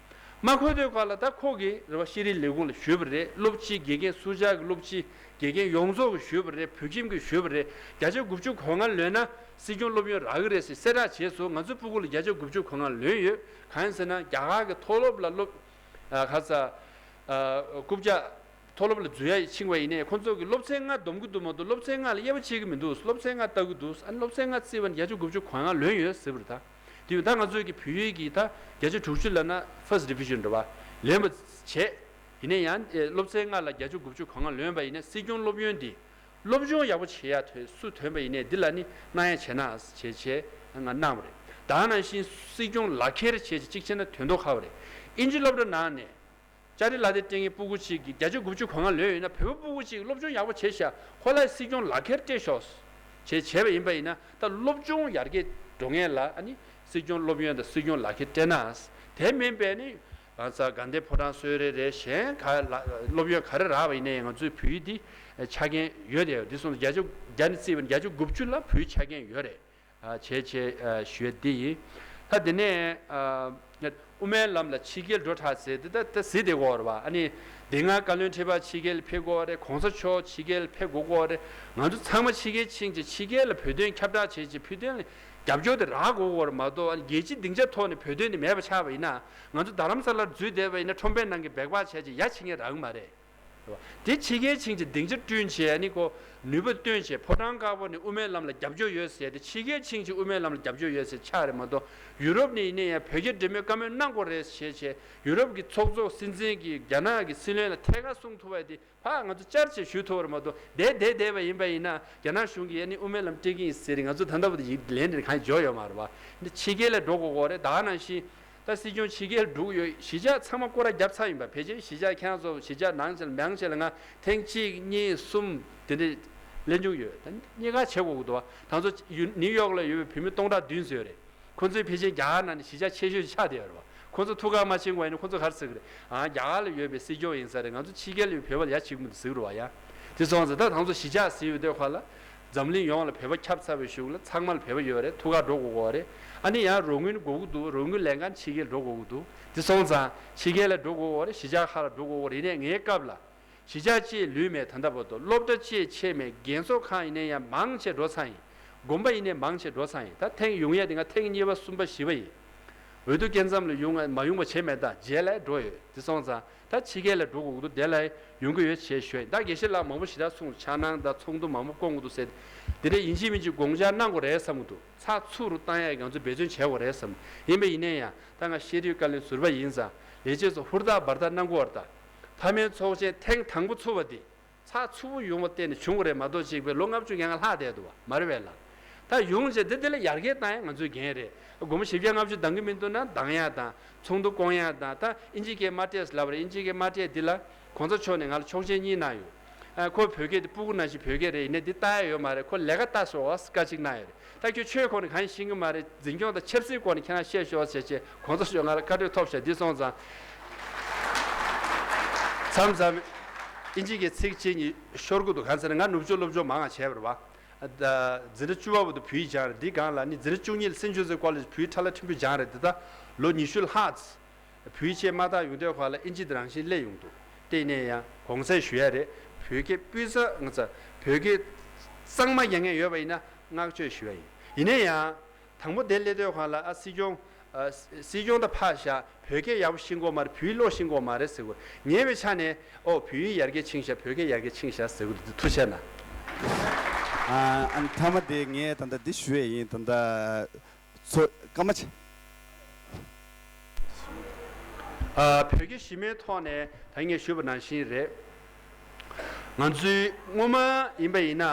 མ་འཁོད་དུས་གང་ལ་ད་ཁོ་གིས་རེད་བ་ཤེས་རིག་ལས་ཁུངས་ལ་ཞུས་པ་རེད། སློབ་སྤྱི་དགེ་རྒན་སུ་ཇཱ་གི་སློབ་སྤྱི་དགེ་རྒན་ཡོངས་རྫོགས་ཀྱིས་ཞུས་པ་རེད། བོད་ཁྱིམ་གྱིས་ཞུས་པ་རེད། བརྒྱ་ཆ་དགུ་བཅུ་གོ་ལྔ་ལོན་ན་སྲིད་སྐྱོང་སློབ་ཡོན་རག་གི་རེད་ཟེར་གསལ་བསྒྲགས་བྱས་སོང་། ང་ཚོ་སྤུ་གུ་ལ་བརྒྱ་ཆ་དགུ་བཅུ་གོ་ལྔ་ལོན་ཡོད། གང་ཡིན་ཟེར་ན་རྒྱ་གར་གྱི་མཐོ་སློབ་ལ་སློབ་ཨ་ཁ་ས་ཨ་རྐུབ་བཀྱག་མཐོ་སློབ་ལ་འཛུལ་ཡ་ཕྱིན་པ་ཡིན་ནའི་ཁོང་ཚོ་གི་སློབ་ཚན་ལྔ་སྡོམ་གྱི་འདུག་མ་གཏོགས་སློབ་ཚན་ལྔ་ལ་དབྱེ་བ་ཕྱེ་གི་མི་འདུག་སློབ་ཚན་ལྔ་ལྟ་གི་འདུག་ཨ་ནི་སློབ་ཚན་ལྔ་བརྩིས་པ་ན་བརྒྱ་ཆ་དགུ་བཅུ་གོ་ལྔ་ལོན་ཡོད་ཟེར་བ་རེད་ད། དེ་ཡང་ད་ང་ཚོའི་གི་བོད་ཡིག་གི་ད་བརྒྱ་ཆ་དྲུག་ཅུ་ལབ་ན་first division་རེད་བ། ལོན་པ་བྱས། ཡིན་ན་ཡང་ཨེ་སློབ་ཚན་ལྔ་ལ་བརྒྱ་ཆ་དགུ་བཅུ་གོ་ལྔ་ལོན་པ་ཡིན་ན་སྲིད་སྐྱོང་སློབ་ཡོན་འདི་སློབ་སྦྱོང་ཡག་པོ་བྱེད་ཡ་ཐོན་སུ་ཐོན་པ་ཡིན་ནའི་འདི་ལ་ནི་གནང་ཡ་བྱས་ན་བྱས་བྱས་ང་གནང་བ་རེད། ད་ནང་བཞིན་སྲིད་སྐྱོང་ལག་ཁྱེར་བྱས་བྱས་གཅིག་བྱས་ན་དོན་དོ་ཁ་བ་རེད། ཨིན་ཇི་སློབ་གྲྭ་ནང་ནས། ཅ་རི་ལ་དེ་སྤྲད་མཁན་སྤུ་གུ་གཅིག་གིས་བརྒྱ་ཆ་དགུ་བཅུ་གོ་ལྔ་ལོན་ཡོད་ན་བོད་པ་སྤུ་གུ་གཅིག་སློབ་སྦྱོང་ཡག་པོ་བྱས་ཤག་ཁོ་ལ་སྲིད་སྐྱོང་ལག་ཁྱེར་སྤྲད་ཤོག་ཅེས་བྱས་པ་ཡིན་པ་ཡིན་ན་ད་སློབ་སྦྱོང་ཡར་རྒྱས་འགྲོ་མཁན་ལ་ཨ་ནི་སྲིད་སྐྱོང་སློབ་ཡོན་དང་སྲིད་སྐྱོང་ལག་ཁྱེར་སྤྲད་ན། དེ་མིན་པའི་ནི་ང་ཚོ་དགའ་ལྡན་ཕོ་བྲང་གསོལ་རས་རེད། གཞན་ག་ལ་སློབ་ཡོན་ག་རེ་རག་པ་ཡིན་ནའི་ང་ཚོའི་བོད་ཡིག་འདི་ཆ་རྐྱེན་ཡོད་དེ་འདི་སོང་བརྒྱ་ཆ་བརྒྱ་ནས་བརྩིས་པ་ན་བརྒྱ་ཆ་དགུ་བཅུ་ལ་བོད་ཡིག་ཆ་རྐྱེན་ཡོད་རེད། བྱས་བྱས་ཞུ་ཡ་འདི་ཡིན། ད་དེ་ནས་དབུ་མའི་ལམ་ལ་ཕྱི་རྒྱལ་འགྲོ་དྲག་ཟེར་དེ་ད་ད་ཟེར་བསྡད་ཀྱི་ཡོད་རེད་བ། ཨ་ནི་དེ་སྔ་བཀའ་བློན་ཁྲི་པ་ཕྱི་རྒྱལ་ཕེབས་ཀྱི་ཡོད་རེད། གོང་ས་མཆོག་ཕྱི་རྒྱལ་ཕེབས་དགོས་ཀྱི་ཡོད་རེད། ང་ཚོ་ཚང་མ་ཕྱི་རྒྱལ་ཕྱིན་བྱས་ཕྱི་རྒྱལ་ལ་བོད་དོན་ཁྱབ་བསྒྲགས་བྱས་བྱས་བོད་དོན་ལ་རྒྱབ་སྐྱོར་དེ་རག་དགོས་ཀྱི་ཡོད་རེད་མ་གཏོགས། ཨ་ནི་རྒྱལ་སྤྱིའི་སྡིངས་ཆ་ཐོག་ནས་བོད་དོན་དེ་མེད་པ་ཆགས་པ་ཡིན་ན། ང་ཚོ་རྡ་རམ་ས་ལར་འཛུལ་བསྡད་པ་ཡིན་ན་ཁྲོམ་པའི་ནང་གི་སྦེག་པ་བྱས་བྱས་ཡ་བྱེད་མཁན་རག་གི་མ་རེད། རེད་བ། དེ་ཕྱི་རྒྱལ་ཕྱིན་བྱས་སྡིངས་ཆ་བསྐྲུན་བྱས། ཨ་ནི་ཁོ་ནུས་པ་བཏོན་བྱས་ཕོ་བྲང་དཀར་པོ་ནས་དབུ་མའི་ལམ་ལ་རྒྱབ་སྐྱོར་ཡོད་ཟེར་ཏེ། ཕྱི་རྒྱལ་ཕྱིན་བྱས་དབུ་མའི་ལམ་ལ་རྒྱབ་སྐྱོར་ཡོད་ཟེར་ཆགས་རེད་མ་གཏོགས། ཡུ་རོབ་ནས་ཡིན་ན་ཡང་བོད་རྒྱ་འབྲེལ་མོལ་བཀའ་མོལ་གནང་དགོས་རེད་ཞེས་བྱས་ཡུ་རོབ་ཀྱི་ཚོགས་གཙོ་སྲིད་འཛིན་གྱིས་རྒྱ་ནག་གི་སྲིད་བློན་ལ་ཐད་ཀར་གསུང་ཐུབ་པ་དེ་ཕར་ང་ཚོ་བསྐྱར་བཅོས་ཞུ་ཐུབ་པ་རེད་མ་གཏོགས། བསྡད་བསྡད་བསྡད་པ་ཡིན་པ་ཡིན་ན་རྒྱ་ནག་གཞུང་གིས་ཨ་ནི་དབུ་མའི་ལམ་སྤྲད་ཀྱི་ཡིན་ཟེར་ཏེ་ང་ཚོ་ད་ལྟ་བར་དུ་ཡིད་ལན་དེ་གང་ཡང་འབྱོར་ཡོད་མ་རེད་བ། འདི་ཕྱི་རྒྱལ་ལ་འགྲོ་དགོས་ཀྱི་ཡོད་རེད། ད་ག་ནང་བཞིན། ད་སྲིད་སྐྱོང་ཕྱི་རྒྱལ་འགྲོ་གི་ཡོད། གཞིས་ཆགས་ཚང་མ་སྐོར་ར་བརྒྱབ་ཚར་ཡིན་པ། ཕལ་ཆེར་གཞིས་ཆགས་ཁྱེད་རང་ཚོ་གཞིས་ཆགས་ནང་ཆེ་ལ་མང་ཆེ་ལ་ང་ཐེངས་གཅིག་གཉིས་གསུམ་དེ་འདྲས་སླེབས་མྱོང་ཡོད། ད་གཉིས་ཀ་བྱེད་དགོས་ཀྱི་འདུག་བ། ད་ཚོ་ཡུ་ནིའུ་ཡོག་ལ་ཡོད་པའི་བོད་མི་སྟོང་ཕྲག་བདུན་ཙམ་ཡོད་རེད། ཁོ་ཚོའི་ཕལ་ཆེར་རྒྱ་གར་ནང་ནས་གཞིས་ཆགས་ཆེ་ཤོས་ཆགས་བསྡད་ཡོད་རེད་བ། ཁོ་ཚོ་ཐུགས་ཁུར་མ་ཕྱིན་པ་ཡིན་ན་ཁོ་ཚོ་ག་རེ་ཟེར་གི་རེད། ཨ། རྒྱ་གར་ལ་ཡོད་པའི་སྲིད་སྐྱོང་ཡིན་ས་རེད། ང་ཚོ་ཕྱི་རྒྱལ་ལ་ཡོད་བོད་པ་ལ་ཡ་བྱེད་ཀྱི་མི་འདུག་ཟེར་གི་རེད་བ་ཡ། དེ་སོང་ཙང་ད་ད་ཚོ་གཞིས་ཆགས་ཟེར་ཡོད་དུས་ཁ་ལ། འཛམ་གླིང་ཡོངས་ལ་བོད་པ་ཁྱབ་ཚར་བའི་གཞུག་ལ་ཚང་མ་ལ་བོད་པ་ཡོད་རེད། ཐུགས་ཁུར་འགྲོ་དགོས་ཀྱི་རེད། ཨ་ནི་ཡང་རོགས་དངུལ་དགོས་ཀྱི་འདུག་རོགས་དངུལ་ལེན་མཁན་ཕྱི་རྒྱལ་འགྲོ་དགོས་ཀྱི་འདུག་དེ་སོང་ཙང་ཕྱི་རྒྱལ་ལ་འགྲོ་དགོས་ཀྱི་རེད། གཞིས་ཆགས་ཁག་ལ་འགྲོ་དགོས་ཀྱི་རེད། ཡིན་ནའི་ངའི་སྐབས་ལ་གཞིས་ཆགས་གཅིག་ལུས་མེད། ད་ལྟ་བར་དུ་སློབ་གྲྭ་གཅིག་ཆད་མེད། རྒན་གསོ་ཁང་ཡིན་ནའི་ཡང་མང་ཆེ་འགྲོ་ཚར་ཡིན། དགོན་པ་ཡིན་ནའི་མང་ཆེ་འགྲོ་ཚར་ཡིན། ད་ཐེངས་ཡོང་ཡས་དེ་ང་ཐེངས་གཉིས་པ་གསུམ་པ་བཞི་པ་ཡིན། འོས་བསྡུ་སྐབས་མཚམས་ལ་ཡོང་མ་ཡོང་བ་བྱས་མེད། ད་རྗེས་ལ་འགྲོ་ཡོད། དེ་སོང་ཙང་ད་ཕྱི་རྒྱལ་ལ་འགྲོ་དགོས་ཀྱི་འདུག་དེ་ལ་ཡོང་གི་ཡོད་ཅེས་ཞུ་ཡིན། ད་དགེ་བཤེས་ལགས་མང་པོ་ཞེ་དྲག་གསུངས། འཆར་སྣང་དང་ཚོགས་འདུ་མང་པོ་བསྐོང་དགོས་འདུག་ཟེར། དེ་འདྲ་ཡིན་གཅིག་མིན་གཅིག་དགོངས་འཆར་གནང་དགོས་རེད་བསམ་གྱི་འདུག་ཚགས་ཚུད་རུ་བཏང་ཡས་ང་ཚོས་འབད་བརྩོན་བྱེད་དགོས་རེད་བསམ། ཡིན་པ་ཡིན་ནའི་ཡང་ད་ང་ཤེས་རིག་བཀའ་བློན་ཟུར་པ་ཡིན་ཙང་ལས་བྱེད་ཚོ་ཧུར་ཐག་འབད་ཐག་གནང་དགོས་པ་རེད། ད་མཐའ་མའི་ཚོགས་ཆེན་ཐེངས་དང་པོ་ཚུགས་པ་འདི་ཚགས་ཚུད་པོ་ཡོང་བ་བརྟེན་ནས་བྱུང་བ་རེད་མ་གཏོགས། གཅིག་པའི་ལོ་ལྔ་བཅུ་ང་ལྔ་ལྷག་བསྡད་འདུག་བ་མ་རེད་པས་ལགས། ད་ཡོང་རྗེས་འདི་འདི་ལ་ཡར་རྒྱས་བཏང་ཡ་ང་ཚོའི་འགན་རེད། སྒོར་མོ་བཞི་བརྒྱ་ལྔ་བཅུ་འདང་གི་མི་འདུག་ན་འདང་ཡ་དང་ཚོགས་འདུ་བསྐོང་ཡ་དང་། ད་ཨིན་ཇི་སྐད་མ་སྤྲད་ལབ་པ་རེད། ཨིན་ཇི་སྐད་མ་སྤྲད་འདི་ལ་གོང་ས་མཆོག་ནས་ང་ལ་ཆོག་མཆན་གཉིས་གནང་ཡོད། ཨ། ཁོ་བོད་སྐད་དེ་སྤུ་གུ་ནང་བཞིན་བོད་སྐད་རེད། ཡིན་ནའི་འདི་ལྟ་ཡ་ཡོད་མ་རེད། ཁོ་ལས་ཀ་ལྟ་ཤོག་ཨ་བཀའ་གཅིག་གནང་ཡོད་རེད། ད་ཁྱོད་ཆོས་སྐོར་ནས་གང་ཡང་ཤེས་ཀྱི་མ་རེད། འཛིན་སྐྱོང་དང་ཆབ་སྲིད་སྐོར་ནས་ཁྱེད་རང་བཤད་ཤོག་ཟེར་བྱས་གོང་ས་མཆོག་ང་ལ་བཀའ་འཁྲོལ་ཐོབ་ཤག་འདི་སོང་ཙང་། མཚམས་མཚམས་ཨིན་ཇི་གི་ཚིག་གཅིག་གཉིས་ཤོར་གི་འདུག་གང་ཟེར་ན་ང་ནུབ་ཕྱོགས་སློབ་སྦྱོང་མང་བ་བྱས་པ་རེད་བ། ཨ། ད་འཛིན་གྲྭ་བཅུ་པ་བར་དུ་བོད་ཡིག་སྦྱངས་རེད། འདི་སྒང་ལ་ནི་འཛིན་གྲྭ་བཅུ་གཉིས་ལ་སེན་ཇོ་སེབ་ཀོ་ལེཇ་བོད་ཡིག་ཕྲ་ལ་ཕྲན་བུ་སྦྱངས་རེད། འདི་ད་ལོ་ཉི་ཤུ་ལྷག་ཙམ་བོད་ཡིག་ཆེད་མ་བཏང་ཡོང་དུས་ཁ་ལ་ཨིན་ཇི་འདི་རང་བཞིན་སླེབས་ཡོང་འདུག་དེ་ནས་ཡང་གོང་གསལ་ཞུ་ཡ་རེད། བོད་སྐད་སྤུས་ཚད་ང་ཚོ་བོད་སྐད་གཙང་མ་རྒྱག་མཁན་ཡོད་པ་ཡིན་ན་བསྔགས་བརྗོད་ཞུ་ཡ་ཡིན། ཡིན་ན་ཡང་དང་པོ་དེ་སླེབས་དུས་ཁ་ལ། ཨ། སྲིད་སྐྱོང་། ཨ། སྲིད་སྐྱོང་ད་ཕར་བཞག་བོད་སྐད་ཡག་པོ་ཤེས་ཀྱི་ཡོད་མ་རེད། བོད་ཡིག་ཀློག་ཤེས་ཀྱི་ཡོད་མ་རེད་ཟེར་གྱི་ཡོད། ངའི་བའི་ཆ་ནས་ཨོ་བོད་ཡིག་ཡར་རྒྱས་ཕྱིན་ཤག་བོད་སྐད་ཡར་རྒྱས་ཕྱིན་ཤག་ཟེར་གྱི་འདུག་ཐུགས་རྗེ་གནང་། ཨ། ཨ། མཐའ་མ་དེ་ངས་ད་ལྟ་འདི་ཞུ་ཡས་ཡིན། ད་ལྟ་ཚོ་སྐར་མ་ཆེ། ཨ། བོད་སྐད་གཞི་མའི་ཐོག་ནས་ད་ངས་ཞུས་པ་ནང་བཞིན་རེད། ང་ཚོའི་སྔོན་མ་ཡིན་པ་ཡིན་ན་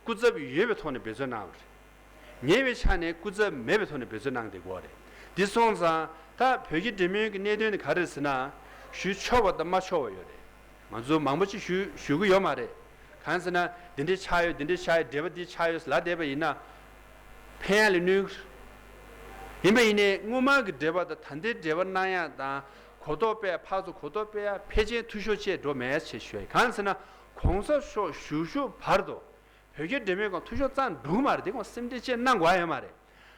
སྐུ་ཚབ་ཡོད་པའི་ཐོག་ནས་འབད་བརྩོན་གནང་བ་རེད། ཉེ་བའི་ཆ་ནས་སྐུ་ཚབ་མེད་པའི་ཐོག་ནས་འབད་བརྩོན་གནང་བསྡད་ཀྱི་ཡོད་རེད། འདི་སོང་ཙང་ད་བོད་རྒྱ་འབྲེལ་མོལ་གྱི་གནད་དོན་ནི་ག་རེ་རེད་ཟེར་ན། ཞུ་ཆོག་པ་དང་མ་ཆོག་པ་ཡོད་རེད། ང་ཚོ་མང་པོ་ཅིག་ཞུ་ཞུ་གི་ཡོད་མ་རེད། གང་ཟེར་ན་འདི་འདྲའི་ཆགས་ཡོད། འདི་འདྲའི་ཆགས་ཡོད། འབྲེལ་བ་འདི་ཆགས་ཡོད་ལབ་བསྡད་པ་ཡིན་ན། ཕན་ཡ་ལས་གནོད་ཀྱི་རེད། ཡིན་པ་ཡིན་ནའི་སྔོན་མ་གི་འབྲེལ་བ་དང་ད་ལྟའི་འབྲེལ་བ་གནང་ཡ་དང་གོ་རྟོགས་སྤེལ། ཕར་ཚུར་གོ་རྟོགས་སྤེལ་ཡ་ཕལ་ཆེར་འཐུས་ཤོར་བྱས་འགྲོ་མེད་ཅེས་ཞུ་ཡ་ཡིན། གང་ཟེར་ན་གོང་ས་མཆོག་བཞུགས་བཞུགས་བར་དུ་བོད་རྒྱ་འབྲེལ་མོལ་སྒང་འཐུས་ཤོར་རྩ་ནས་འགྲོ་གི་མ་རེད། དེ་ཁོང་སེམས་ཁྲལ་ཅིག་གནང་དགོས་ཡ་ཡོད་མ་རེད།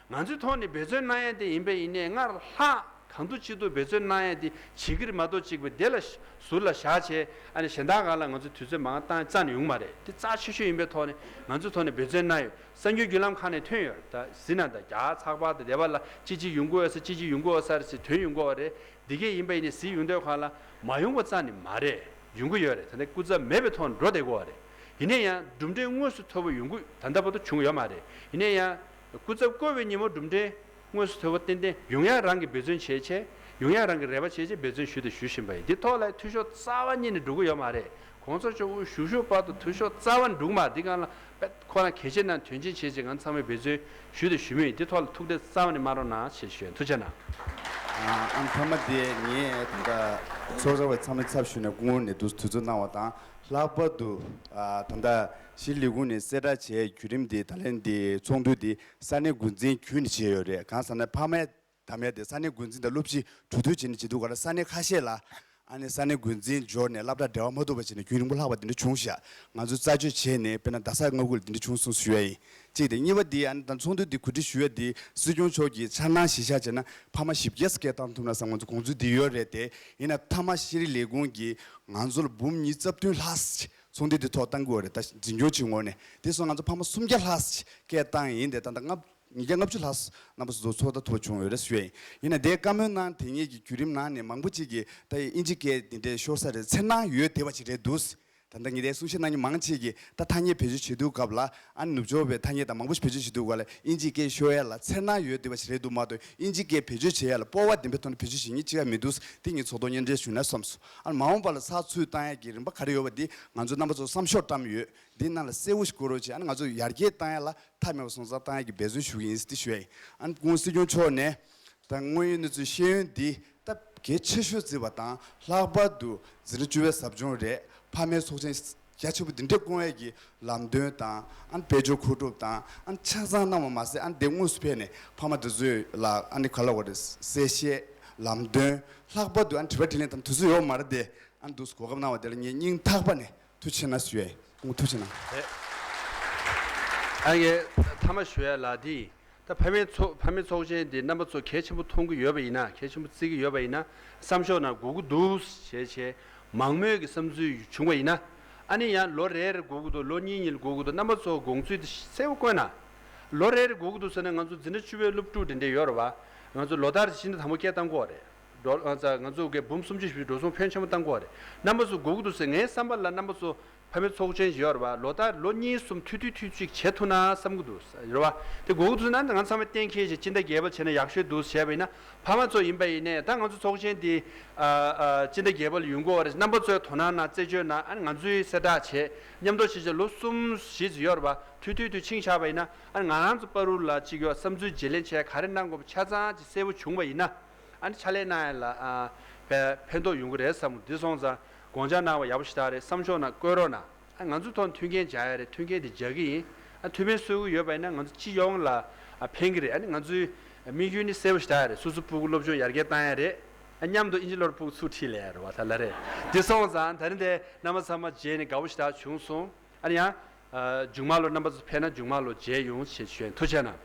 ང་ཚོའི་ཐོག་ནས་འབད་བརྩོན་གནང་ཡ་དེ་ཡིན་པ་ཡིན་ནའི་སྔར་ལྷག་གང་ཐུབ་ཅི་ཐུབ་འབད་བརྩོན་གནང་ཡ་དེ་བྱེད་ཀྱི་རེད་མ་གཏོགས། གཅིག་པ་དེ་ལ་ཟུར་ལ་བཞག་བྱས་ཨ་ནི་གཞན་དག་སྒང་ལ་ང་ཚོས་དུས་ཚོད་མང་བཏང་རྩ་ནས་ཡོང་གི་མ་རེད། དེ་རྩ་ཆེ་ཤོས་ཡིན་པའི་ཐོག་ནས་ང་ཚོའི་ཐོག་ནས་འབད་བརྩོན་གནང་ཡོད། གསར་འགྱུར་བརྒྱུད་ལམ་ཁག་ནས་ཐོན་ཡོད། ད་གཟིགས་གནང་དང་། རྒྱ་གར་ཚགས་པར་དང་དེ་པར་ལ་ཅི་ཅི་ཡོང་གི་ཡོད་ས་ཅི་ཅི་ཡོང་གི་ཡོད་ས་རེད་ཟེར་ཐོན་ཡོང་གི་ཡོད་རེད། འདི་གས་ཡིན་པ་ཡིན་ནའི་གཟིགས་ཡོང་དུས་ཁ་ལ་མ་ཡོང་བ་རྩ་ནས་མ་རེད། ཡོང་གི་ཡོད་རེད། ད་ནི་སྐུ་ཚབ་མེད་པའི་ཐོག་ནས་འགྲོ་བསྡད་ཀྱི་ཡོད་རེད། ཡིན་ན་ཡང་གྲུབ་འབྲས་དངོས་སུ་ཐོབ་པ་ཡོང་གི་ད་ལྟ་བར་དུ་བྱུང་ཡོད་མ་རེད། ཡིན་ན་ཡང་སྐུ་ཚབ་བསྐོས་པའི་ཉིན་མོ་གྲུབ་འབྲས་དངོས་སུ་ཐོབ་པ་ཏན་ཏན་ཡོང་ཡག་རང་གི་འབད་བརྩོན་བྱས་བྱས། ཡོང་ཡག་རང་གི་རེ་བ་བྱས་བྱས་འབད་བརྩོན་ཞུས་དང་ཞུ་བཞིན་པ་ཡིན། འདི་ཐོག་ལ་འཐུས་ཤོར་རྩ་བ་ཉིད་ནས་འགྲོ་གི་ཡོད་མ་རེད། གོང་ས་མཆོག་དབུ་བཞུགས་བཞུགས་བར་དུ་འཐུས་ཤོར་རྩ་བ་ནས་འགྲོ་གི་མ་རེད། འདི་སྒང་ལ་དཔེ་ཁོ་རང་གལ་ཆེ་ན་དོན་ཆེན་བྱས་བྱས་ང་ཚང་མས་འབད་བརྩོན་ཞུས་དང་ཞུ་མུས་ཡིན། འདི་ཐོག་ལ་ཐུགས་ཁྲལ་རྩ་བ་ནས་མ་རོགས་གནང་ཞེས་ཞུ་ཡ། ཐུགས་རྗེ་གནང་། ཨ། མཐའ་མ་དེ་ངས་ད་ལྟ་ཚོགས་བཅར་བའི་ཚང་མའི་ཚབ་ཞུས་ནས་སྐུ་ངོ་ནས་དུས་ཚོད་གནང་བ་དང་། ལྷག་པར་དུ་ཨ་ད་ལྟ་ཕྱི་ལས་ཁུངས་ནས་གསལ་བསྒྲགས་བྱས་བརྒྱུད་རིམ་དེ་ད་ལན་དེ་ཚོགས་འདུ་དེ་ས་གནས་འགོ་འཛིན་བརྒྱུད་ནས་བྱས་ཡོད་རེད། གང་ཟེར་ན་ཕ་མའི་དམ་ཡ་དེ་ས་གནས་འགོ་འཛིན་དང་སློབ་སྤྱི་གྲོས་བསྡུར་བྱས་ནས་བྱེད་དུས་ག་ལ་ས་གནས་ཁ་ཤས་ལ་ ཨ་ནི་ས་གནས་འགོ་འཛིན་འབྱོར་ནས་སློབ་གྲྭ་འབྲེལ་བ་མ་ཐུབ་པ་བྱས་ནས་རྒྱུན་རིང་པོ་ལྷག་པ་དེ་འདྲ་བྱུང་ཤག་ང་ཚོས་རྩད་གཅོད་བྱས་ནས་དཔེར་ན་རྡ་ས་མངའ་ཁུལ་དེ་འདྲ་བྱུང་སོང་ཞུ་ཡ་ཡིན། གཅིག་དེ། གཉིས་པ་དེ་ཨ་ནི་ད་ཚོགས་འདུ་འདི་གོ་སྒྲིག་ཞུ་ཡ་དེ་སྲིད་སྐྱོང་མཆོག་གིས་འཆར་སྣང་གཞིར་བཞག་བྱས་ན་ཕ་མ་བཞི་བརྒྱ་སྐད་བཏང་ཐུབ་ན་བསམ། ང་ཚོ་དགོངས་ཚུལ་འདི་ཡོད་རེད་དེ། ཡིན་ན་མཐའ་མ་ཤེས་རིག་ལས་ཁུངས་ཀྱིས་ང་ཚོ་ལ་འབུམ་ཉི་ཤུ་རྩ་བདུན་ལྷག་ཙམ་ཚོགས་འདུ་འདི་ཐོག་བཏང་གི་ཡོད་རེད། ད་འཛིན་སྐྱོང་བྱེད་ངོས་ནས། དེ་སོང་ང་ཚོ་ཕ་མ་སུམ་བརྒྱ་ལྷག་ཙམ་སྐད་བཏང་ཡིན་དེ། ད་ལྟ་ལྔ་ཉིས་བརྒྱ་ལྔ་བཅུ་ལྷག་རྣམ་པ་ཚོ་ཚོགས་བརྡ་ཐོབ་བྱུང་ཡོད་རེད་ཞུ་ཡ་ཡིན། ཡིན་ན་དེའི་བཀའ་མོལ་གནང་དེ་ཉིད་ཀྱི་བརྒྱུད་རིམ་ནང་ནས་མང་པོ་ཅིག་གིས་ད་ཨིན་ཇི་སྐད་འདི་འདྲའི་ཤོར་ས་རེད། འཚེར་སྣང་ཡོད་བསྡད་པ་ཅིག་རེད་འདུག་ད་ལྟ་ངས་དེ་གསུང་བཤད་གནང་མཁན་མང་ཆེ་གིས་ད་ཐ་སྙད་བེད་སྤྱོད་བྱེད་དུས་སྐབས་ལ། ཨ་ནི་ནུབ་ཕྱོགས་པའི་ཐ་སྙད་དང་མང་པོ་ཞིག་བེད་སྤྱོད་བྱེད་དུས་སྐབས་ལ་ཨིན་ཇི་སྐད་ཤོར་ཡ་ལ་འཚེར་སྣང་ཡོད་བསྡད་པ་ཞིག་རེད་འདུག་མ་གཏོགས། ཨིན་ཇི་སྐད་བེད་སྤྱོད་བྱེད་ཡ་ལ་སྤོབས་པ་ལྡན་པའི་ཐོག་ནས་བེད་སྤྱོད་བྱེད་མཁན་གཅིག་ཀྱང་མི་འདུག་དེ་ངས་ཚོགས་ཐོག་སྙན་སྒྲོན་ཞུ་ན་བསམས་སོང་། ཨ་ནི་མ་འོངས་པ་ལ་ཚགས་ཚུད་བཏང་ཡ་གི་རིམ་པ་ག་རེ་ཡོད་པ་འདི་ང་ཚོས་རྣམ་པ་ཚོར་བསམ་ཤོག་བཀྲམ་ཡོད། འདི་ནང་ལ་གསལ་བོ་ཞིག་བཀོད་རོགས་བྱེད། ཨ་ནི་ང་ཚོ་ཡར་རྒྱས་བཏང་ཡ་ལ་མཐའ་མེད་པ་སོང་ཙང་བཏང་ཡ་གི་འབད་བརྩོན་ཞུ་གི་ཡིན་ཟེར་དེ་ཞུ་ཡ་ཡིན། ཨ་ནི་སྐུ་ངོ་སྲིད་སྐྱོང་མཆོག་ནས་ད་དངོས་ཡོད་གནས་ཚུལ་ཤེས་ཡོན་འདི་ད་གལ་ཆེ་ཤོས་བརྩིས་པ་དང་། ལྷག་པར་དུ་འཛིན་གྲྭ་བཅུ་པའི་ཟབ་སྦྱོང་རེད། ཕ་མའི་ཚོགས་ཆེན་རྒྱ་ཆེན་པོ་འདི་འདྲ་བསྐོང་ཡས་ཀྱི་ལམ་སྟོན་དང་། ཨ་ནི་དཔལ་འབྱོར་མཁོ་སྒྲུབ་དང་། ཨ་ནི་ཆ་ཚང་གནང་བ་མ་ཟད། ཨ་ནི་དེ་དངོས་སུ་ཕེབས་ནས་ཕ་མ་དེ་ཚོ་ལ་ཨ་ནི་ག་ལབ་དགོས་རེད། གསལ་བཤད། ལམ་སྟོན། ལྷག་པར་དུ་ཨ་ནི་དྲི་བ་དྲིས་ལན་དང་དུས་ཚོད་ཡོད་མ་རེད་དེ། ཨ་ནི་འདུག་སེ་གོ་སྐབས་གནང་བ་དེ་ལ་ངས་སྙིང་ཐག་པ་ནས་ཐུགས་རྗེ་ཆེ་གནང་ཞུ་ཡ་ཡིན། སྐུ་ངོ་ཐུགས་རྗེ་གནང་། རེད། ཨ་ངས་མཐའ་མ་ཞུ་ཡ་ལ་དེ། ད་ཕ་མའི་ཚོགས་ཕ་མའི་ཚོགས་ཆེན་འདི་རྣམ་པ་ཚོ་གལ་ཆེན་པོ་མཐོང་གི་ཡོད་པ་ཡིན་ན། གལ་ཆེན་པོ་བརྩི་གི་ཡོད་པ་ཡིན་ན། བསམ་ཤོག་ནང་དགོས་ཀྱི་འདུག་ཞེས་བྱས་མང་མོས་ཀྱི་བསམ་ཚུལ་བྱུང་བ་ཡིན་ན། ཨ་ནི་ཡང་ལོ་རེ་རེ་དགོས་ཀྱི་འདུག་ལོ་གཉིས་གཉིས་ལ་དགོས་ཀྱི་འདུག་རྣམ་པ་ཚོ་དགོངས་ཚུལ་དེ་གསལ་པོ་བཀོད་ན། ལོ་རེ་རེ་དགོས་ཀྱི་འདུག་ཟེར་ན། ང་ཚོ་འཛིན་གྲྭ་བཅུ་པའི་སློབ་ཕྲུག་དེ་འདྲ་ཡོད་རེད་བ། ང་ཚོ་ལོ་ལྟར་ཕྱི་ཟླ་དང་པོ་སྐད་བཏང་གི་ཡོད་རེད། འགྲོ་ང་ཚོ་ང་ཚོ་གི་འབུམ་སུམ་ཅུ་ཞིག་འགྲོ་སོང་ཕོན་ཆེན་པོ་བཏང་གི་ཡོད་རེད། རྣམ་པ་ཚོ་དགོས་ཀྱི་འདུག་ཟེར། ངའི་བསམ་པ་ལ་རྣམ་པ་ཚོ་ཕ་མའི་ཚོགས་ཆེན་ཞིག་ཡོད་རེད་བ། ལོ་ལྟར་ལོ་གཉིས་གསུམ་མཐུད་མཐུད་མཐུད་གཅིག་བྱེད་ཐུབ་ན་བསམ་གྱི་འདུག་རེད་བ། དེ་དགོས་ཀྱི་འདུག་ཟེར་ན། ང་ཚང་མས་གཏན་འཁེལ་བྱས་སྤྱི་ཟླ་བརྒྱད་པ་བྱས་ན་ཡག་ཤོས་འདུག་བྱས་པ་ཡིན་ན། ཕ་མ་ཚོ་ཡིན་པ་ཡིན་ནའི་ད་ང་ཚོ་ཚོགས་ཆེན་འདི་ཨ་ཨ་སྤྱི་ཟླ་བརྒྱད་པ་ལ་ཡོང་གི་ཡོད་རེད། རྣམ་པ་ཚོའི་དོ་སྣང་གནང་། རྩད་གཅོད་གནང་། ཨ་ནི་ང་ཚོས་གསལ་བསྒྲགས་བྱས། མཉམ་དུ་བྱས་བྱས་ལོ་གསུམ་བཞི་ཙམ་ཡོད་རེད་བ། མཐུད་མཐུད་མཐུད་ཕྱིན་བཞག་པ་ཡིན་ན། ཨ་ནི་ང་རང་ཚོ་བར་དུ་ལ་གཅིག་ཡོད། བསམ་ཚུལ་བརྗེ་ལེན་བྱས། ག་རེ་གནང་དགོས་པ་ཆ་ཚང་ཅིག་གསལ་པོ་བྱུང་བ་ཡིན་ན། ཨ་ནི་ཕྱག་ལས་གནང་ཡ་ལ་ཨ་ཕན་ཕན་ཐོགས་ཡོང་གི་རེད་བསམ། འདི་སོང་ཙང་དགོངས་འཆར་གནང་བ་ཡག་པོ་ཞེ་དྲག་རེད། བསམ་ཤོག་ནང་བཀོད་རོགས་གནང་། ཨ་ང་ཚོ་ཐོག་མཐུན་རྐྱེན་སྦྱར་ཡ་རེད། མཐུན་རྐྱེན་དེ་སྦྱར་གྱི་ཡིན། ཨ་མཐུན་མིན་སོ་སོ་ཡོད་པ་ཡིན་ན་ང་ཚོ་སྤྱི་ཡོངས་ལ་ཨ་ཕན་གྱི་རེད། ཨ་ནི་ང་ཚོའི་དམིགས་ཡུལ་ནི་གསལ་པོ་ཞེ་དྲག་རེད། སོ་སོ་སྤུ་གུ་སློབ་སྦྱོང་ཡར་རྒྱས་བཏང་ཡ་རེད། ཨ་མཉམ་དུ་ཨིན་ཇི་སློབ་གྲྭ་སྤུ་གུ་ཚུར་ཁྲིད་ལ་ཡ་རེད་བ། ད་ལ་རེད། འདི་སོང་ཙང་ད་རིང་དེ་རྣམ་པ་ཚང་མ་མཇལ་ནས་དགའ་པོ་ཞེ་དྲག་བྱུང་སོང་། ཨ་ནི་ཡང་ཨ་མཇུག་མ་ལོ་རྣམ་པ་ཚོ་ཕེབས་ན་མཇུག་མ་ལོ་མཇལ་ཡོང་ཞེས་ཞུ་ཡ་ཡིན། ཐུགས་རྗེ་གནང་།